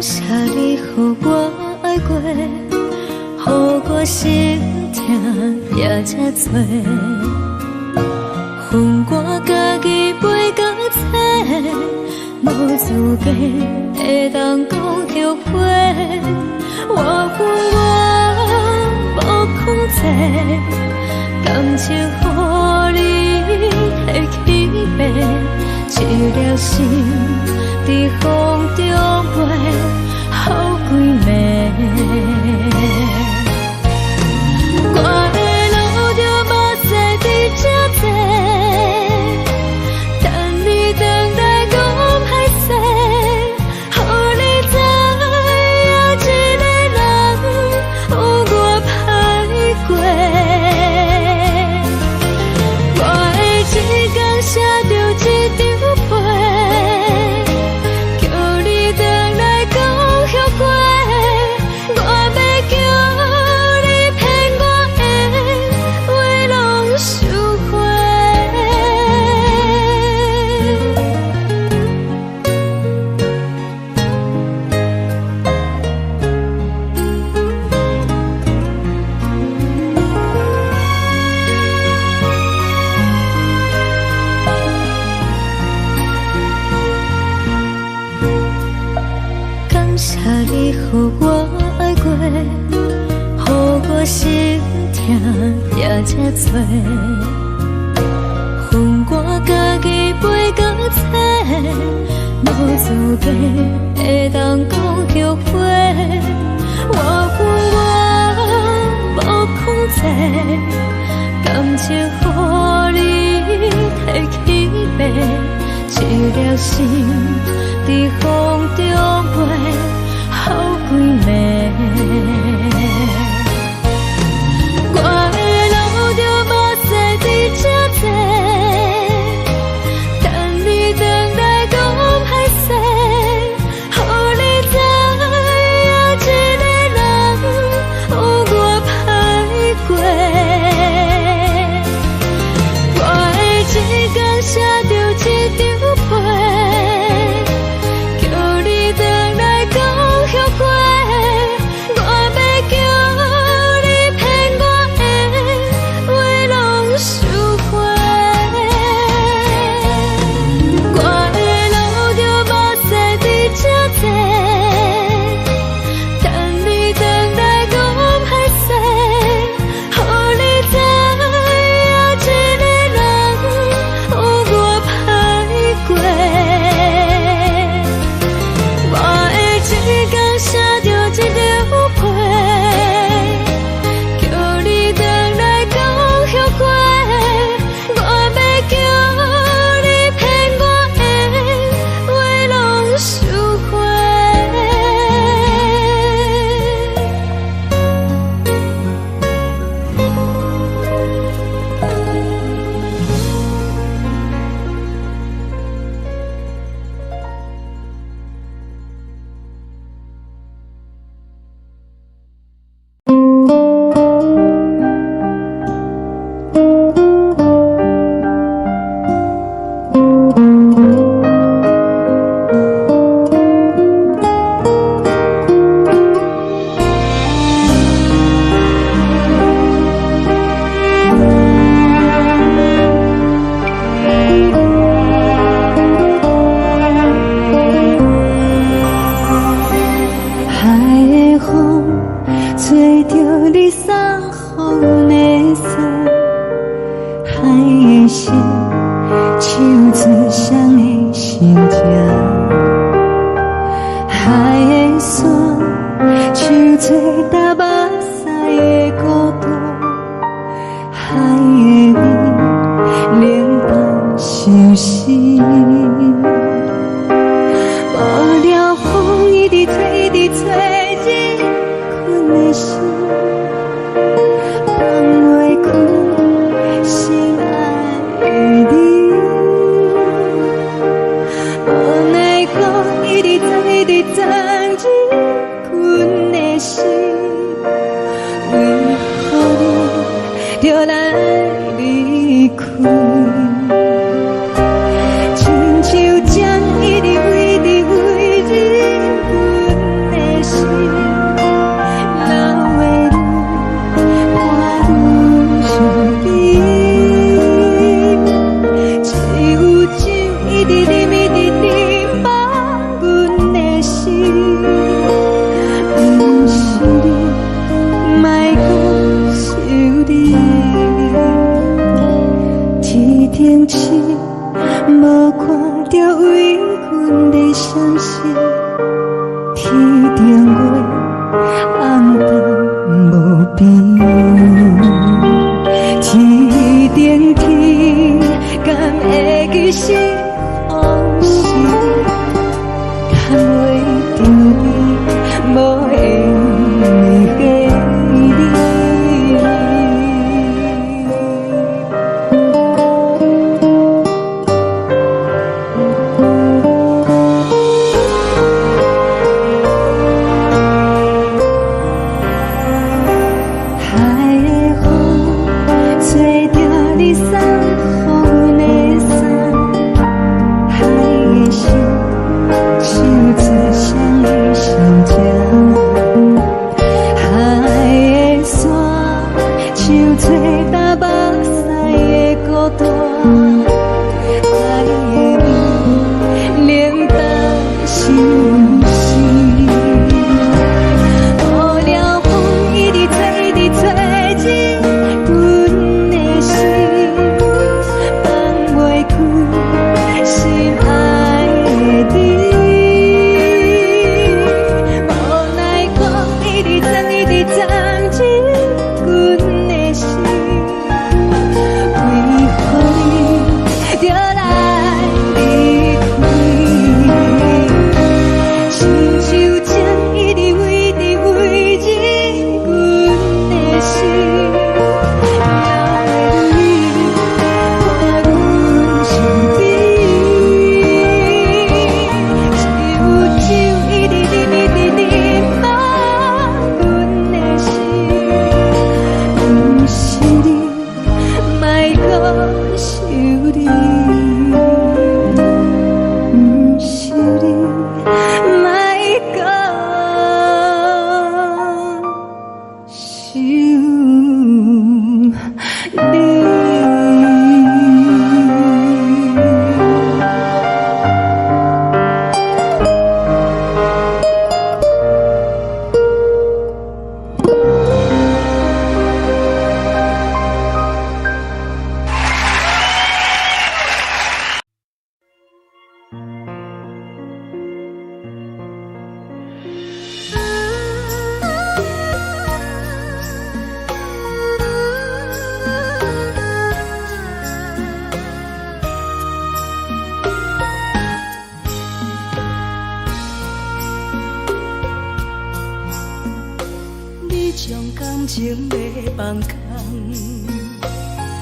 謝你予我愛過，予我心疼也這多。予我家己飛到找，無資格會當講後悔。我有我無控制，感情予你提去爬，一粒心佇風中飛，予幾暝。我會流著目屎佇這坐，等你轉來講歹勢，予你知影一个人有偌歹過。我會一工寫著一張批，叫你轉來講後悔。我欲叫你騙我的話攏收回。感謝你予我愛過，予我心疼也這多。予我家己飛到找，無資格會當講後悔。我有我無控制，感情予你提去爬，一粒心佇風中飛，予幾暝。我會流著目屎佇這坐，等你轉來講歹勢，予你知影一個人有偌歹過。我會一工寫著一張批，叫你轉來講後悔。我欲叫你騙我的話攏收回。我會流著目屎佇這坐，等你轉來講歹勢，予你知影一個人有偌歹過。我會一工寫著一張批，叫你轉來講後悔。我欲叫你騙我的話攏收回。海的風吹著你送予阮的衫，海的心唱出誰的心情，海的山唱出流目屎的孤獨，海的雨冷淡相思。無聊風一直吹，一直吹，入阮的心，放袂開心愛的你。無奈雨一直鑽，一直鑽入阮的心，為何你著來離開？親像針一直飛，一直飛入阮毋是你，莫閣想你。天頂星，無看著為阮咧閃爍，天頂月，暗淡無邊。天頂天，敢會記是予時，趁袂著你，無緣的彼你。海的風，吹著你送予阮的衫，海的心，唱出誰的心情。海的沙，像吹干目屎的孤單。海的味，冷淡心事。無聊風一直吹，一直吹入阮的心，放袂開心愛的你。無奈風一直鑽，一直鑽入阮的心，為何你著來離開？親像情一直圍直圍入阮的心，留你伴阮身邊。一有酒一直啉，一直啉滿阮的心，毋是你，莫閣想你。毋是你，莫閣想你。你將感情欲放空，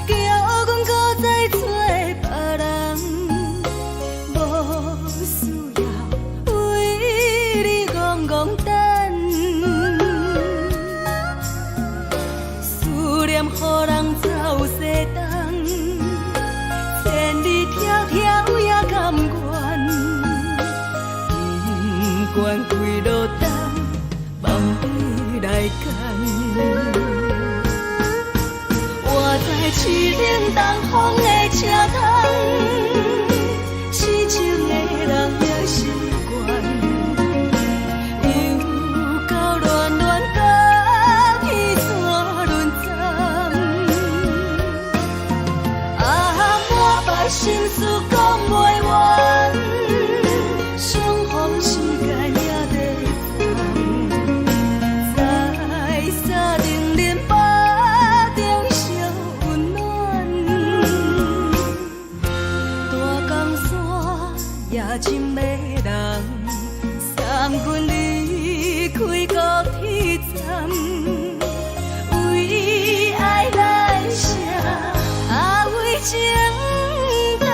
叫阮閣再找別人，無需要為你戇戇等，思念予人走西東，千里迢迢也甘願，不管幾落冬，放你來揀。活在凄冷東風的車窗，痴情的人也習慣，又到暖暖甲彼山轮转。啊，满腹心事講袂完，相逢時間也在轉，在三重林腹中相溫暖。大江山也真迷人，送阮離開高鐵站，為愛來寫，啊為情等。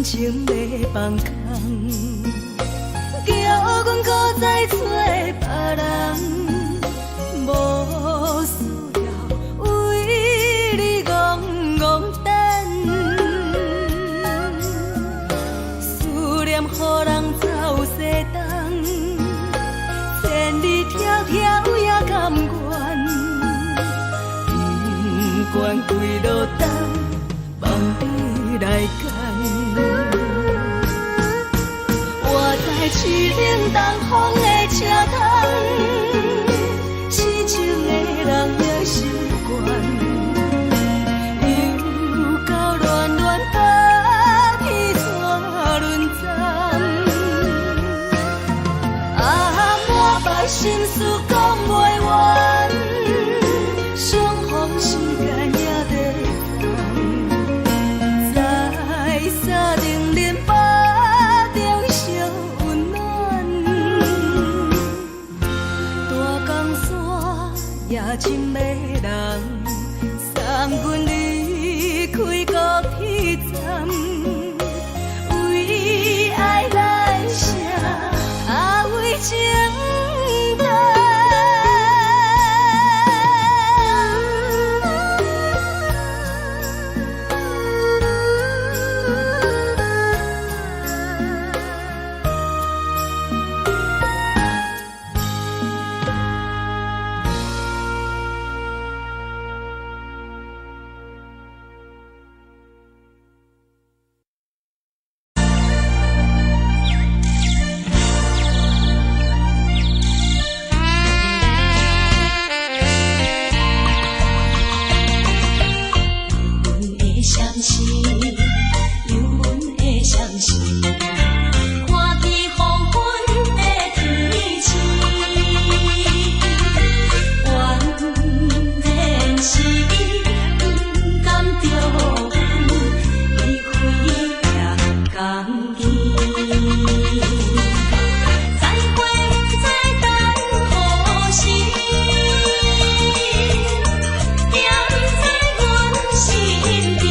情欲放空，叫阮閣再揣別人，無需要為你戇戇等。思念予人走西東，千里迢迢也甘願，不管幾落冬，放你來揀。我知凄冷東風的車窗，痴情的人也習慣，又到暖暖白彼纸轮站。啊，满腹心事講袂完，相逢時間也短暫，在三重林腹中相溫暖。大江山也真迷人，送阮離開高鐵站，為愛來寫，啊為情等。阮的相思，有阮的相思，看见黃昏的天星，原來是伊不甘著阮離開行去。再會不知等何時，惦在阮身邊。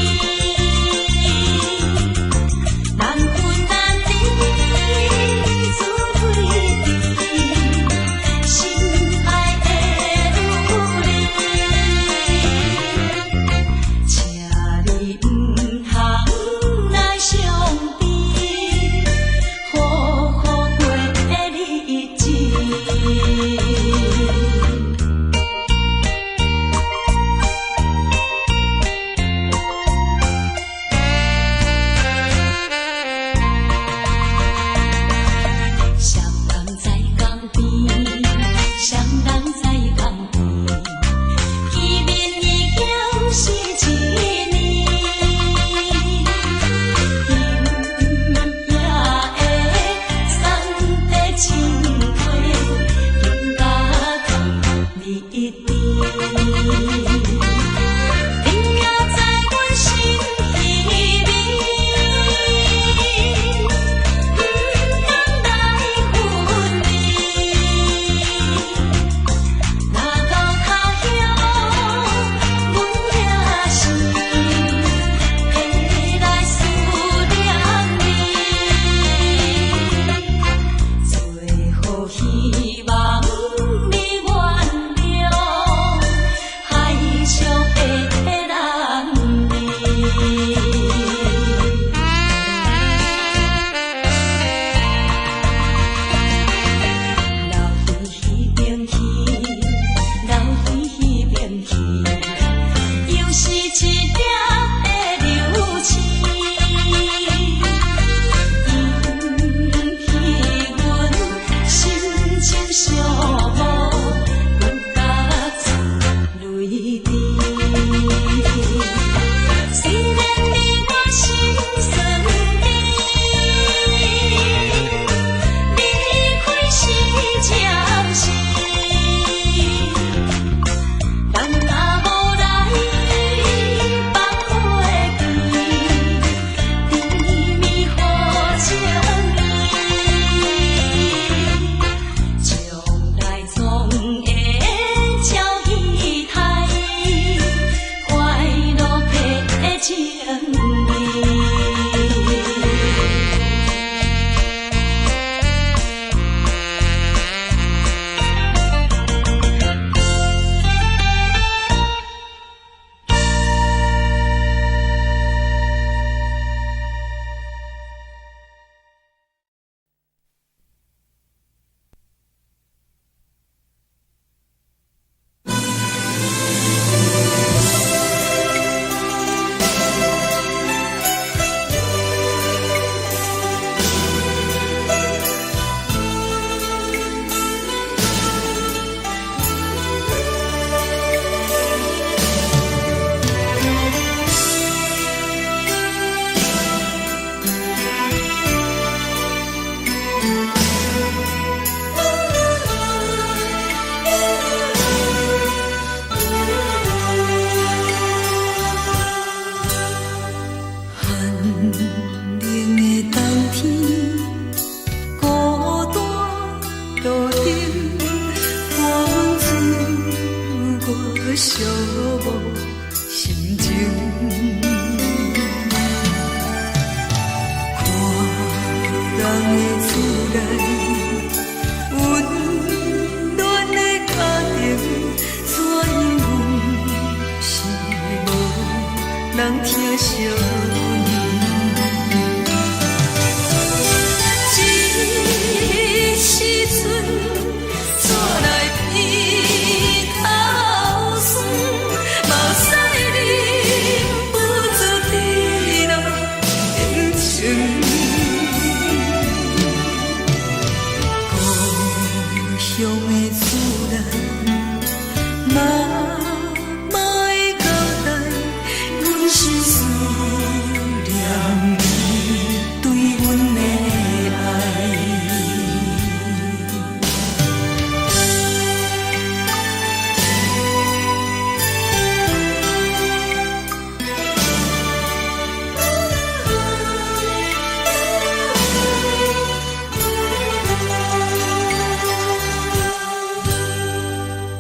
惜阮。這時陣，煞來鼻頭酸，目屎忍不住滴落眼睛。故鄉的厝內，媽媽的交代，阮是思念你對阮的愛。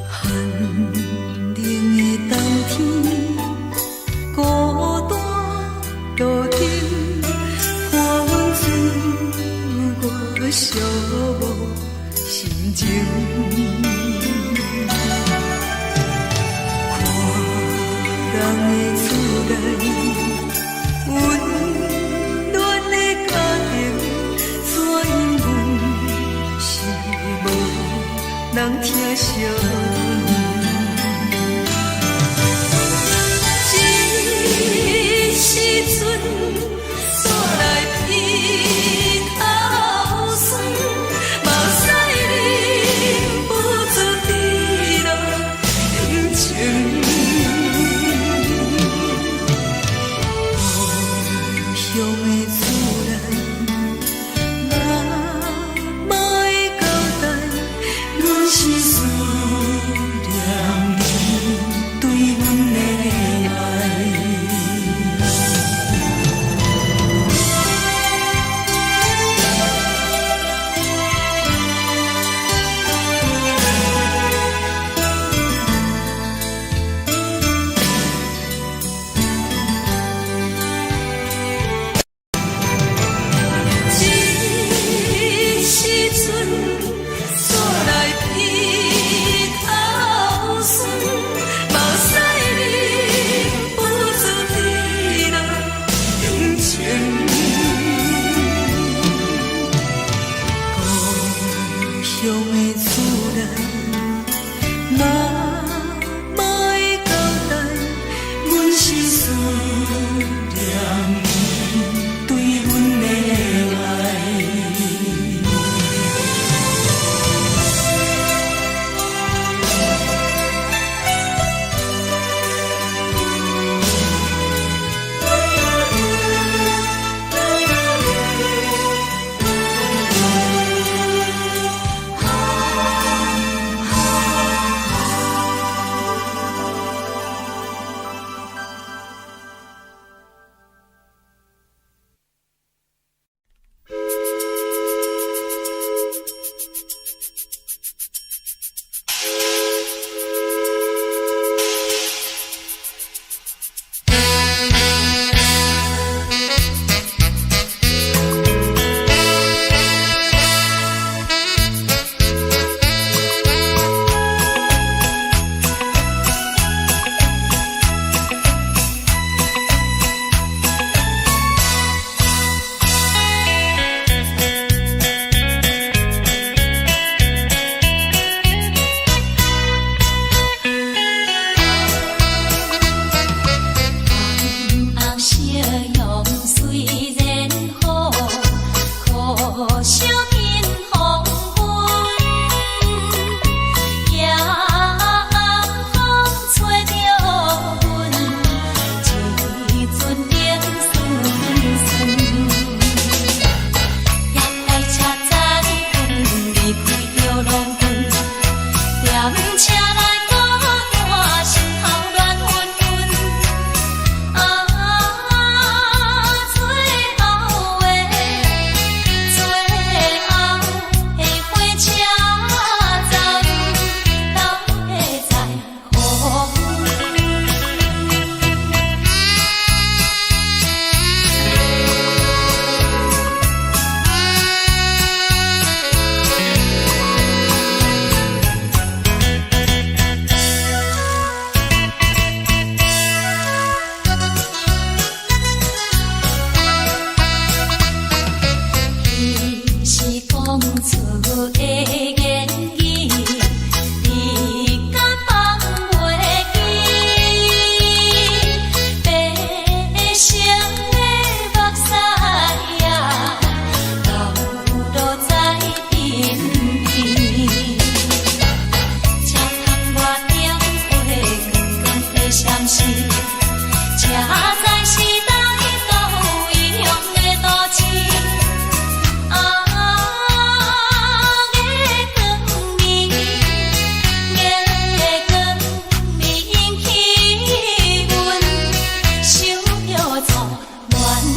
寒冷的冬天，孤單路頂，看阮自我寂寞心情。看人的厝內，溫暖的家庭，怎樣阮是無人疼惜阮。這時陣，煞來鼻頭酸，目屎忍不住滴落眼睛。故鄉的厝內，媽媽的交代，阮是思念你對阮的愛。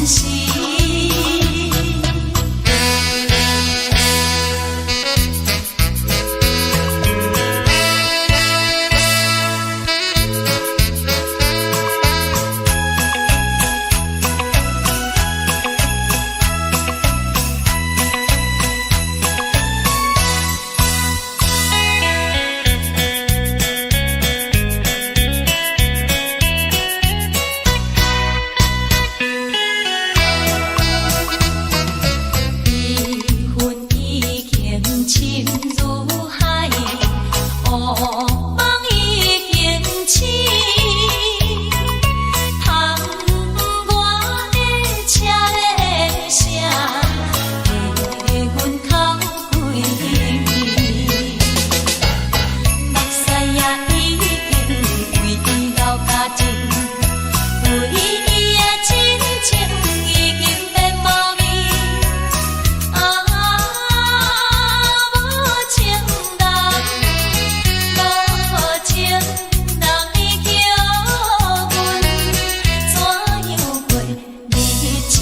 時。悲恨已經深如海，烏夢已經醒。窗外的車鈴聲，替阮哭規暝。目屎也已經為伊流乾淨，為伊的真情已經變無味。啊，無情人，無情人，你叫阮怎樣過日子？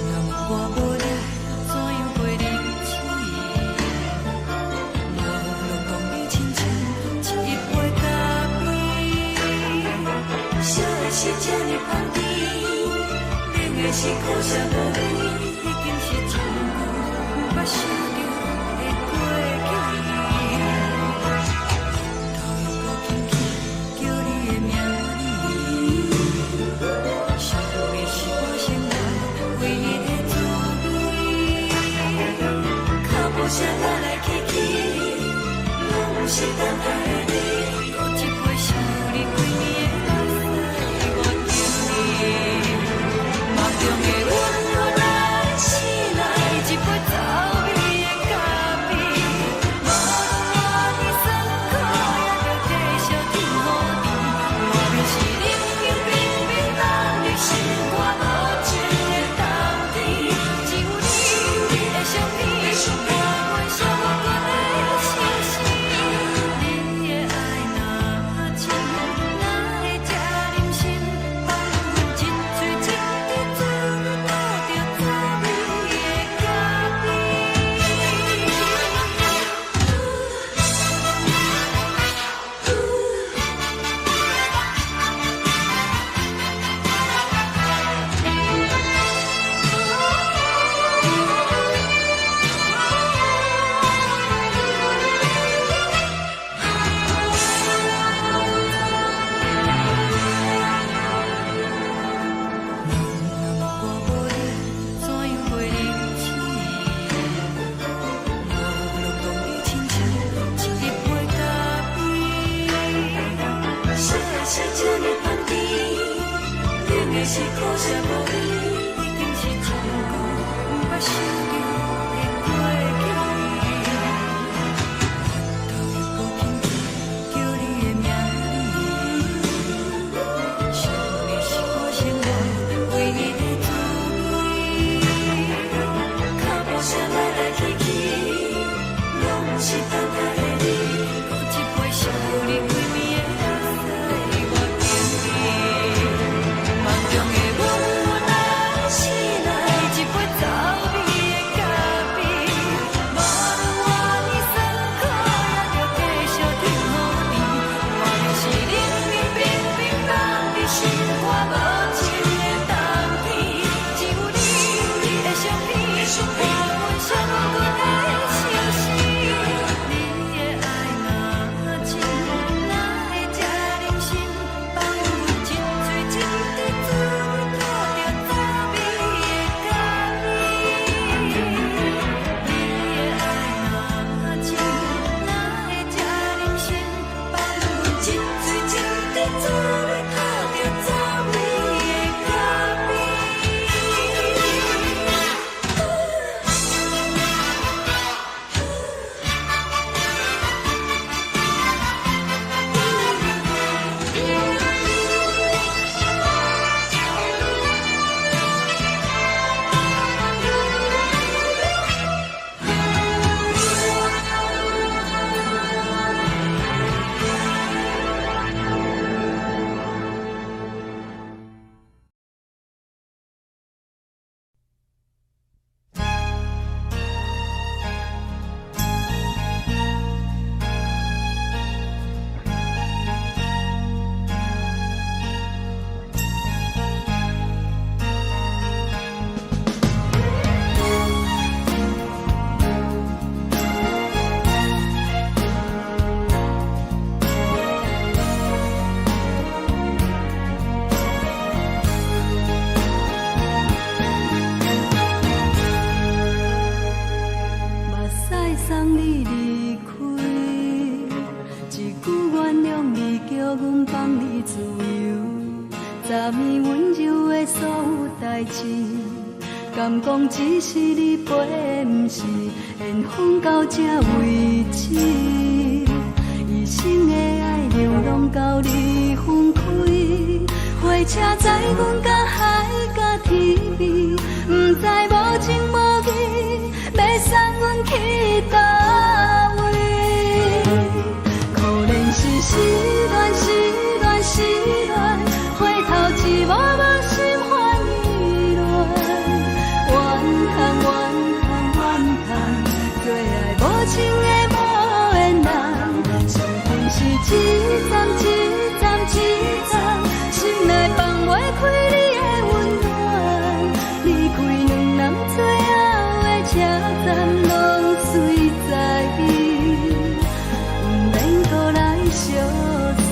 人若我無你，怎樣過日子？無論講你親像一杯咖啡，燒的是這呢香甜，冷的是苦澀無味，已經是真久毋捌想著的過去。頭又閣輕輕叫你的名字，想的是我生活唯一的滋味。腳步聲來來去去，攏毋是等待的你。閣一杯想你規暝的目屎，我敬你。夢中的阮來醒來，一杯走味的咖啡。無論活佇酸苦，也著繼續天好甜。外面是冷冰冰冰冷的心肝無情的冬天，只有你，你的相片，伴阮生活過的相思。你的愛若深，哪會這忍心放阮一喙一滴做阮吐著滋味的咖啡？人若我無你，怎樣過日子？無論講你親像一杯咖啡。燒的是這呢香甜，冷的是苦澀無味，已經是真久毋捌想著的過去。頭又閣輕輕叫你的名字，想你是我生活唯一的滋味。腳步聲來來去去，攏毋是等待的你。閣一杯想你規暝的目屎，我敬你。夢中的阮來醒來，一杯走味的咖志？敢讲只是你飞，毋是缘分到这为止。一生的爱流浪到你分开，火车载阮到海角天边，毋知无情无义，欲送阮去佗位？可怜是失恋，失恋，失恋，回头一幕幕心烦意乱，怨叹怨叹怨叹，做爱无情的无缘人，上恨是一站一站一站，心内放袂开你的温暖，离开两人最后的车站，拢随在，毋免阁来相送。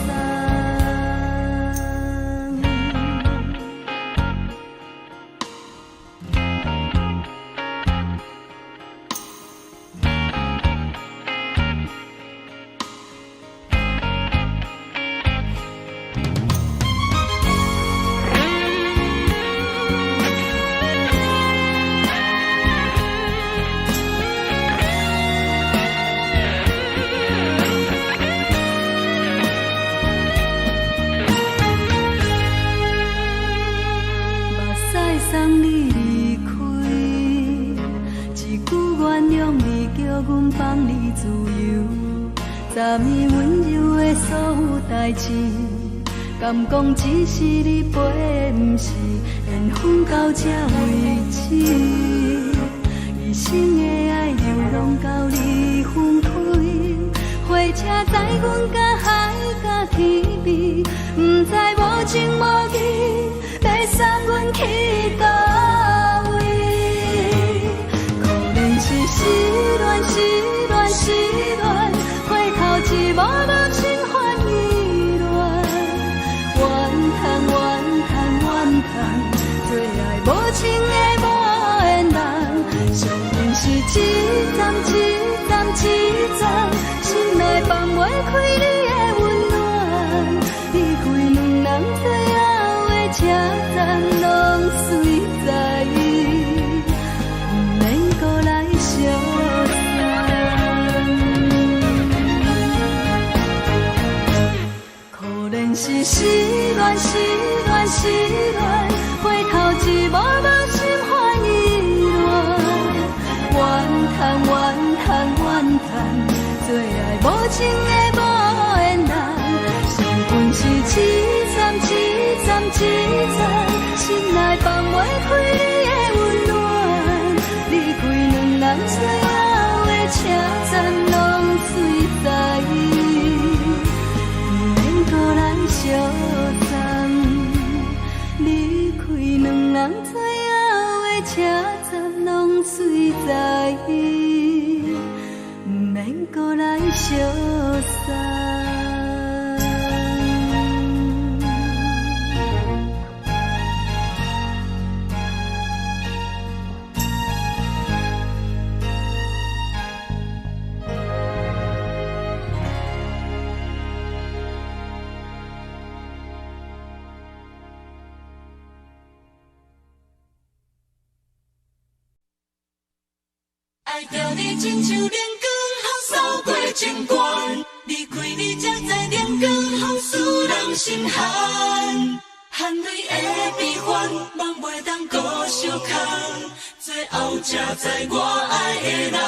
目屎送你离开，一句原谅你，叫阮放你自由。昨暝温柔的所有代誌，敢講只是你飛，毋是緣分到這為止。一生的愛流浪到你分開，火車載阮到海角天邊，毋知無情無義，欲送阮去佗位？可憐是失戀，失戀，失戀，回頭一幕幕心煩意亂，怨嘆怨嘆怨嘆，做愛無情的無緣人，上恨是一站一站一站，心內放袂開你的溫暖，離開兩人最後的車站，攏隨在，毋免閣來相送。可憐是失戀，失戀，失戀，回頭一幕幕心煩意亂，怨嘆怨嘆怨嘆，做愛無情的無緣人，上恨是一站一站一站，心內放袂開你的溫暖，離開兩人最後的車站，攏隨在，毋免閣來相送。離開兩人最後的車站，攏隨在，毋免閣來相送。愛著你親像冷光予掃過情關，離開你才知冷光予使人心寒，汗淚的悲歡，夢袂當閣相空，最後才知我愛的人，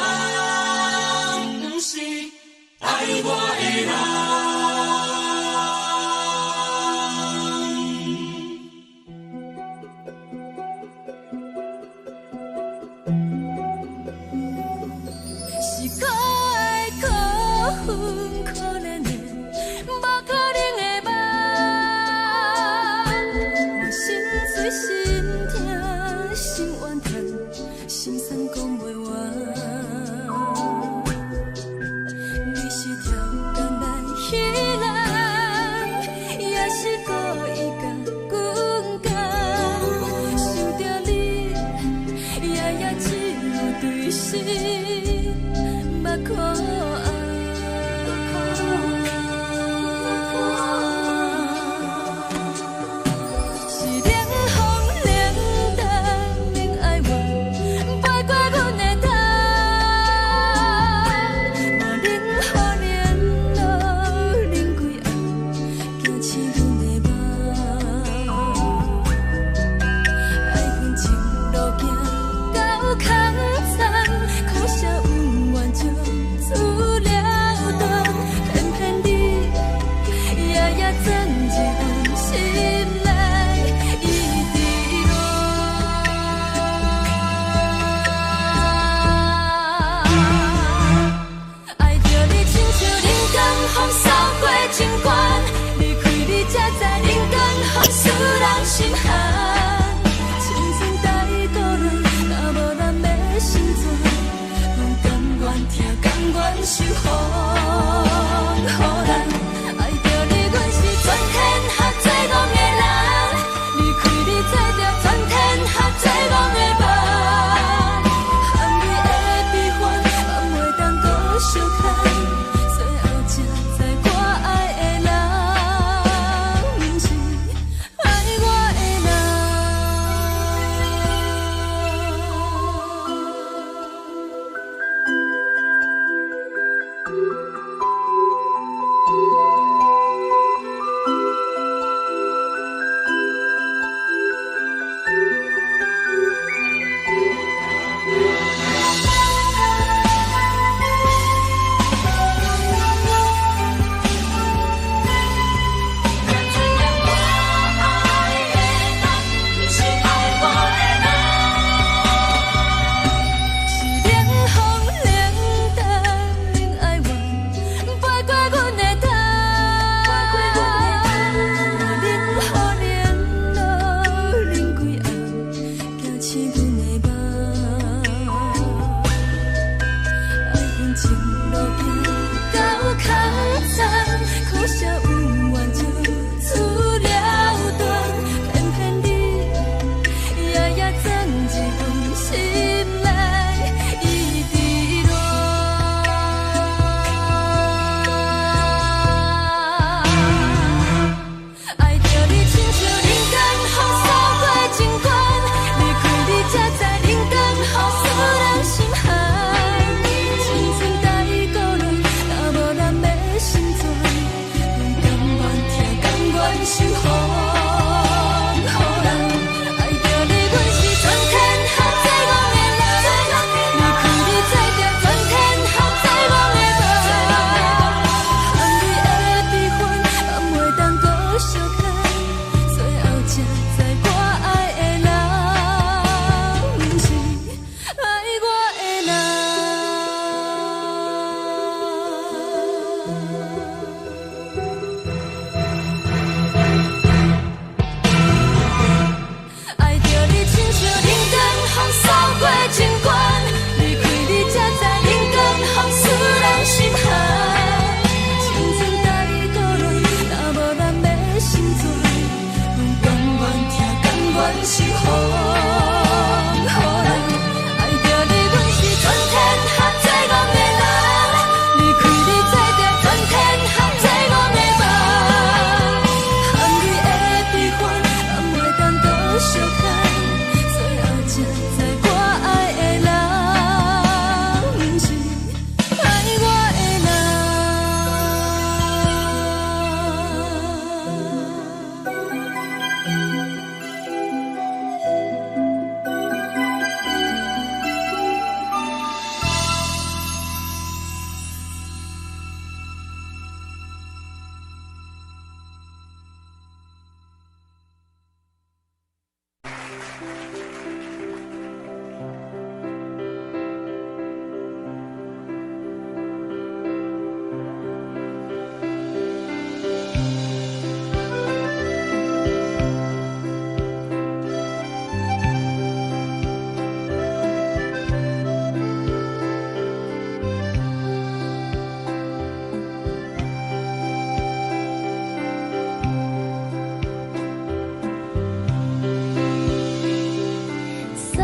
毋是愛我的人。是可愛可恨可憐的，無可能的夢。我心碎心痛心怨叹，心酸講袂完。你是超工來彼人，也是故意共阮講。想著你，夜夜只有對心目苦红。是冷風冷冬醒阮的夢。愛向前路行到空残，可惜有緣就此了斷，偏偏你夜夜鑽入阮心內，一直戀。愛著你親像人間風掃過情關，離開你才知人間風使人心寒。青春太孤單，若無咱欲心存，阮甘願疼，甘願受風雨人。愛著你，阮是全天下最戇的人。離開你才知全天下最戇的夢。含淚的悲歡，放袂當閣相牽，最後才知我愛的人，毋是愛我的人。愛著你親像人間風掃過情關，離開你才知人間風使人心寒。青春太孤單，若無咱欲心存，阮甘願疼，甘願受風雨人。愛著你，阮是全天下最戇的人。離開你才知全天下最戇的夢。含淚的悲歡，放袂當閣相牽，最後才知我愛的人，毋是愛我的人。送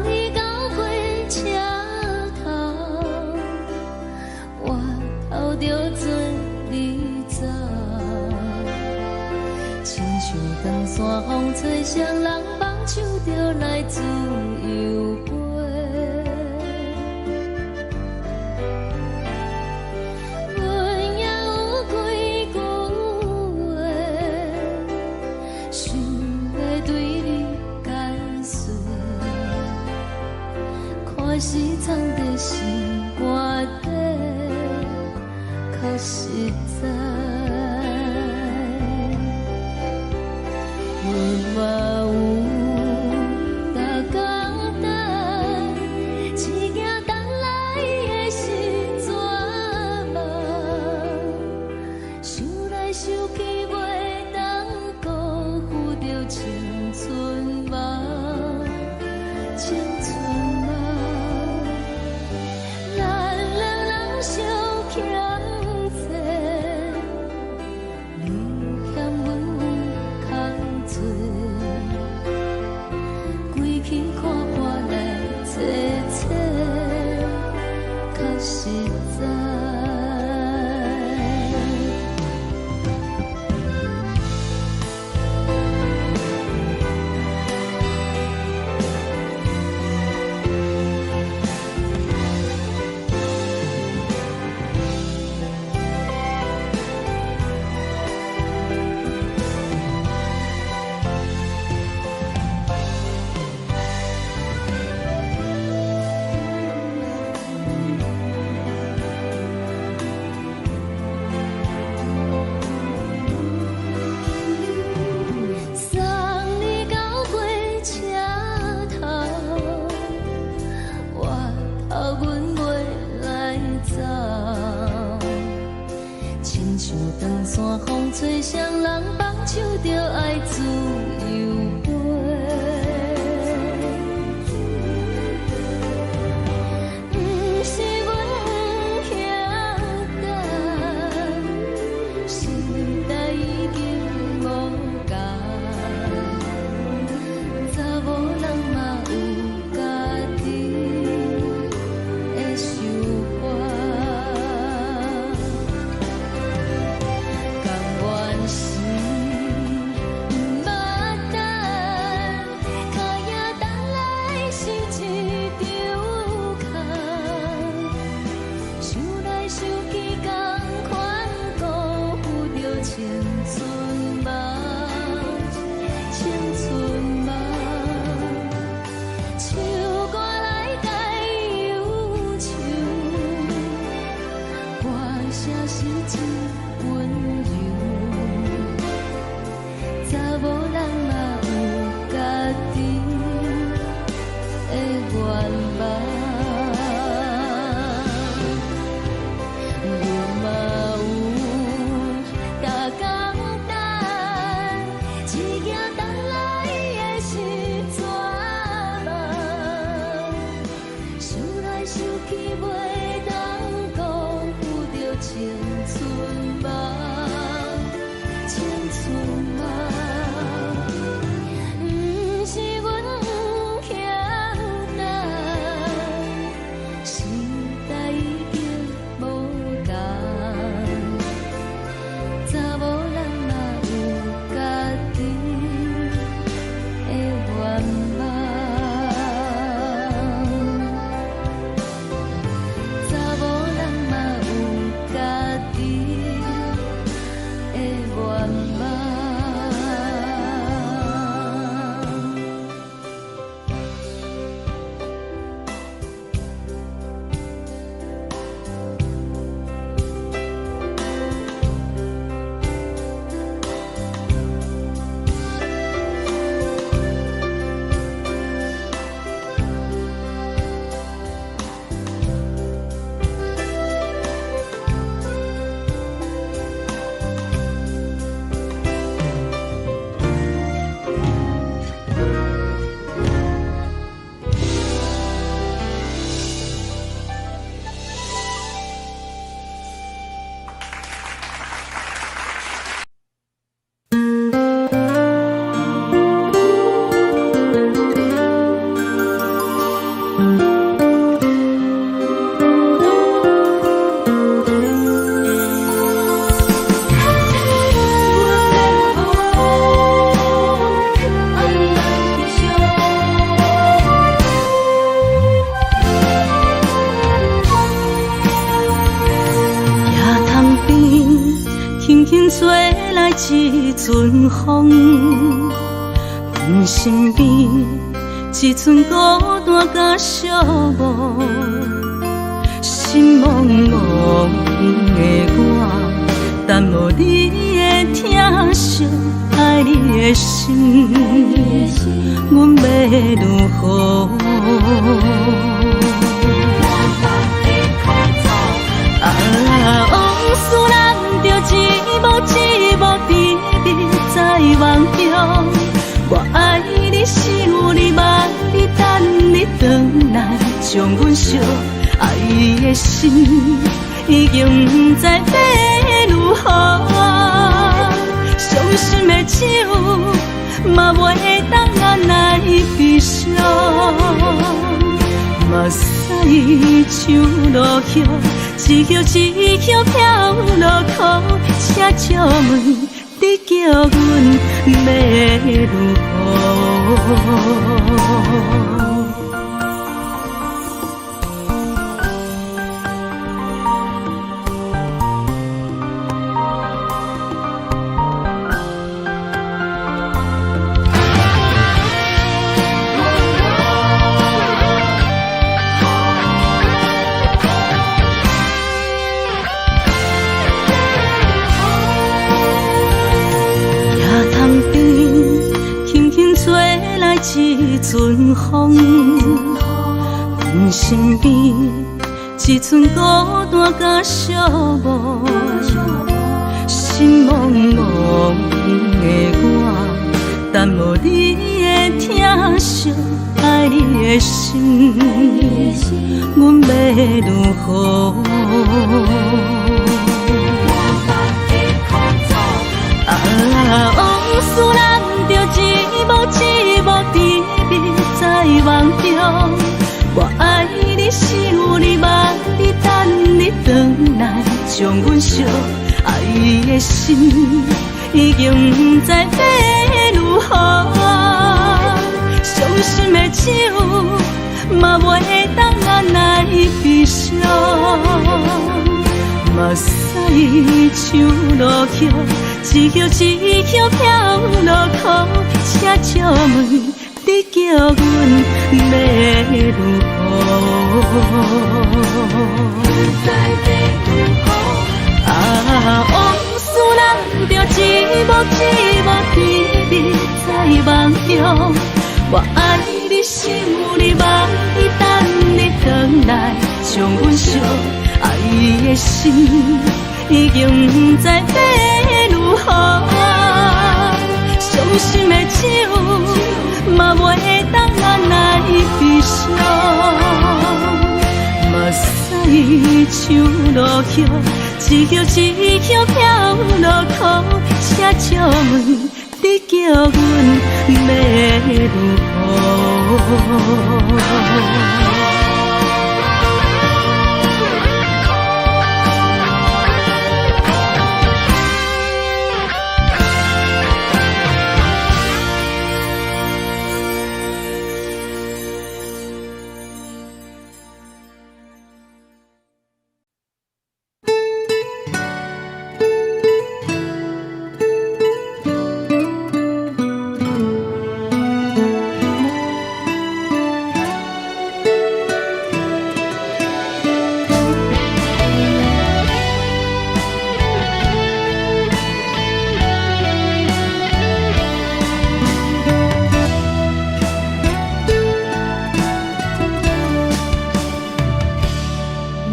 你到火車頭，我頭著做你走。親像長山風吹，誰人放手就來自由飛。阮也有幾句話，想欲對你解說。看是藏佇心肝底，較實在。阮嘛有逐工等，一件等來的是绝望。想來想去，袂當辜負著青春夢，青春夢。咱兩人相欠債，你欠阮有空做，規氣看破來找找，較實在。送你到火車頭，我頭阮袂來走。親像長山風吹，誰人放手就愛自由飛。唱歌来解忧愁，歌声是真温柔。查某人嘛有家己的愿望，阮嘛有逐工等，一行等来的是绝望，想来想去袂当辜负著青春梦，青春梦。毋是阮欠等，时代已经无仝，查某人嘛有家己的愿望，查某人嘛有家己的愿望。野塘边，轻轻吹来一阵风，阮身边一阵孤单佮寂寞，心茫茫的我，等无你的疼惜，爱你的心，阮欲如何？啊，往事咱就一幕一幕甜蜜在梦中。我爱你，想你，望你，等你转来，将阮惜。爱的心已经不知欲如何，伤心的酒嘛袂当按捺悲伤。目屎像落雨，一叶一叶飘落空，请借问你叫阮欲如何？野塘边，轻轻吹来一阵风，阮身边一阵孤单佮寂寞，心茫茫的我，等无你的疼惜，爱你的心，阮欲如何？啊，往事咱就一幕一幕甜蜜在梦中。我爱你，想你，望你，等你转来，将阮惜。爱的心已经不知欲如何，伤心的酒嘛袂当按捺悲伤。目屎像落雨，一叶一叶飘落空，请借问你叫阮欲如何？啊，往事人著一幕一幕甜蜜在夢中，我愛你，想你，望你，等你轉來，將阮惜愛的心已經不知欲如何。傷心的酒嘛袂當按來悲傷，目屎像落葉，一葉一葉飄落空，請借問你叫阮欲如何？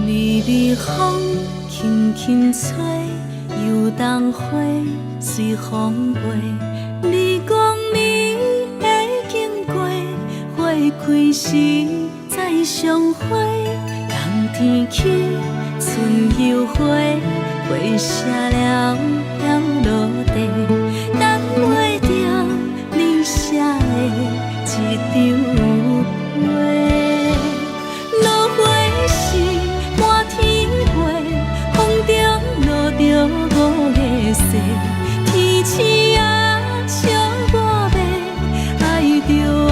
微微風輕輕吹，油桐花隨風飛。你講你會經過，花開時再相會。冬天起，春又回，花謝了飄落地，等袂著你寫的這張批。落花時滿天飛，風中落著五个誓，天鼠仔笑我欲愛著啊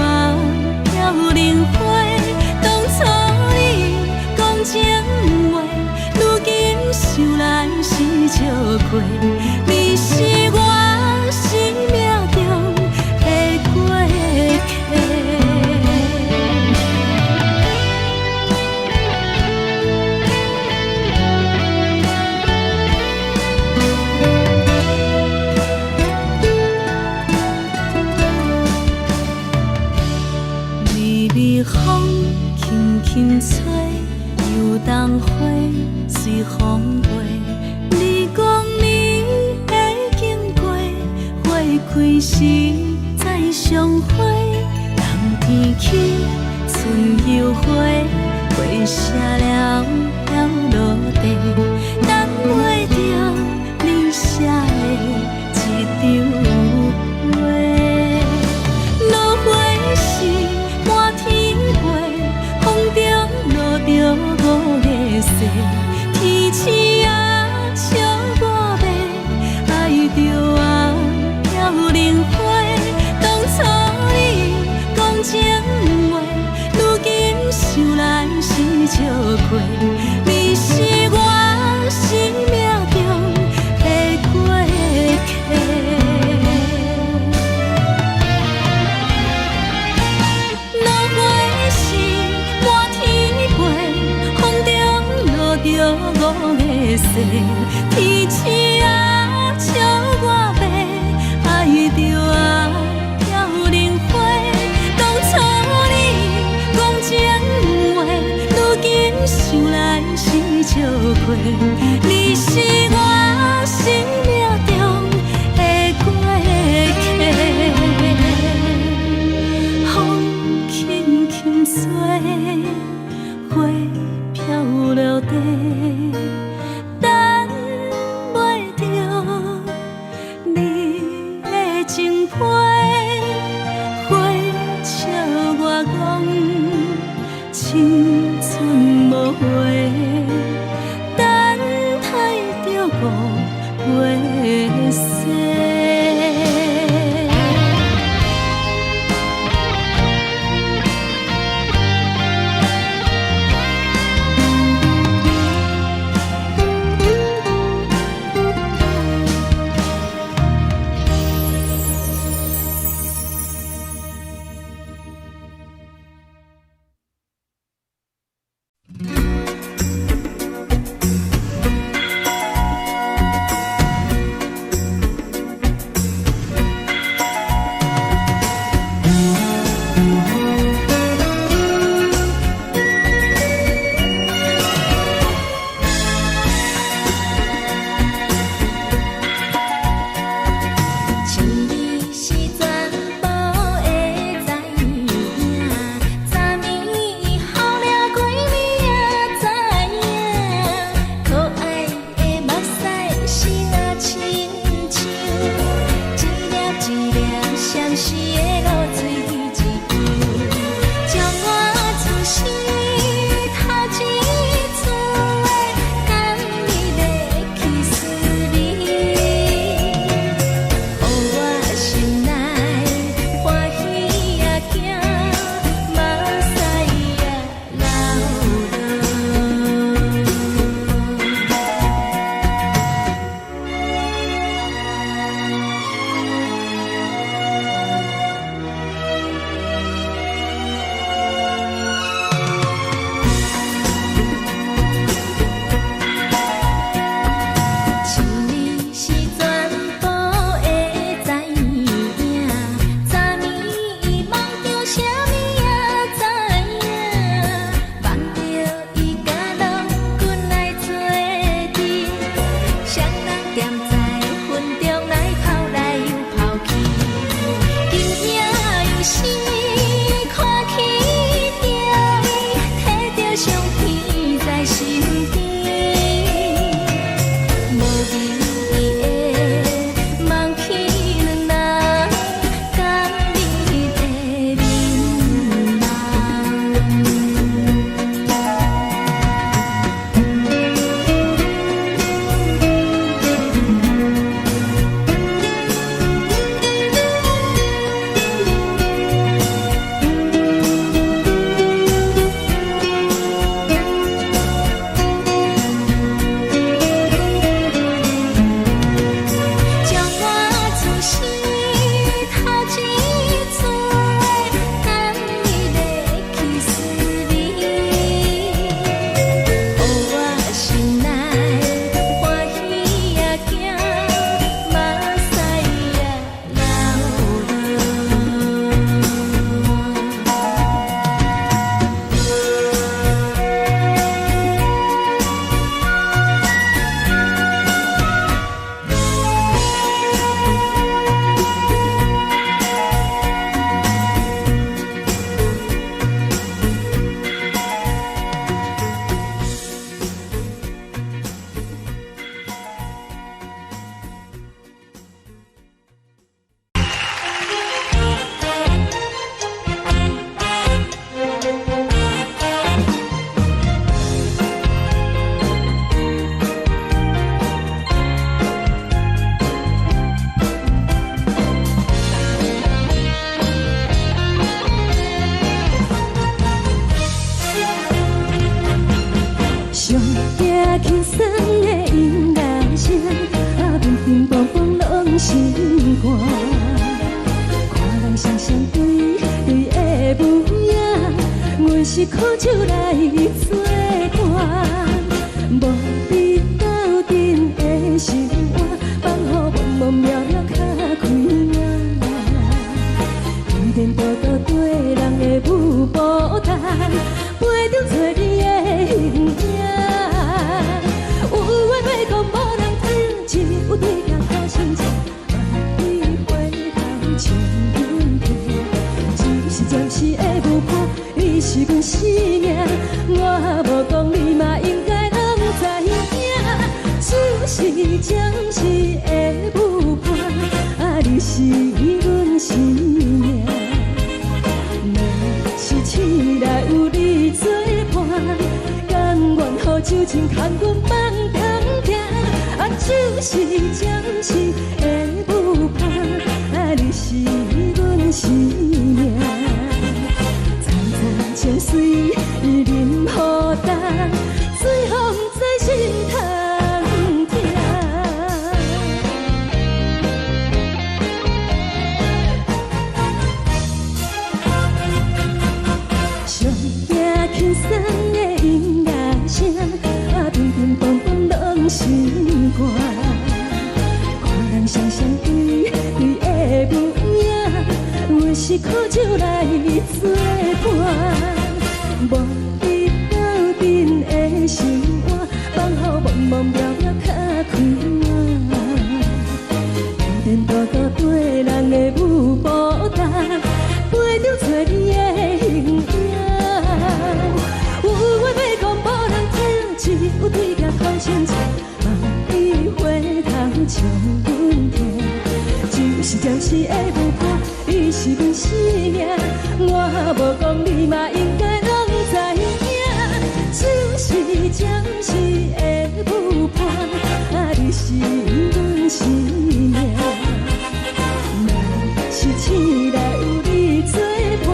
飄零花。當初你講情話，如今想來是笑話。你是我生命中的過客。微微風輕輕吹，油桐花隨風飛。你講你會經過，花開時再相會。冬天起，春又回，花謝了飄落地，等袂著你寫的這張批。落花時滿天飛，風中落著五个誓，天鼠仔笑我欲愛著啊飄零花。當初你講情話，如今想來是笑話。你是我生命中的過客。落花時滿天飛，風中落著五个誓，天鼠仔笑我欲愛著啊飄零花。當初你講情話，如今想來是笑話。你是我生命中的過客。風輕輕吹，花飄落地，等袂著你的情批，花笑我講青春無話，等待著五月雪。輕鬆的音樂聲，啊，乒乒乓乓攏心肝。看人雙雙對對的舞影，阮是苦酒來做伴，無比鬥陣的生活，放予茫茫渺渺較開眼。天顛倒倒對人的舞步動，陪著找你的形影。有話欲講無人聽，只有對鏡苦心情，萬里回頭唱阮聽。只是暫時的舞伴，你是阮生命，我無講你嘛應該攏知影。只是暫時的舞伴，啊，你是阮生命。若是醒來有你作伴，甘願予酒精牽阮放通行。啊，只是暫時的舞伴，啊，你是阮生命。層層情隨淋雨重，水予毋知心通疼。上驚輕鬆的音樂聲，啊，乒乒乓乓攏心肝。看人雙雙對對的舞影，阮是苦酒來做伴，無比鬥陣的生活，放予茫茫渺渺較開眼。天顛倒倒對人的舞步動，陪著找你的形影。有話欲講無人聽，只有對鏡苦心情，萬里回頭唱阮聽。只是暫時的舞伴，你是阮生命，我無講你嘛應該攏知影。只是暫時的舞伴，啊，你是阮生命。若是醒來有你作伴，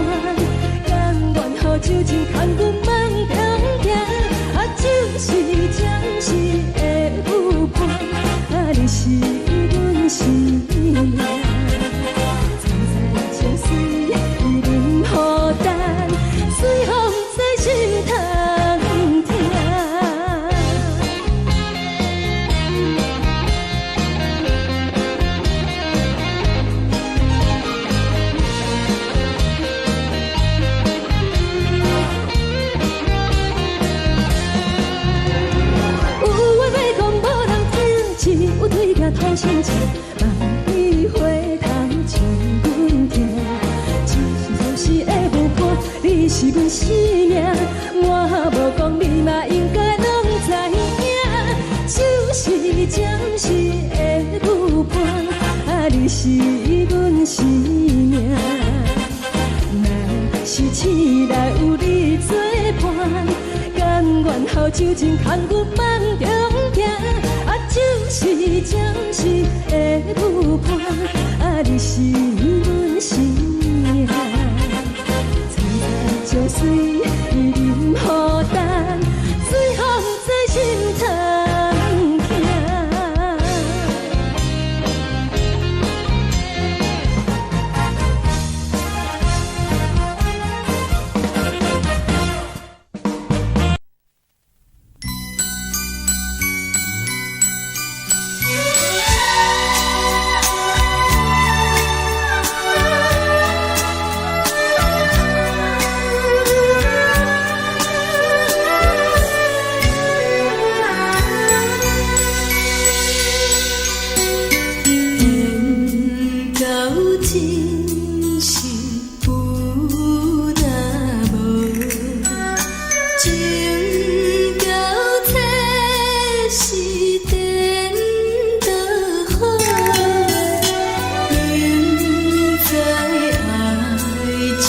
甘願予酒精牽阮放通行。啊，只是暫時的舞伴，啊，你是阮生命。層層情隨淋雨重，水予毋知心通疼。有話欲講無人聽，只有對鏡吐心情，萬里回頭唱阮聽。只是暫時的舞伴，你是阮生命，我無講你嘛應該攏知影。只是暫時的舞伴，啊，你是阮生命。若是醒來有你作伴，甘願予酒精牽阮放中行。啊，只是暫時的舞伴，啊，你是阮生命。層層情隨淋雨重，水予毋知心通疼。缘到真是有若無，情到這是顛倒好，明知愛情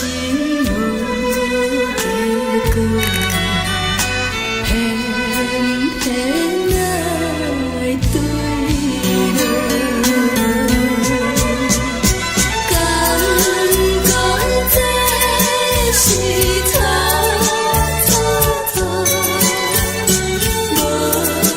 無結果，偏偏愛對落。敢講這是錯錯錯，無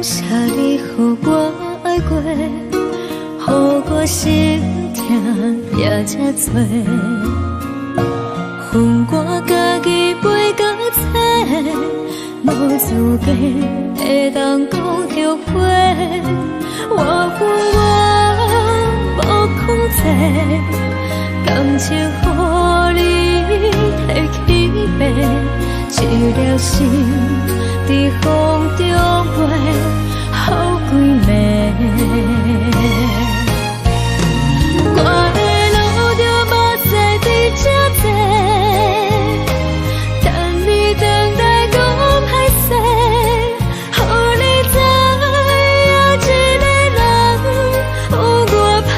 謝你予我愛過，予我心疼也這濟。予我家己飛到冊，無資格會當講後悔。我有我無控制，感情予你提去爬，一粒心佇風中飛，予規暝。我會流著目屎佇這坐，等你轉來講歹勢，予你知影一个人有偌歹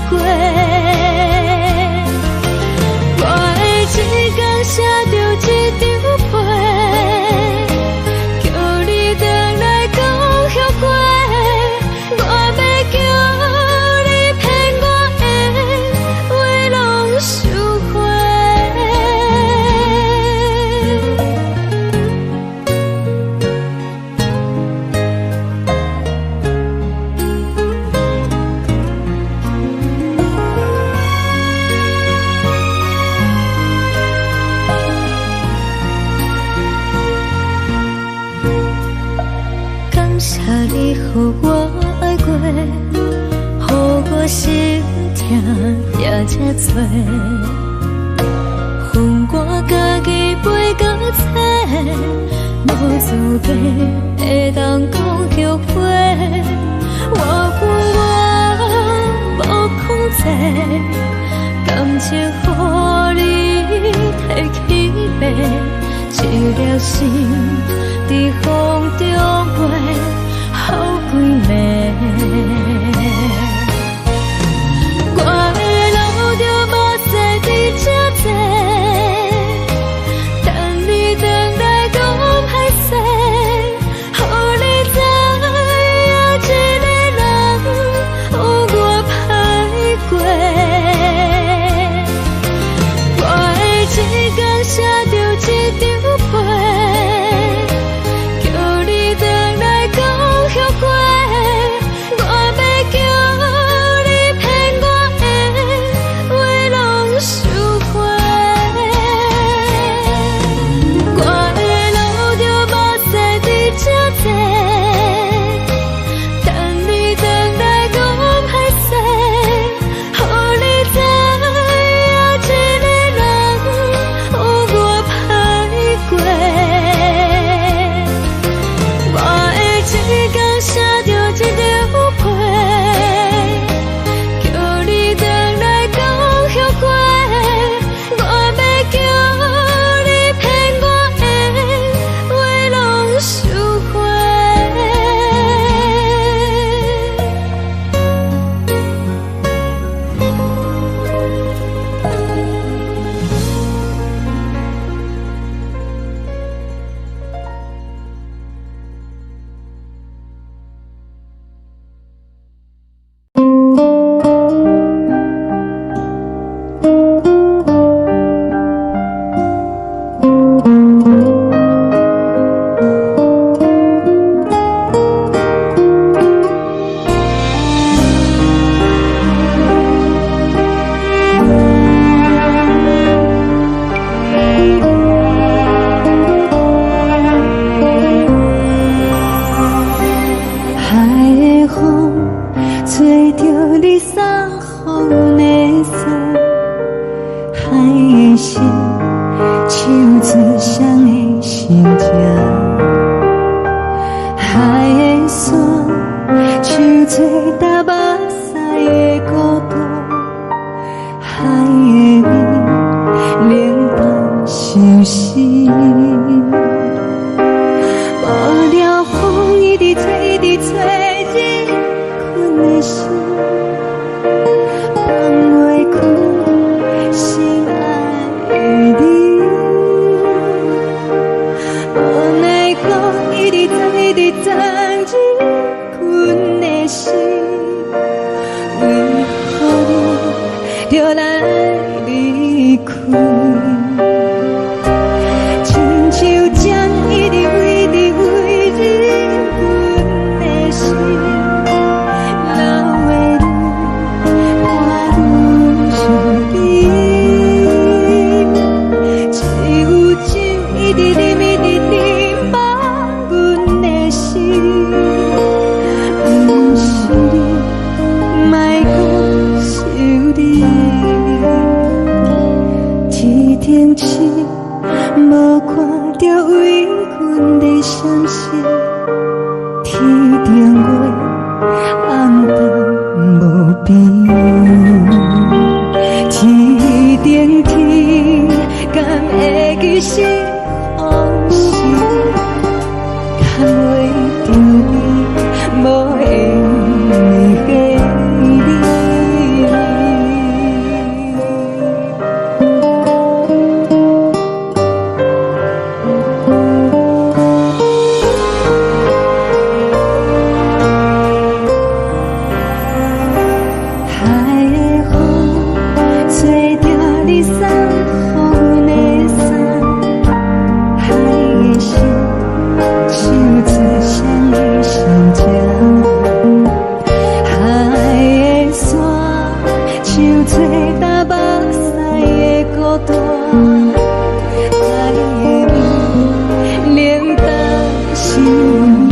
過。我會一工寫著一張批，叫你轉來講後悔。我欲叫你騙我的話攏收回。感謝你予我愛過，予我心疼也這濟。予我家己飛到冊，無資格會當講後悔。我有我無控制，感情予你提去爬，一粒心佇風中飛，予規暝。我會流著目屎佇這坐，等你轉來講歹勢，予你知影一個人有偌歹過。我會一工寫著一張批，叫你轉來講後悔。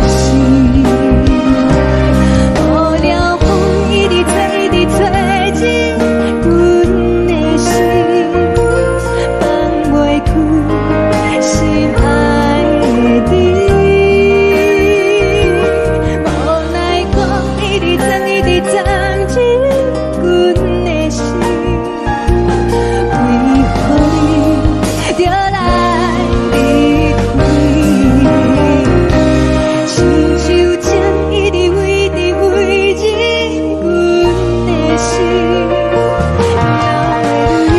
心。无聊风一直吹，一直吹进阮的心，放袂开心爱的你。无奈讲一直钻，一直钻进阮的心，为何你著来离开？亲像情一直围，一直围进阮的心，留你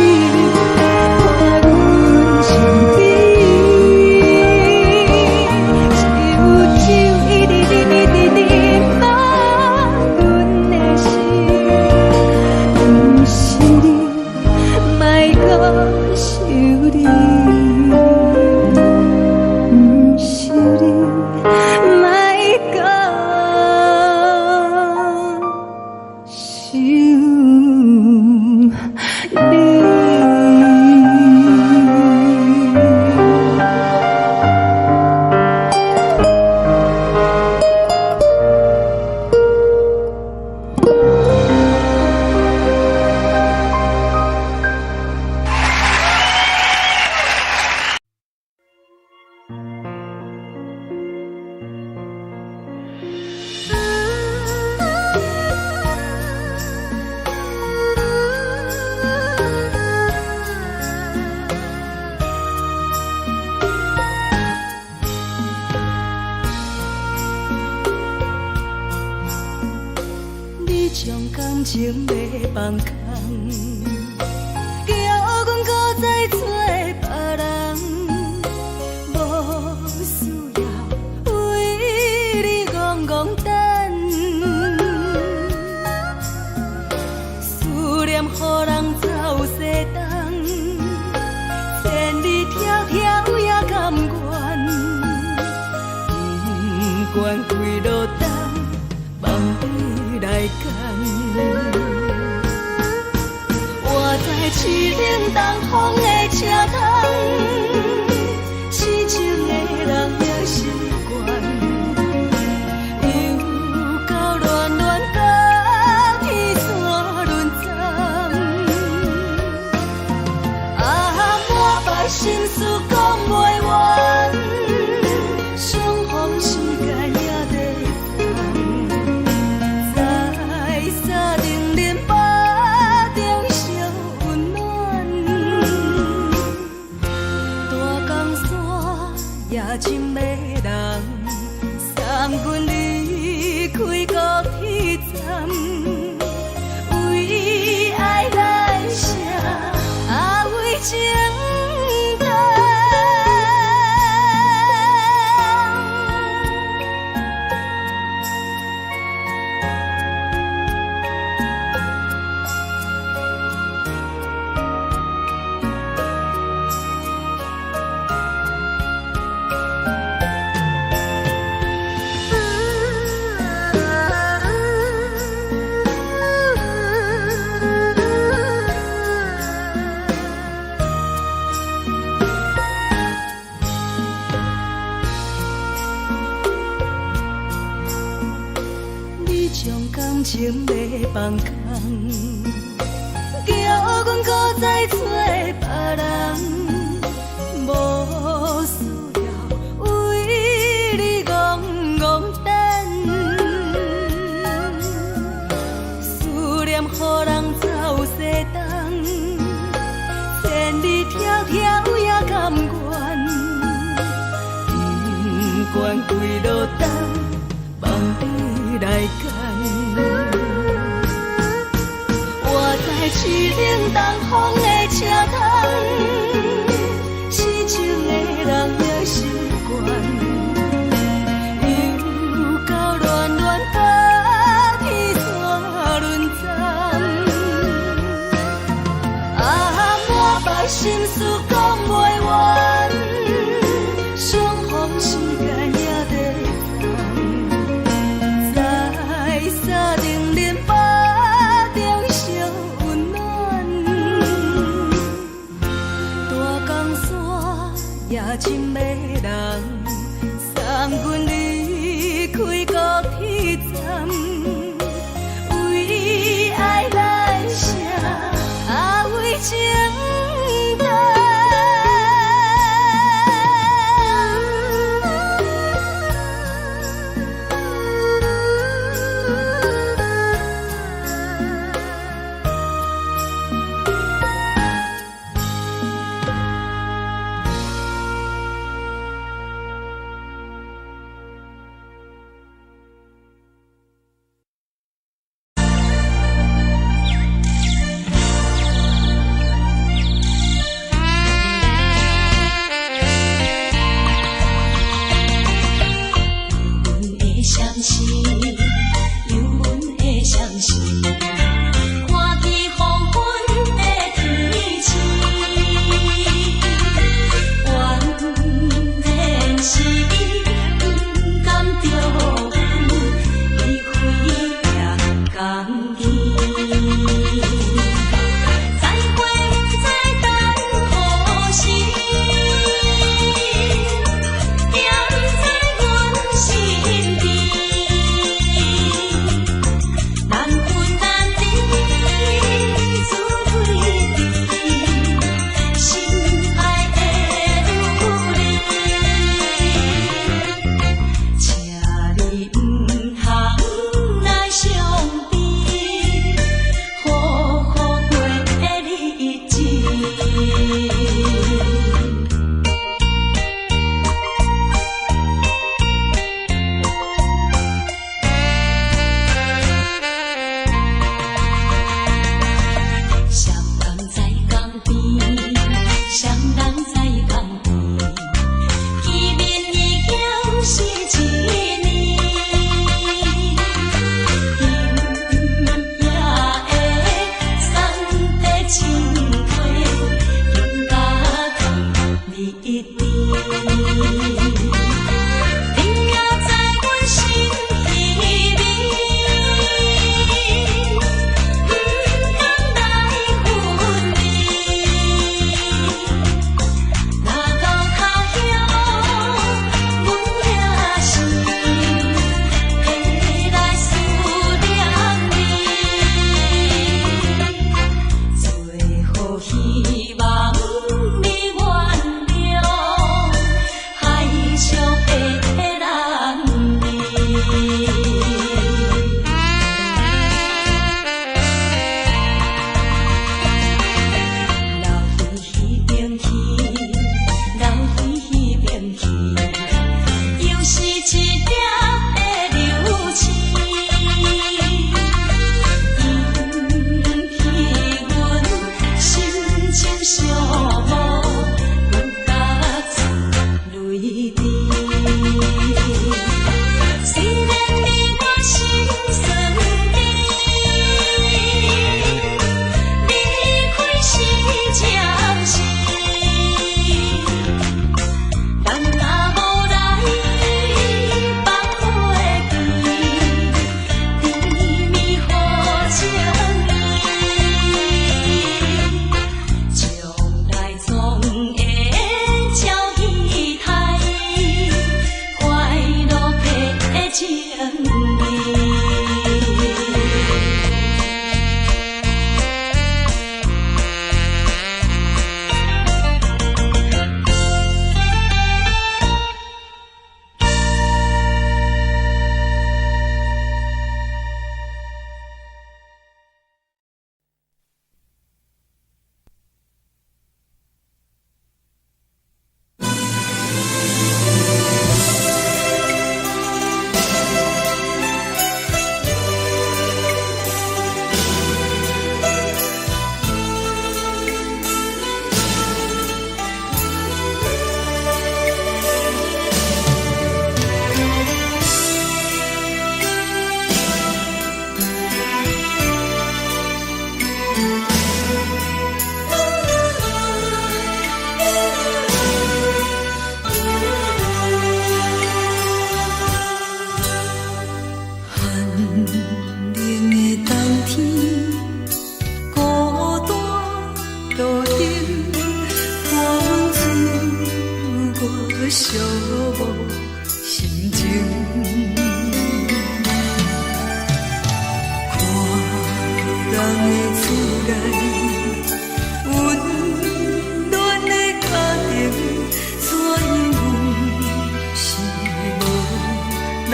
伴阮身边。只有酒一直饮，一直饮满阮的心，毋是你，莫阁想你，毋是你，莫阁想你。你將感情欲放空，叫阮閣再找別人，無需要為你戇戇等，思念予人走西東，千里迢迢也甘願，不管幾落冬，放你來揀。我知凄冷東風的車窗，痴情的人也習慣，又到暖暖甲天山轮转。啊，满腹心事講袂完，相逢時間也短暫，在三重林腹中相溫暖。大江山也情迷人，送阮離開高鐵站，為愛來寫，啊為情等。你將感情欲放空，叫阮閣再找別人，無需要為你戇戇等，思念予人走西東，千里迢迢也甘願，不管幾落冬，放你來揀。我知凄冷東風的車窗，痴情的人也習慣，又到暖暖甲天山轮转。啊，滿腹心事講袂完，相逢時間也短暫，在三重林腹中相溫暖。大江山也情迷人，送阮離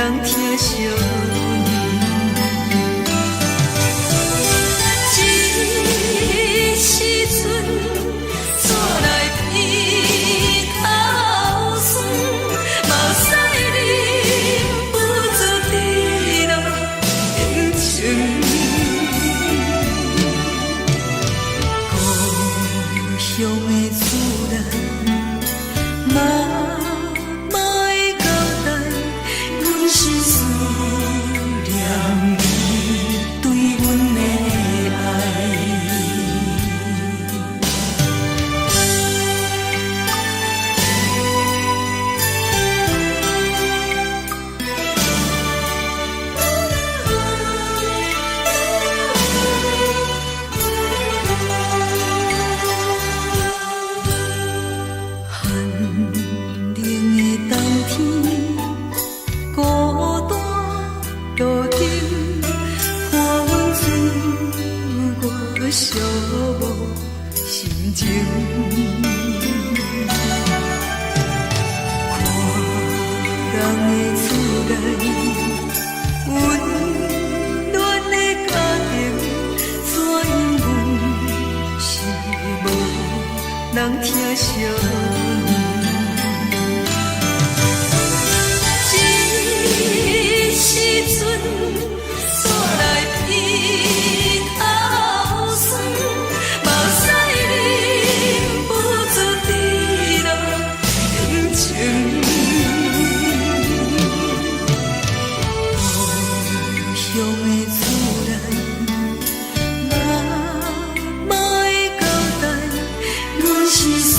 人疼惜你。這時陣，煞來鼻頭酸，目屎忍不住直落眼睛。故鄉的厝內，媽媽的交代，阮是思念你對阮的愛。寒冷的冬天，孤單路燈，伴阮自我寂寞心情。看人的厝內，溫暖的家庭，怎樣阮是無人疼惜你。這時陣，煞來鼻頭酸，目屎忍不住直落眼睛。故鄉的厝內，媽媽的交代，阮是思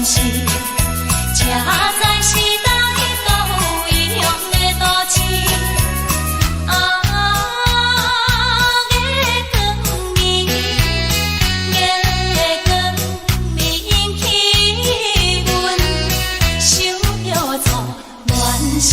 時，才知是佗去佗有異鄉的都市。啊，月光暝，月光暝引起阮想著做亂時。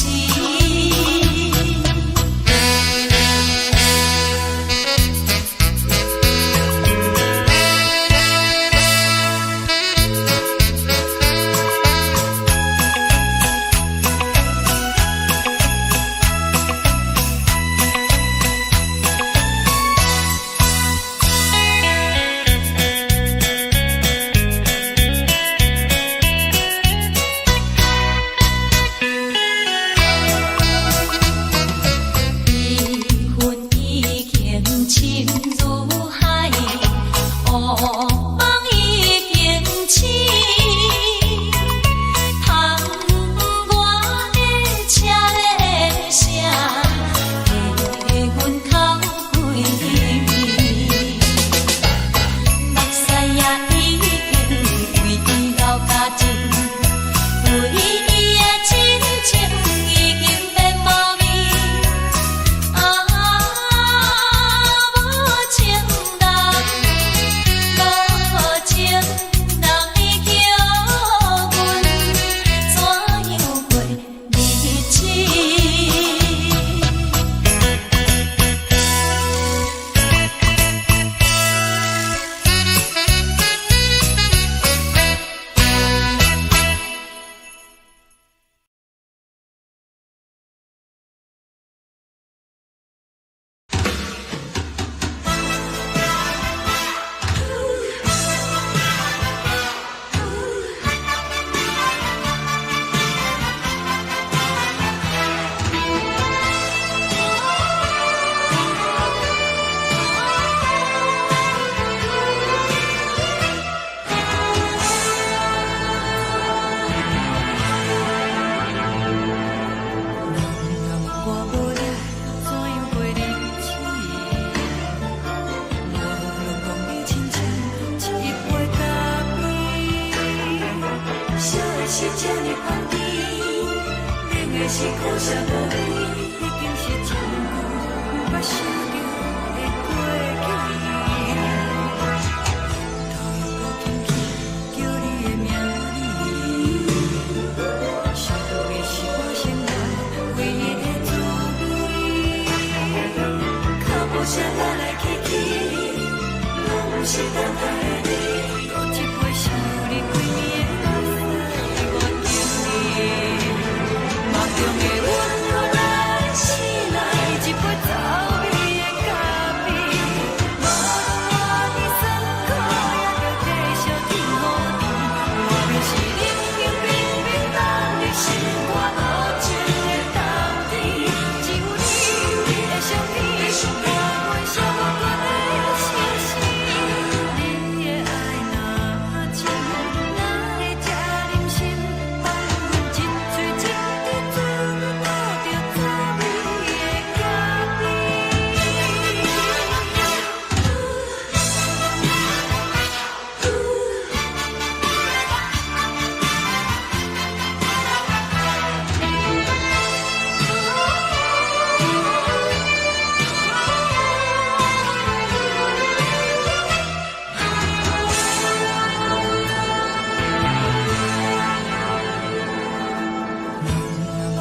悲恨已經深如海，烏夢已經醒。窗外的車鈴聲，替阮哭幾暝。目屎也已經為伊流乾淨，為伊的真情已經變無味。啊，無情人，無情人，你叫阮怎樣過日子？人若无我无你，怎樣過日子？無論講你親像一杯咖啡，燒的是這呢香甜，冷的是苦澀無味，已經是真久毋捌想著的過去。頭又閣輕輕叫你的名字，想你是我生活唯一的滋味。腳步聲來來去去，攏毋是等待的你。閣一杯想你規暝的目屎，我等你。夢中的阮予來醒來，一杯走味的咖啡。無論偌的酸苦，也著繼續天雨甜。外面是冷冷冰冰，等你心肝無情的冬天。只有你的相片，伴阮寂寞的相思。你的愛若真，哪會這忍心放阮一喙一滴做阮吐著滋味的咖啡？人若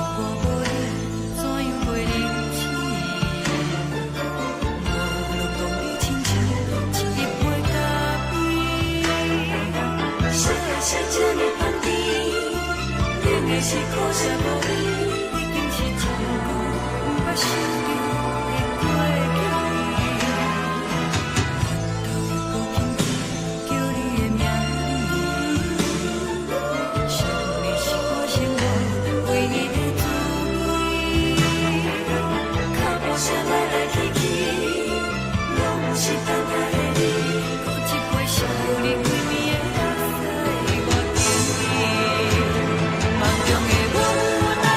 我無你，怎樣過日子？無論講你親像一杯咖啡。燒的是這呢香甜，冷的是苦澀無味，已經是真久毋捌想著的過去。頭又閣輕輕叫你的名字，想你是我生活唯一的滋味。腳步聲來來去去，攏毋是等待的你。閣一杯想你規暝的目屎，我等你。夢中的阮來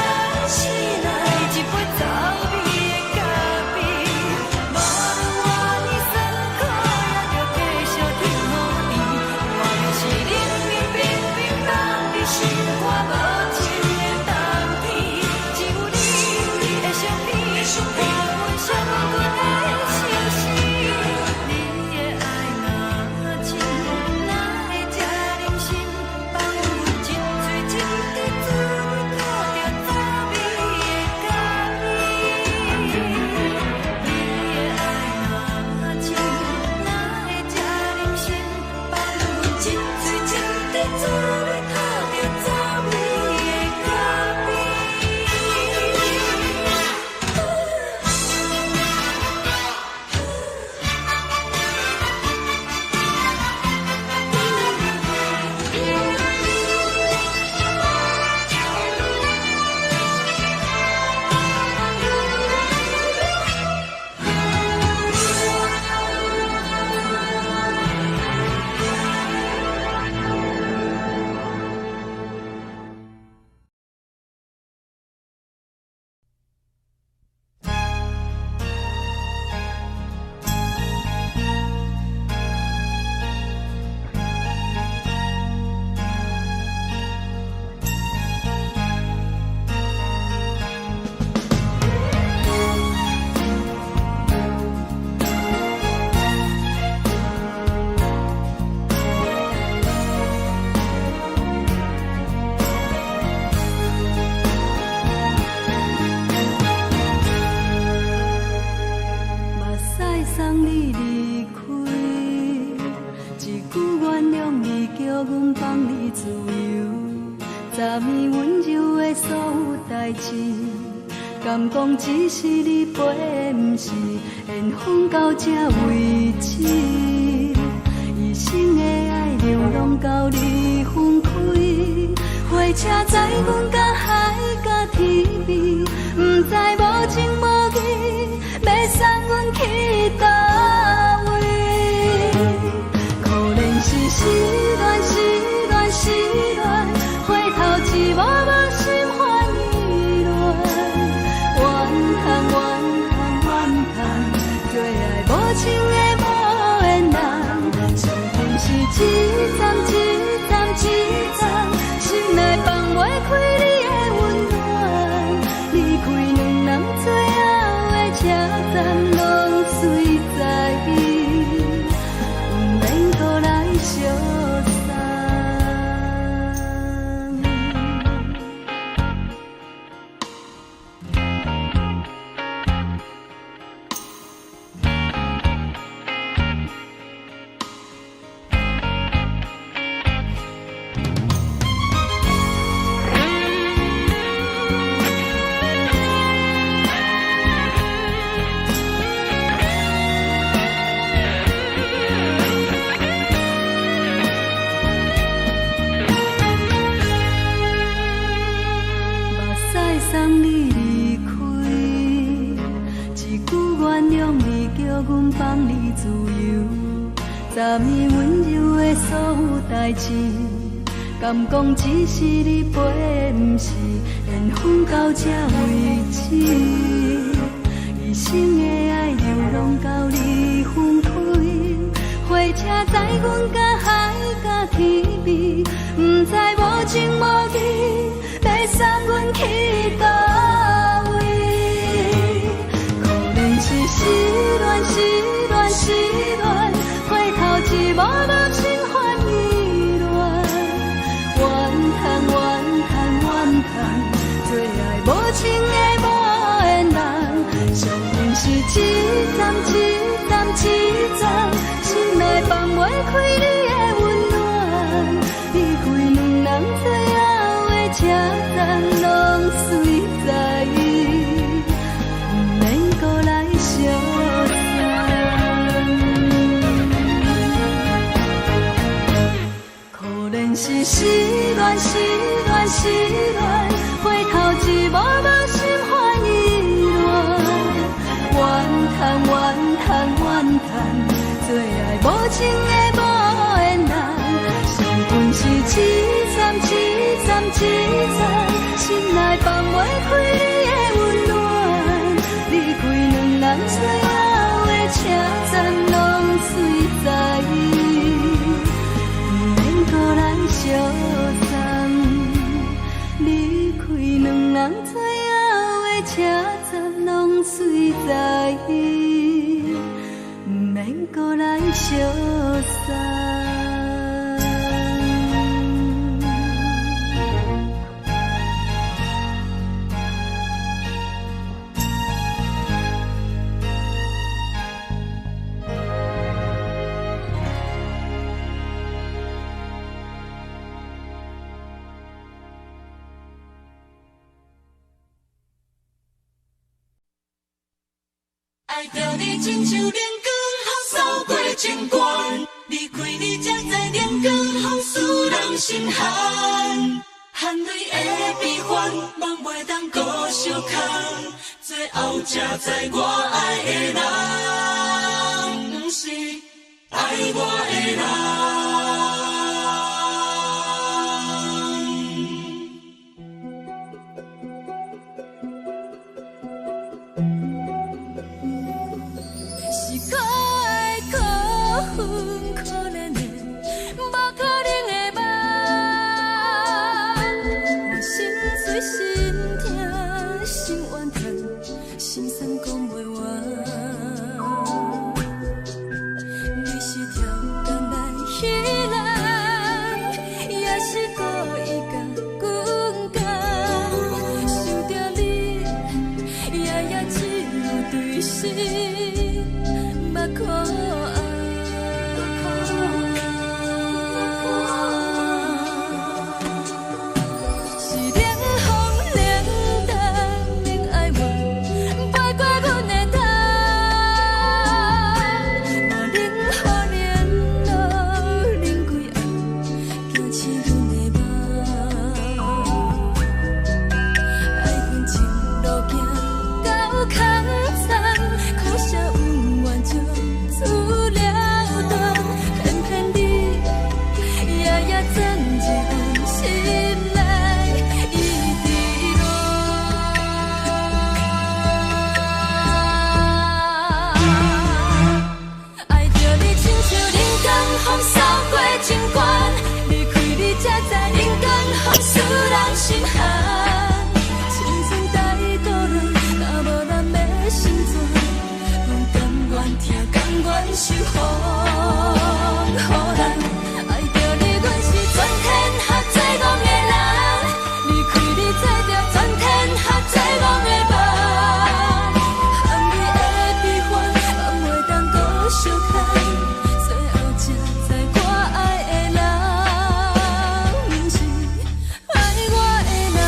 昨暝溫柔的所有代誌，敢講只是你陪，毋是緣分到這為止。一生的愛流浪到你分開，火車載阮到海角天邊，毋知無情無義，欲送阮去佗位。可憐是失戀，失戀，失戀，回頭一幕幕心煩意亂，怨嘆怨嘆怨嘆，做愛無情的無緣人，傷心是一站一站一站，心內放袂開你的溫暖，離開兩人最後的車站，攏隨在伊，毋免閣來相送。目屎送你離開，一句原諒你，叫阮放你自由。昨暝溫柔的所有代誌，敢講只是你陪，毋是緣分到這為止。一生的愛流浪到你分開，火車載阮到海角天邊，毋知無情無義，欲送阮去佗位。可憐是失戀，失戀，失戀，回頭一幕幕心煩意亂，怨嘆怨嘆怨嘆，做愛無情的無緣人，傷心是一站一站一站，心內放袂開你的溫暖，離開兩人最後的車站，攏隨在伊，毋免閣來相送。可憐是失戀，失戀，失戀，回頭一幕幕心煩意亂，怨嘆怨嘆怨嘆，做愛無情的無緣人，傷心是一站一站一站，心內放袂開你的溫暖，離開兩人最後的車站，攏隨在伊，毋免閣來相送。離開兩人最後的車站，攏隨在伊，毋免閣來相送。愛著你親像冷光予掃過情關，離開你才知冷光予使人心寒，汗淚的悲歡，夢袂當閣相空，最後才知我愛的人，毋是愛我的人。是可愛可恨可憐的，無可能的夢。我心碎心痛心怨嘆，心酸講袂完。你是跳江來彼人。使人心寒。青春太孤单，若无咱欲成全，阮甘愿疼，甘愿受风雨人。爱著你，阮是全天下最戆的人。离开你，做著全天下最戆的梦。含泪的悲欢，放袂当阁相牵。最后才知我爱的人，毋是爱我的人。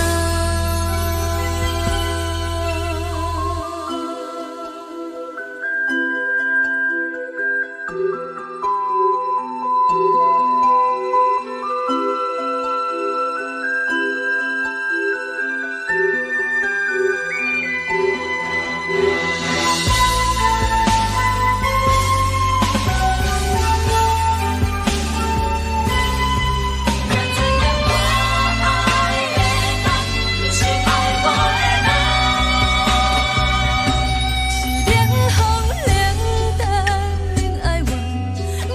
才知影我爱的人，毋是爱我的人。是冷风冷淡，恁爱怨，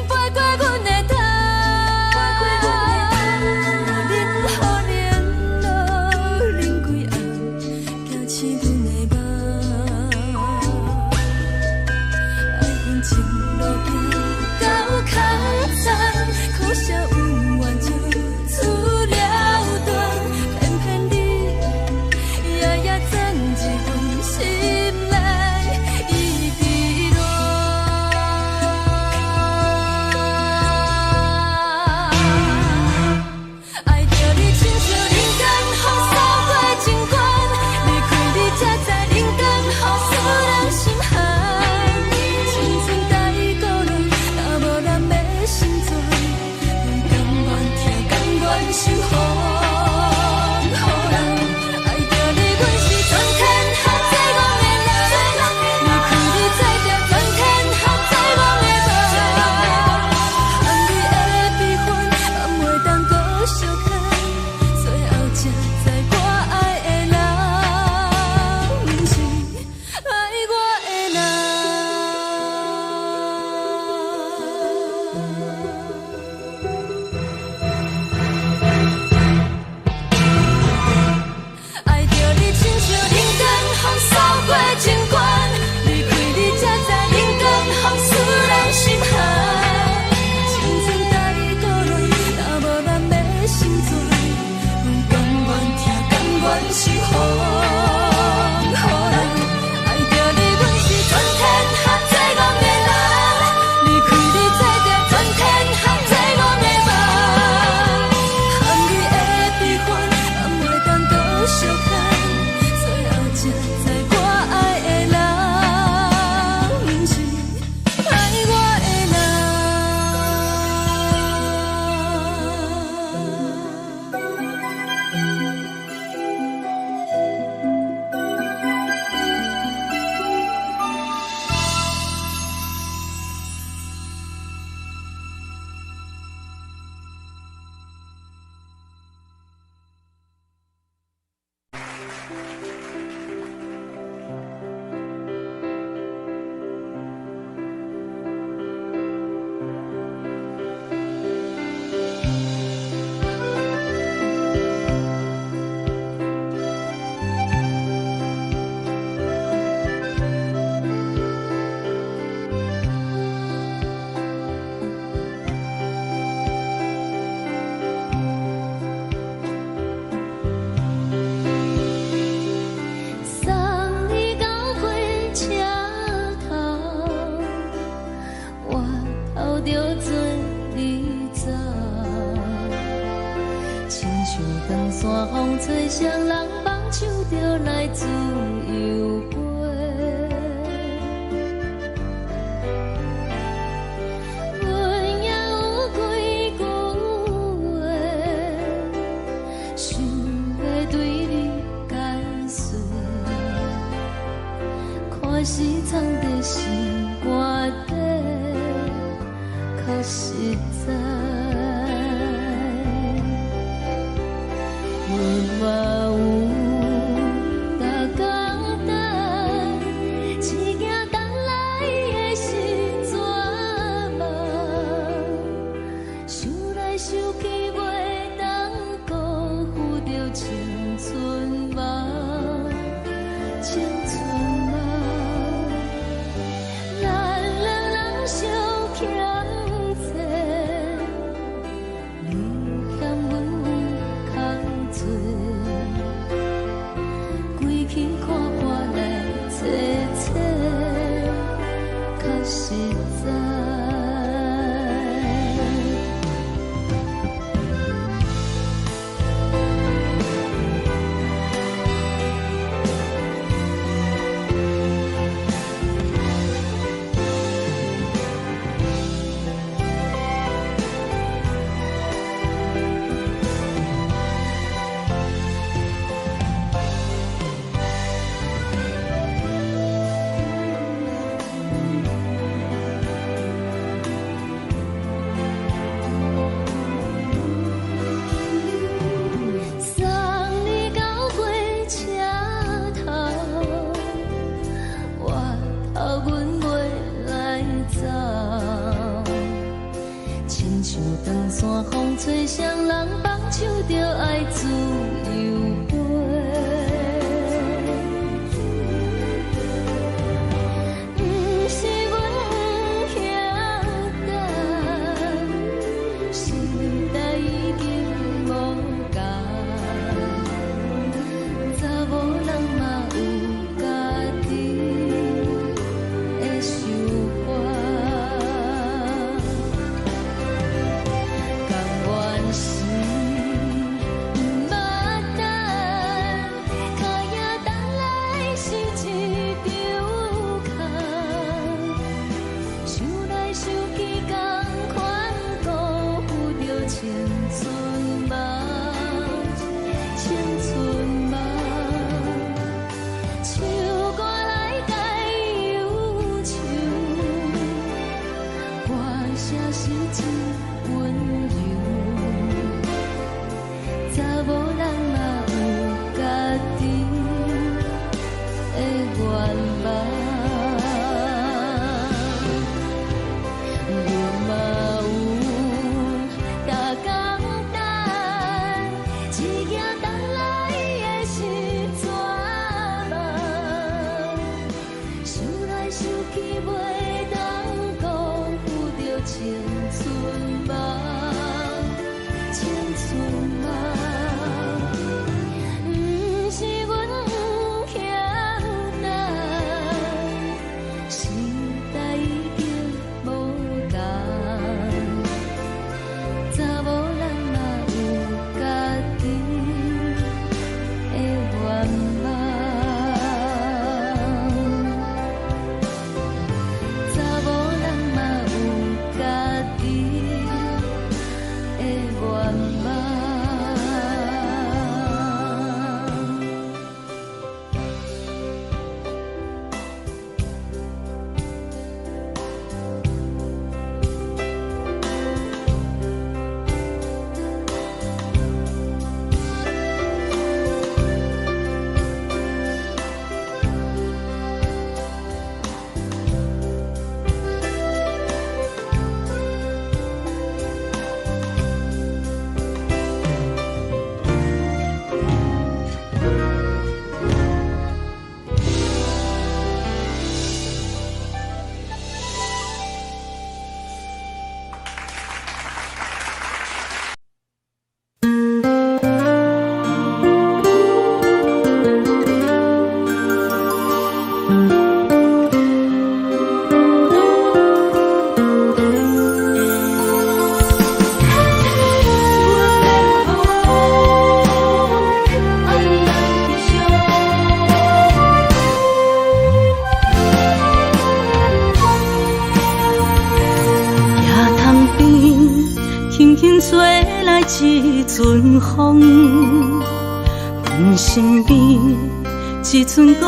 飞过阮的头。无恁雨冷落，恁规暗，惊醒阮的梦。爱阮情路行到空残，可惜恩怨就此了断，偏偏你夜夜钻入阮心内，一直恋。爱著你亲像人间风扫过情关，离开你才知人间雨使人心寒。青春太孤单，若无咱欲成全，阮甘愿疼，甘愿受风雨人。爱著你，阮是全天下最戆的人。离开你，做著全天下最戆的梦。含泪的悲欢，放袂当阁相牵。最后才知我爱的人，毋是爱我的人。爱著你亲像人间风扫过情关，离开你才知人间风使人心寒。青春太孤单，若无咱欲成全，阮甘愿疼，甘愿受风雨人。爱著你，阮是全天下最戆的人。离开你，做著全天下最戆的梦。含泪的悲欢，放袂当阁相牵。最后才知我爱的人，毋是爱我的人。送你到火车头，我头著做你走，亲像长山风吹，谁人放手就来自由飞。阮也有几句话，想欲对你解释。看是藏在心肝底，较实在。阮嘛有逐工等，只惊等来的是绝望。想来想去，袂当辜负窗边，轻轻吹来一阵风，阮身边一阵孤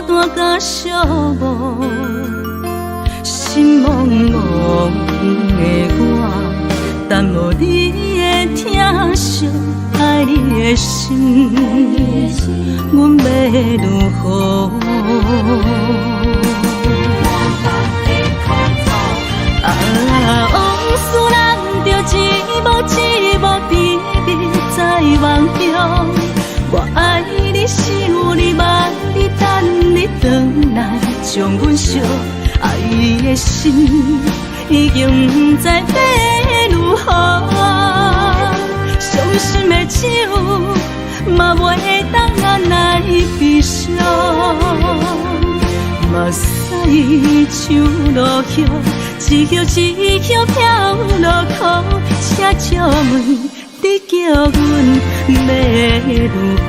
单佮寂寞，心茫茫的我，等无你的疼惜，爱你的心，阮欲如何？啊，往事咱就一幕一幕甜蜜在梦中。我爱你，想你，望你，等你转来，将阮惜爱的心已经不知欲如何。伤心的酒嘛袂当按来悲伤，目屎像落雨，一叶一叶飘落空，请借问你叫阮欲如何？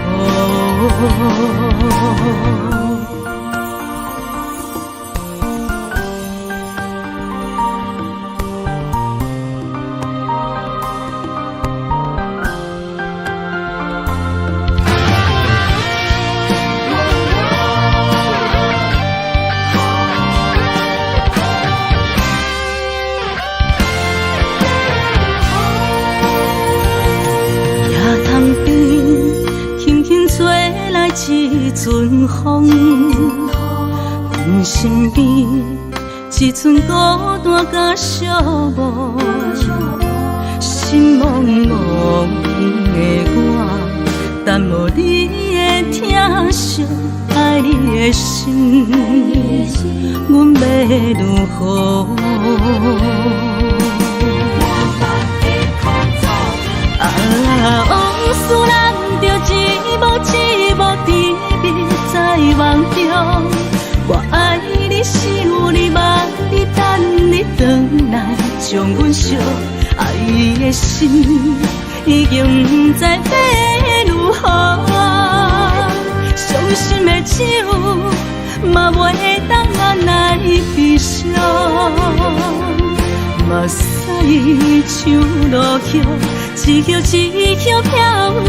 窗边，轻轻吹来一阵风，阮身边一阵孤单佮寂寞，心茫茫的我，等无你的疼惜，爱你的心，阮欲如何？啊，往事咱就一幕一幕甜蜜在梦中。我爱你，想你，望你，等你转来，将阮惜爱的心已经不知欲如何。伤心的酒嘛袂当按来悲伤，目屎像落雨，一叶一叶飘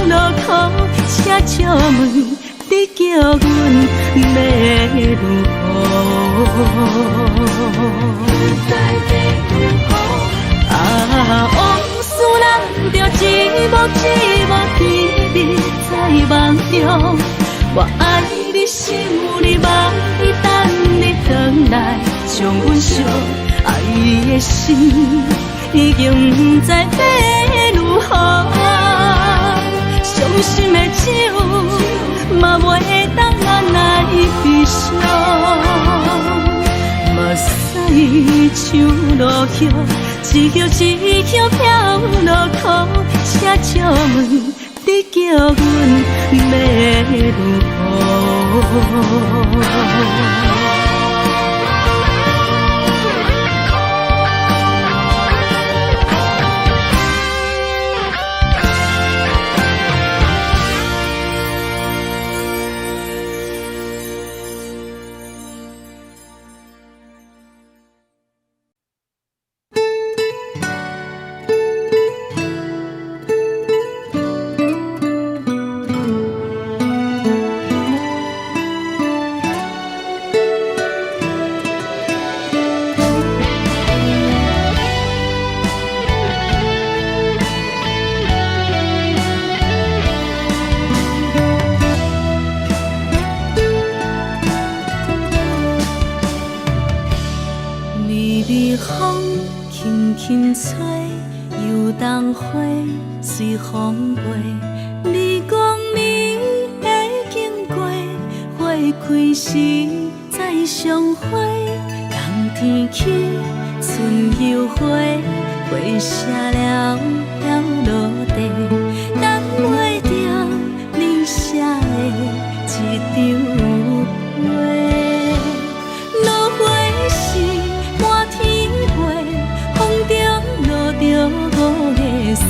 落空，请借问你叫阮欲如何？啊，往事咱就一幕一幕甜蜜在梦中。我爱你，想你，望你，等你转来，将阮惜爱的心已经不知欲如何。伤心的酒嘛袂当按来悲伤，目屎像落雨，一叶一叶飘落空，请借问你叫阮欲如何？微微风轻轻吹，油桐花随风飞。你讲你会经開時再相會，冬天起春又回，花謝了飄落地，等袂著你寫的一張批。落花時滿天飛，風中落著五个誓，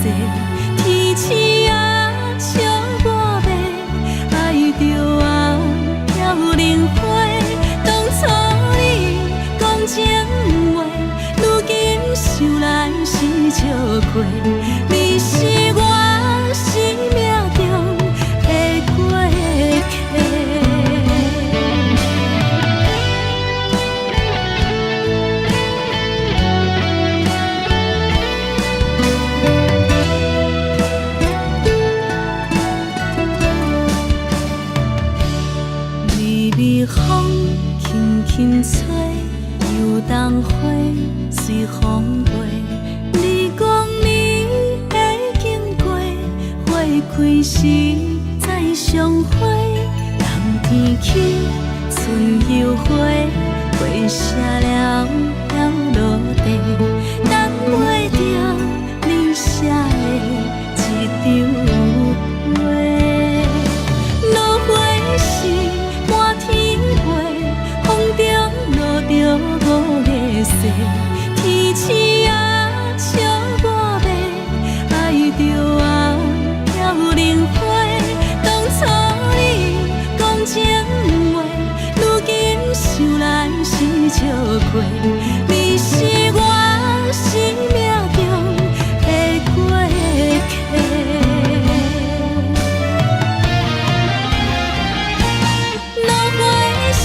天鼠仔笑我欲，愛著啊飄零花。當初你講情話，如今想來是笑話。你是我生命中的過客。微微風輕輕吹，油桐花隨風飛。你講你會經過，花開時再相會。冬天起，春又回，花謝了飄落地，等袂著你寫的一張批。落花時滿天飛，風中落著五个誓，天鼠仔笑我欲，愛著啊飄零花。當初你講情話，如今想來是笑話。你是我生命中的過客。落花時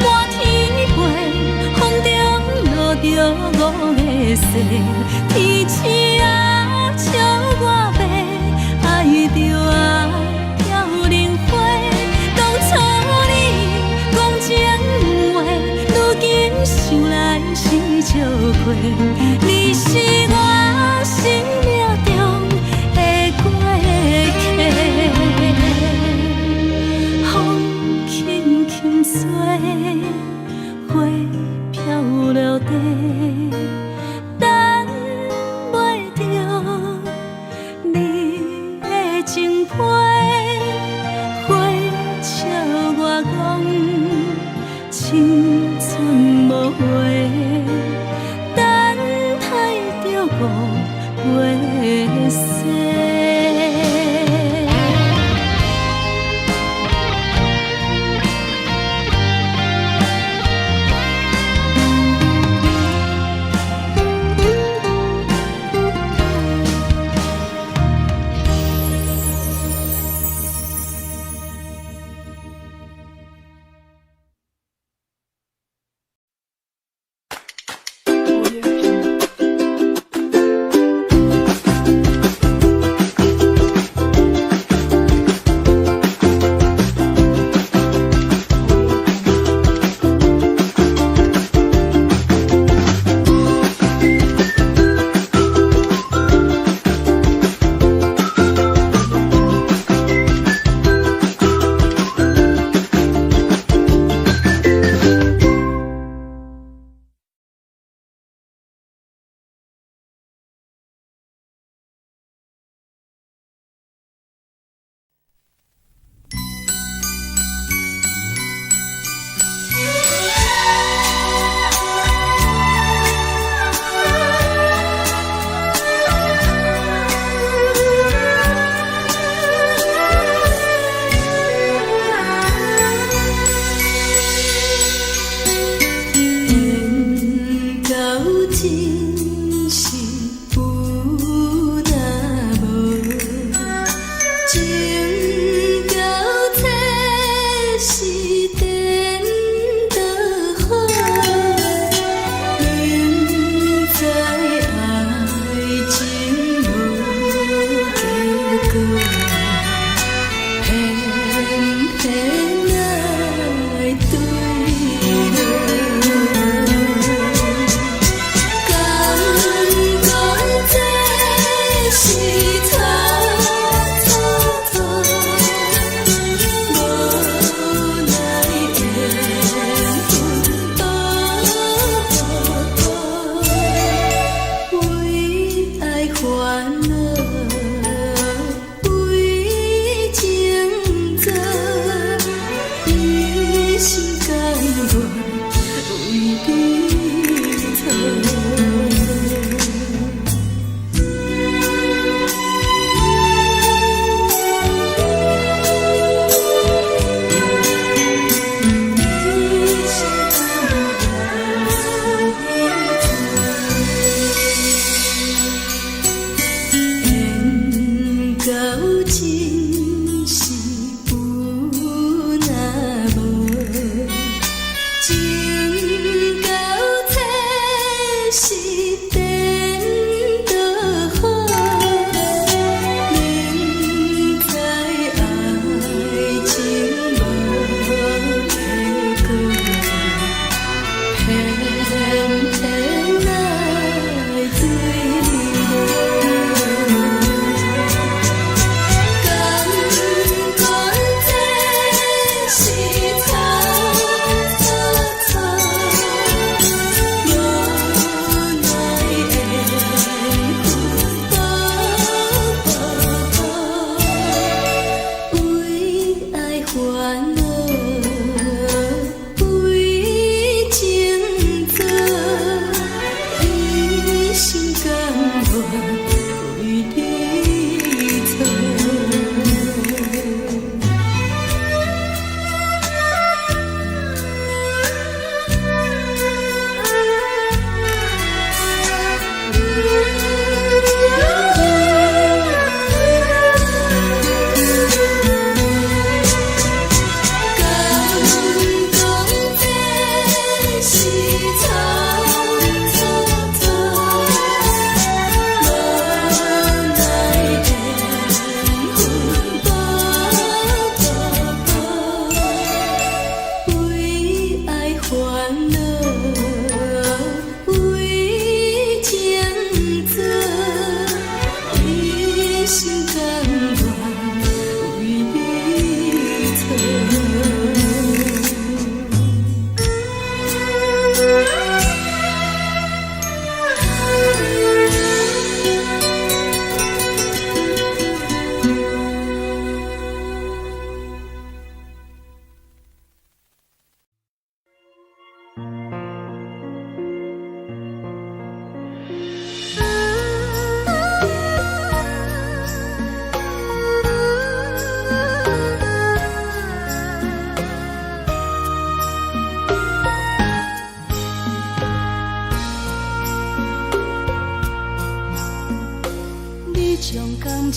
滿天飛，風中落著五个誓，天鼠仔笑我欲，愛著啊飄零花。當初你講情話，如今想來是笑話。你是我生命中的過客。風輕輕吹，花飄落地，等袂著你的情批，花笑我講青春無話，等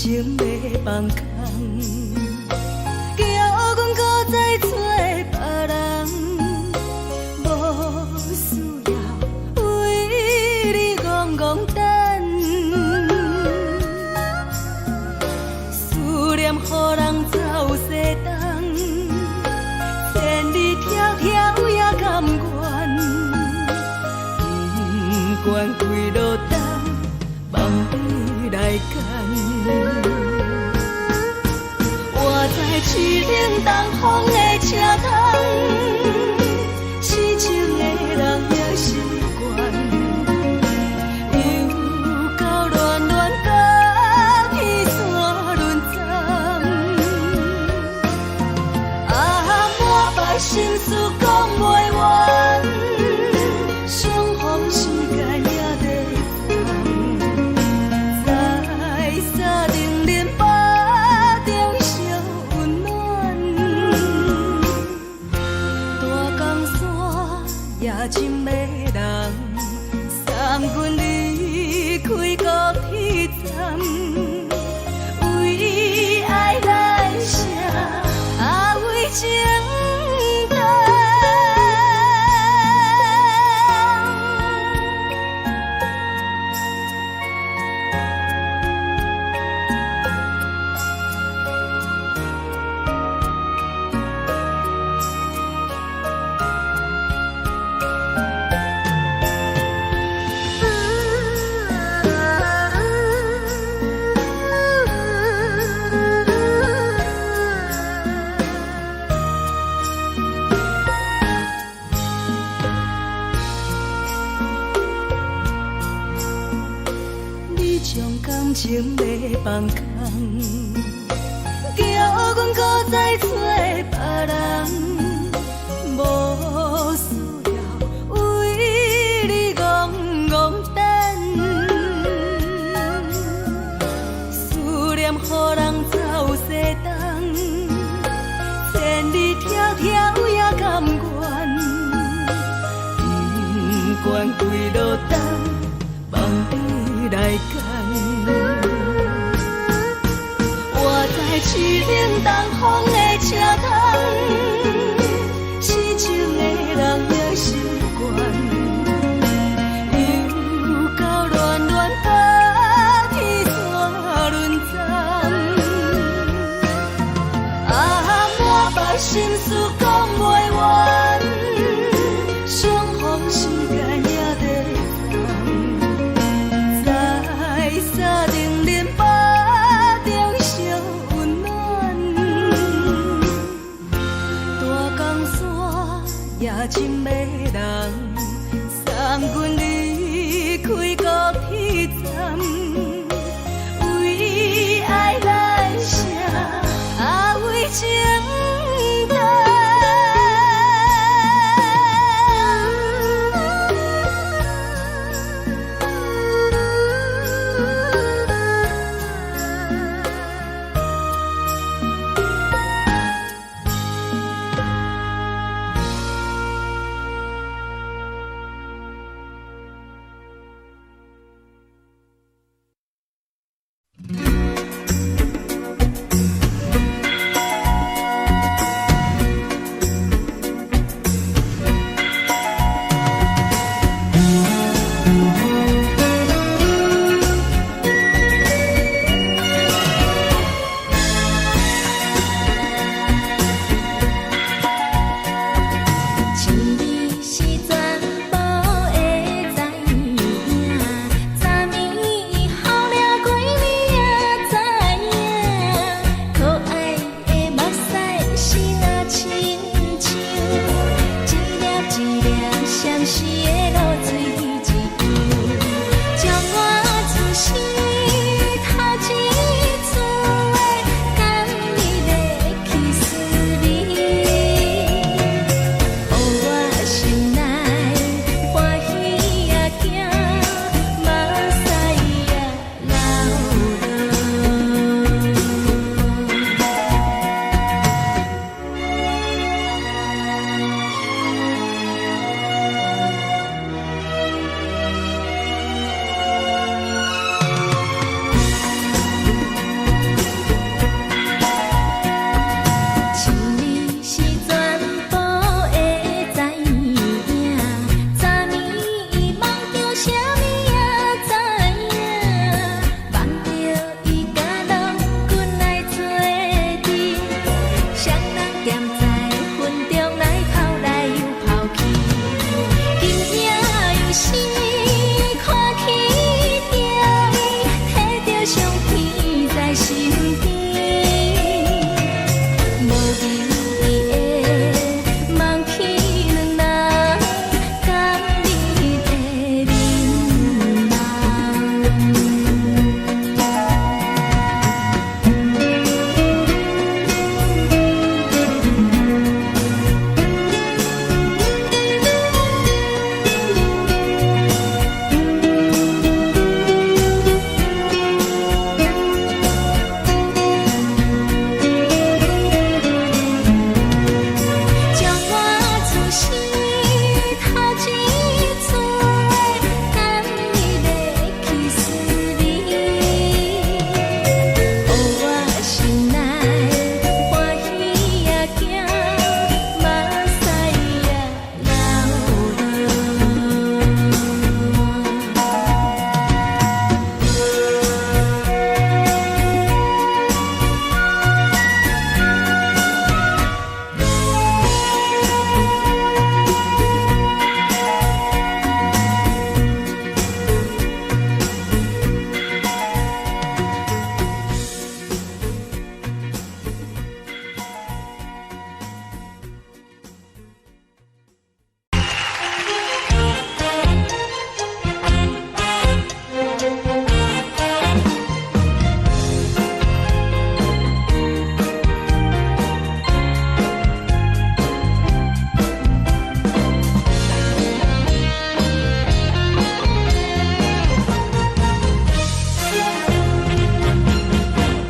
情欲放空，叫阮閣再揣別人，無需要為你戇戇等。思念予人走西東，千里迢迢也甘願，不管幾落冬，望你來牽。我知凄冷東風的車窗，痴情的人也習慣。又到戀戀甲彼山輪站，啊，滿腹心事講袂完，相逢時間也短暫，在三重林腹中相溫暖。大江山也真迷人，送阮離開高鐵站，為愛來寫，啊為情等。你將感情欲放空，叫阮閣再揣別人，無需要為你戇戇等。思念予人走西東，千里迢迢也甘願，不管幾落冬，望你來牽。我知凄冷東風的車窗，痴情的人也習慣。又到戀戀甲彼山輪站，啊，滿腹心事講袂完，相逢時間也短暫，在三重林腹中相溫暖。大江山也真迷人，送阮離開高鐵站，為愛來寫，啊為情等。雙人踮在雲中來跑來又跑去。今夜又是看起著伊，提著相片在身邊，無意義的望去兩人仝你的面目。將我此生頭一次的甘你的去思念，予我心內歡喜也驚，目屎也流落。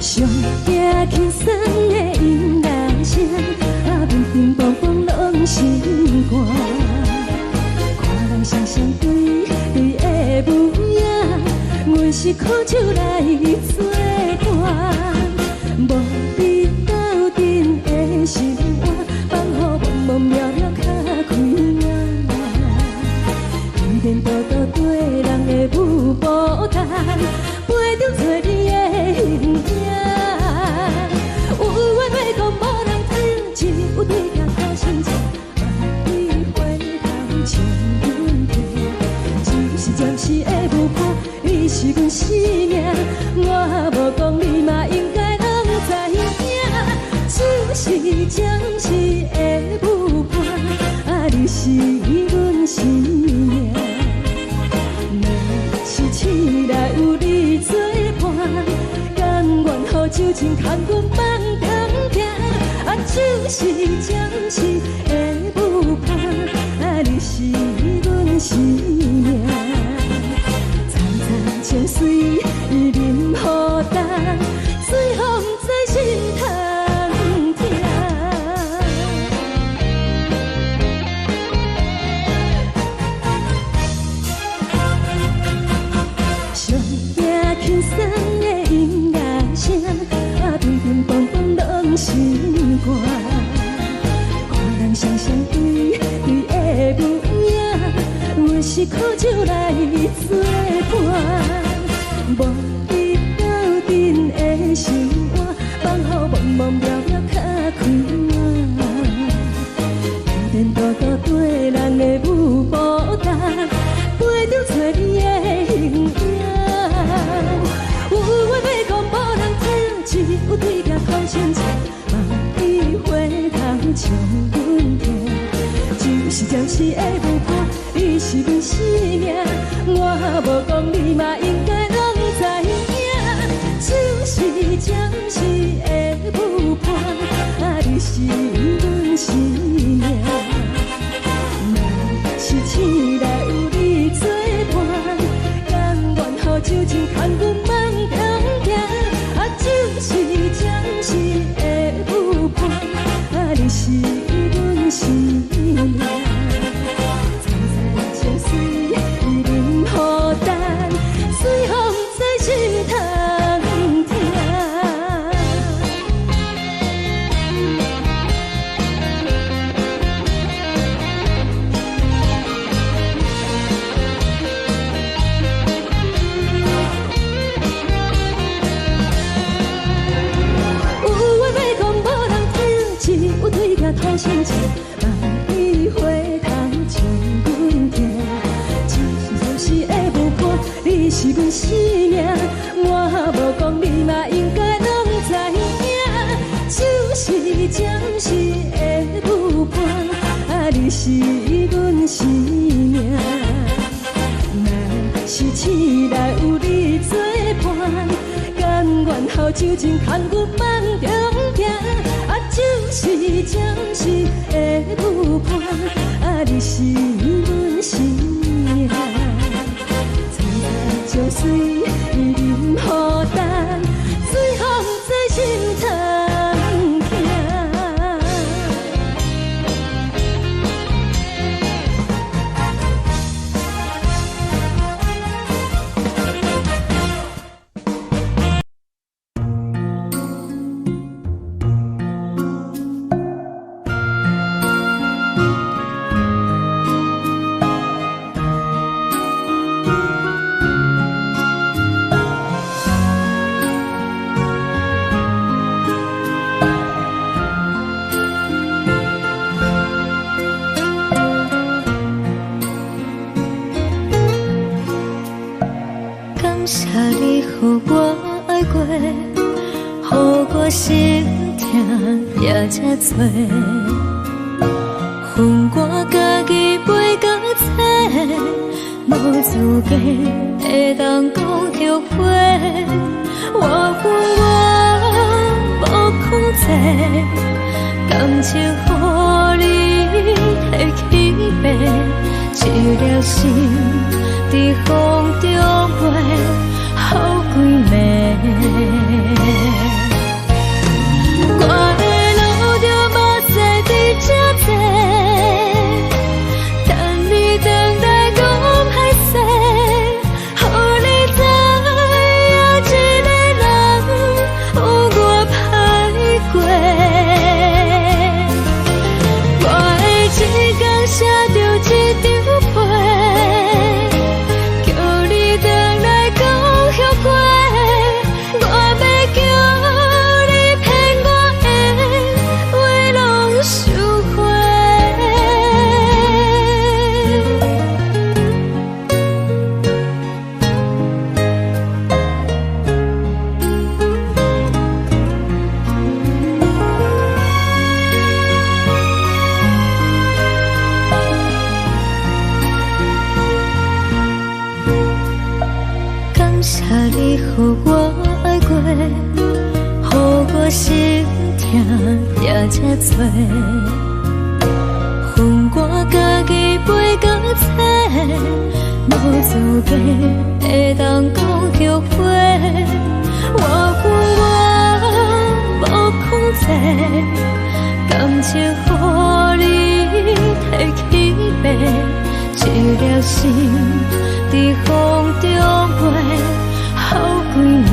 上驚輕鬆的音樂聲，啊，乒乒乓乓攏心肝。看人雙雙對對的模樣，阮是苦酒來做伴。無你鬥陣的心肝，放予茫茫渺渺較開眼。依然獨獨對人的舞步單，陪著找你的形影。有話欲講無人聽，只有對鏡苦心情，莫對回頭笑阮聽。只是暫時的舞伴，你是阮生命，我無講你嘛應該攏知影。只是暫時的舞伴，啊，你是阮生命。若是醒來有你作伴，甘願予酒精牽阮放長行。啊，只是暫時的舞伴，啊，你是阮生命。層層情隨伊眠予重，水予毋知心通疼。上驚輕鬆的音樂聲，啊，乒乒乓乓攏心肝。看人雙雙對對的模樣，阮是苦酒來做伴。無你鬥陣的心肝，放予茫茫渺渺較開眼。依然獨獨對人的舞步單，陪著找你的形影。有話欲講無人聽，只有對鏡苦心情，望你回頭笑阮聽。只是暫時的舞伴，你是阮生命，我無講你嘛應該攏知影。只是暫時的舞伴，啊，你是阮生命。若是醒來有你作伴，甘願予酒精牽阮放長行。啊，只是暫時的舞伴，啊，你是阮生命。層層情隨伊眠予重，水予毋知心通疼。有話欲講無人聽，只土生情，万里回头将阮疼。一时暂时的舞伴，你是阮生命，我無講你嘛應該攏知影。酒是暫時的舞伴，啊，你是阮生命。若是醒來有你作伴，甘願予酒精牽阮夢中行。啊，酒是暫時的舞伴，啊，你是阮生命。層層潮水淋雨等，隨風在心頭疼。感謝你予我愛過，予我心疼也這多。分我家己背甲找，無資格會當講後悔。我分我無控制，感情予你提去爬，一粒心佇風中飛，予幾暝。我會流著目屎佇這坐，等你轉來講歹勢，予你知影一個人有偌歹過。我會一工寫著一張批，叫你轉來講後悔。我欲叫你騙我的話攏收回。感謝你予我愛過，予我心疼也這多。分我家己背甲找，無資格會當講後悔。我分我無控制，感情予你提去爬，一粒心佇風中飛，予幾暝。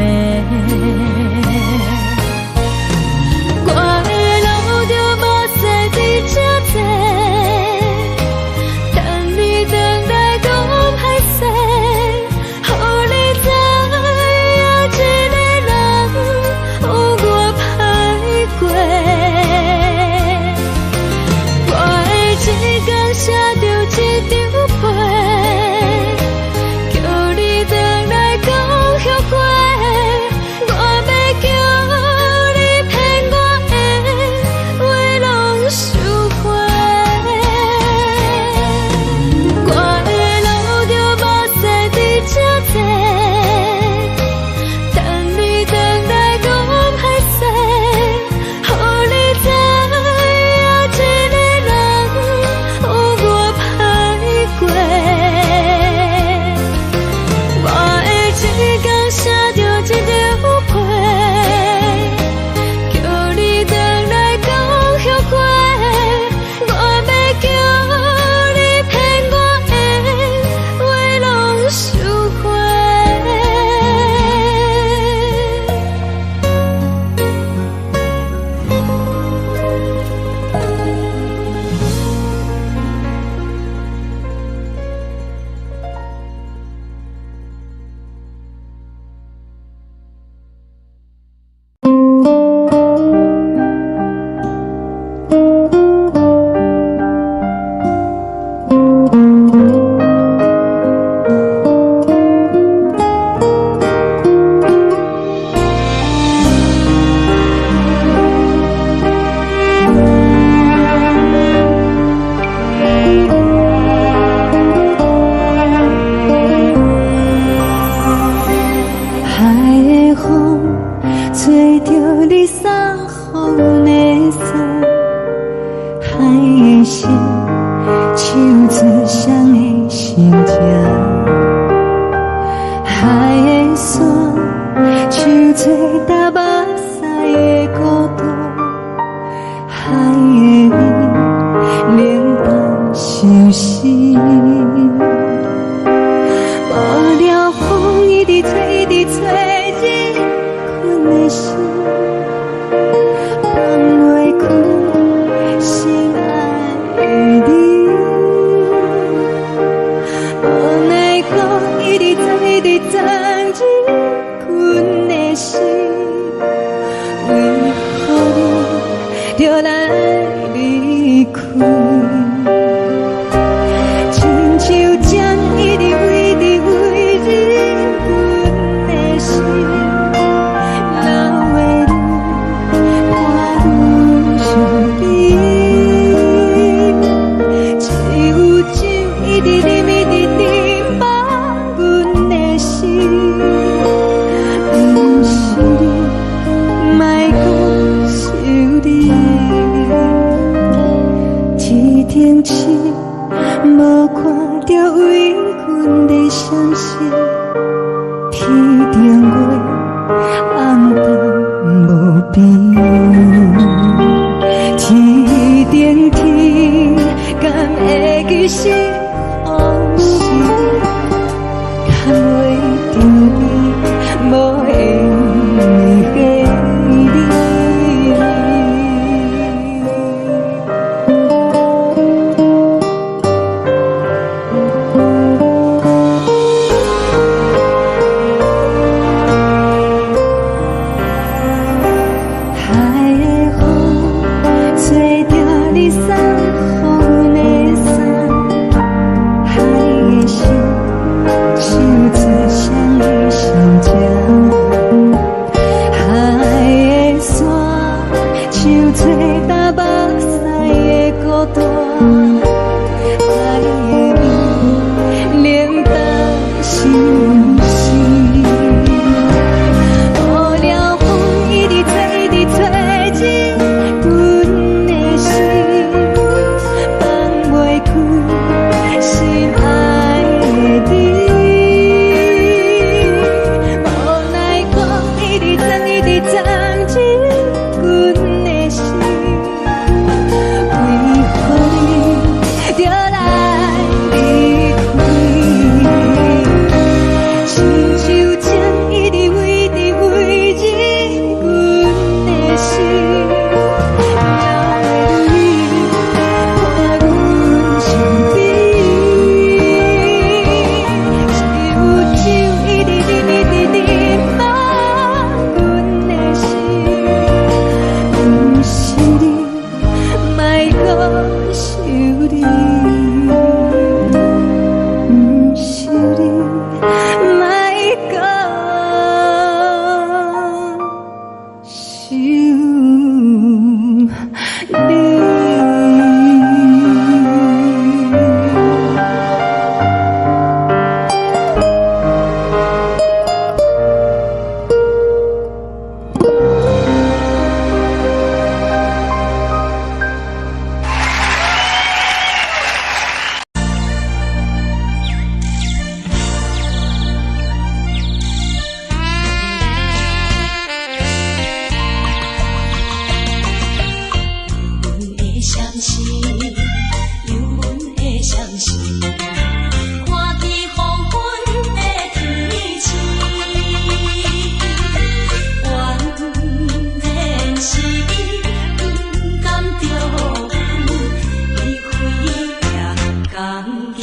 我會流著目屎佇這坐，等你轉來講歹勢，予你知影一個人有偌歹過。我會一工寫著一張批，叫海的心，唱出誰的心情？海的山，唱出東北西的孤單。海的味，冷淡相思。無聊風一直吹，一直吹，入阮的心，放袂開心愛的你。無奈何一直鑽，一直鑽入阮的心，為何你著來離開？親像針一直飛，一直飛入阮的心，流的淚伴阮相依。只有酒一直啉，一直啉，放阮的心，毋是你，莫閣想你。天頂星，無看著為阮咧閃爍，天頂月，暗淡無邊。天頂天，敢會記是予是？牽袂著你，無緣的你。海的風，吹著你送予阮的衫，海的心，唱出誰的心情？海的山，唱出東北西的孤單。海的味，冷淡相思。無聊風一直吹，一直吹入阮的心，放袂開心愛的你。無奈何一直鑽，一直鑽入阮的心，為何你著來離開？親像針一直飛，一直飛入阮的心，流的淚伴阮相依。只有酒一直啉，一直啉，放阮的心，毋是你，莫閣想你。毋是你，莫閣想你。阮的相思，有阮的相思，看见黃昏的天星，原來是伊不甘著阮離開行共見。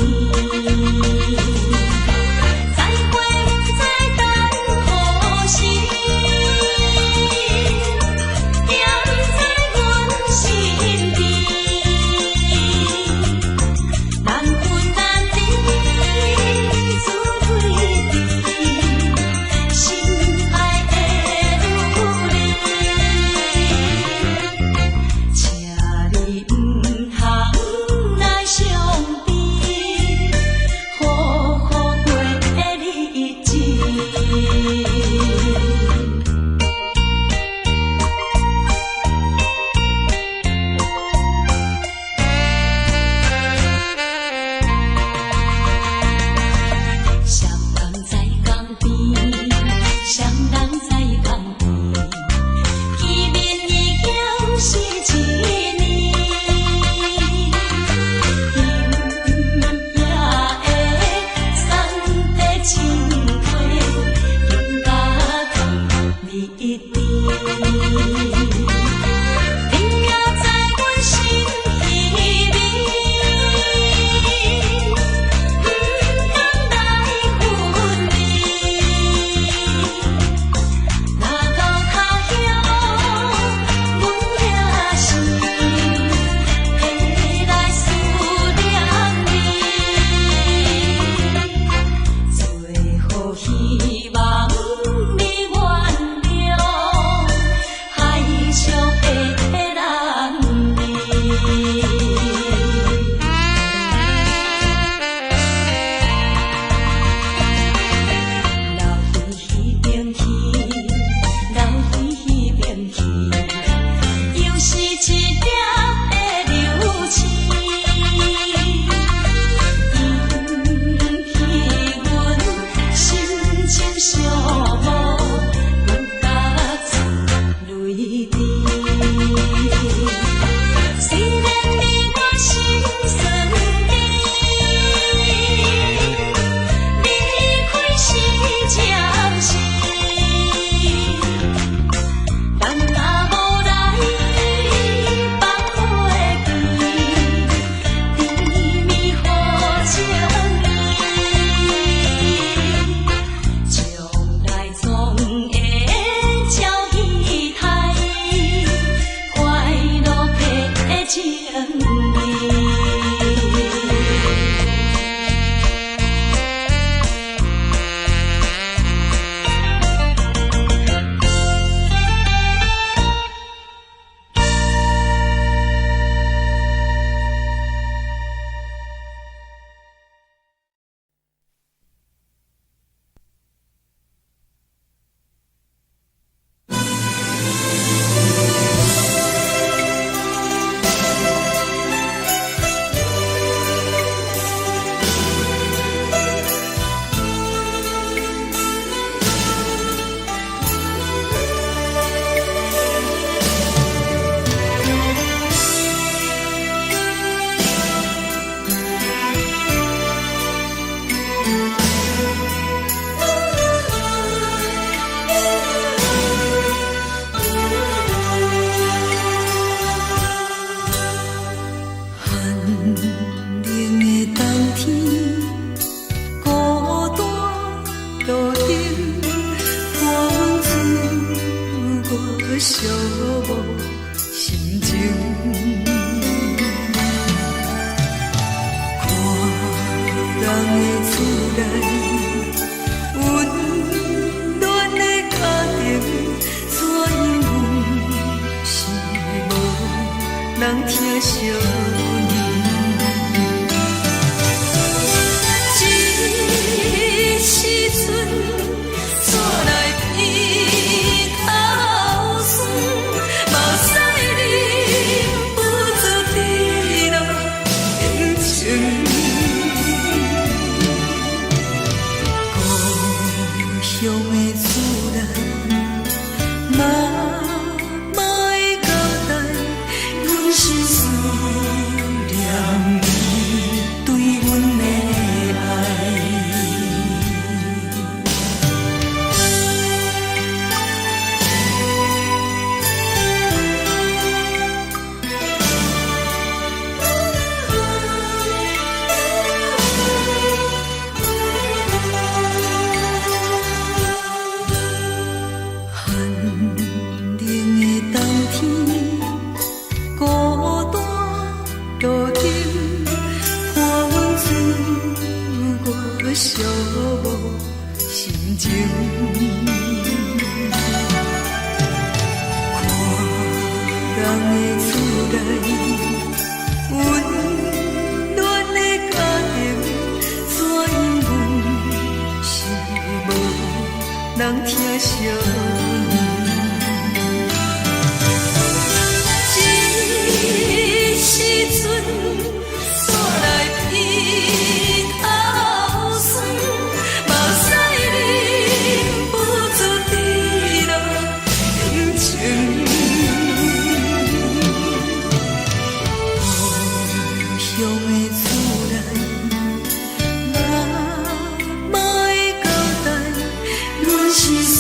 再會不知等何時，惦在阮身邊。難分難人疼惜阮。這時陣，煞來鼻頭酸，目屎忍不住滴落眼睛。故鄉的厝內，媽媽的交代，阮是思念伊對阮的愛。寒冷的冬天，孤單路燈，伴阮自我寂寞心情。看人的厝內，溫暖的家庭，怎樣阮是無人疼惜阮。這時陣，煞來鼻頭酸，目屎忍不住滴落眼睛。故鄉的厝內，媽媽的交代，阮是思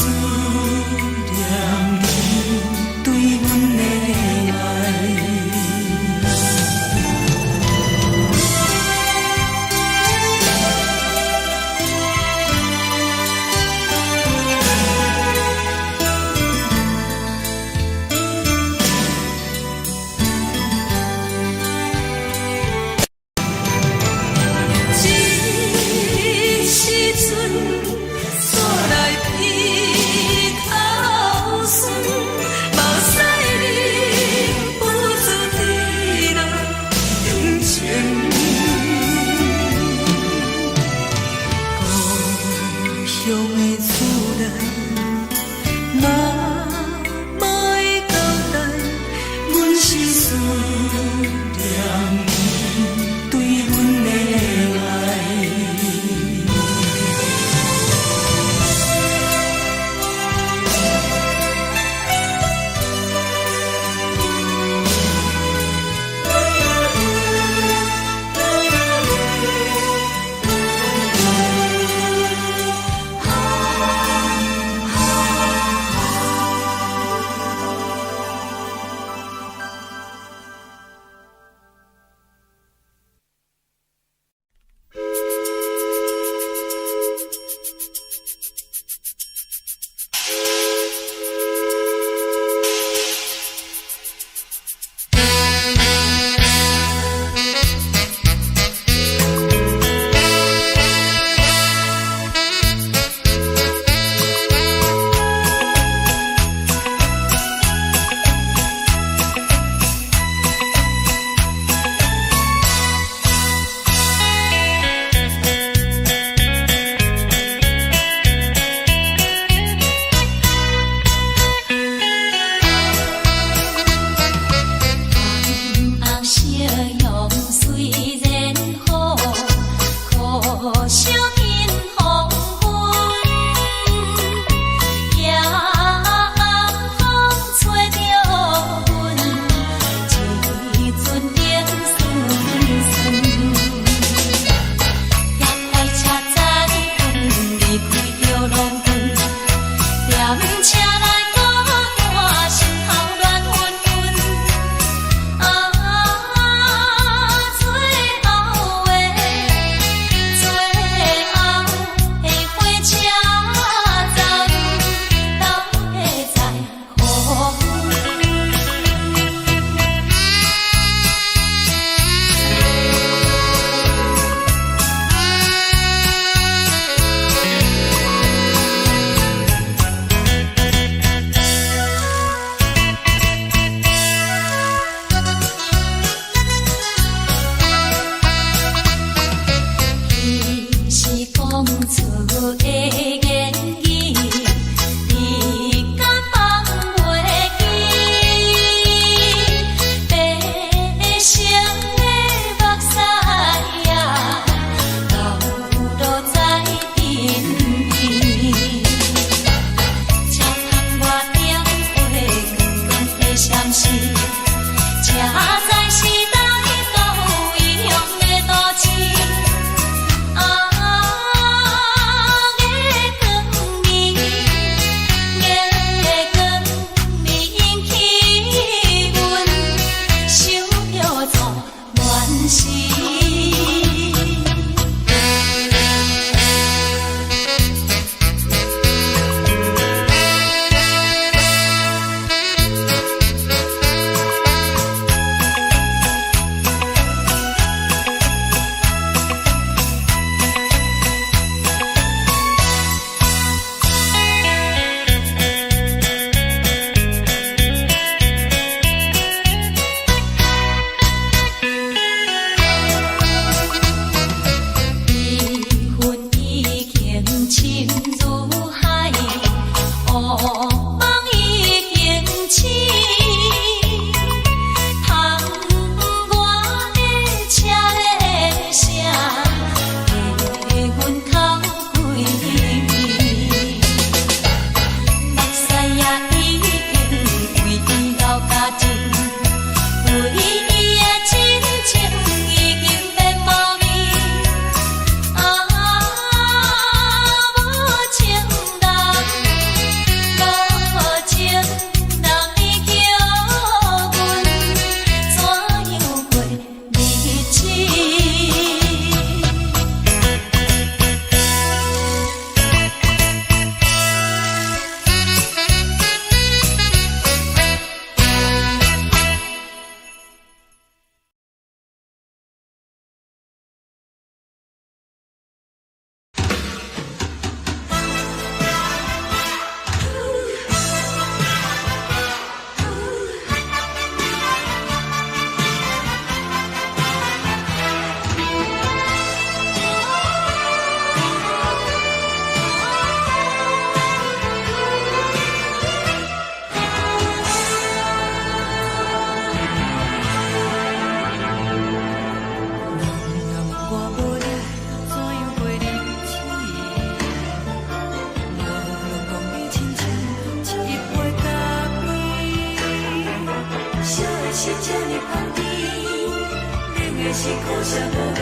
的是苦涩無味，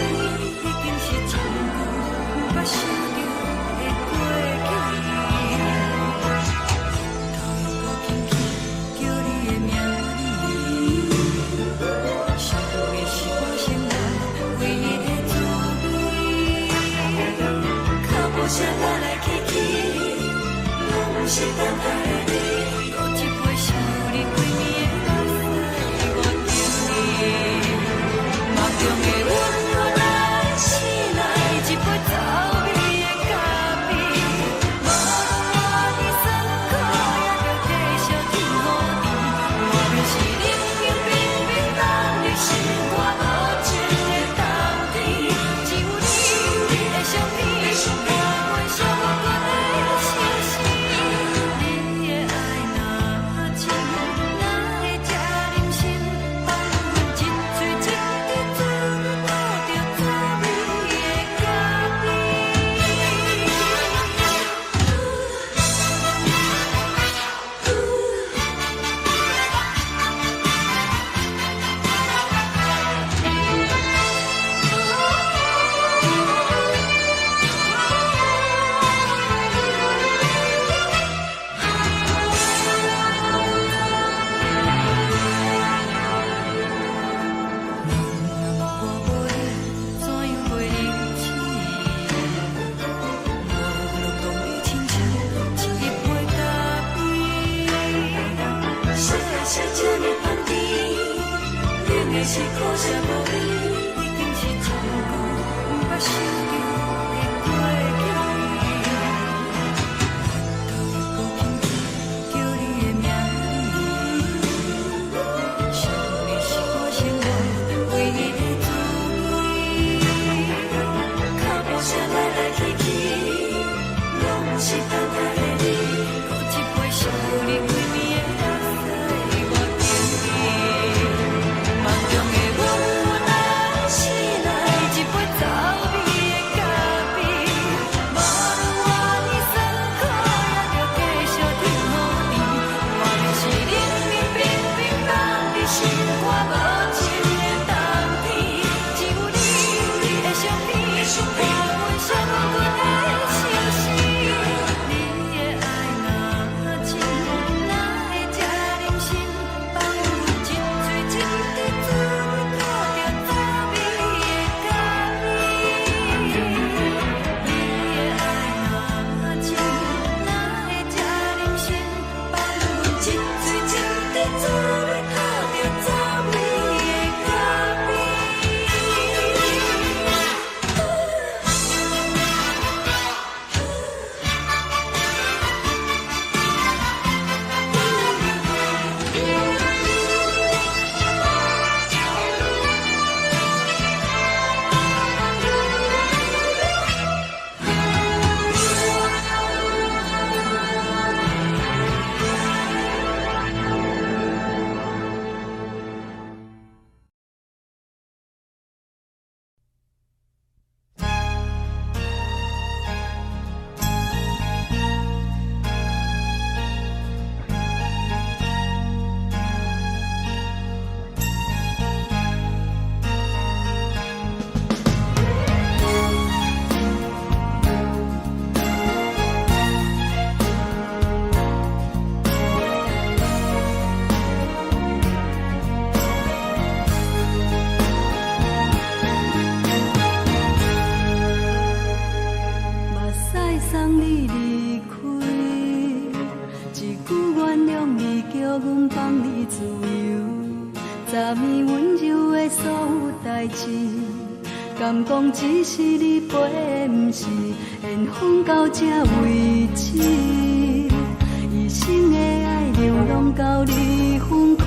已經是真久毋捌想著的過去。頭又閣輕輕叫你的名字，想的是我生活唯一的滋味。腳步聲來來去去，攏毋是等待的你。閣一杯想你規暝的目屎，我等你。夢中的阮來醒來，一杯走味的咖啡。無論活佇酸苦，也著繼續天雨甜。外面是冷冷冰冰等你心肝無情的冬天，只有你的相片，伴阮寂寞的相思。你的愛若真，哪會這忍心放阮一喙一滴嘴吐著滋味的咖啡？我無你，怎樣過日子？無論當你親像一杯咖啡。啥啥這呢香甜，冷的是苦澀無味，已經是真久毋捌想著的過去。頭又閣輕輕叫你的名字，想的是我生活唯一的滋味。腳步聲來來去去，攏毋是等待的你。閣一杯想你規暝的目屎，我等你。夢中的阮來醒來，一杯走味的咖啡。無論活佇酸苦，也著繼續天雨甜。外面是冷冷冰冰等你心肝無情的冬天，只有你的相片，伴阮寂寞的相思。你的愛若真，哪會這忍心放阮一喙一滴嘴吐著滋味的咖啡？你的愛若真，哪會這忍心放阮一喙一滴嘴吐著滋味的咖啡？目屎送你離開，一句原諒你，叫阮放你自由。昨暝溫柔的所有代誌，敢講只是你陪的，毋是緣分到這為止。一生的愛流浪到你分開，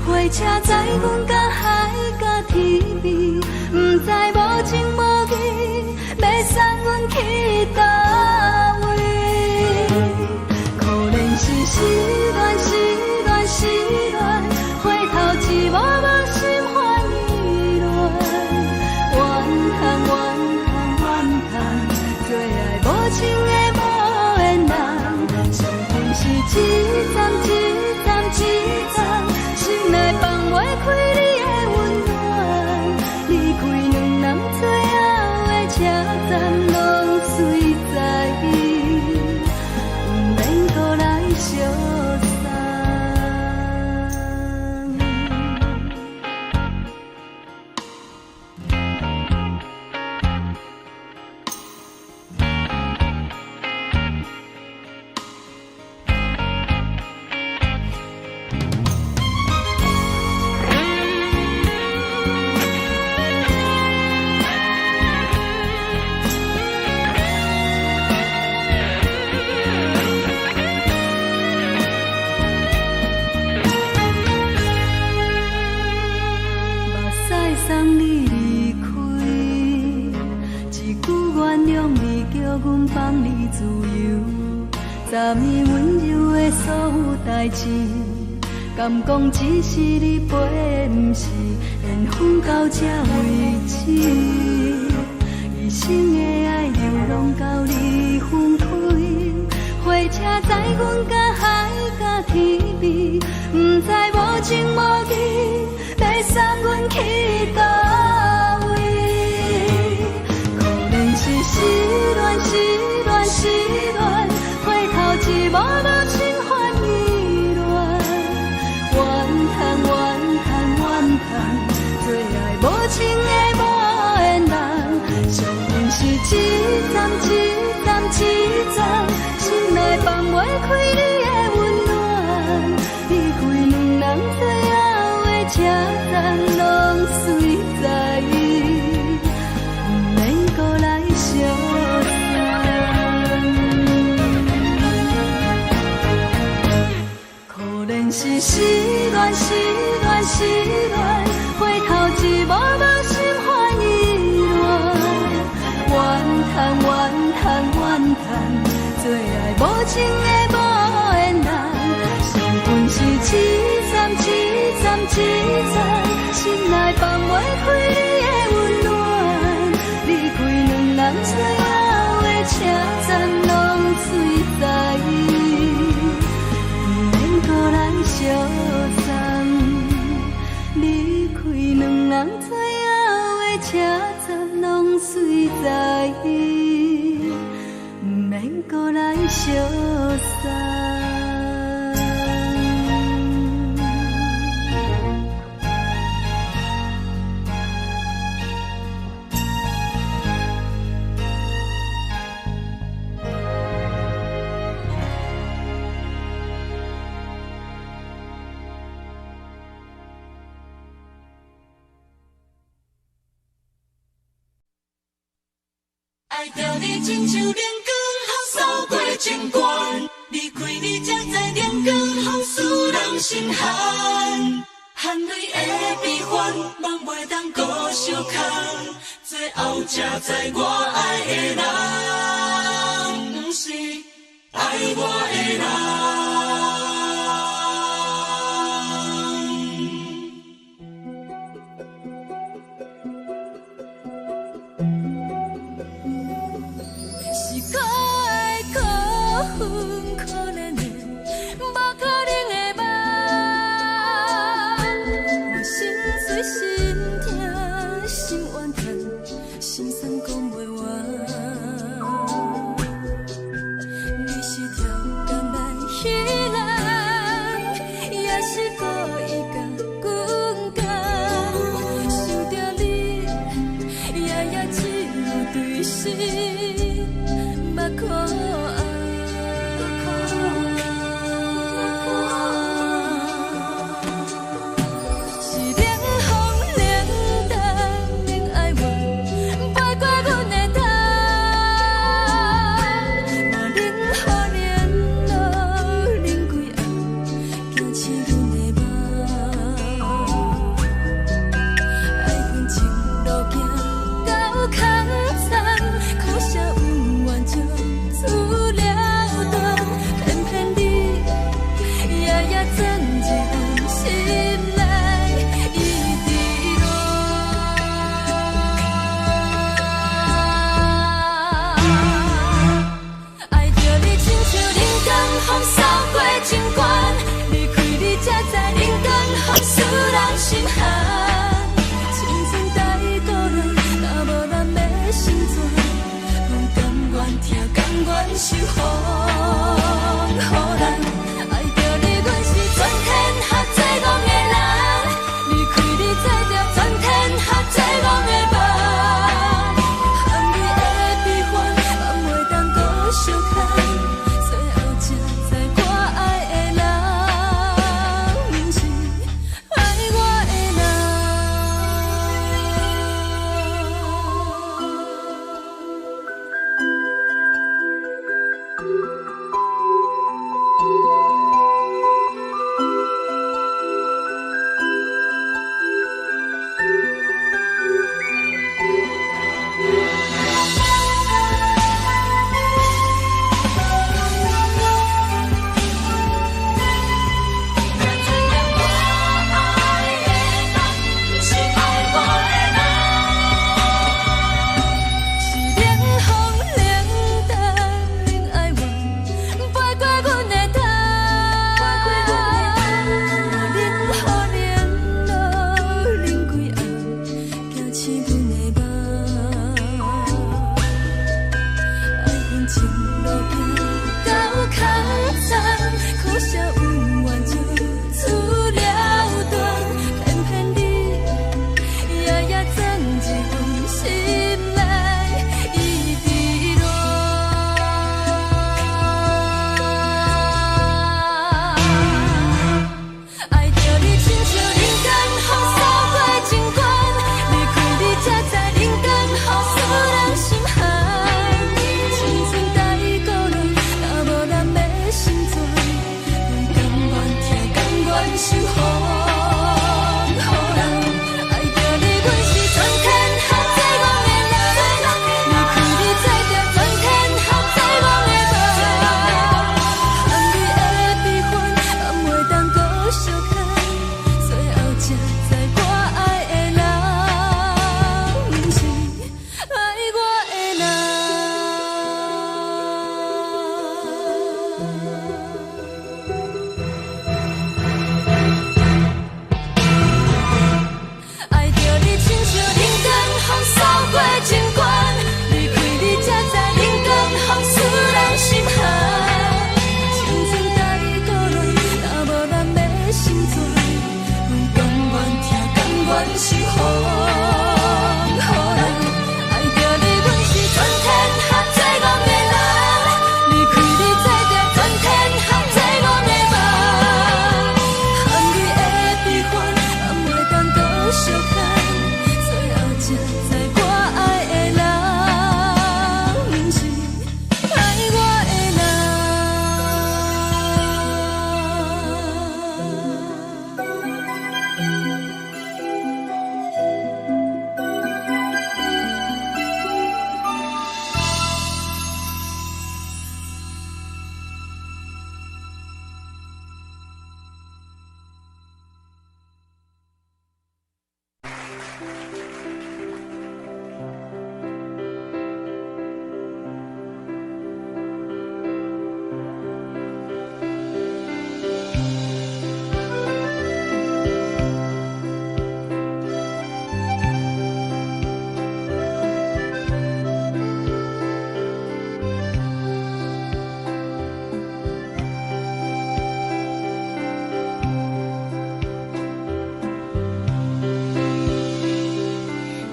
火車載阮到海角天邊，毋知無情無義，欲送阮去佗位？可憐是失戀，失戀，失戀，回頭一幕幕心煩意亂。怨嘆怨嘆怨嘆，做愛無情的無緣人，傷心是一站一站一站，心內放袂開你的溫暖。送你离开。一句原谅你，叫阮放你自由。昨暝温柔的所有代誌，敢講只是你陪的，毋是緣分到這為止。一生的愛流浪到你分開，火車載阮到海角天邊，毋知無情無義欲送阮去佗位。可憐是失戀，失戀，失戀，回頭一幕幕心煩意亂，怨嘆怨嘆怨嘆，做愛無情的無緣人，惜阮是一站一站一站，心內放袂開你的溫暖，離開兩人最後的車站，攏隨在，毋免閣來相送。可憐是失戀，失戀，失戀，回頭一幕幕心煩意亂，怨嘆怨嘆怨嘆，做愛無情的無緣人，惜阮是一站一站一站，心內放袂開你的溫暖，離開兩人最後的車站，攏隨在，毋免閣來相送。離開兩人最後的車站，攏隨在，毋免閣來相送。愛著你親像冷光予掃過情關，離開你才知冷光予使人心寒，含淚的悲歡，夢袂當閣相牽，最後才知我愛的人，毋是愛我的人。是可愛可恨可憐的，無可能的夢。我心碎心痛心怨嘆，心酸講袂完。你是超工來彼人，也是故意共阮講。想著你，夜夜只有對心目苦红。是冷風冷是風雨人。愛著你，阮是全天下最戇的人。離開你，做著全天下最戇的夢。含淚的悲歡，嘛袂當閣相牽。最後才知我愛的人，毋是愛我的人。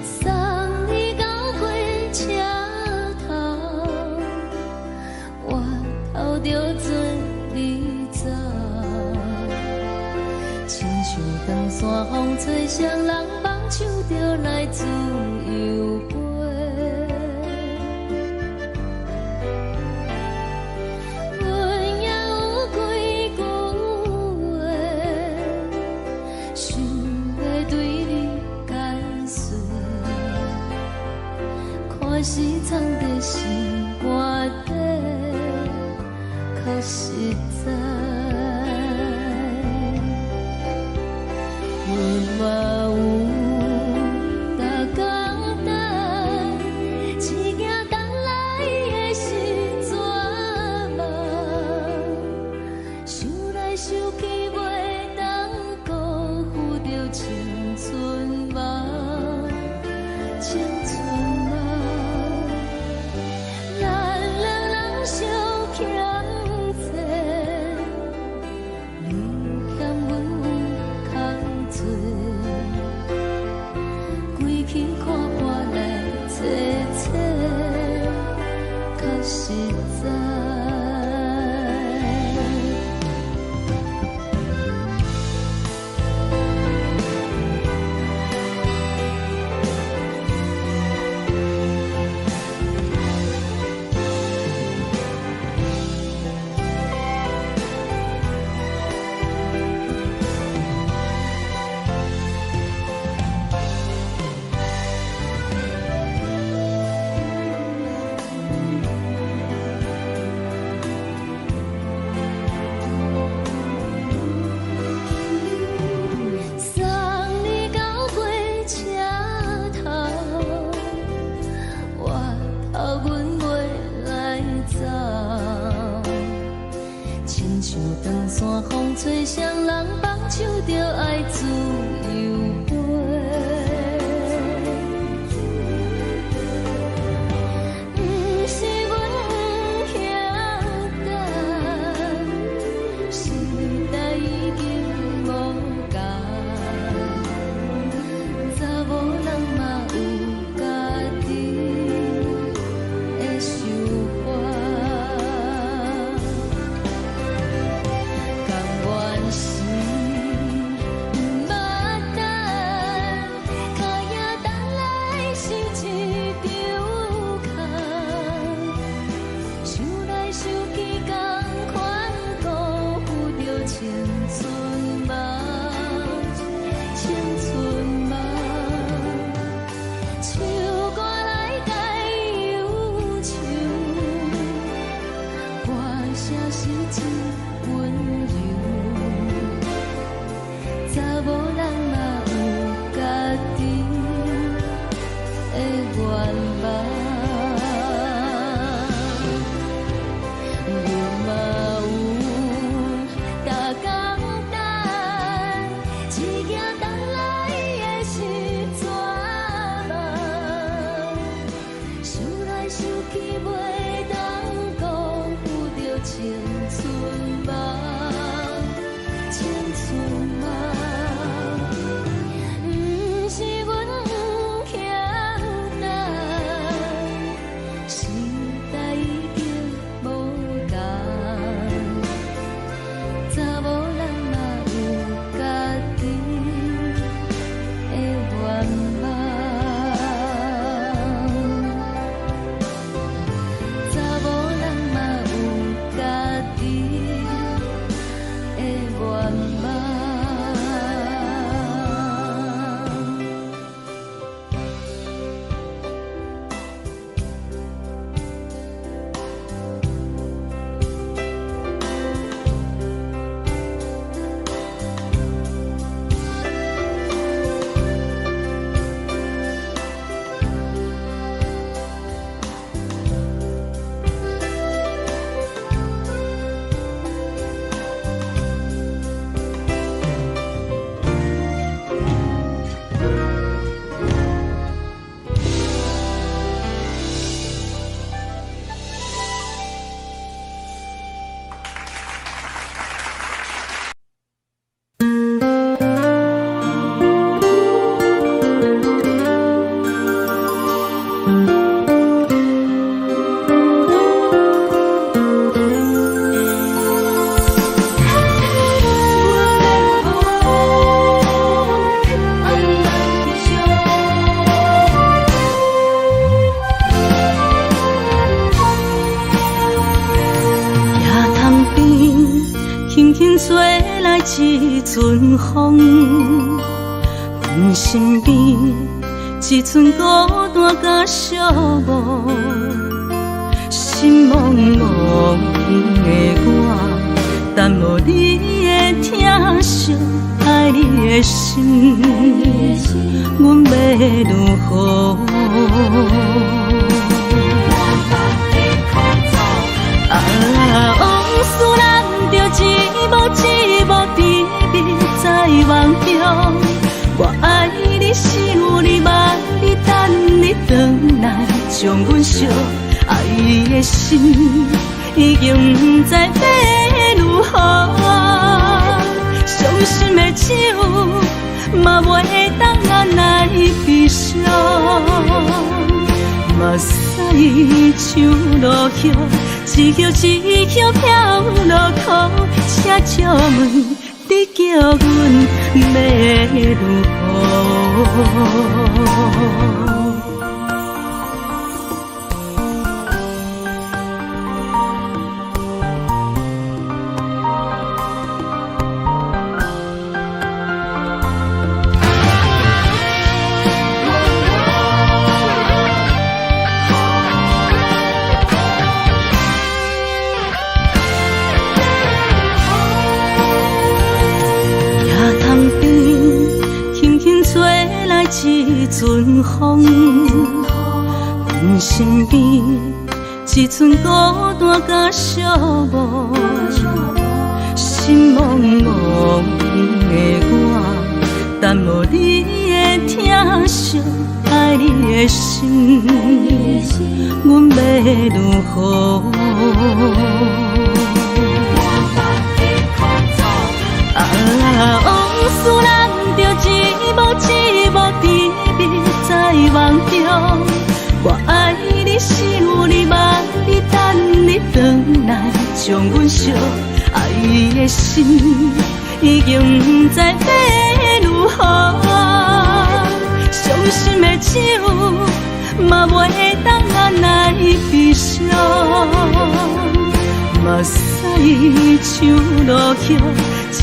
送你到火車頭，我頭著准你走。親像長山風吹，雙人放手就來自由飛。阮也有幾句話，想欲對你解說，看是藏佇心肝底，較實在。阮嘛有逐工等，只驚等來的是绝望。想來想去，袂當辜負著青春夢，青春夢。咱兩人相欠債。一陣風，阮身邊一陣孤單佮寂寞，心茫茫的我，等無你的疼惜，愛你的心，阮欲如何？啊，往事難著一幕一幕甜蜜在夢中。我愛你，想你，望你，等你轉來，將阮惜。愛的心已經毋知欲如何，傷心的酒嘛袂當按捺悲傷。目屎像落雨，一葉一葉飄落苦，請借問你叫阮欲如何？一陣風，阮身邊一陣孤單佮寂寞，心茫茫的我，等無你的疼惜，愛你的心，阮欲如何？啊，往事難著一幕一幕甜蜜在夢中。我愛你，想你，望你，等你轉來，將阮惜。愛的心已經毋知欲如何，傷心的酒嘛袂當按捺悲傷。目屎像落雨，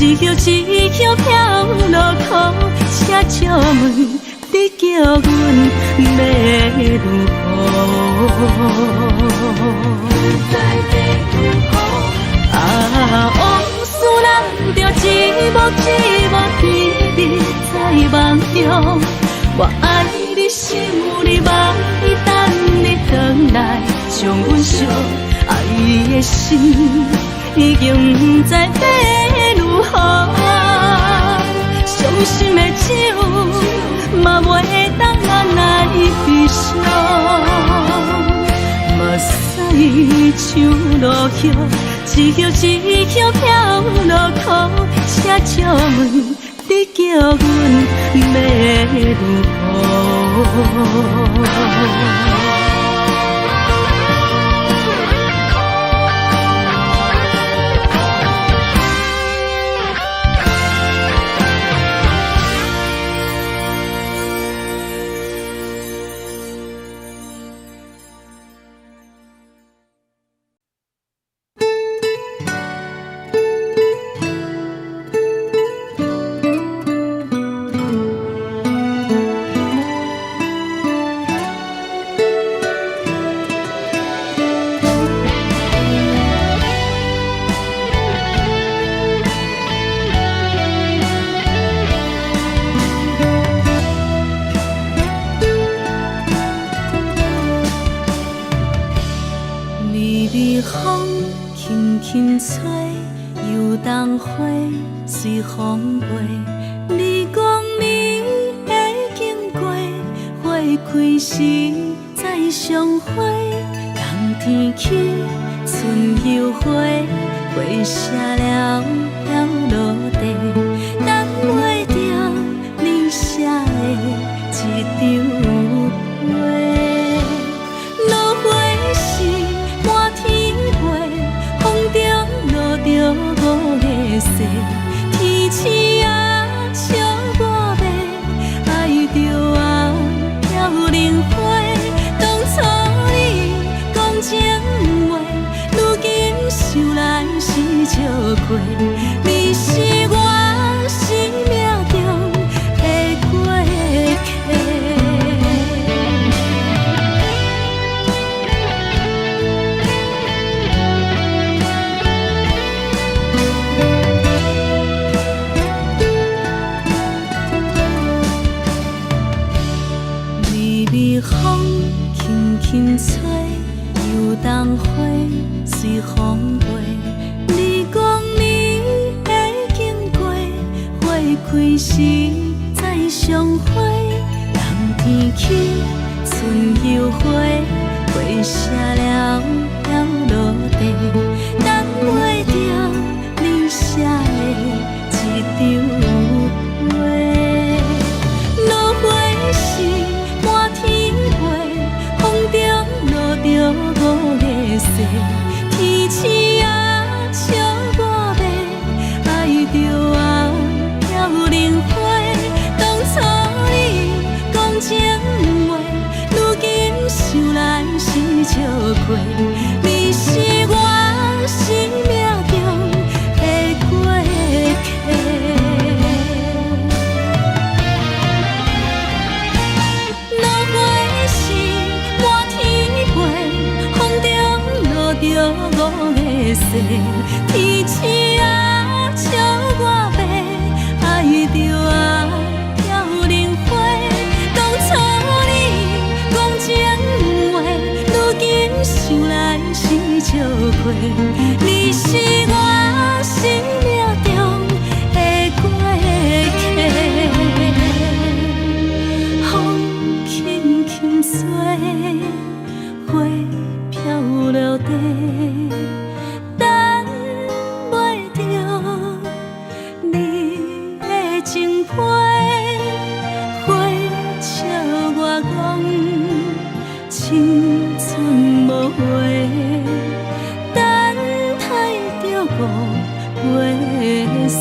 一葉一葉飄落苦，請借問你叫阮欲如何？啊，往事難著一幕一幕甜蜜在夢中。我愛你，想你，望你，等你轉來，將阮惜。愛的心已經毋知欲如何，傷心的酒嘛袂當按捺悲傷。目屎像落雨，一葉一葉飄落苦，請借問你叫阮欲如何？微微風輕輕吹，油桐花隨風飛。你講你會經過，花開時再相會。冬天起，春又回，花謝了飄落地，等袂著你寫的這張批。落花時滿天飛，風中落著五个雪，天星啊笑我欲愛著啊飄零花。當初你講情話，如今想來是笑虧。你是我。輕吹，油桐花隨風飛。你講你會經過，花開時再相會。冬天起，春又回，花謝了飄落地，等袂著你寫的一張批。落花時滿天飛，風中落著五个誓，天星啊笑我欲，愛著啊飄零花。當初你講情話，如今想來是笑話。你是我生命中的過客。落花時滿天飛，風中落著五个誓，天星啊笑我欲，愛著啊飄零花。當初你講情話，如今想來是笑話。你是我生命中的過客。風輕輕吹，花飄落地，等袂著你的情批。花笑我講青春無話，等待著五月雪。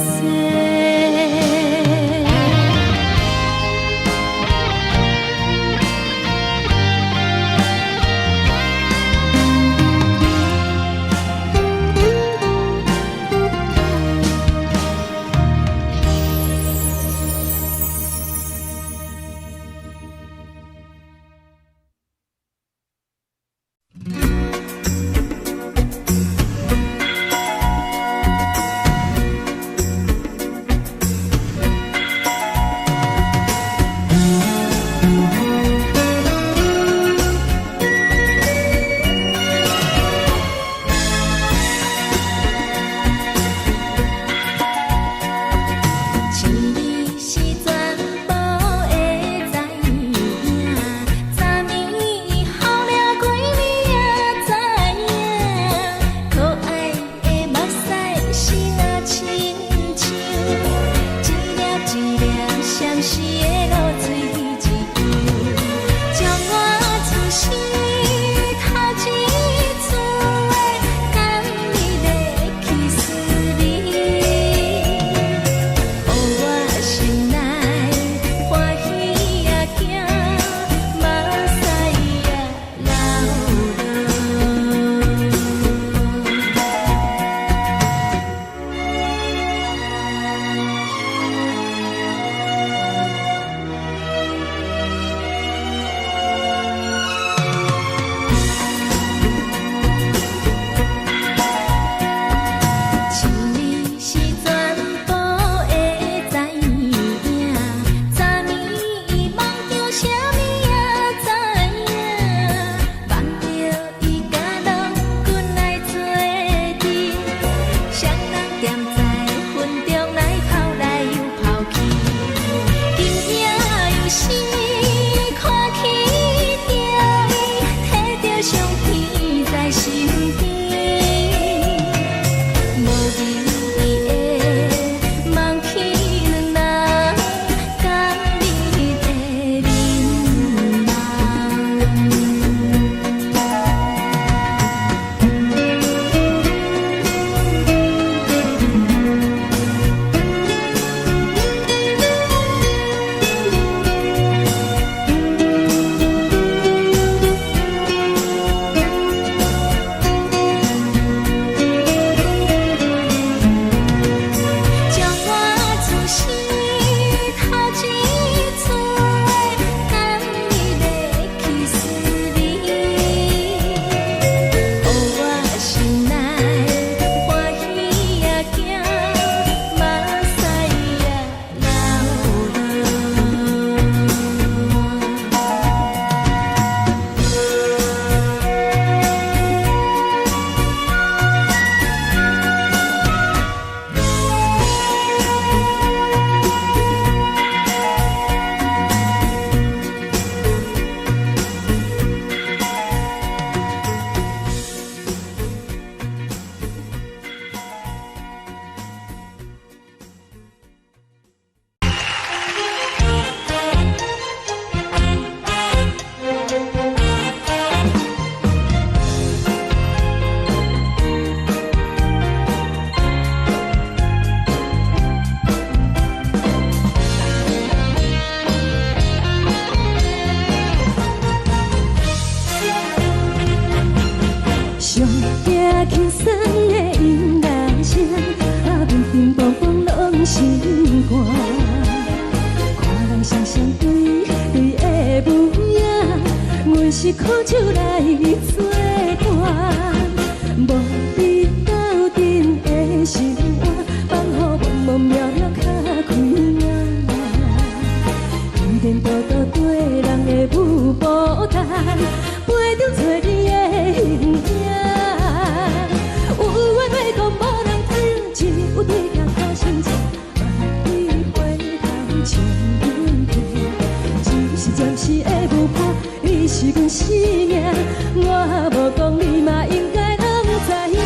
輕鬆的音樂聲，啊，乒乒乓乓攏心肝。看人雙雙對對的舞影，阮是苦酒來做伴，無你鬥陣的生活，放予茫茫渺渺較開眼。天多多對人的舞步動，陪著找你的形影。有緣話講無人聽，只有對鏡苦心情，萬里回頭唱阮聽。只是暫時的舞伴，你是阮生命，我無講你嘛應該攏知影。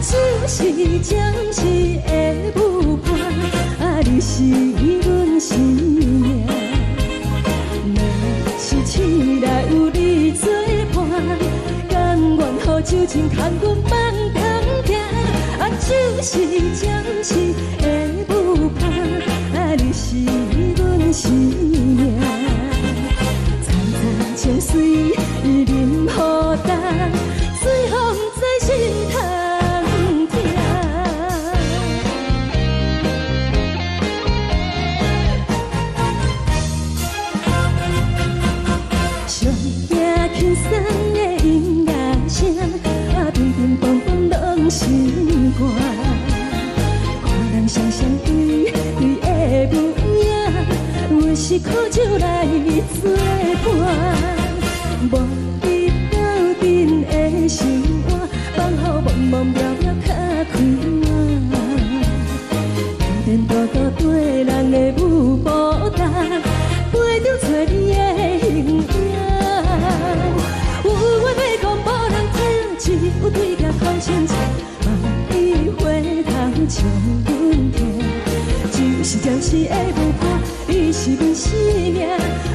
只是暫時的舞伴，啊，你是阮生命。若是醒來有你做伴，甘願予酒精牽阮放中行。啊，只是暫時的舞伴，啊，你是阮生命。層層情水淋雨重，水予毋知心通疼。上驚輕鬆的音樂聲，啊，乒乒乓乓攏心肝。看人雙雙對對的舞影，阮是苦酒來做伴，無你鬥陣的生活，放予茫茫渺渺較開眼。天多多對人的舞步動，陪著找你的形影。有話欲講無人聽，只有對鏡苦心情，萬里回頭唱阮聽。只是暫時的舞伴，你是阮生命，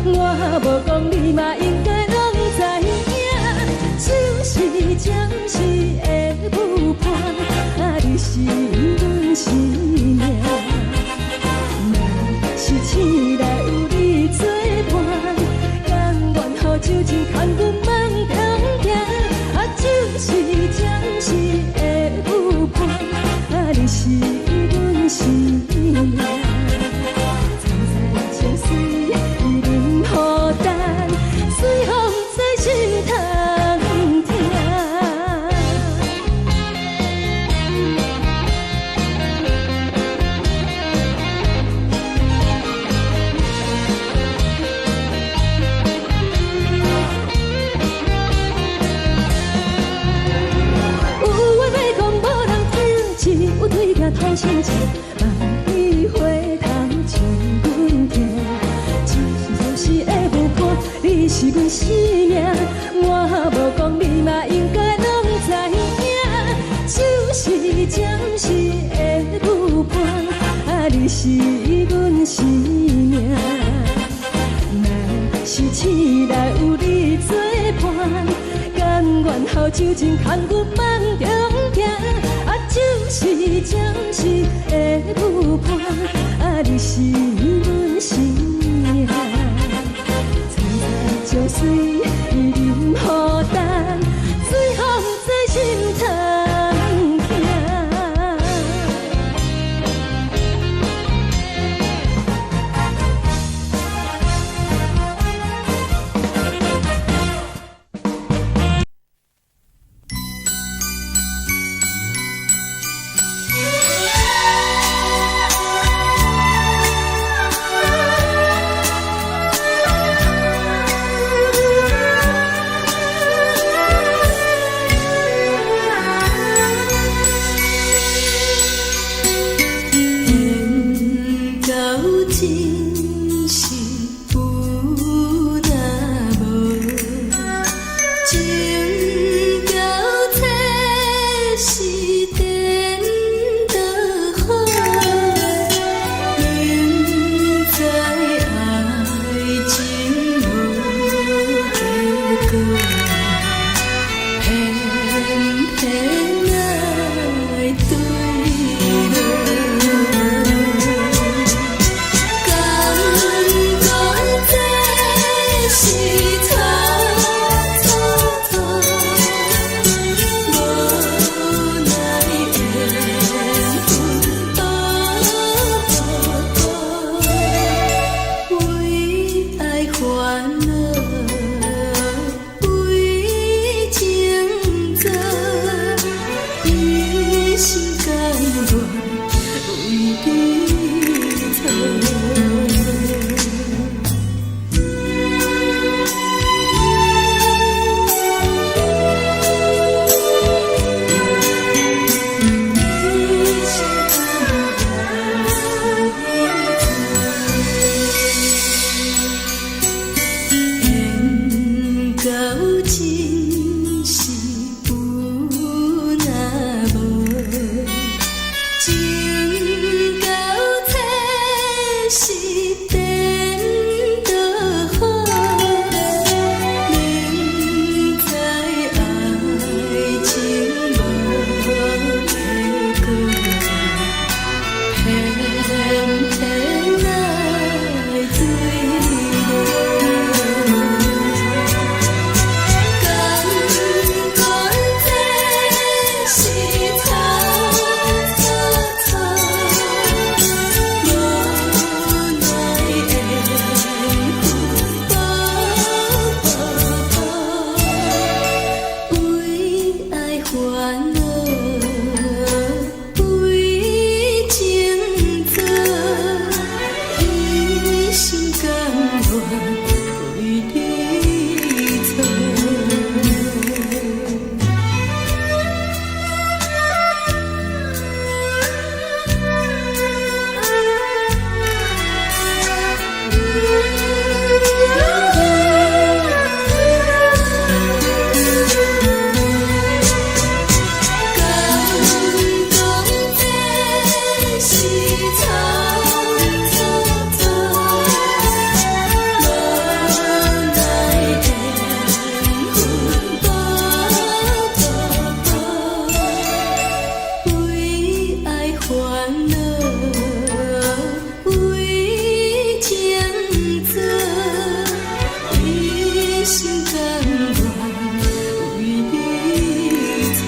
我無講你嘛應該攏知影。只是暫時的舞伴，啊，你是阮生命。若是醒來有你做伴，甘願予酒精牽阮放中行。啊，只是暫時的舞伴，啊，你是阮生命。層層情水淋雨重，水予毋知心通疼。有話欲講無人聽，只有對鏡吐心情，萬里回頭唱阮聽。只是暫時的舞伴，你是阮生命，我無講你嘛應該攏知影。只是暫時的舞伴，啊，你是阮生命。若是醒來有你做伴，甘願予酒精牽阮放中行。啊，只是暫時的舞伴，啊，你是阮生命。層層情水淋雨重，水予毋知心通疼。為情做，一心甘願為你做。緣到盡時有若無，情到底是顛倒好。明知愛情無結果，偏偏愛墜落。甘願這是錯錯錯，無奈緣分薄薄薄，為愛煩惱，為情做，一心甘願為你做。甘講這是錯錯錯，無奈緣分薄薄薄，為愛煩惱，為情做，一心甘願為你做。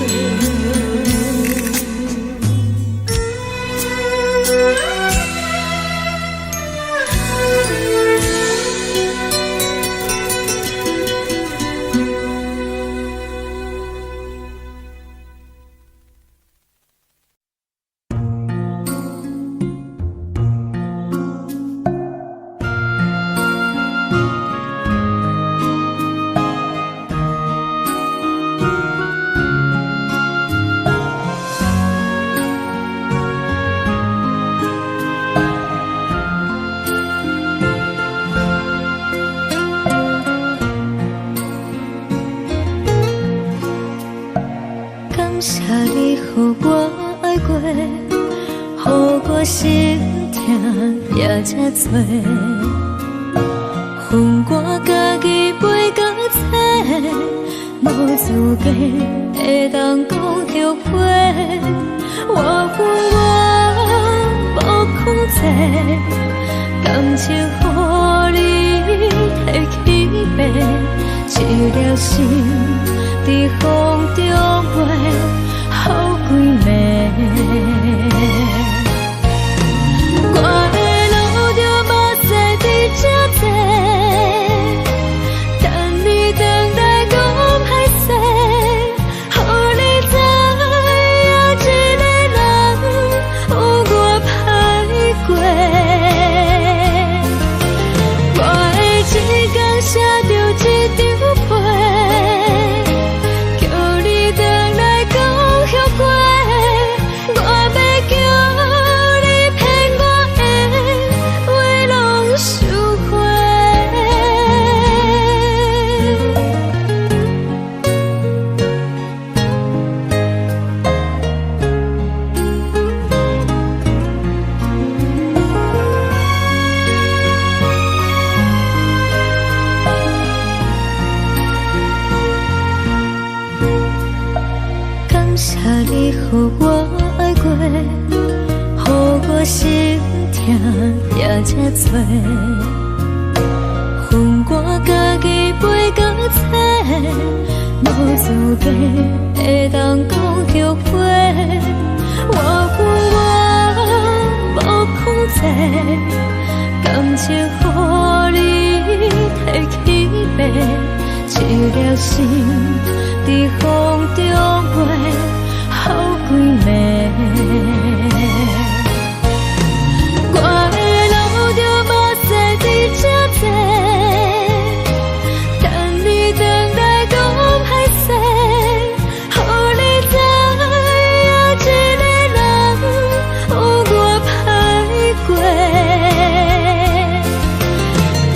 感謝你予我愛過，予我心疼也這多，予我家己飞到找，無資格會當講後悔。我有我無控制，感情予你提去爬，一粒心佇風中飛，予幾暝。我會流著目屎佇這坐，等你轉來講歹勢，予你知影一個人有偌歹過。我會一工寫著一張批，叫你轉來講後悔。我欲叫你騙我的話攏收回。感謝你予我愛過，予我心疼也這多，予我家己飞到找，無資格會當講後悔。我有我無控制，感情予你提去爬，白，一粒心佇風中飛好幾暝。我會流著目屎佇這坐，等你轉來講歹勢，予你知影一个人有偌歹過。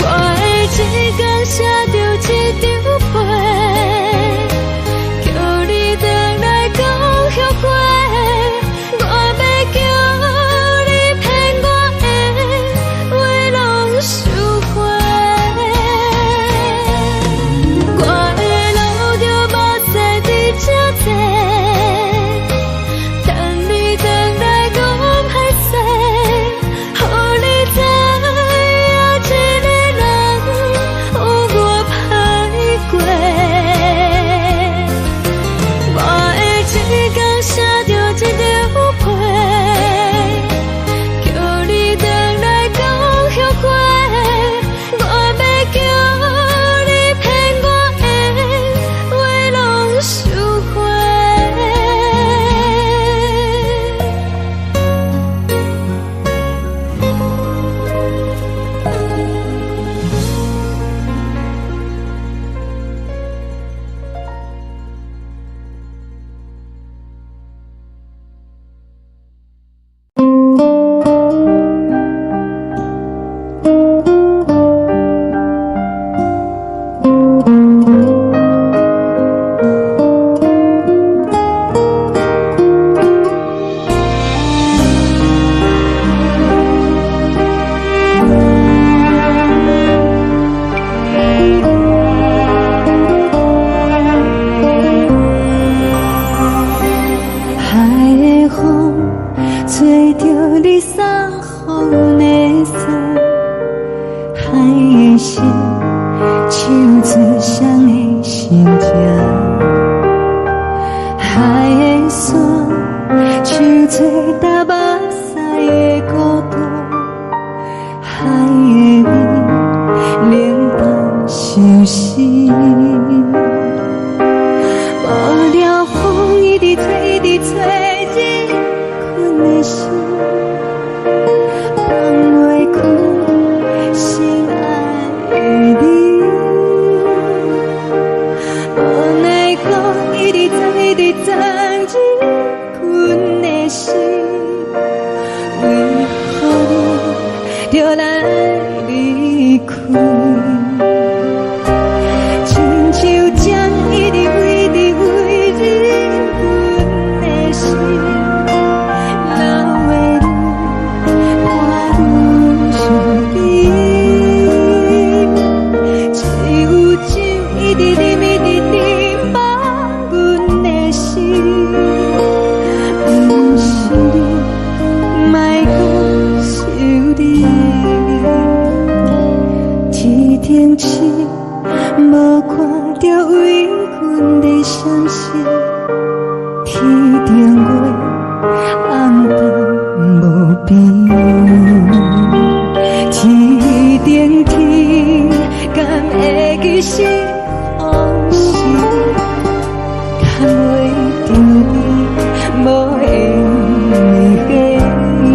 我會一工寫著一張批，叫你轉來講後悔。我欲叫你騙我的話攏收回。我會流著目屎佇這坐，等你轉來講歹勢，予你知影一个人有偌歹過。我會一工寫著一張批，叫你轉來講後悔。我欲叫你騙我的話攏收回。海的風吹著你送予阮的衫，海的心唱出誰的心情，海的山唱出踏目屎的孤獨，海的雨冷淡相思。無聊風一直吹，一直吹，入阮的心，放袂開心愛的你。無奈何一直鑽，一直鑽入阮的心，為何你著來離開？親像鳥一直飛，一直飛入阮的心，流的淚伴阮相依。只有酒一直啉，一直啉，放阮的心，毋是你，莫閣想你。天頂星無看著為阮咧閃爍，天頂月暗淡無邊。天頂天敢會記是予是？牽袂著你，無緣的你。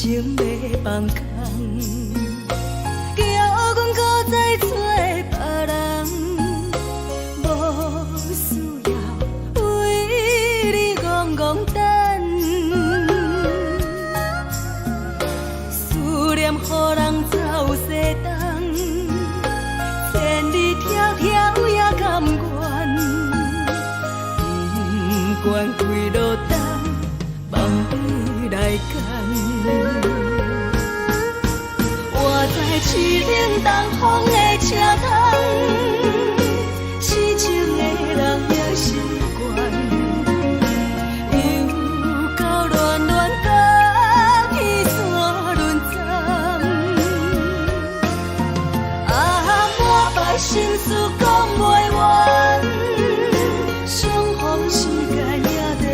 情欲放空，叫阮閣再揣別人，無需要為你戇戇等，思念予人走西東，千里迢迢也甘願，不管幾落冬，望你來牽。我在凄冷東風的車窗，痴情的人也習慣，又到暖暖甲彼山輪站，啊，满腹心事講袂完，相逢時間也短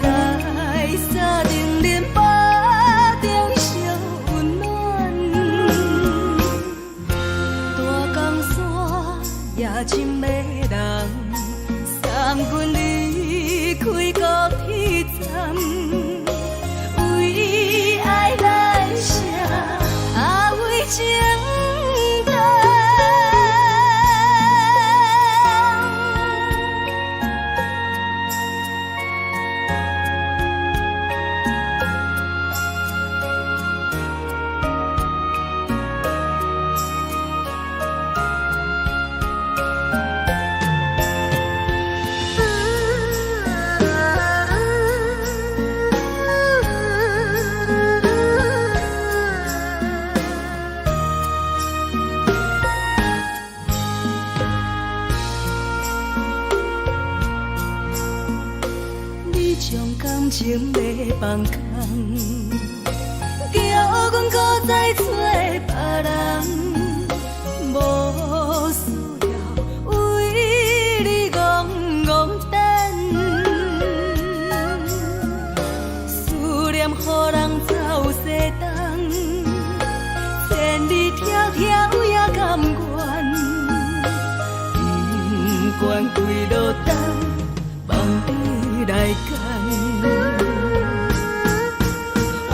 暫，在三重林腹中相溫暖，大江山也真迷人，送阮離開高鐵站，為愛來寫，啊為情等。你將感情欲放空，叫阮閣再揣別人，無需要為你戇戇等，思念予人走西東，千里迢迢也甘願，不管幾落冬，望你來牽。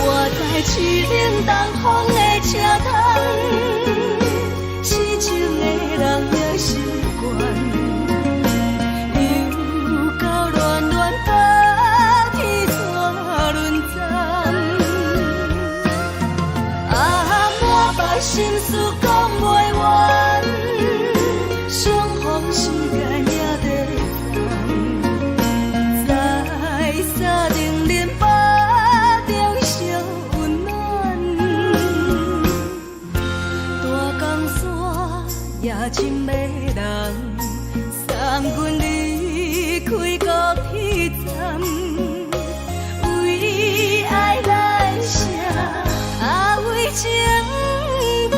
我在凄冷東風的車窗，痴情的人也習慣，又到暖暖甲彼山輪站，啊，滿腹心事講袂完，相逢時間也短暫，在三重林腹中相溫暖，大江山也真迷人，送阮離開高鐵站，為愛來寫，啊為情等。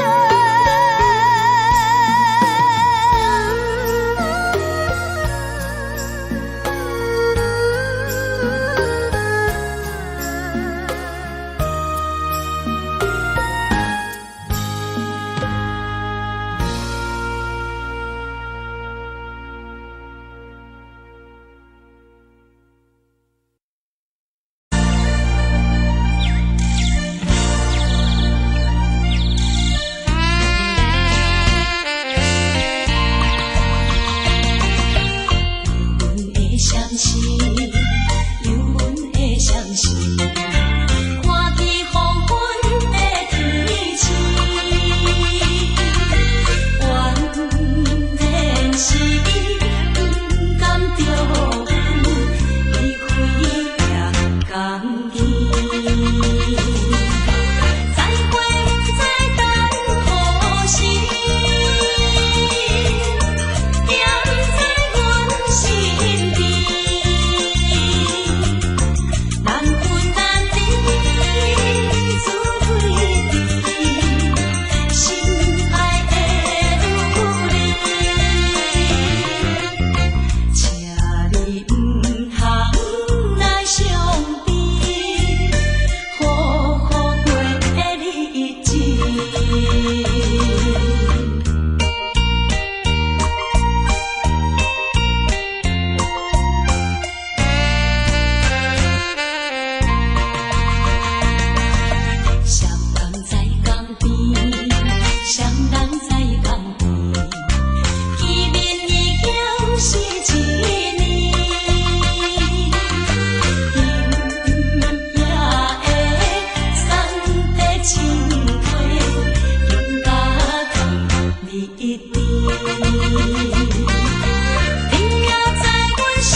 你也在阮心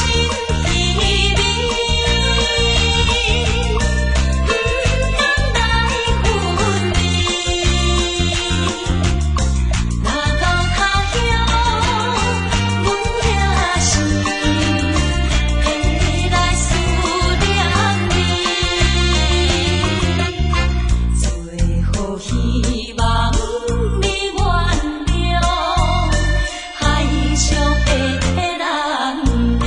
彼边，毋甘來分離。若到他鄉，阮也是會來思念你。最好希望你原諒，海上的男兒。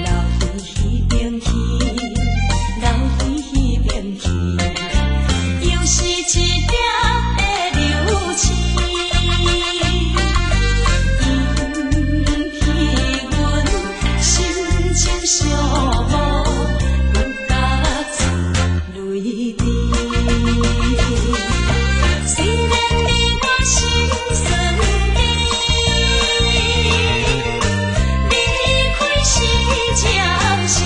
留佇彼邊去，留佇彼邊去，又是一粒的流星，引起阮心情寂寞，阮甲出淚滴。雖然你我心酸甜，離開是暫時，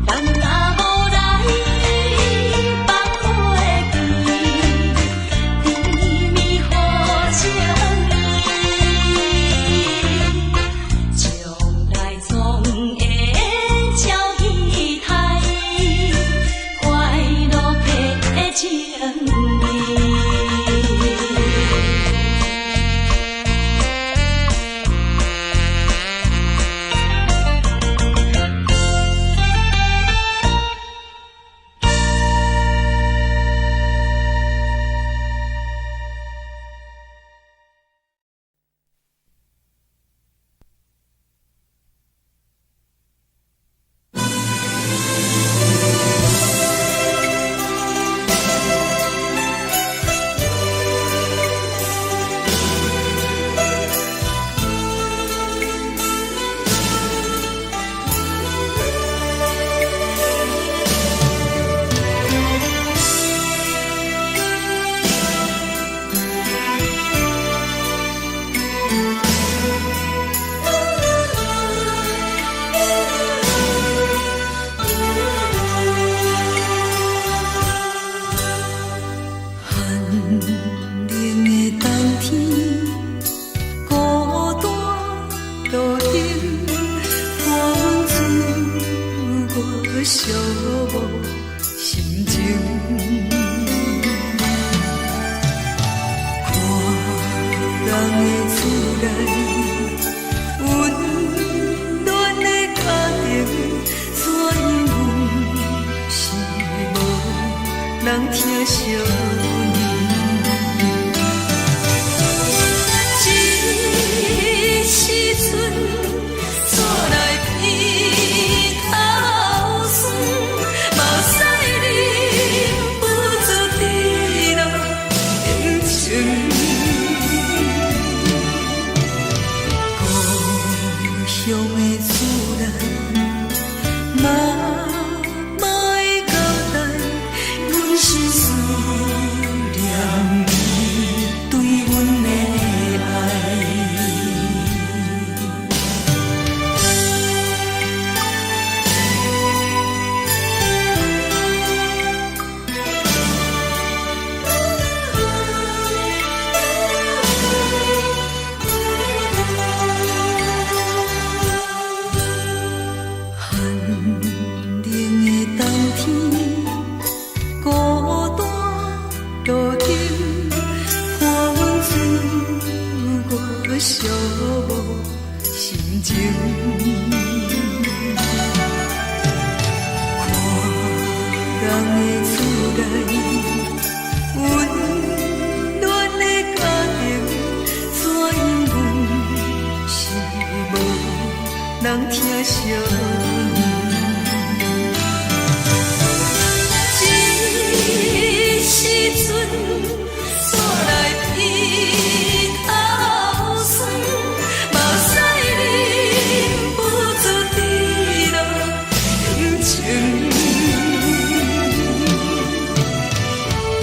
但若無來放袂記，甜蜜予情意，將來總會照彼台，快樂的情意。寒冷的冬天，孤單路燈，伴阮自我寂寞心情。看人的厝內，溫暖的家庭，怎樣阮是無人疼惜阮。這時陣，煞來鼻頭酸，目屎忍不住滴落眼睛。故鄉的厝內，媽媽的交代，阮是思念伊對阮的愛。寒冷的冬天，孤單路燈，伴阮自我寂寞心情。看人的厝內，溫暖的家庭，怎樣阮是無人疼惜阮。這時陣，煞來鼻頭酸，目屎忍不住滴落眼睛。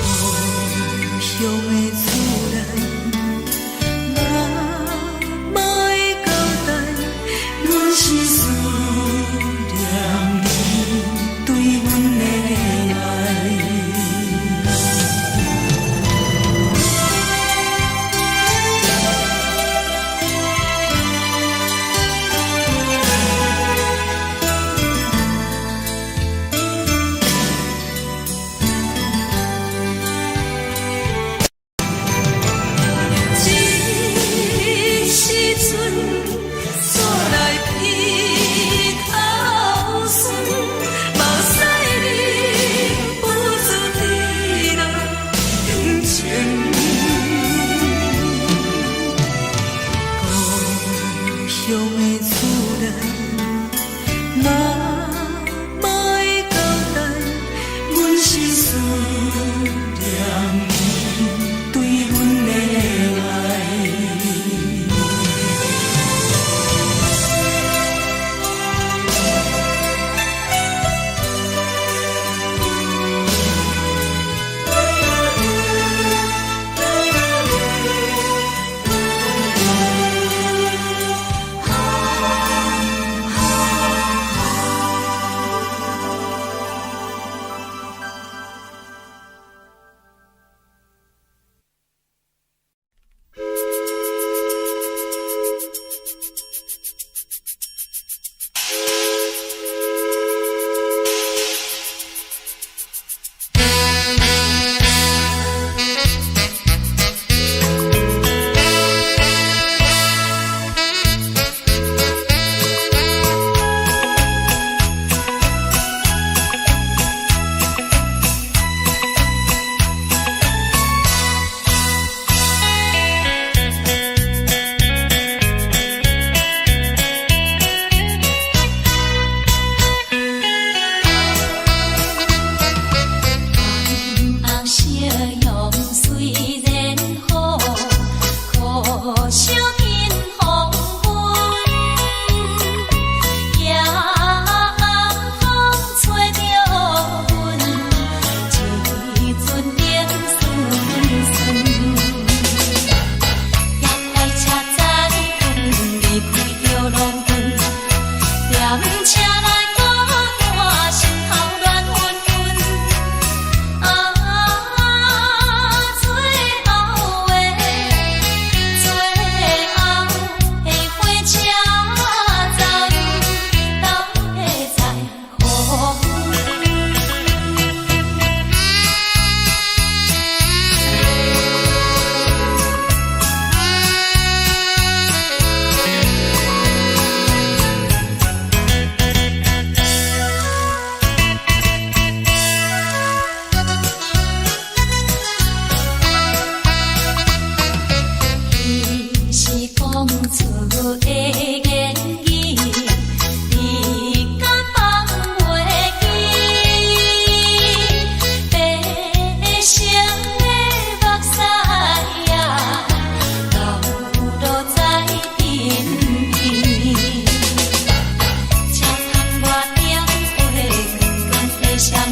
故鄉的厝內，媽媽的交代，阮是思念你。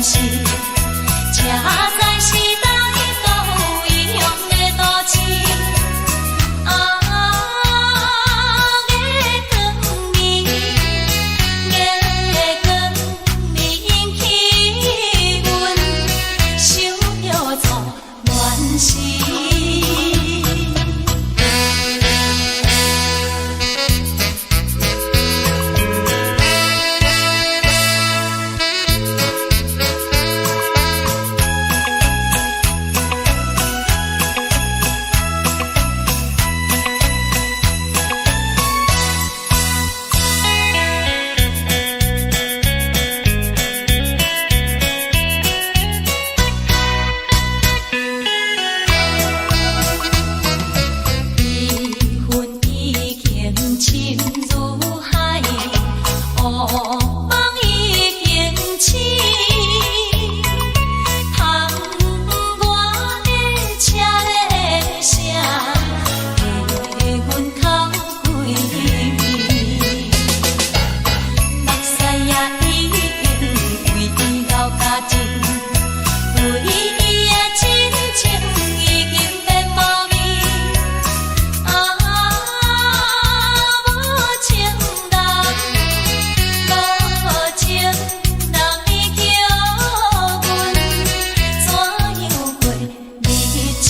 時，才知時代到異鄉的都市。啊，月光暝，月光暝引起阮想著初戀時。彼恨已經深如海，惡夢已經醒。窗外的車的聲，替阮哭規暝。目屎也已經為伊流乾淨，為伊的真情已經變無味。啊，無情人，無情人，你叫阮怎樣過日子？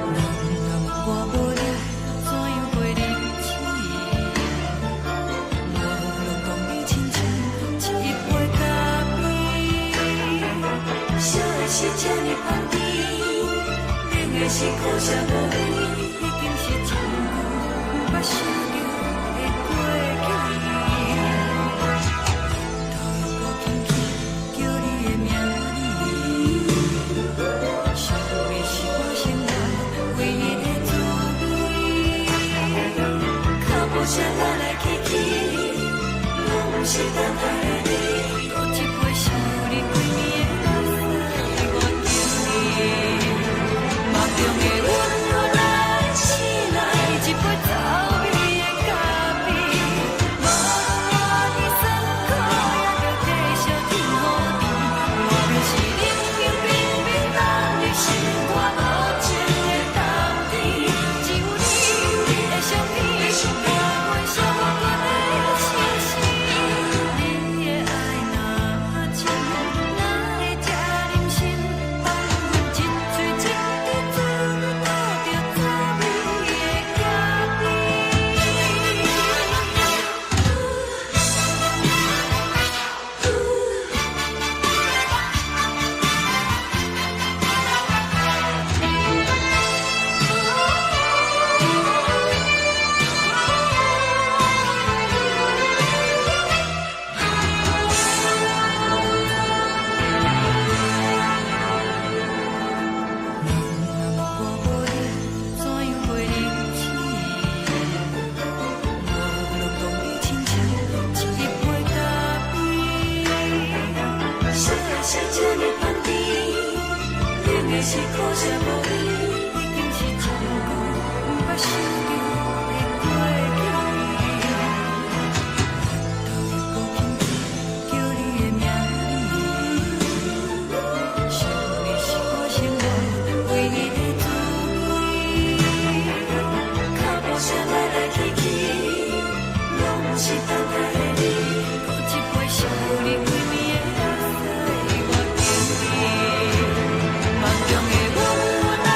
人若无我無你，怎樣過日子？無論講你親像一杯咖啡，燒的是這呢香甜，冷的是苦澀無味，已經是真久毋捌想著的過去。頭又閣輕輕叫你的名字，想的是我生活唯一的滋味。腳步聲來來去去，攏毋是等待的你。閣一杯想你規暝的目屎，我敬你。夢中的阮來醒來，一杯走味的咖啡。無論活佇酸苦，也著繼續天雨甜。我就是冷冰冰冰凍佇心肝無情的冬天，只有你的相片，陪阮生活過的生死。你的愛若真，哪會這忍心放阮一喙一滴嘴吐著滋味的咖啡？人若無我無你，怎樣過日子？無論講你親像一杯咖啡，燒的是這呢香甜，冷的是苦澀無味，已經是真久毋捌想著的過去。頭又閣輕輕叫你的名字，想的是我生活唯一的滋味。腳步聲來來去去，攏毋是等待的你。閣一杯想你規暝的目屎，我敬你。夢中的阮來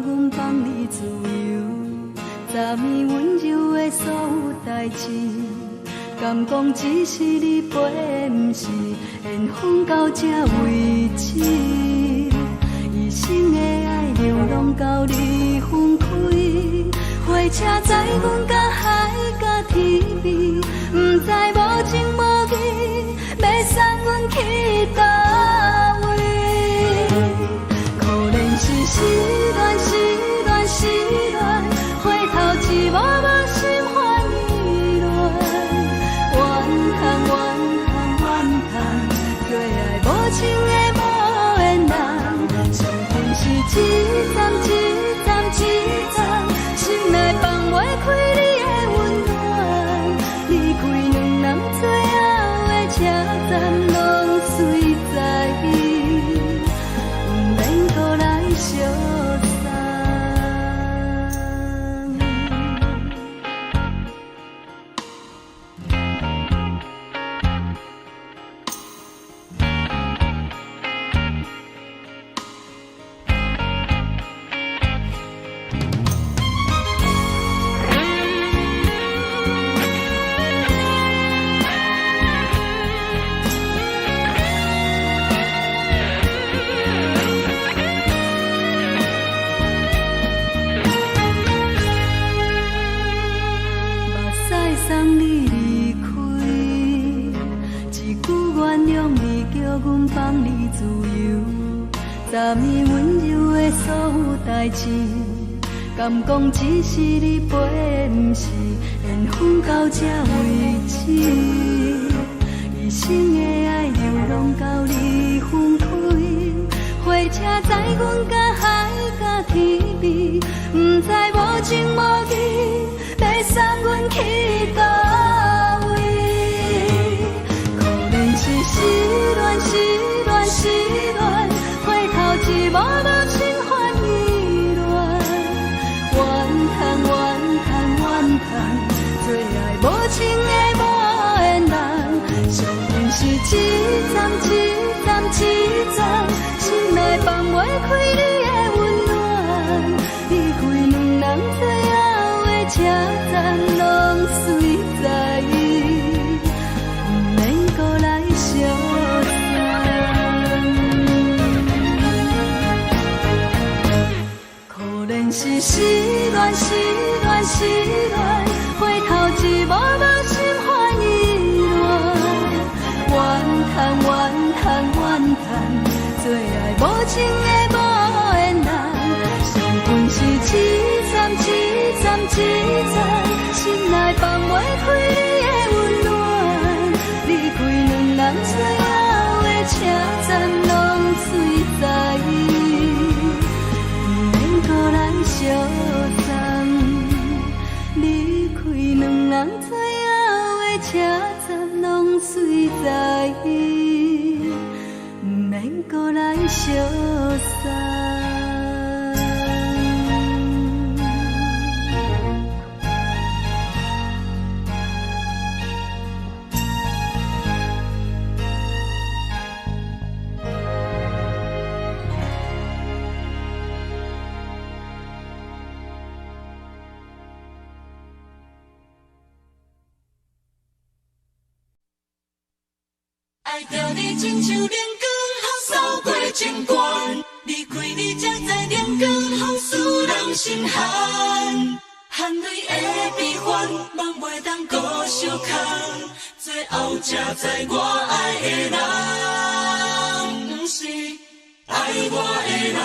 阮放你自由。昨暝温柔的所有代誌，敢講只是你陪，毋是緣分到這為止。一生的愛流浪到你分開，火車載阮到海角天邊，毋知無情無義，欲送阮去佗位。可憐是失戀，失戀，失戀，回頭一幕幕心煩意亂，怨嘆怨嘆怨嘆，做愛無情的無緣人，相逢是一站一站一站，心內放袂開你的溫暖，離開兩人最後的車站，攏隨在伊，毋免閣來相送。目屎送你離開，一句原諒你，叫阮放你自由。昨暝溫柔的所有代誌，敢講只是你陪，毋是緣分到這為止。一生的愛流浪到你分開，火車載阮到海角天邊，毋知無情無義，欲送阮去佗位。可憐是失戀，失戀，失戀，回頭一幕幕心煩意亂，怨嘆怨嘆怨嘆，做愛無情的無緣人，相逢是一站一站一站，心內放袂開你的溫暖，離開兩人最後的車站，攏隨在伊，毋免閣來相送。可憐是失戀，失戀，失戀，回頭一幕幕心煩意亂，怨嘆怨嘆怨嘆，做愛無情的無緣人，相逢是一站一站一站，心內放袂開你的溫暖，離開兩人最後的車站，攏隨在伊，毋免閣來相送。離開兩人最後的車站，攏隨在伊，毋免閣來相送。愛著你親像冷光予掃過情關，離開你才知冷光予使人心寒，含淚的悲歡，夢袂當閣相空，最後才知我愛的人，毋是愛我的人。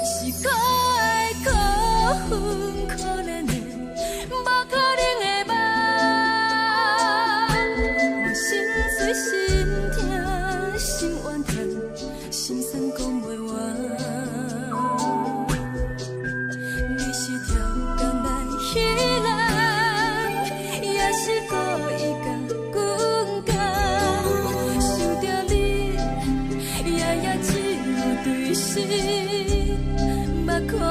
是可愛可恨可憐的，無可能的夢。我心碎心痛心怨嘆，心酸講袂完。你是超工來彼人，也是故意共阮講。想著你，夜夜只有對心目苦紅。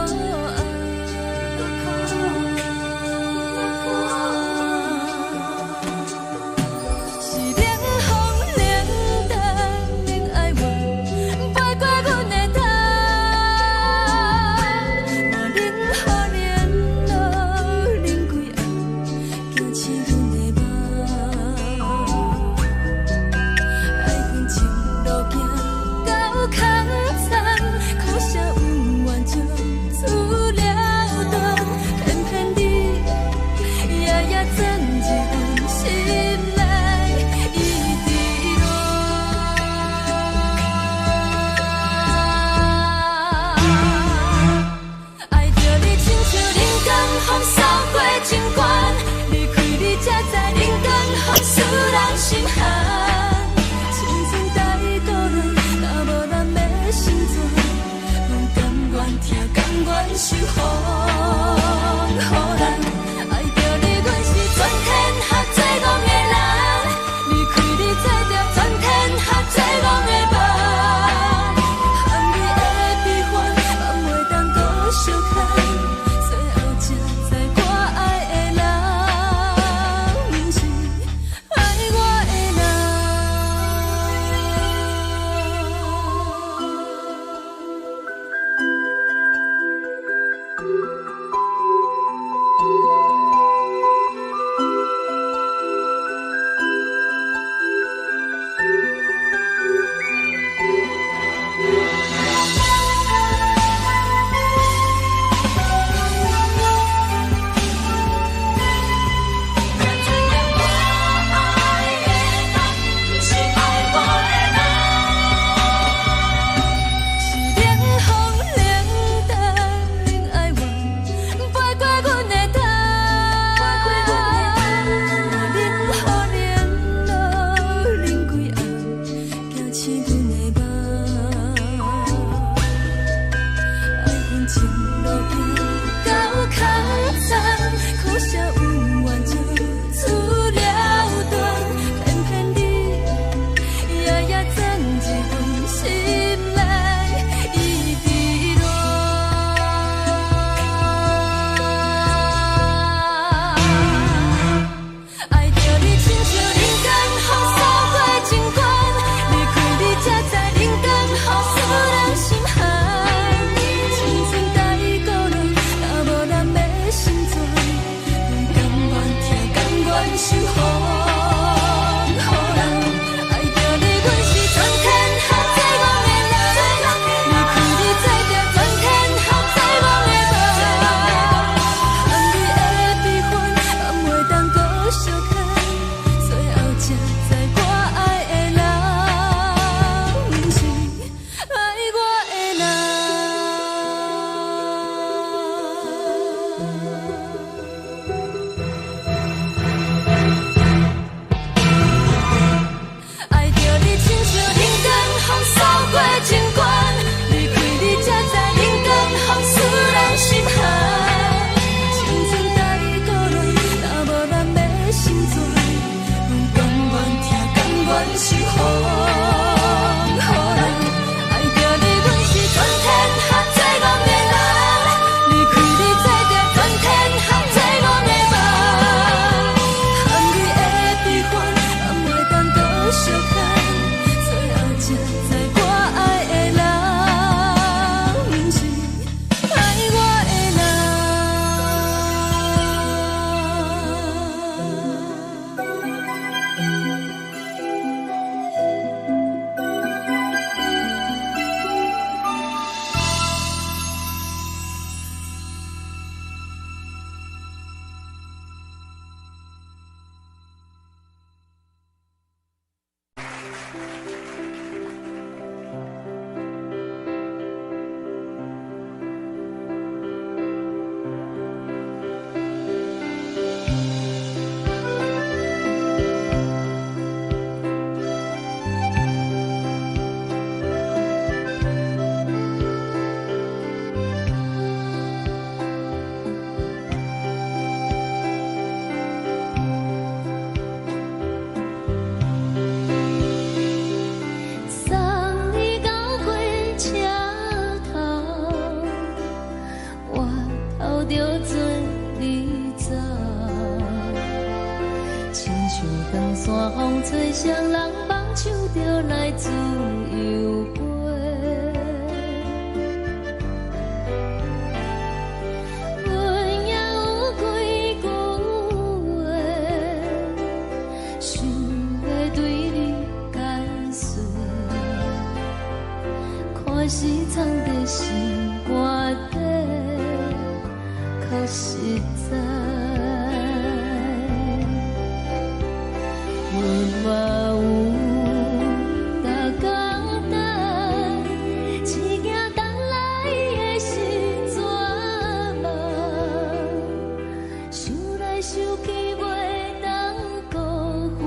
風使人心寒。青春太孤单，若無咱欲成全，阮甘願疼，甘願受風雨人。愛著你，阮是全天下最戇的人。離開你，做著全天下最戇的夢。含你的悲歡，放袂當閣相牽。最後才知我愛的人，毋是愛我的人。才知影我愛的人，毋是愛我的人。是冷風冷淡，恁愛我，飛過阮的頭。冷雨冷露，冷幾暗，驚醒阮的夢。愛阮情路行到空残，可惜有緣就此了斷，偏偏你夜夜鑽入阮心內，一直戀。愛著你親像人間風掃過情關，離開你才知人間風使人心寒。青春太孤單，若無咱欲成全，阮甘願疼，甘願受風雨人。愛著你，阮是全天下最戇的人。離開你，做著全天下最戇的夢。含你的悲歡，放袂當閣相牽。最後才知我愛的人，毋是愛我的人。愛著你親像人間風掃過情關，離開你才知人間風使人心寒。青春太孤單，若無咱欲成全，阮甘願疼，甘願受風雨人。愛著你，阮是全天下最戇的人。離開你，做著全天下最戇的夢。含你的悲歡，放袂當閣相牽。最後才知我愛的人，毋是愛我的人。送你到火車頭，我頭著做你走。親像長山風吹，誰人放手就來自由飛。阮也有幾句話，想欲對你解釋。看是藏在心肝底，較實在。阮嘛有逐工等，一件等來的是绝望，想來想去袂當辜負。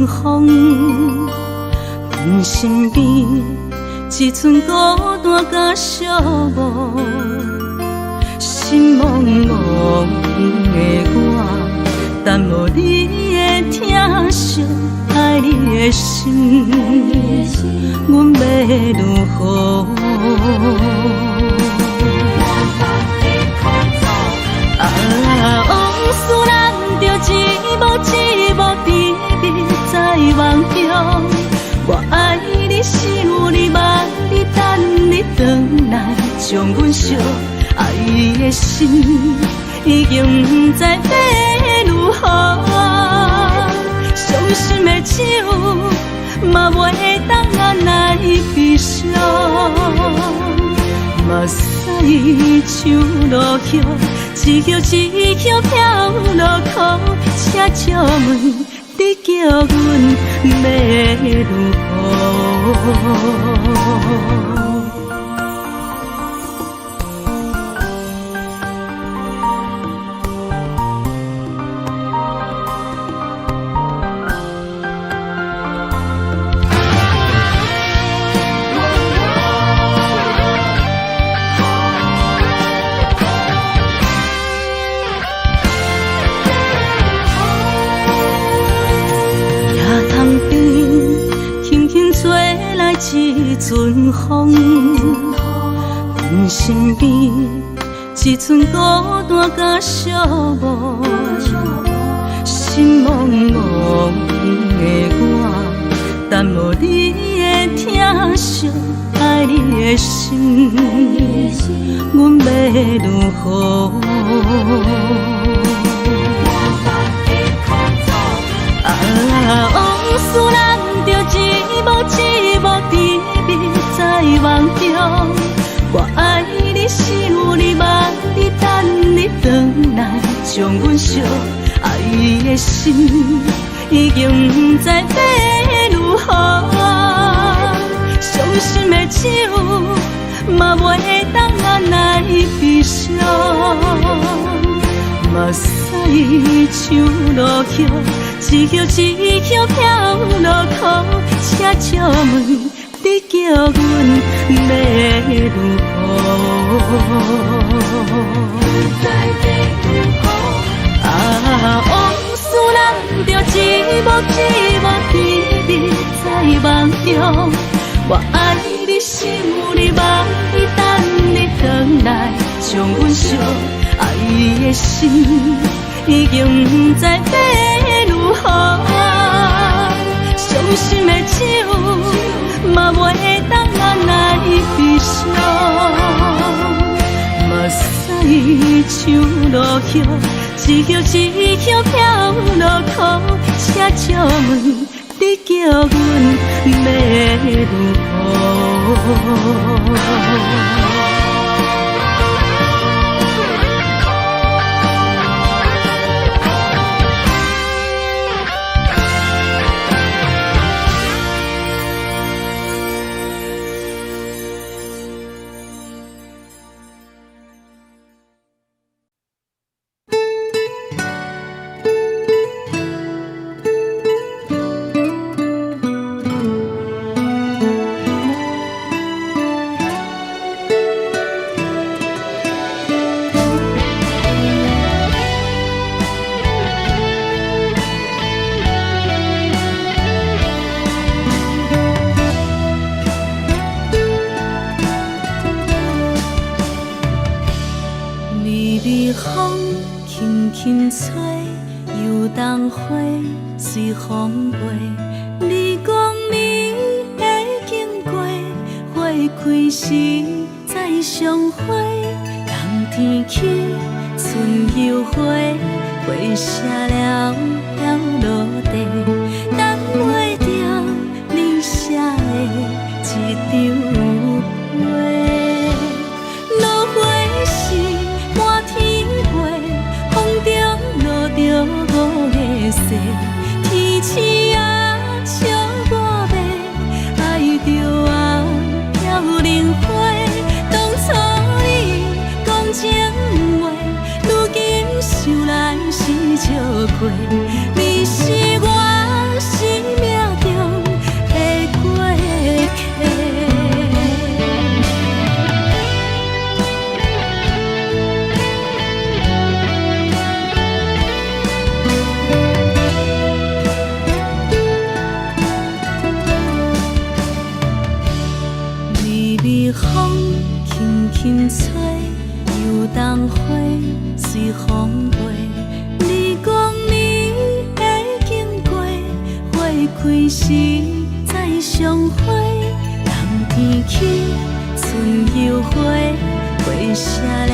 阵风，阮身边一阵孤单佮寂寞，心茫茫的我，等无你的疼惜，爱你的心，阮欲如何？啊，往事咱就一幕一幕甜蜜在梦中。我爱你，想你，望你，等你转来，将阮惜。爱的心已经不知欲如何，伤心的酒嘛袂当按捺悲伤，目屎像落叶，一叶一叶飘落空，请借问你叫阮欲如何？一阵风，阮身边一阵孤单佮寂寞，心茫茫的我，等无你的疼惜，爱你的心，阮欲如何？啊，往事咱就一幕一幕甜蜜在梦中。我爱你，想你，望你，等你转来，将阮惜。爱的心已经不知欲如何，伤心的酒嘛袂当按捺悲伤，目屎像落叶，一叶一叶飘落空，请借问你叫阮欲如何？啊，往事咱就一幕一幕甜蜜在梦中。我爱你，想你，望你，等你转来，将阮惜。爱的心已经不知欲如何，伤心的酒嘛袂当按捺悲伤，目屎像落叶，一叶一叶飘落空，请借问你叫阮欲如何？時再相會，冬天起，春又回，花謝了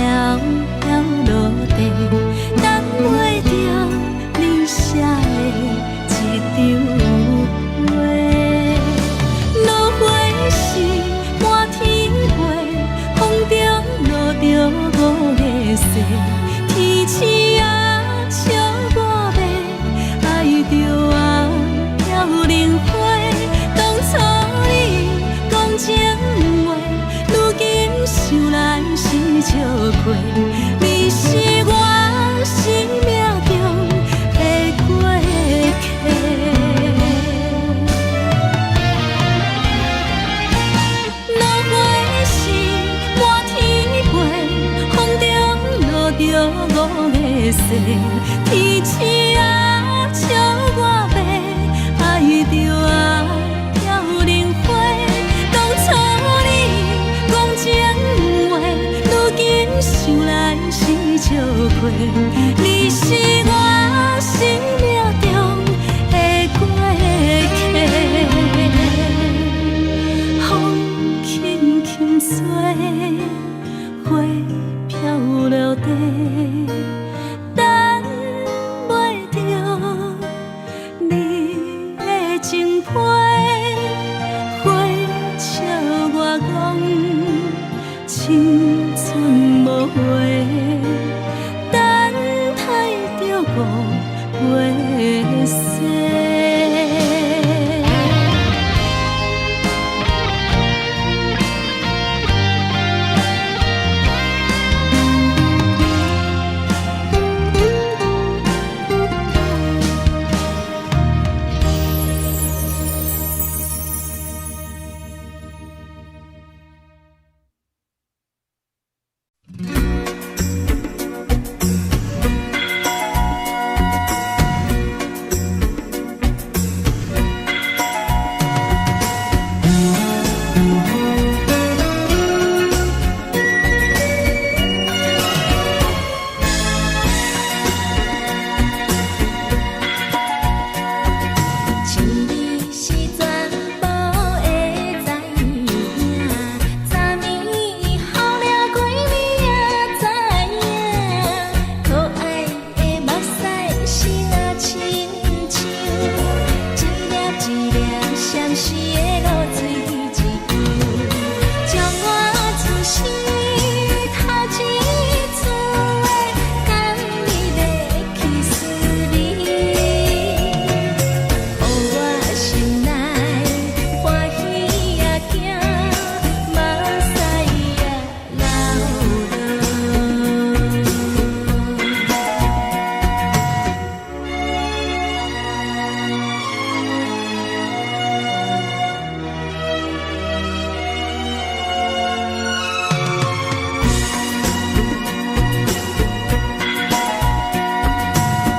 飄落地，等袂著你寫的這張批。落花時滿天飛，風中落著五个誓，天鼠仔笑我欲，愛著啊飄零花。當初你講情話，如今想來是笑虧。你是我生命中的過客。落花時滿天飛，風中落著五个誓，天鼠仔笑我欲，愛著啊飄零花。當初你講情話，如今想來是笑虧。你是我生命中的過客。風輕輕吹，花飄落地，等袂著你的情批。花笑我講青春無話，等待著五月雪。情你是全部的知影，昨暝雨了規暝也知影，可愛的目屎是若親像一粒一粒相思的露水一樣，將我此生頭一次的甘蜜的去思你。予我心內歡喜也驚，目屎也流落。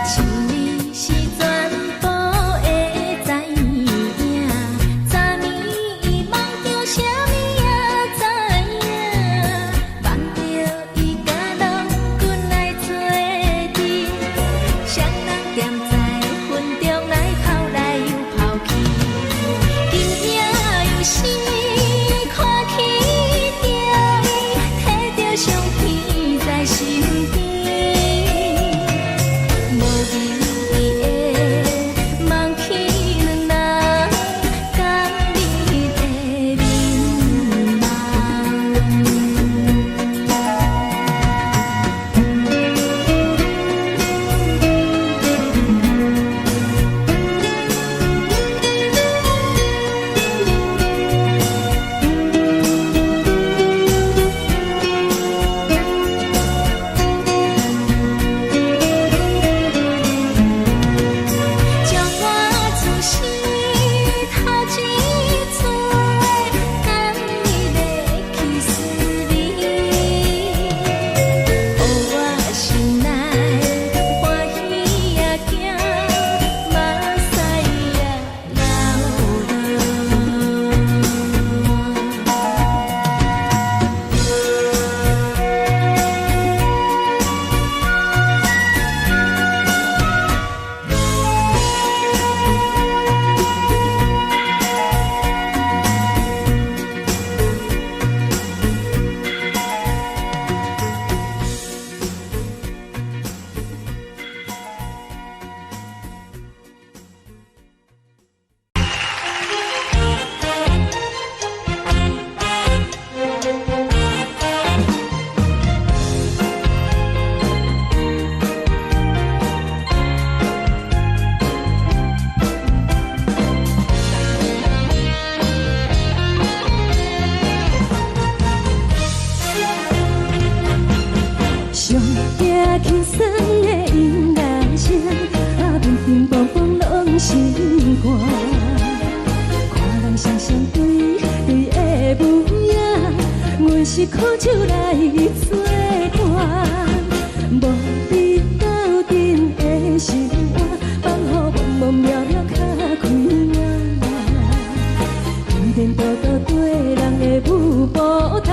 情你是全部的知影，昨暝夢著啥物也知影，夢著伊佮郎君來做陣，雙人踮在雲中來跑來又跑去，今夜又是看起著伊，提著相片在身邊。無意義的望去兩人共你的面目。是苦酒來做伴，無你鬥陣的生活，放予茫茫渺渺較開眼。天顛倒倒對人的舞步動，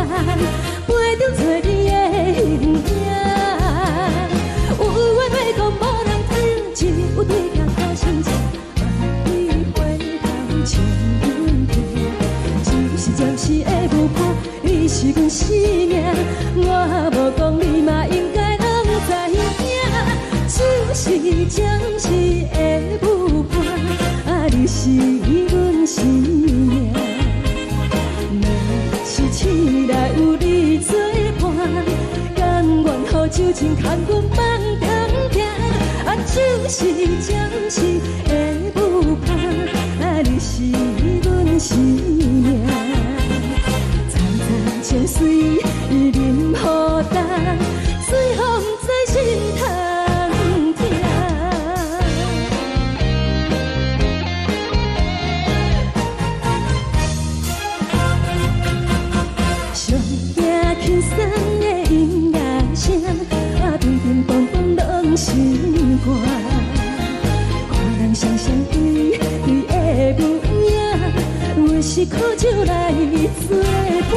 陪著找你的形影。有話欲講無人聽，只有對鏡苦心情，望你回頭笑阮聽。只是暫時的舞伴，你是阮生命，我無講你嘛應該攏知影。酒是暫時的舞伴，啊，你是阮生命。若是醒來有你做伴，甘願予酒精牽阮放長行。啊，酒是暫時的舞伴，啊，你是阮生命。層層情隨淋雨重，水予毋知心通疼。上驚輕鬆的音樂聲，啊，乒乒乓乓攏心肝。看人雙雙對對的舞影，阮是苦酒來做伴，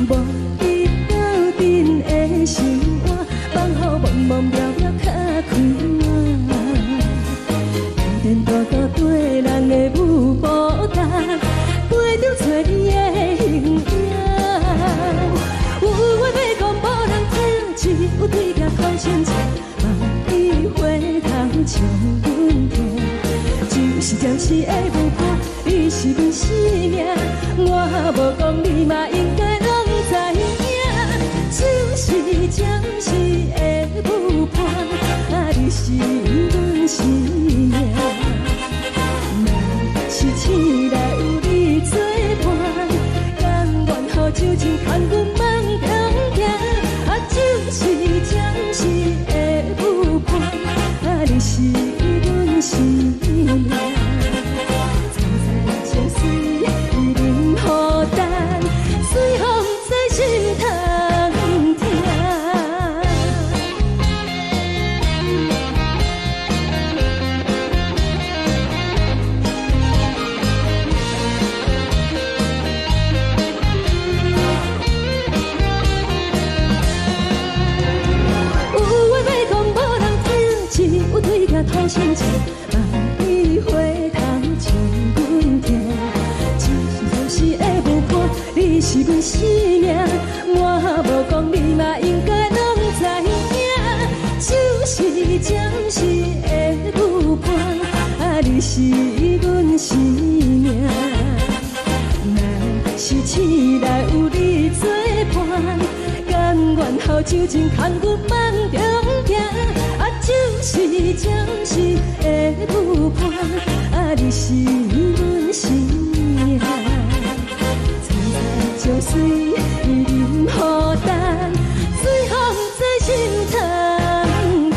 無你鬥陣的生活，放予茫茫渺渺較開眼。天顛倒倒對人的舞步動，陪著找你的形影。有話欲講無人聽，只有對鏡苦心情，望你回頭笑阮聽。酒是暫時的舞伴，你是阮生命，我無講你嘛應該攏知影。酒是暫時的舞伴，啊，你是阮生命。若是醒來有你做伴，甘願予酒精牽阮放長行。啊，酒是暫時的舞伴，啊，你是阮生命。層層情隨淋雨重，水予毋知心通疼。有話欲講無人聽，只有對鏡吐心情，望你回頭笑阮聽。只是暫時的舞伴，你是阮生命，我無講你嘛應該攏知影。酒是暫時的舞伴，啊，你是阮生命。若是醒來有你做伴，甘願予酒精牽阮放長行。啊，酒是暫時的舞伴，啊，你是阮生命。層層情隨淋雨重，水予毋知心通疼。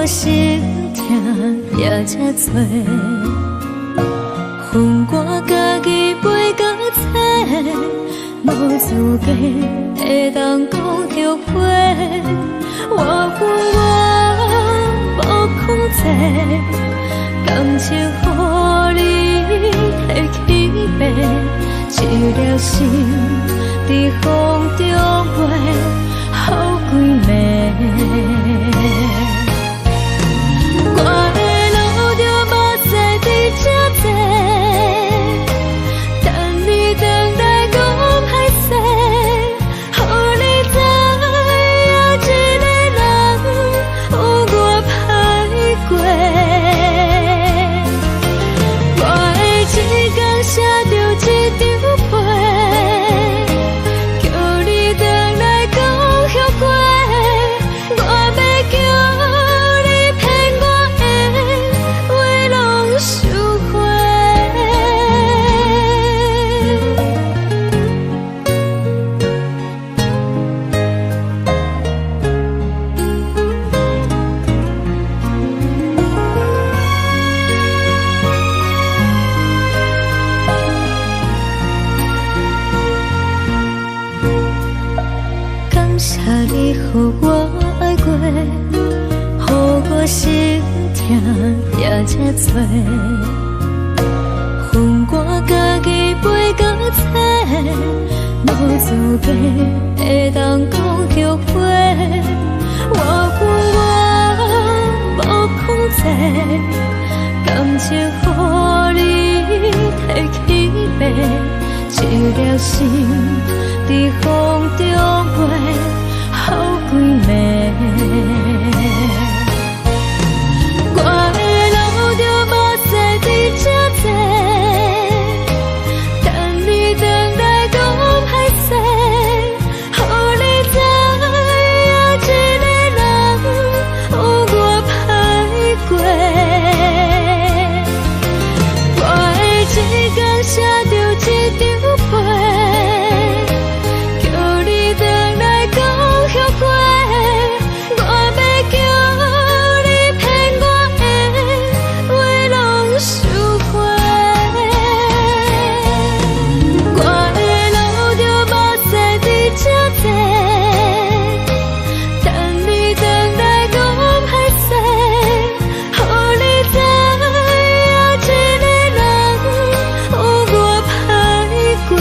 心疼也這多。分我家己飞到册，無資格會當講後悔。我有我無控制，感情予你提去爬，一粒心佇風中飛，予規暝。我會流著目屎佇這坐，等你轉來講歹勢，予你知影一个人有偌歹過。我會一工寫著一張批，叫你轉來講後悔。我欲叫你騙我的話攏收回。感謝你予我愛過，予我心疼也這多。分我家己飛到冊，無資格會當講後悔。我有我無控制，感情予你提去爬，一粒心佇風中飛，予規暝。我會流著目屎佇這坐，等你轉來講歹勢，予你知影一個人有偌歹過。我會一工寫著一張批，叫你轉來講後悔。我欲叫你騙我的話攏收回。我會流著目屎佇這坐，等你轉來講歹勢，予你知影一個人有偌歹過。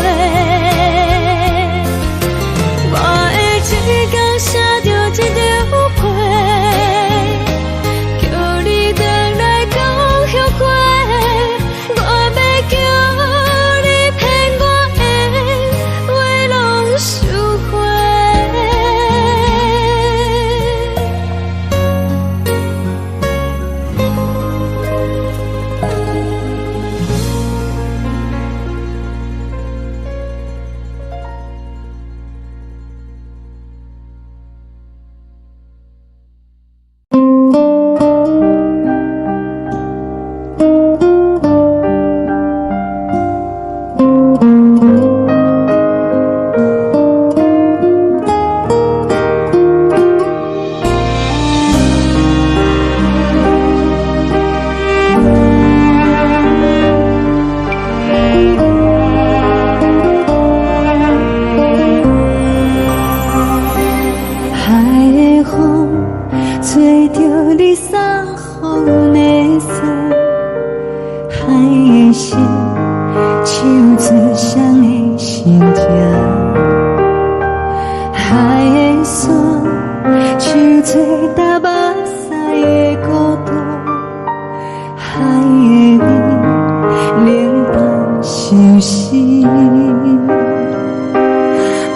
我會一工寫著一張批，叫你轉來講後悔。我欲叫你騙我的話攏收回。海的風吹著你送予阮的衫，海的心唱出誰的心情，海的山唱出搭目屎的孤獨，海的雨冷淡相思。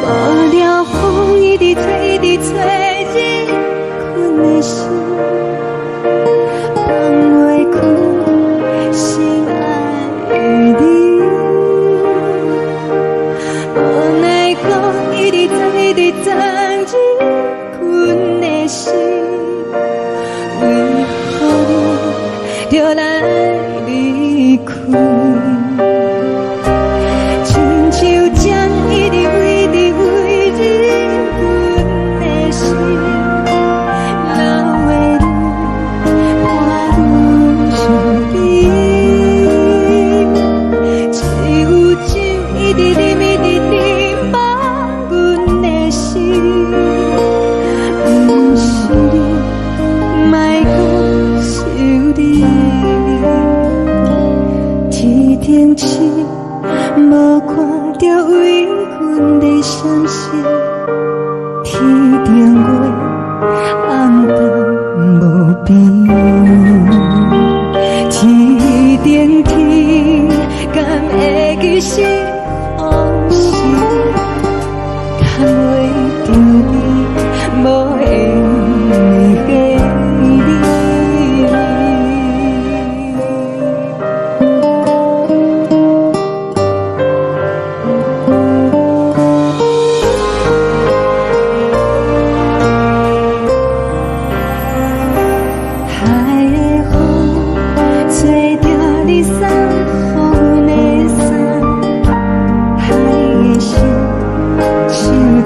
無聊風一直吹，一直吹，入阮的心，放袂開心愛的你。無奈何一直鑽，一直鑽入阮的心，為何你著來離開？親像針一直飛，一直飛入阮的心，流的淚。電梯，敢會記是予時，趁袂著你，無緣的你。海的風吹著你送予阮的衫，海的心唱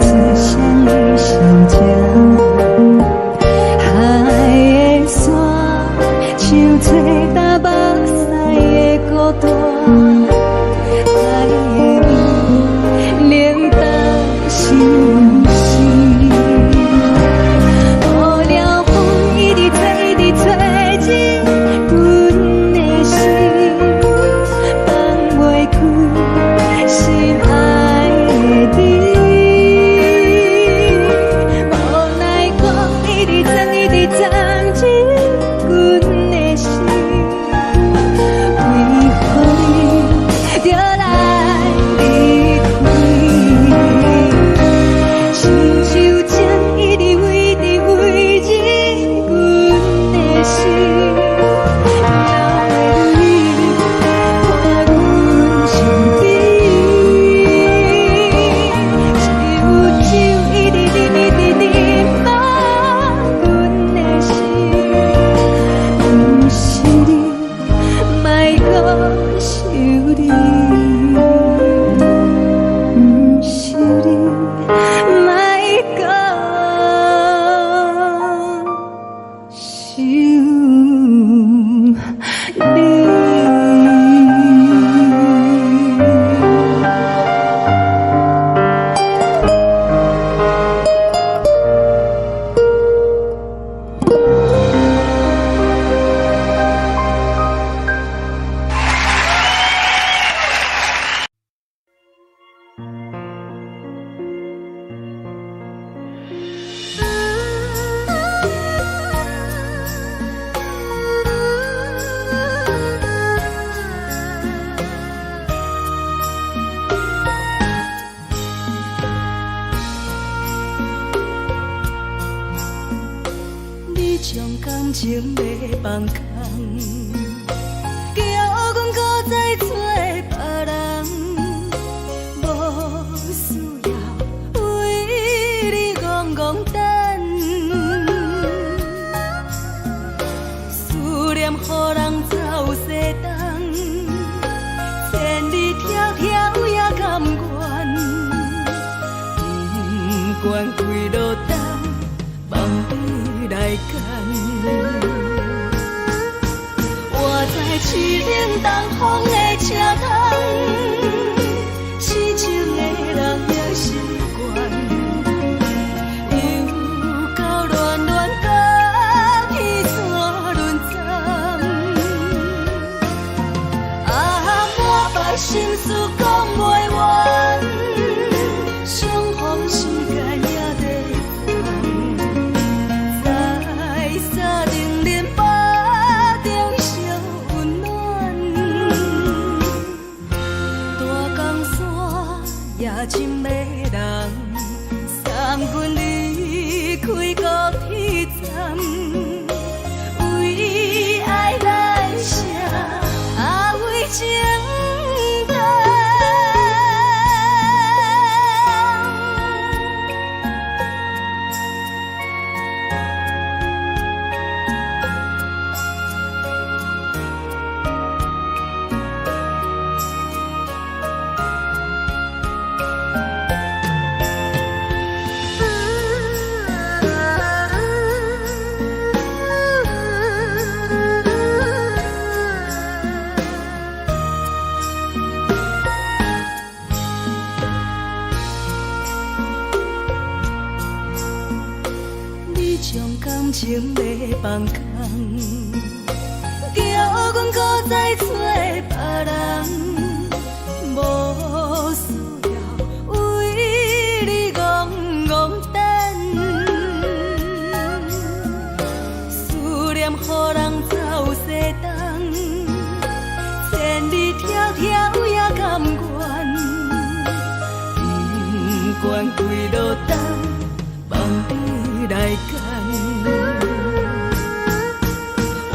出誰的心情，海的沙唱出東北西的孤單，海的味冷淡心事。無聊風一直吹，一直吹，這阮的心放袂開心愛的你。無奈風一直鑽，一直鑽，這阮的心，為何你著來離開？親像情一直為直為入阮的心，流淚伴阮身邊。只有酒一直啉，一直啉，放阮的心，毋是你，莫閣想你，毋是你，莫閣想你。你將感情欲放空，叫阮閣再找別人，無需要為你戇戇等，思念予人走西東，千里迢迢也甘願，不管幾落冬，放你來揀。我知凄冷東風的車窗，痴情的人也習慣，又到暖暖甲彼山轮转。啊，满腹心事講袂完，相逢時間也在轉，在三重林巴中相溫暖，大江山也真迷人，送阮離開高鐵站，為愛來寫，啊為情等。你將感情欲放空，叫阮閣再找別人，無需要為你戇戇等，思念予人走西東，願跪落等，放你來揀。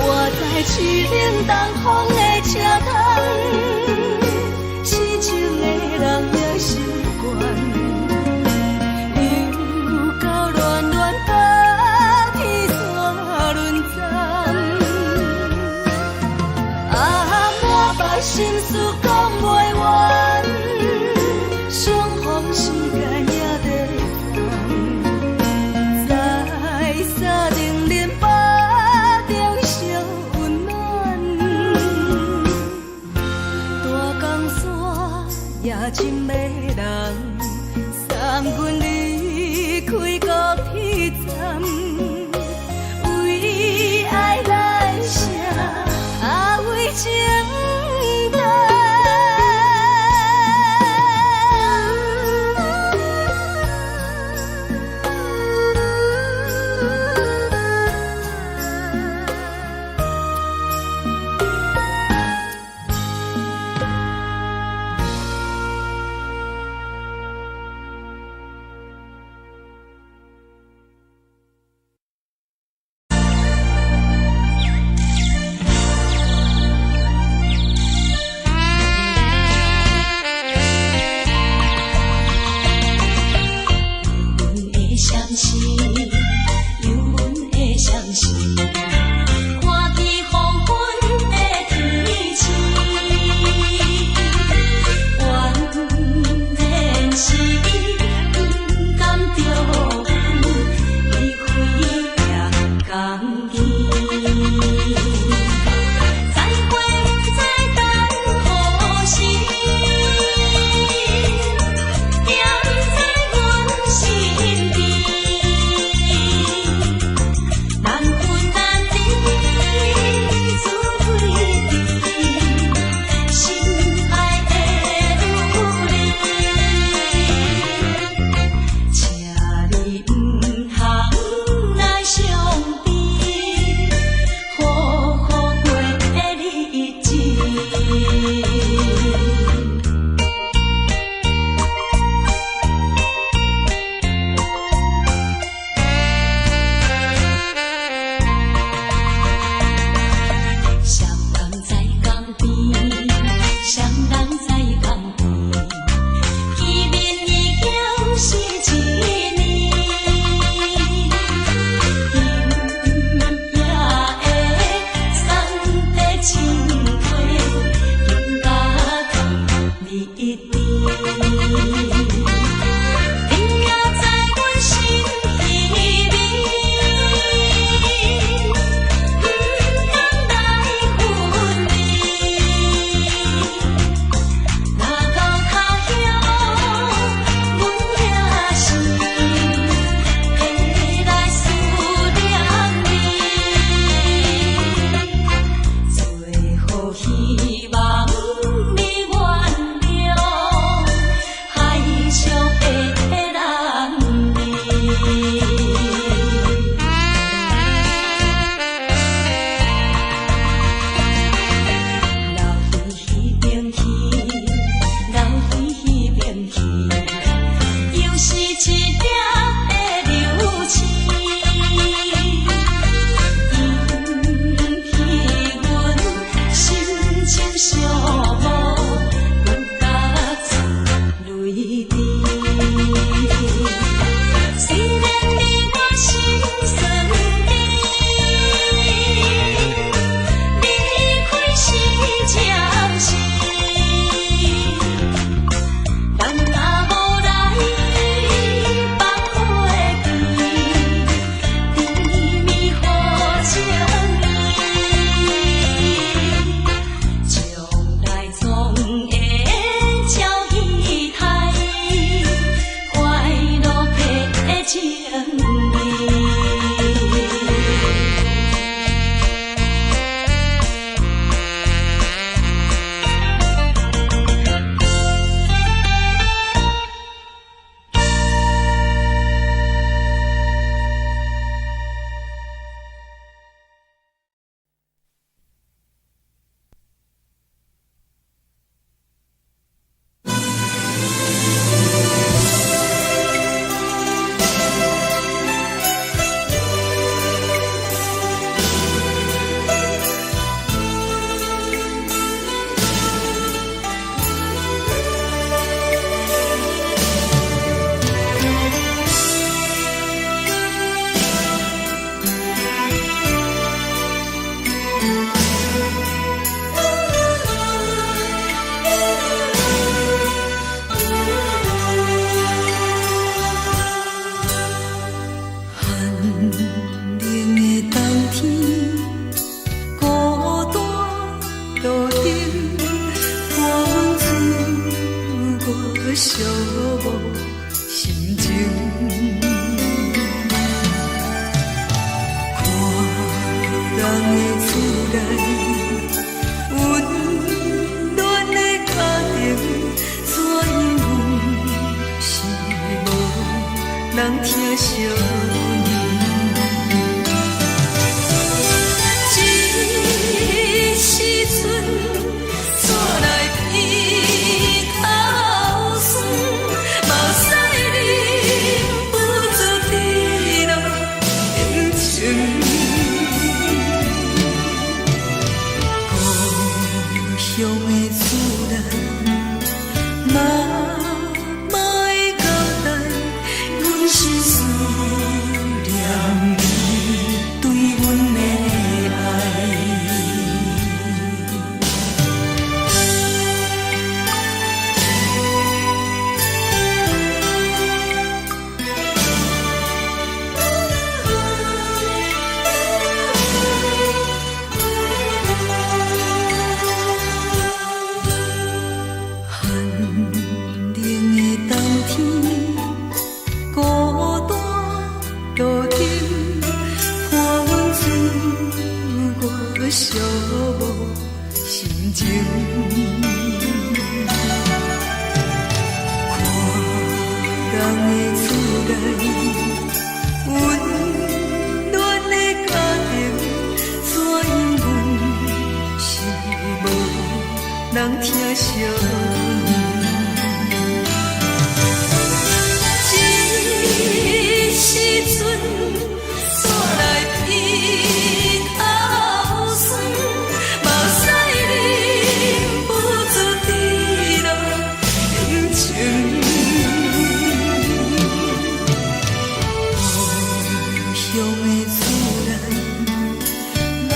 我知凄冷東風的車窗，痴情的人也習慣。又到暖暖冬天山輪站，啊，满腹心事講袂完，相逢時間也短暫，在三重林巴中相溫暖，大江山也真迷人，送阮離開高鐵站，為愛來寫，啊為情等。阮的相思，有阮的相思，看见黃昏的天星，原來是伊不甘著阮，伊飛行江去。再會不知等何時，惦在阮身邊。難分難離，自對對，心愛的有你，請你毋通來傷悲，好好過日子。雙人在江邊，雙人在江邊，見面已經是一年。今夜的三地情花，金江寂寞心情。看人的厝內，溫暖的家庭，怎樣阮是無人疼惜阮。這時陣煞來鼻頭酸，目屎忍不住滴落眼睛。故鄉的厝內，媽媽的交代，阮是思念你對阮的愛。寒冷的冬天，孤單路燈，伴阮度過寂寞心情。看人的厝內，溫暖的家庭，怎樣阮是無人疼惜阮。這時陣煞來鼻頭酸，目屎忍不住滴落眼睛。故鄉的厝內，媽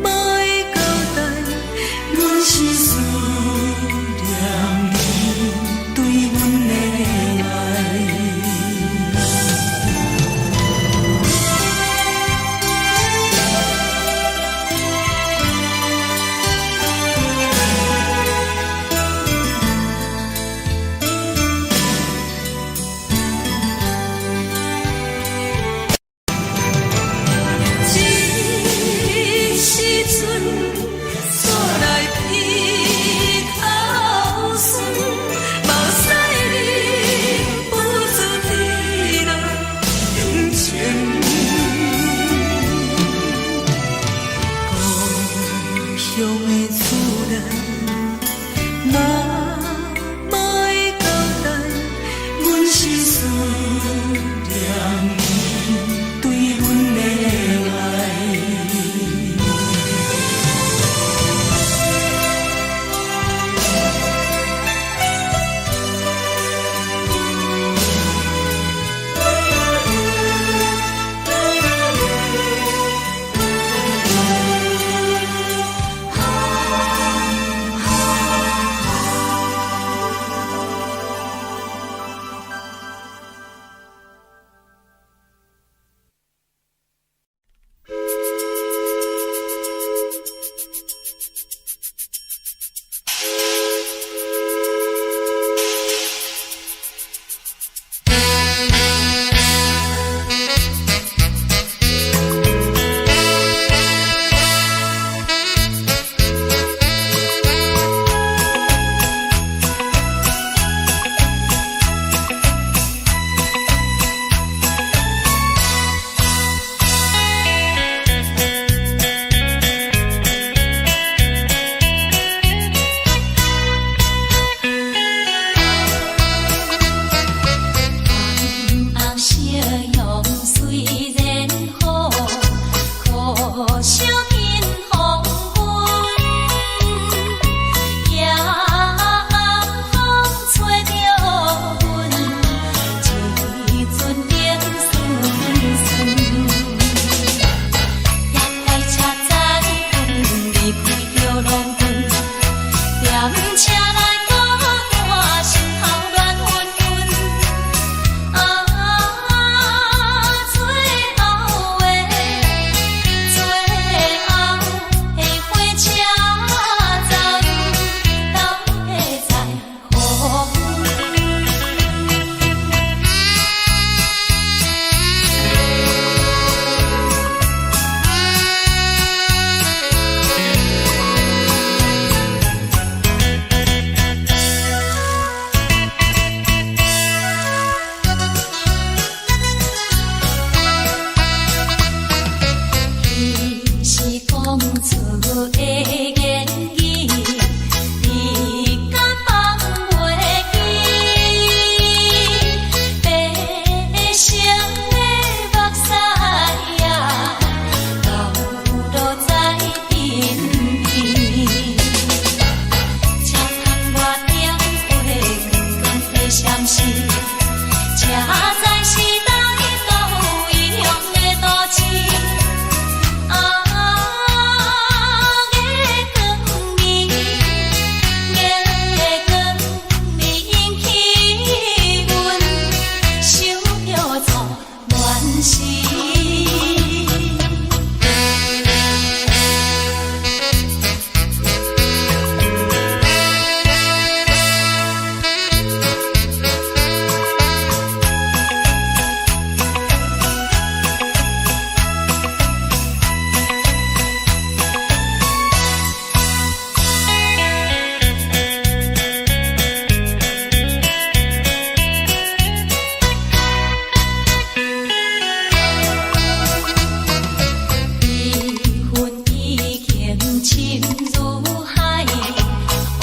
媽的交代，阮是思念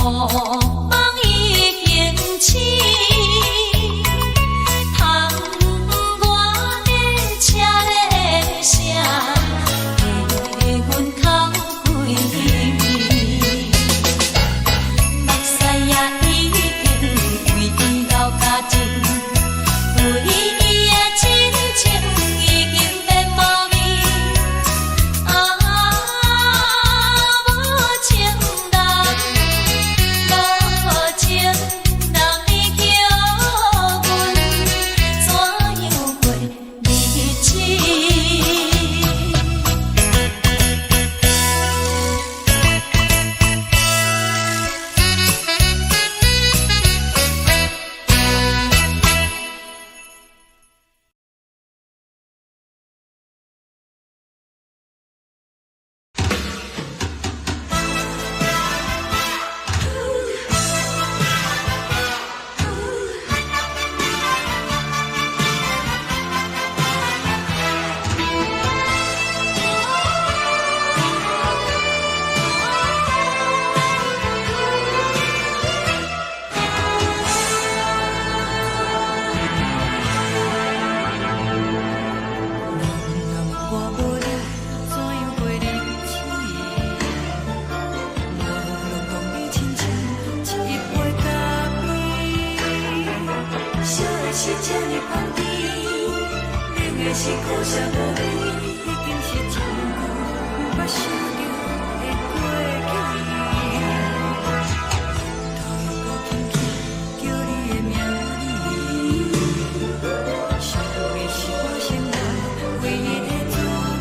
夢已經醒，窗外的車咧聲，替阮哭規暝。目屎也已經為伊流乾淨，對伊的真情已經變無味。啊，無情人，無情人，你叫阮怎樣過日子？人若我無你，怎樣過日子？無論講你親像一杯咖啡，燒的是這呢香甜，冷的是苦澀無味，已經是真久毋捌想著的過去。頭又閣輕輕叫你的名字，想的是我生活唯一的滋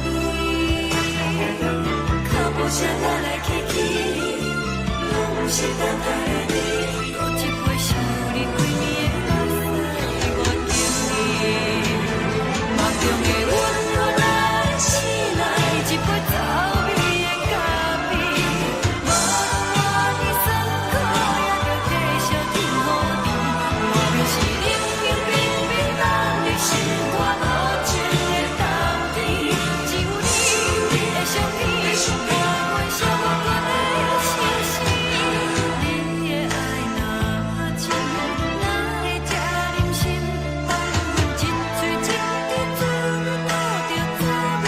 味。腳步聲來來去去，攏毋是等待的你。閣一杯想你規暝的目屎，我敬你。夢中的阮來醒來，一杯走味的咖啡。無論偌尼酸苦，也著繼續天好甜。莫非是冷冰冰冰冷的心肝無情的冬天？只有你，你的相片，伴阮寂寞的相思。你的愛若真，哪會這忍心？放阮一喙一滴做吐著滋味的咖啡。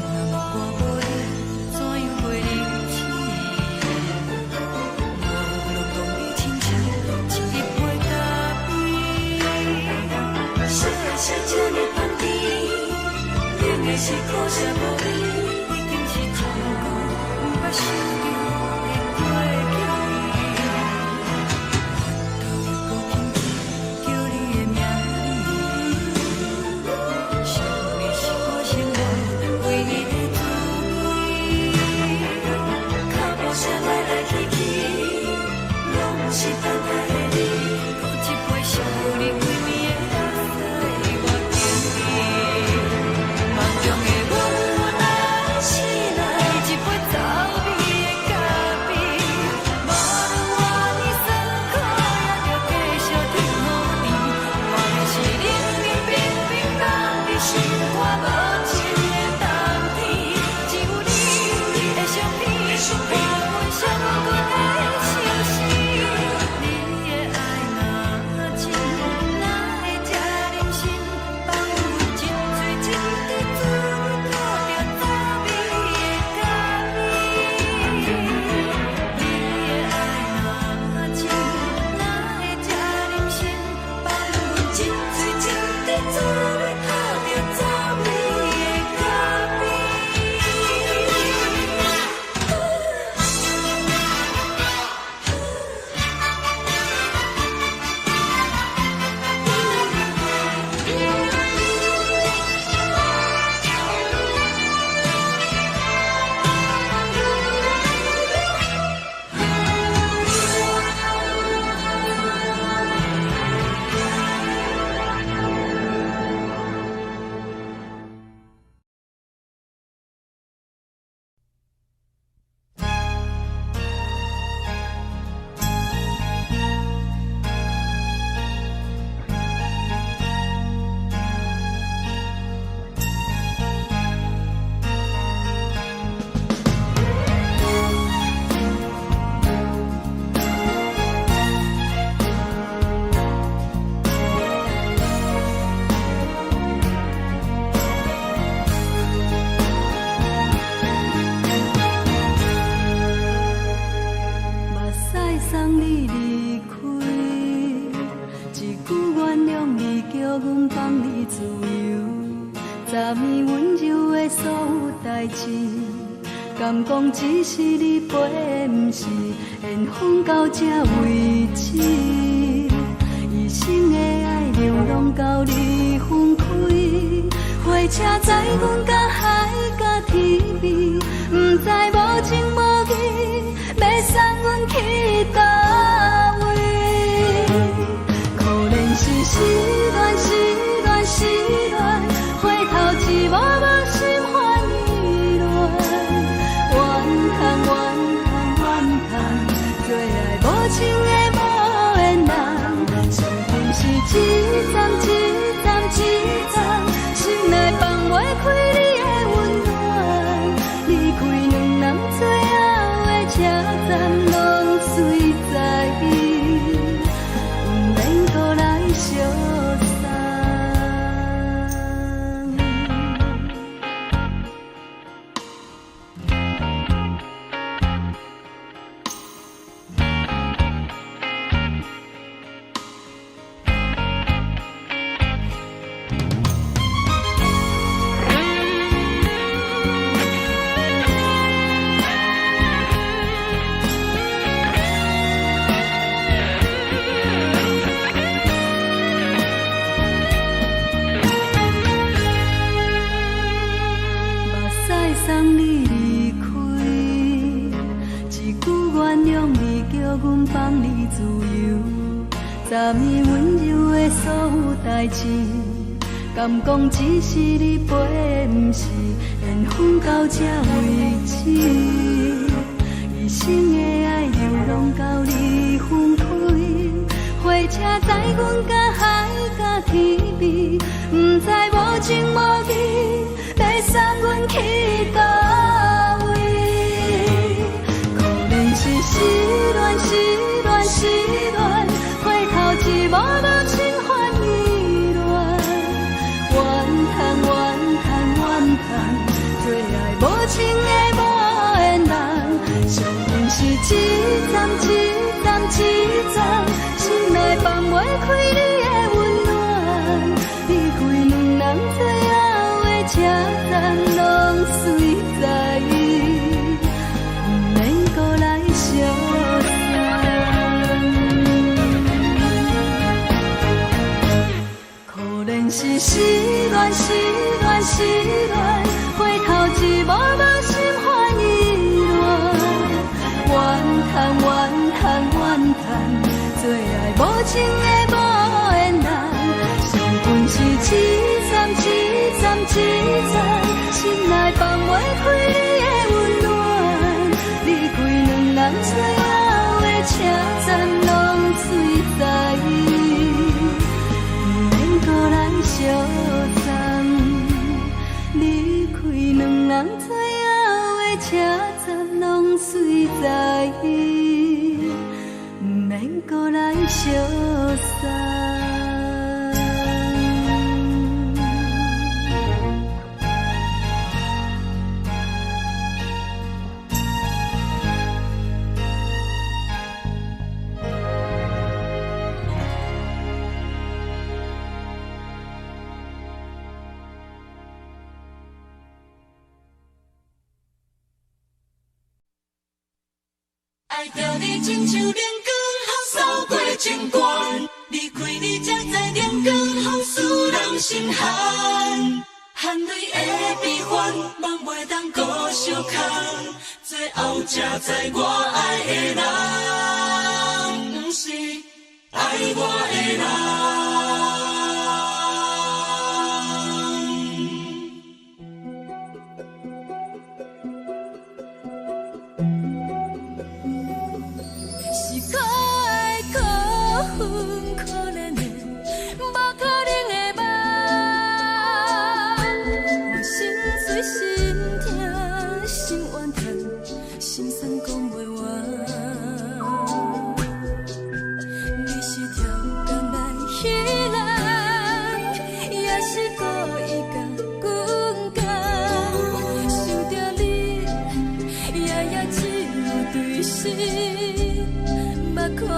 人若我無你，怎樣過日子？無論講你親像一杯咖啡。燒的是這呢香甜，冷的是苦澀無味，已經是真久毋捌想著的過去。頭又閣輕輕叫你的名字，想你是我生活唯一的滋味。腳步聲來來去去，攏毋是等待的你。閣一杯想你規暝的目屎，我敬你。夢中的阮來阮放你自由。昨暝温柔的所有代誌，敢講只是你飛，毋是緣分到這為止。一生的愛流浪到你分開，火車載阮到海角天邊，毋知無情無義，欲送阮去佗位。可憐是失戀，失戀，失戀，回頭一幕幕心煩意亂。怨嘆怨嘆怨嘆，做愛無情的無緣人，上恨是一站一站一站，心內放袂開你的溫暖。離開兩人最後的車站，攏隨在毋免閣來相送。目屎送你離開，一句原諒你叫阮放你自由。昨暝溫柔的所有代誌，敢講只是你飛，毋是緣分到這為止。一生的愛流浪到你分開，火車載阮到海角天邊，毋知無情無義，欲送阮去佗位。可憐是失戀，失戀，失戀，回頭一幕幕心煩意亂。怨嘆怨嘆怨嘆，做愛無情的無緣人，上恨是一站一站一站，心內放袂開你的溫暖。離開兩人最後的車站，攏隨在毋免閣來相送。可憐是失戀，失戀，失戀，回頭一幕幕心煩意亂。怨嘆怨嘆怨嘆，做愛無情的無緣人，上恨是一站一站一站，心內放袂開你的溫暖。離開兩人最後的車站，攏隨在毋免閣來相送。離開兩人最後的車站，攏隨在毋免閣來相送。愛著你親像冷光予掃過情關，離開你才知冷光予使人心寒，汗淚的悲歡，夢袂當閣相空，最後才知我愛的人，毋是愛我的人。是可愛可恨可憐的，無可能的夢。我心碎心痛心怨嘆，心酸講袂完。你是超工來彼人，也是故意共阮講。想著你，夜夜只有對心目苦紅。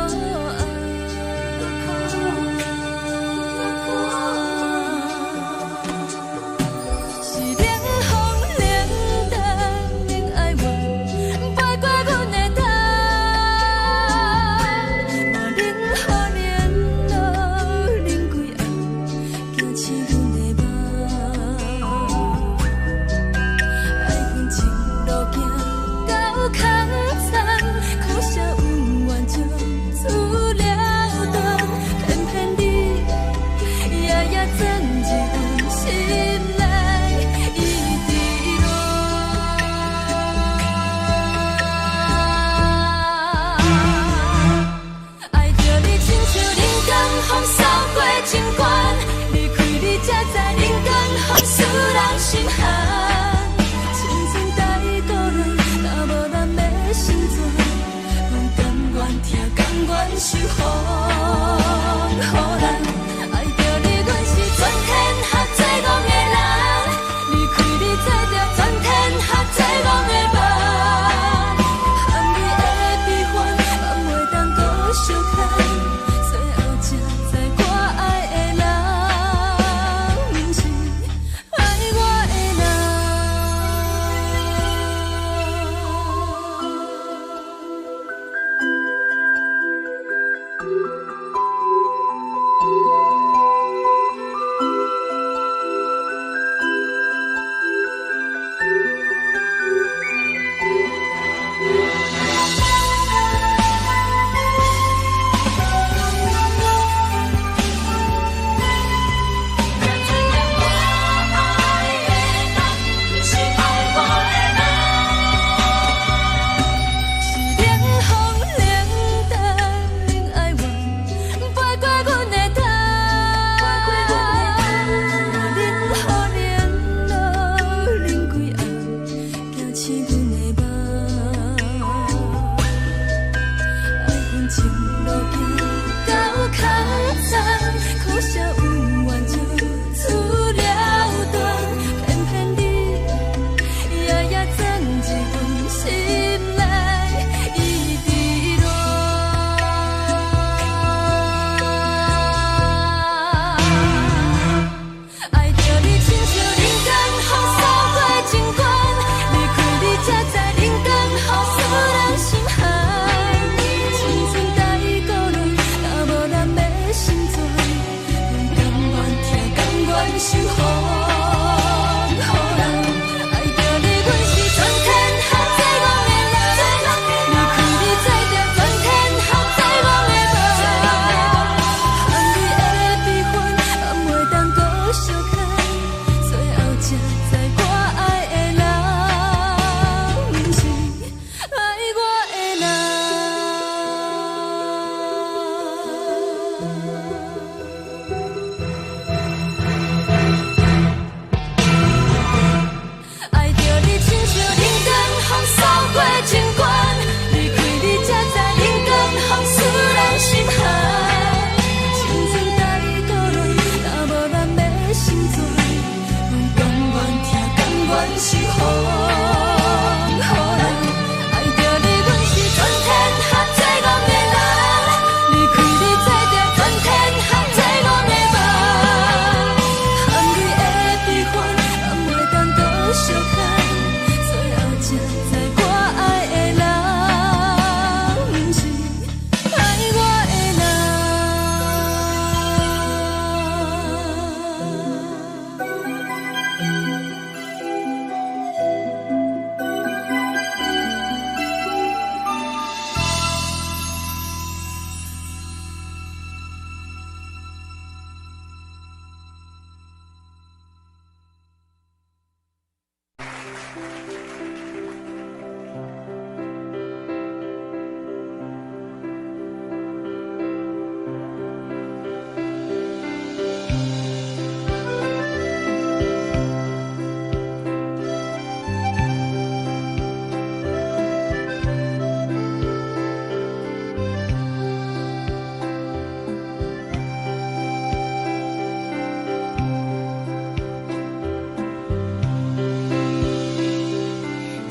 受予予人。愛著你，阮是全天下最戆的人。離開你，做著全天下最戆的夢。含淚的悲歡，也袂當閣相牽。最後才知我愛的人，毋是愛我的人。愛著你，親像冷光風掃過情關，離開你才知冷光風使人心寒。青春太孤單，若無咱欲心存，阮甘願疼，甘願受予予人。愛著你，阮是全天下最戆的人，離開你，做著全天下最戆的夢。含淚的悲歡，也袂當閣相牽。最後才知我愛的人，毋是愛我的人。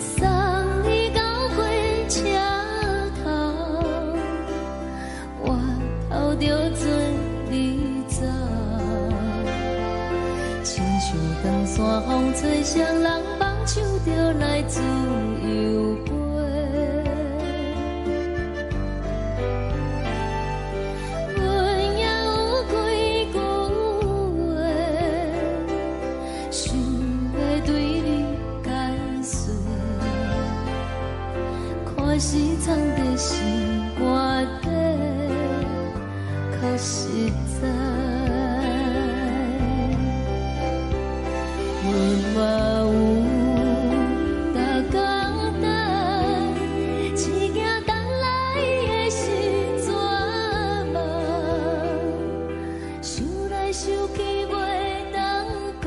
送你到火車頭，我頭著做你走。親像長山風吹，誰人放手就來自由飛。阮也有幾句話，想欲對你解釋。看是藏佇心肝底，較實在。阮嘛有逐工等，只驚等來的是絕望。想來想去，袂當辜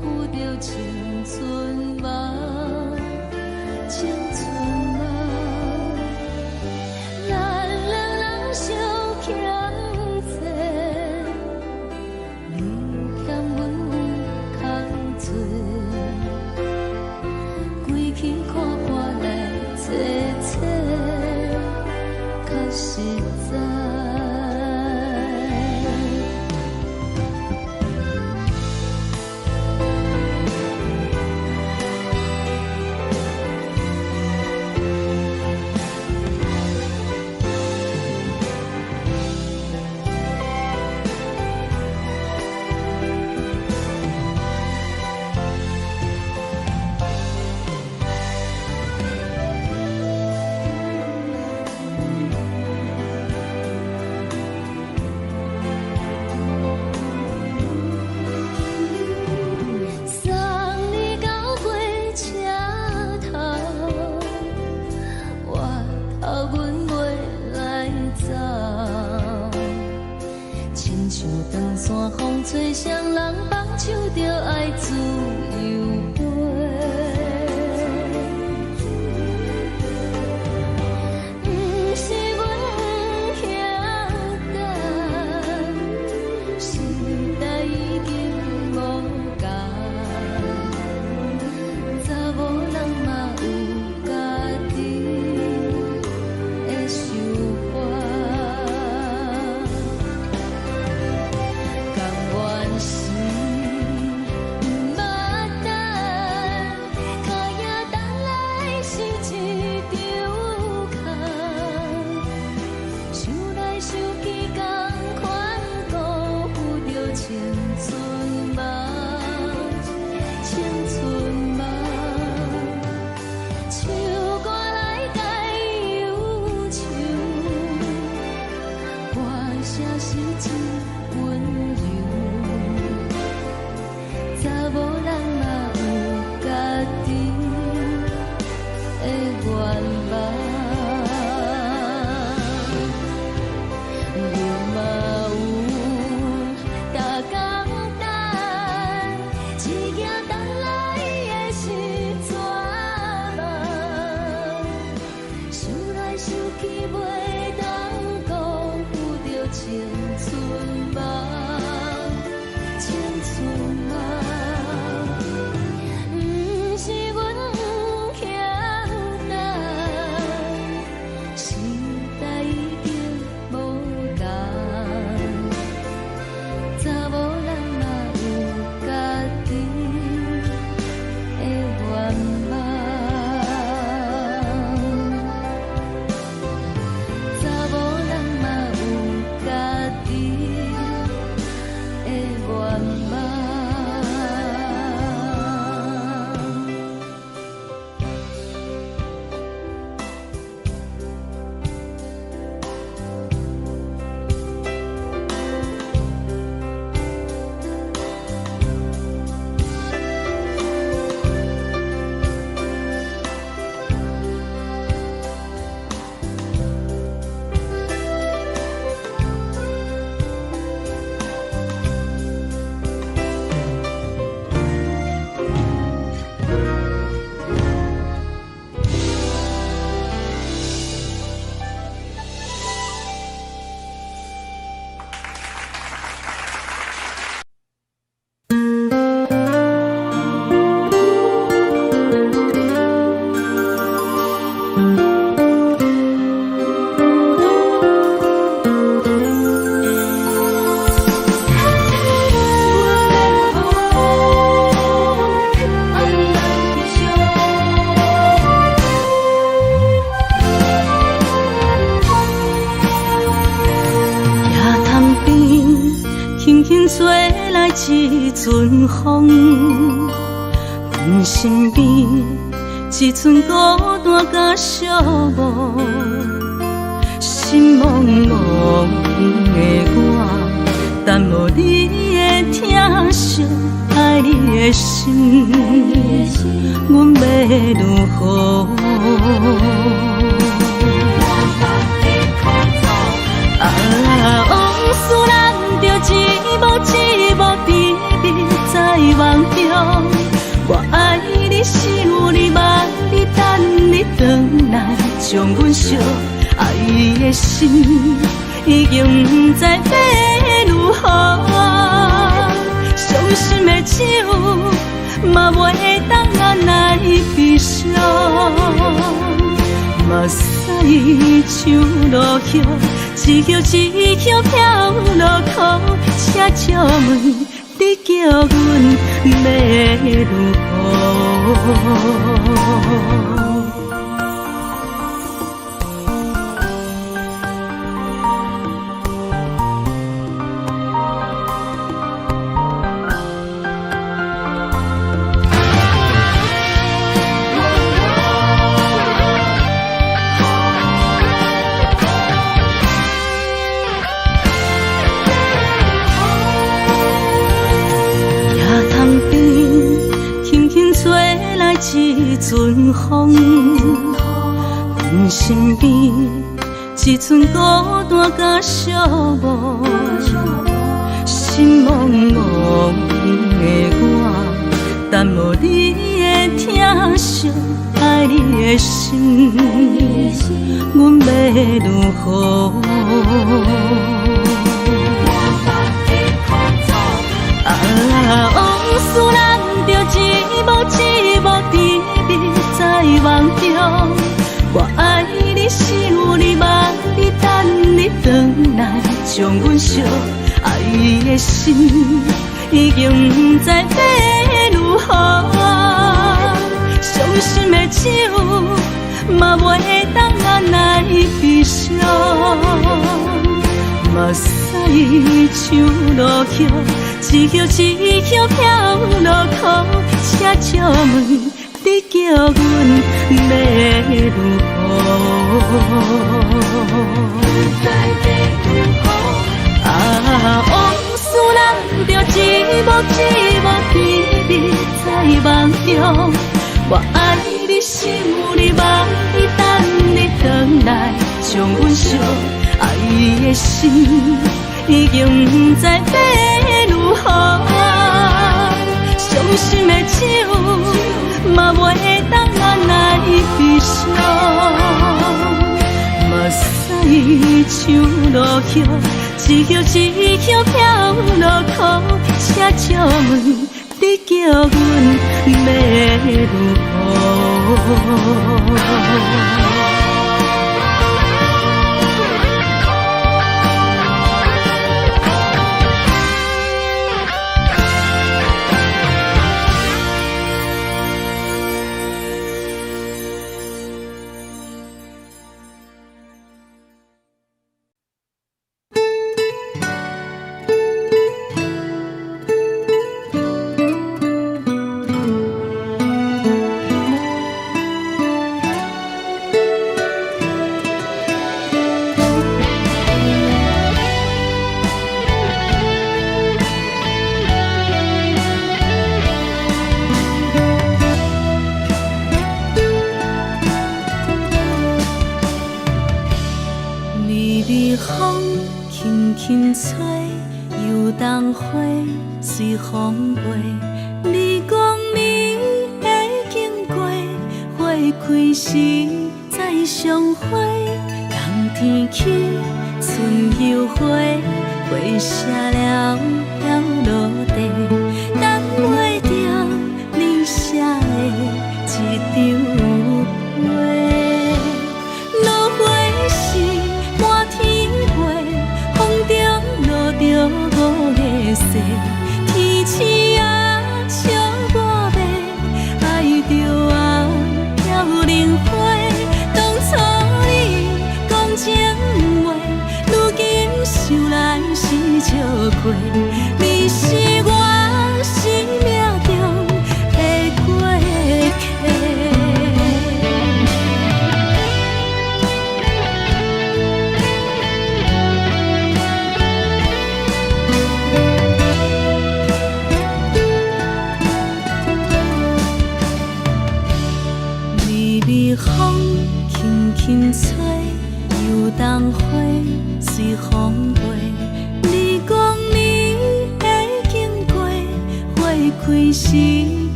負著青春夢，青春夢。咱兩人相欠債，你欠阮有空做，規氣看看來坐坐，較實在。送你到火車頭，我頭阮袂來走。親像長山風吹，誰人放手就愛自由飛。毋是阮不曉等，時代已經無仝，查某人嘛有家己的想法。甘願是毋捌等，溫柔。查某人嘛有家己的願望，阮嘛有逐工等，一行等來的是绝望，想來想去袂當辜負著青春夢，青春夢。毋是阮欠等，時代已經無仝，查某人嘛有家己的願望，查某人嘛有家己的願望。野潭邊，輕輕吹來一陣風，阮身邊一陣孤單佮寂寞，心茫茫的我，等無你的疼惜，愛你的心，阮欲如何？啊，往事咱就一幕一幕甜蜜在夢中。我愛你，想你，望你，等你轉來，將阮惜愛的心已經不知欲如何。傷心的酒嘛袂當按來悲傷。目屎像落雨，一葉一葉飄落苦，請借問你叫阮欲如何？野潭邊，輕輕吹來一陣風，阮身邊一陣孤單佮寂寞，心茫茫的我，等無你的疼惜，愛你的心，阮欲如何？啊，往事咱就一幕一幕甜蜜在夢中。我愛你，想你，望你，等你轉來，將阮惜愛的心已經不知欲如何。傷心的酒嘛袂當按來悲傷。目屎像落雨，一葉一葉飄落苦，請借問你叫阮欲如何？啊，往一幕甜蜜在夢中。我愛你，想你，望你，等你轉來，將阮惜愛的心已經不知欲如何。傷心的酒嘛袂當咱來悲傷，目屎像落雨，一葉一葉飄落苦，請借問你叫阮欲如何？微微風輕輕吹，油桐花隨風飛。你講你會經過，花開時再相會。冬天起，春又回，花謝了飄落地，等袂著你寫的這張批。落花時滿天飛，風中落著五个誓，天鼠仔笑我欲，愛著啊飄零花。當初你講情話，如今想來是笑話，你是我生命中的過客。微微風輕輕吹，油桐花隨風飛。你講你會經過，花開時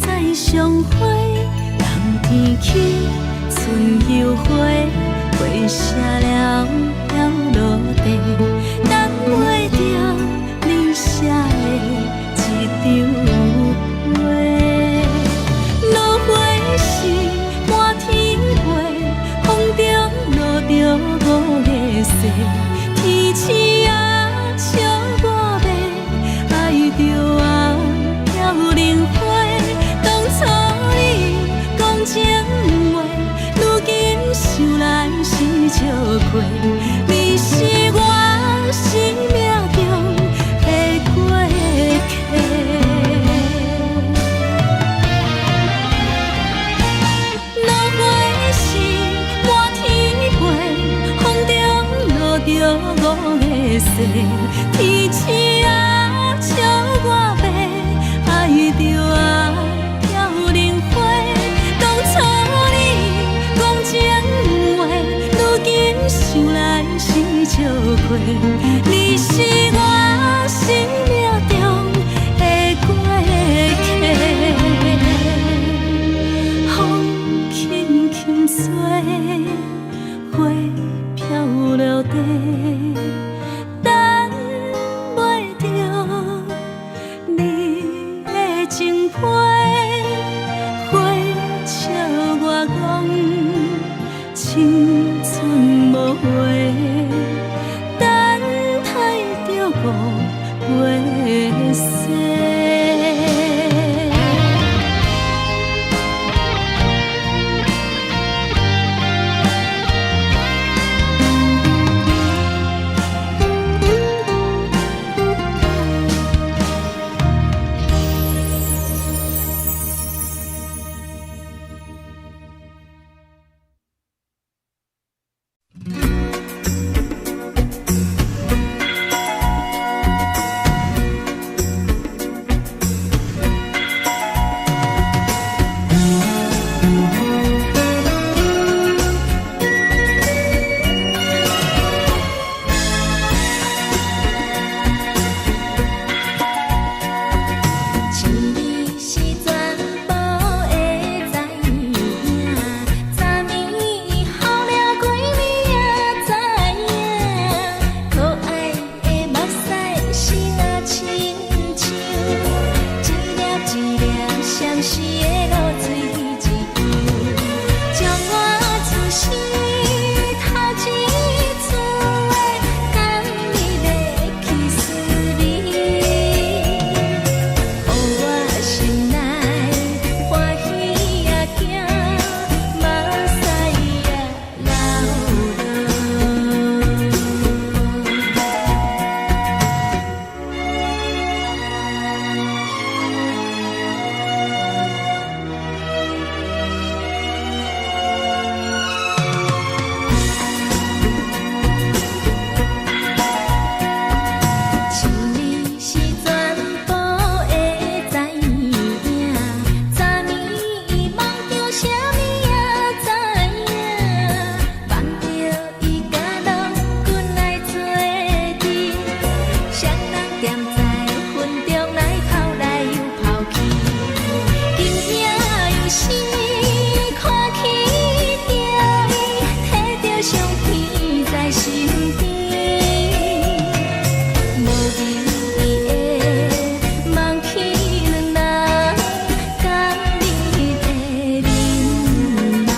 再相會。冬天起，春又回，花謝了飄落地，等袂著你寫的這張批。落花時滿天飛，風中落著五个誓，天鼠仔笑我欲，愛著啊飄零花。當初你講情話，如今想來是笑話，你是我生命中的過客。落花時滿天飛，風中落著五个誓，天鼠仔笑我欲，愛著啊飄零花。當初你講情話，如今想來是笑話，你是我生命中的過客。風輕輕吹，花飄落地，等袂著你的情批，花笑我講青春無話，等時的露水一樣，將我此生頭一次的甘蜜的キス你，予我心內歡喜也驚，目屎也流落。想你是全部會知影，昨暝夢著啥物也知影，夢著伊佮郎君來做陣，雙人踮在雲中來跑來又跑去，今夜有時看起著伊，提著相片在身邊。無意義的忘去兩人甘蜜的面貌。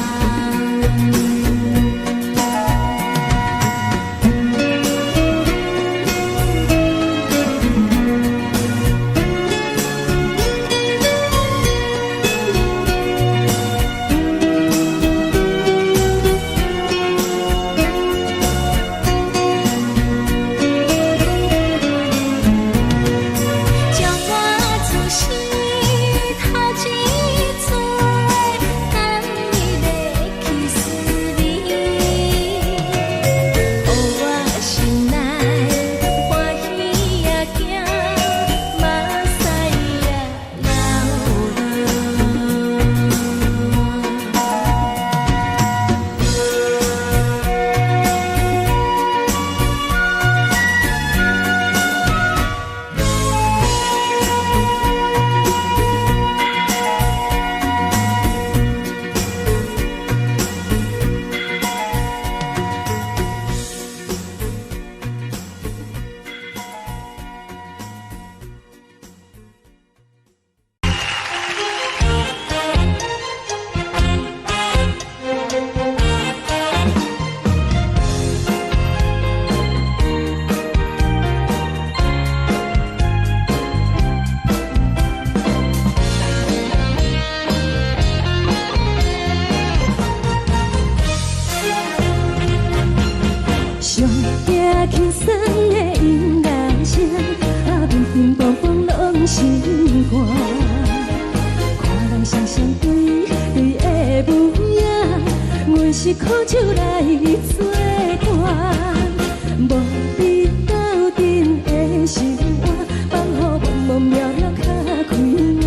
將我此生頭一次的甘蜜的キス你，予我心內歡喜也驚，目屎也流落。上驚輕鬆的音樂聲，啊，乒乒乓乓攏心肝。看人雙雙對對的舞影，阮是苦酒來做伴，無比鬥陣的生活，放予茫茫渺渺較開眼。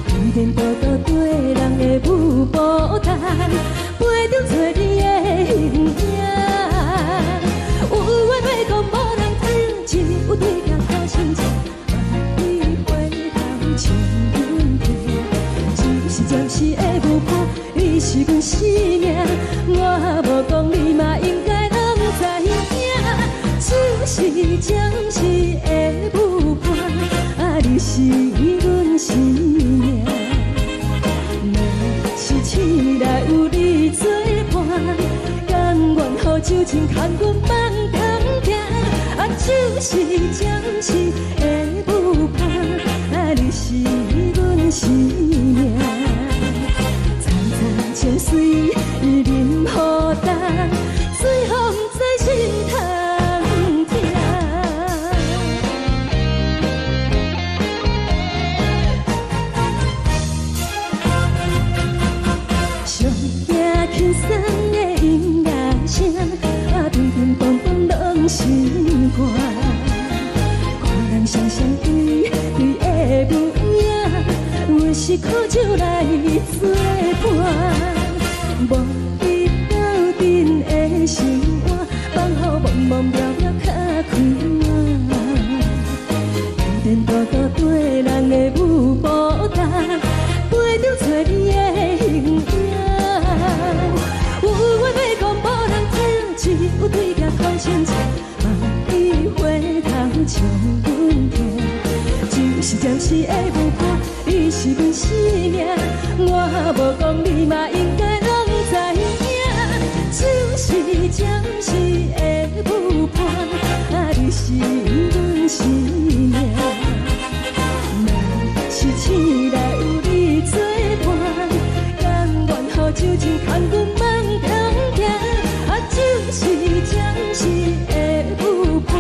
天天倒倒對人的舞步單，陪著找你的形影。有話欲講無人聽，只有對鏡看親像，望你回頭笑阮聽。只是暫時的舞伴，你是阮生命，我無講你嘛應該攏知影。只是暫時的舞伴，啊，你是阮生命。若是醒來有你做伴，甘願予酒精牽阮放通行。啊，只是暫時的舞伴，啊，你是阮生命。層層情水淋雨重，最予毋知心通疼。上驚輕鬆的音樂聲，啊，乒乒乓乓攏心肝。看人雙雙對對的舞影，阮是苦酒來做伴，無比鬥陣的生活，放予茫茫渺渺較開眼。天天倒倒對人的舞步單，陪著找你的形影。有話欲講無人聽，只有對鏡看親像，望你回頭笑阮聽。只是暫時的舞伴，你是阮生命，我無講你嘛應該攏知影。酒是暫時的舞伴，啊，你是阮生命。若是醒來有你做伴，甘願予酒精牽阮茫通行。啊，酒是暫時的舞伴，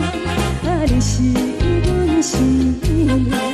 啊，你是阮生命。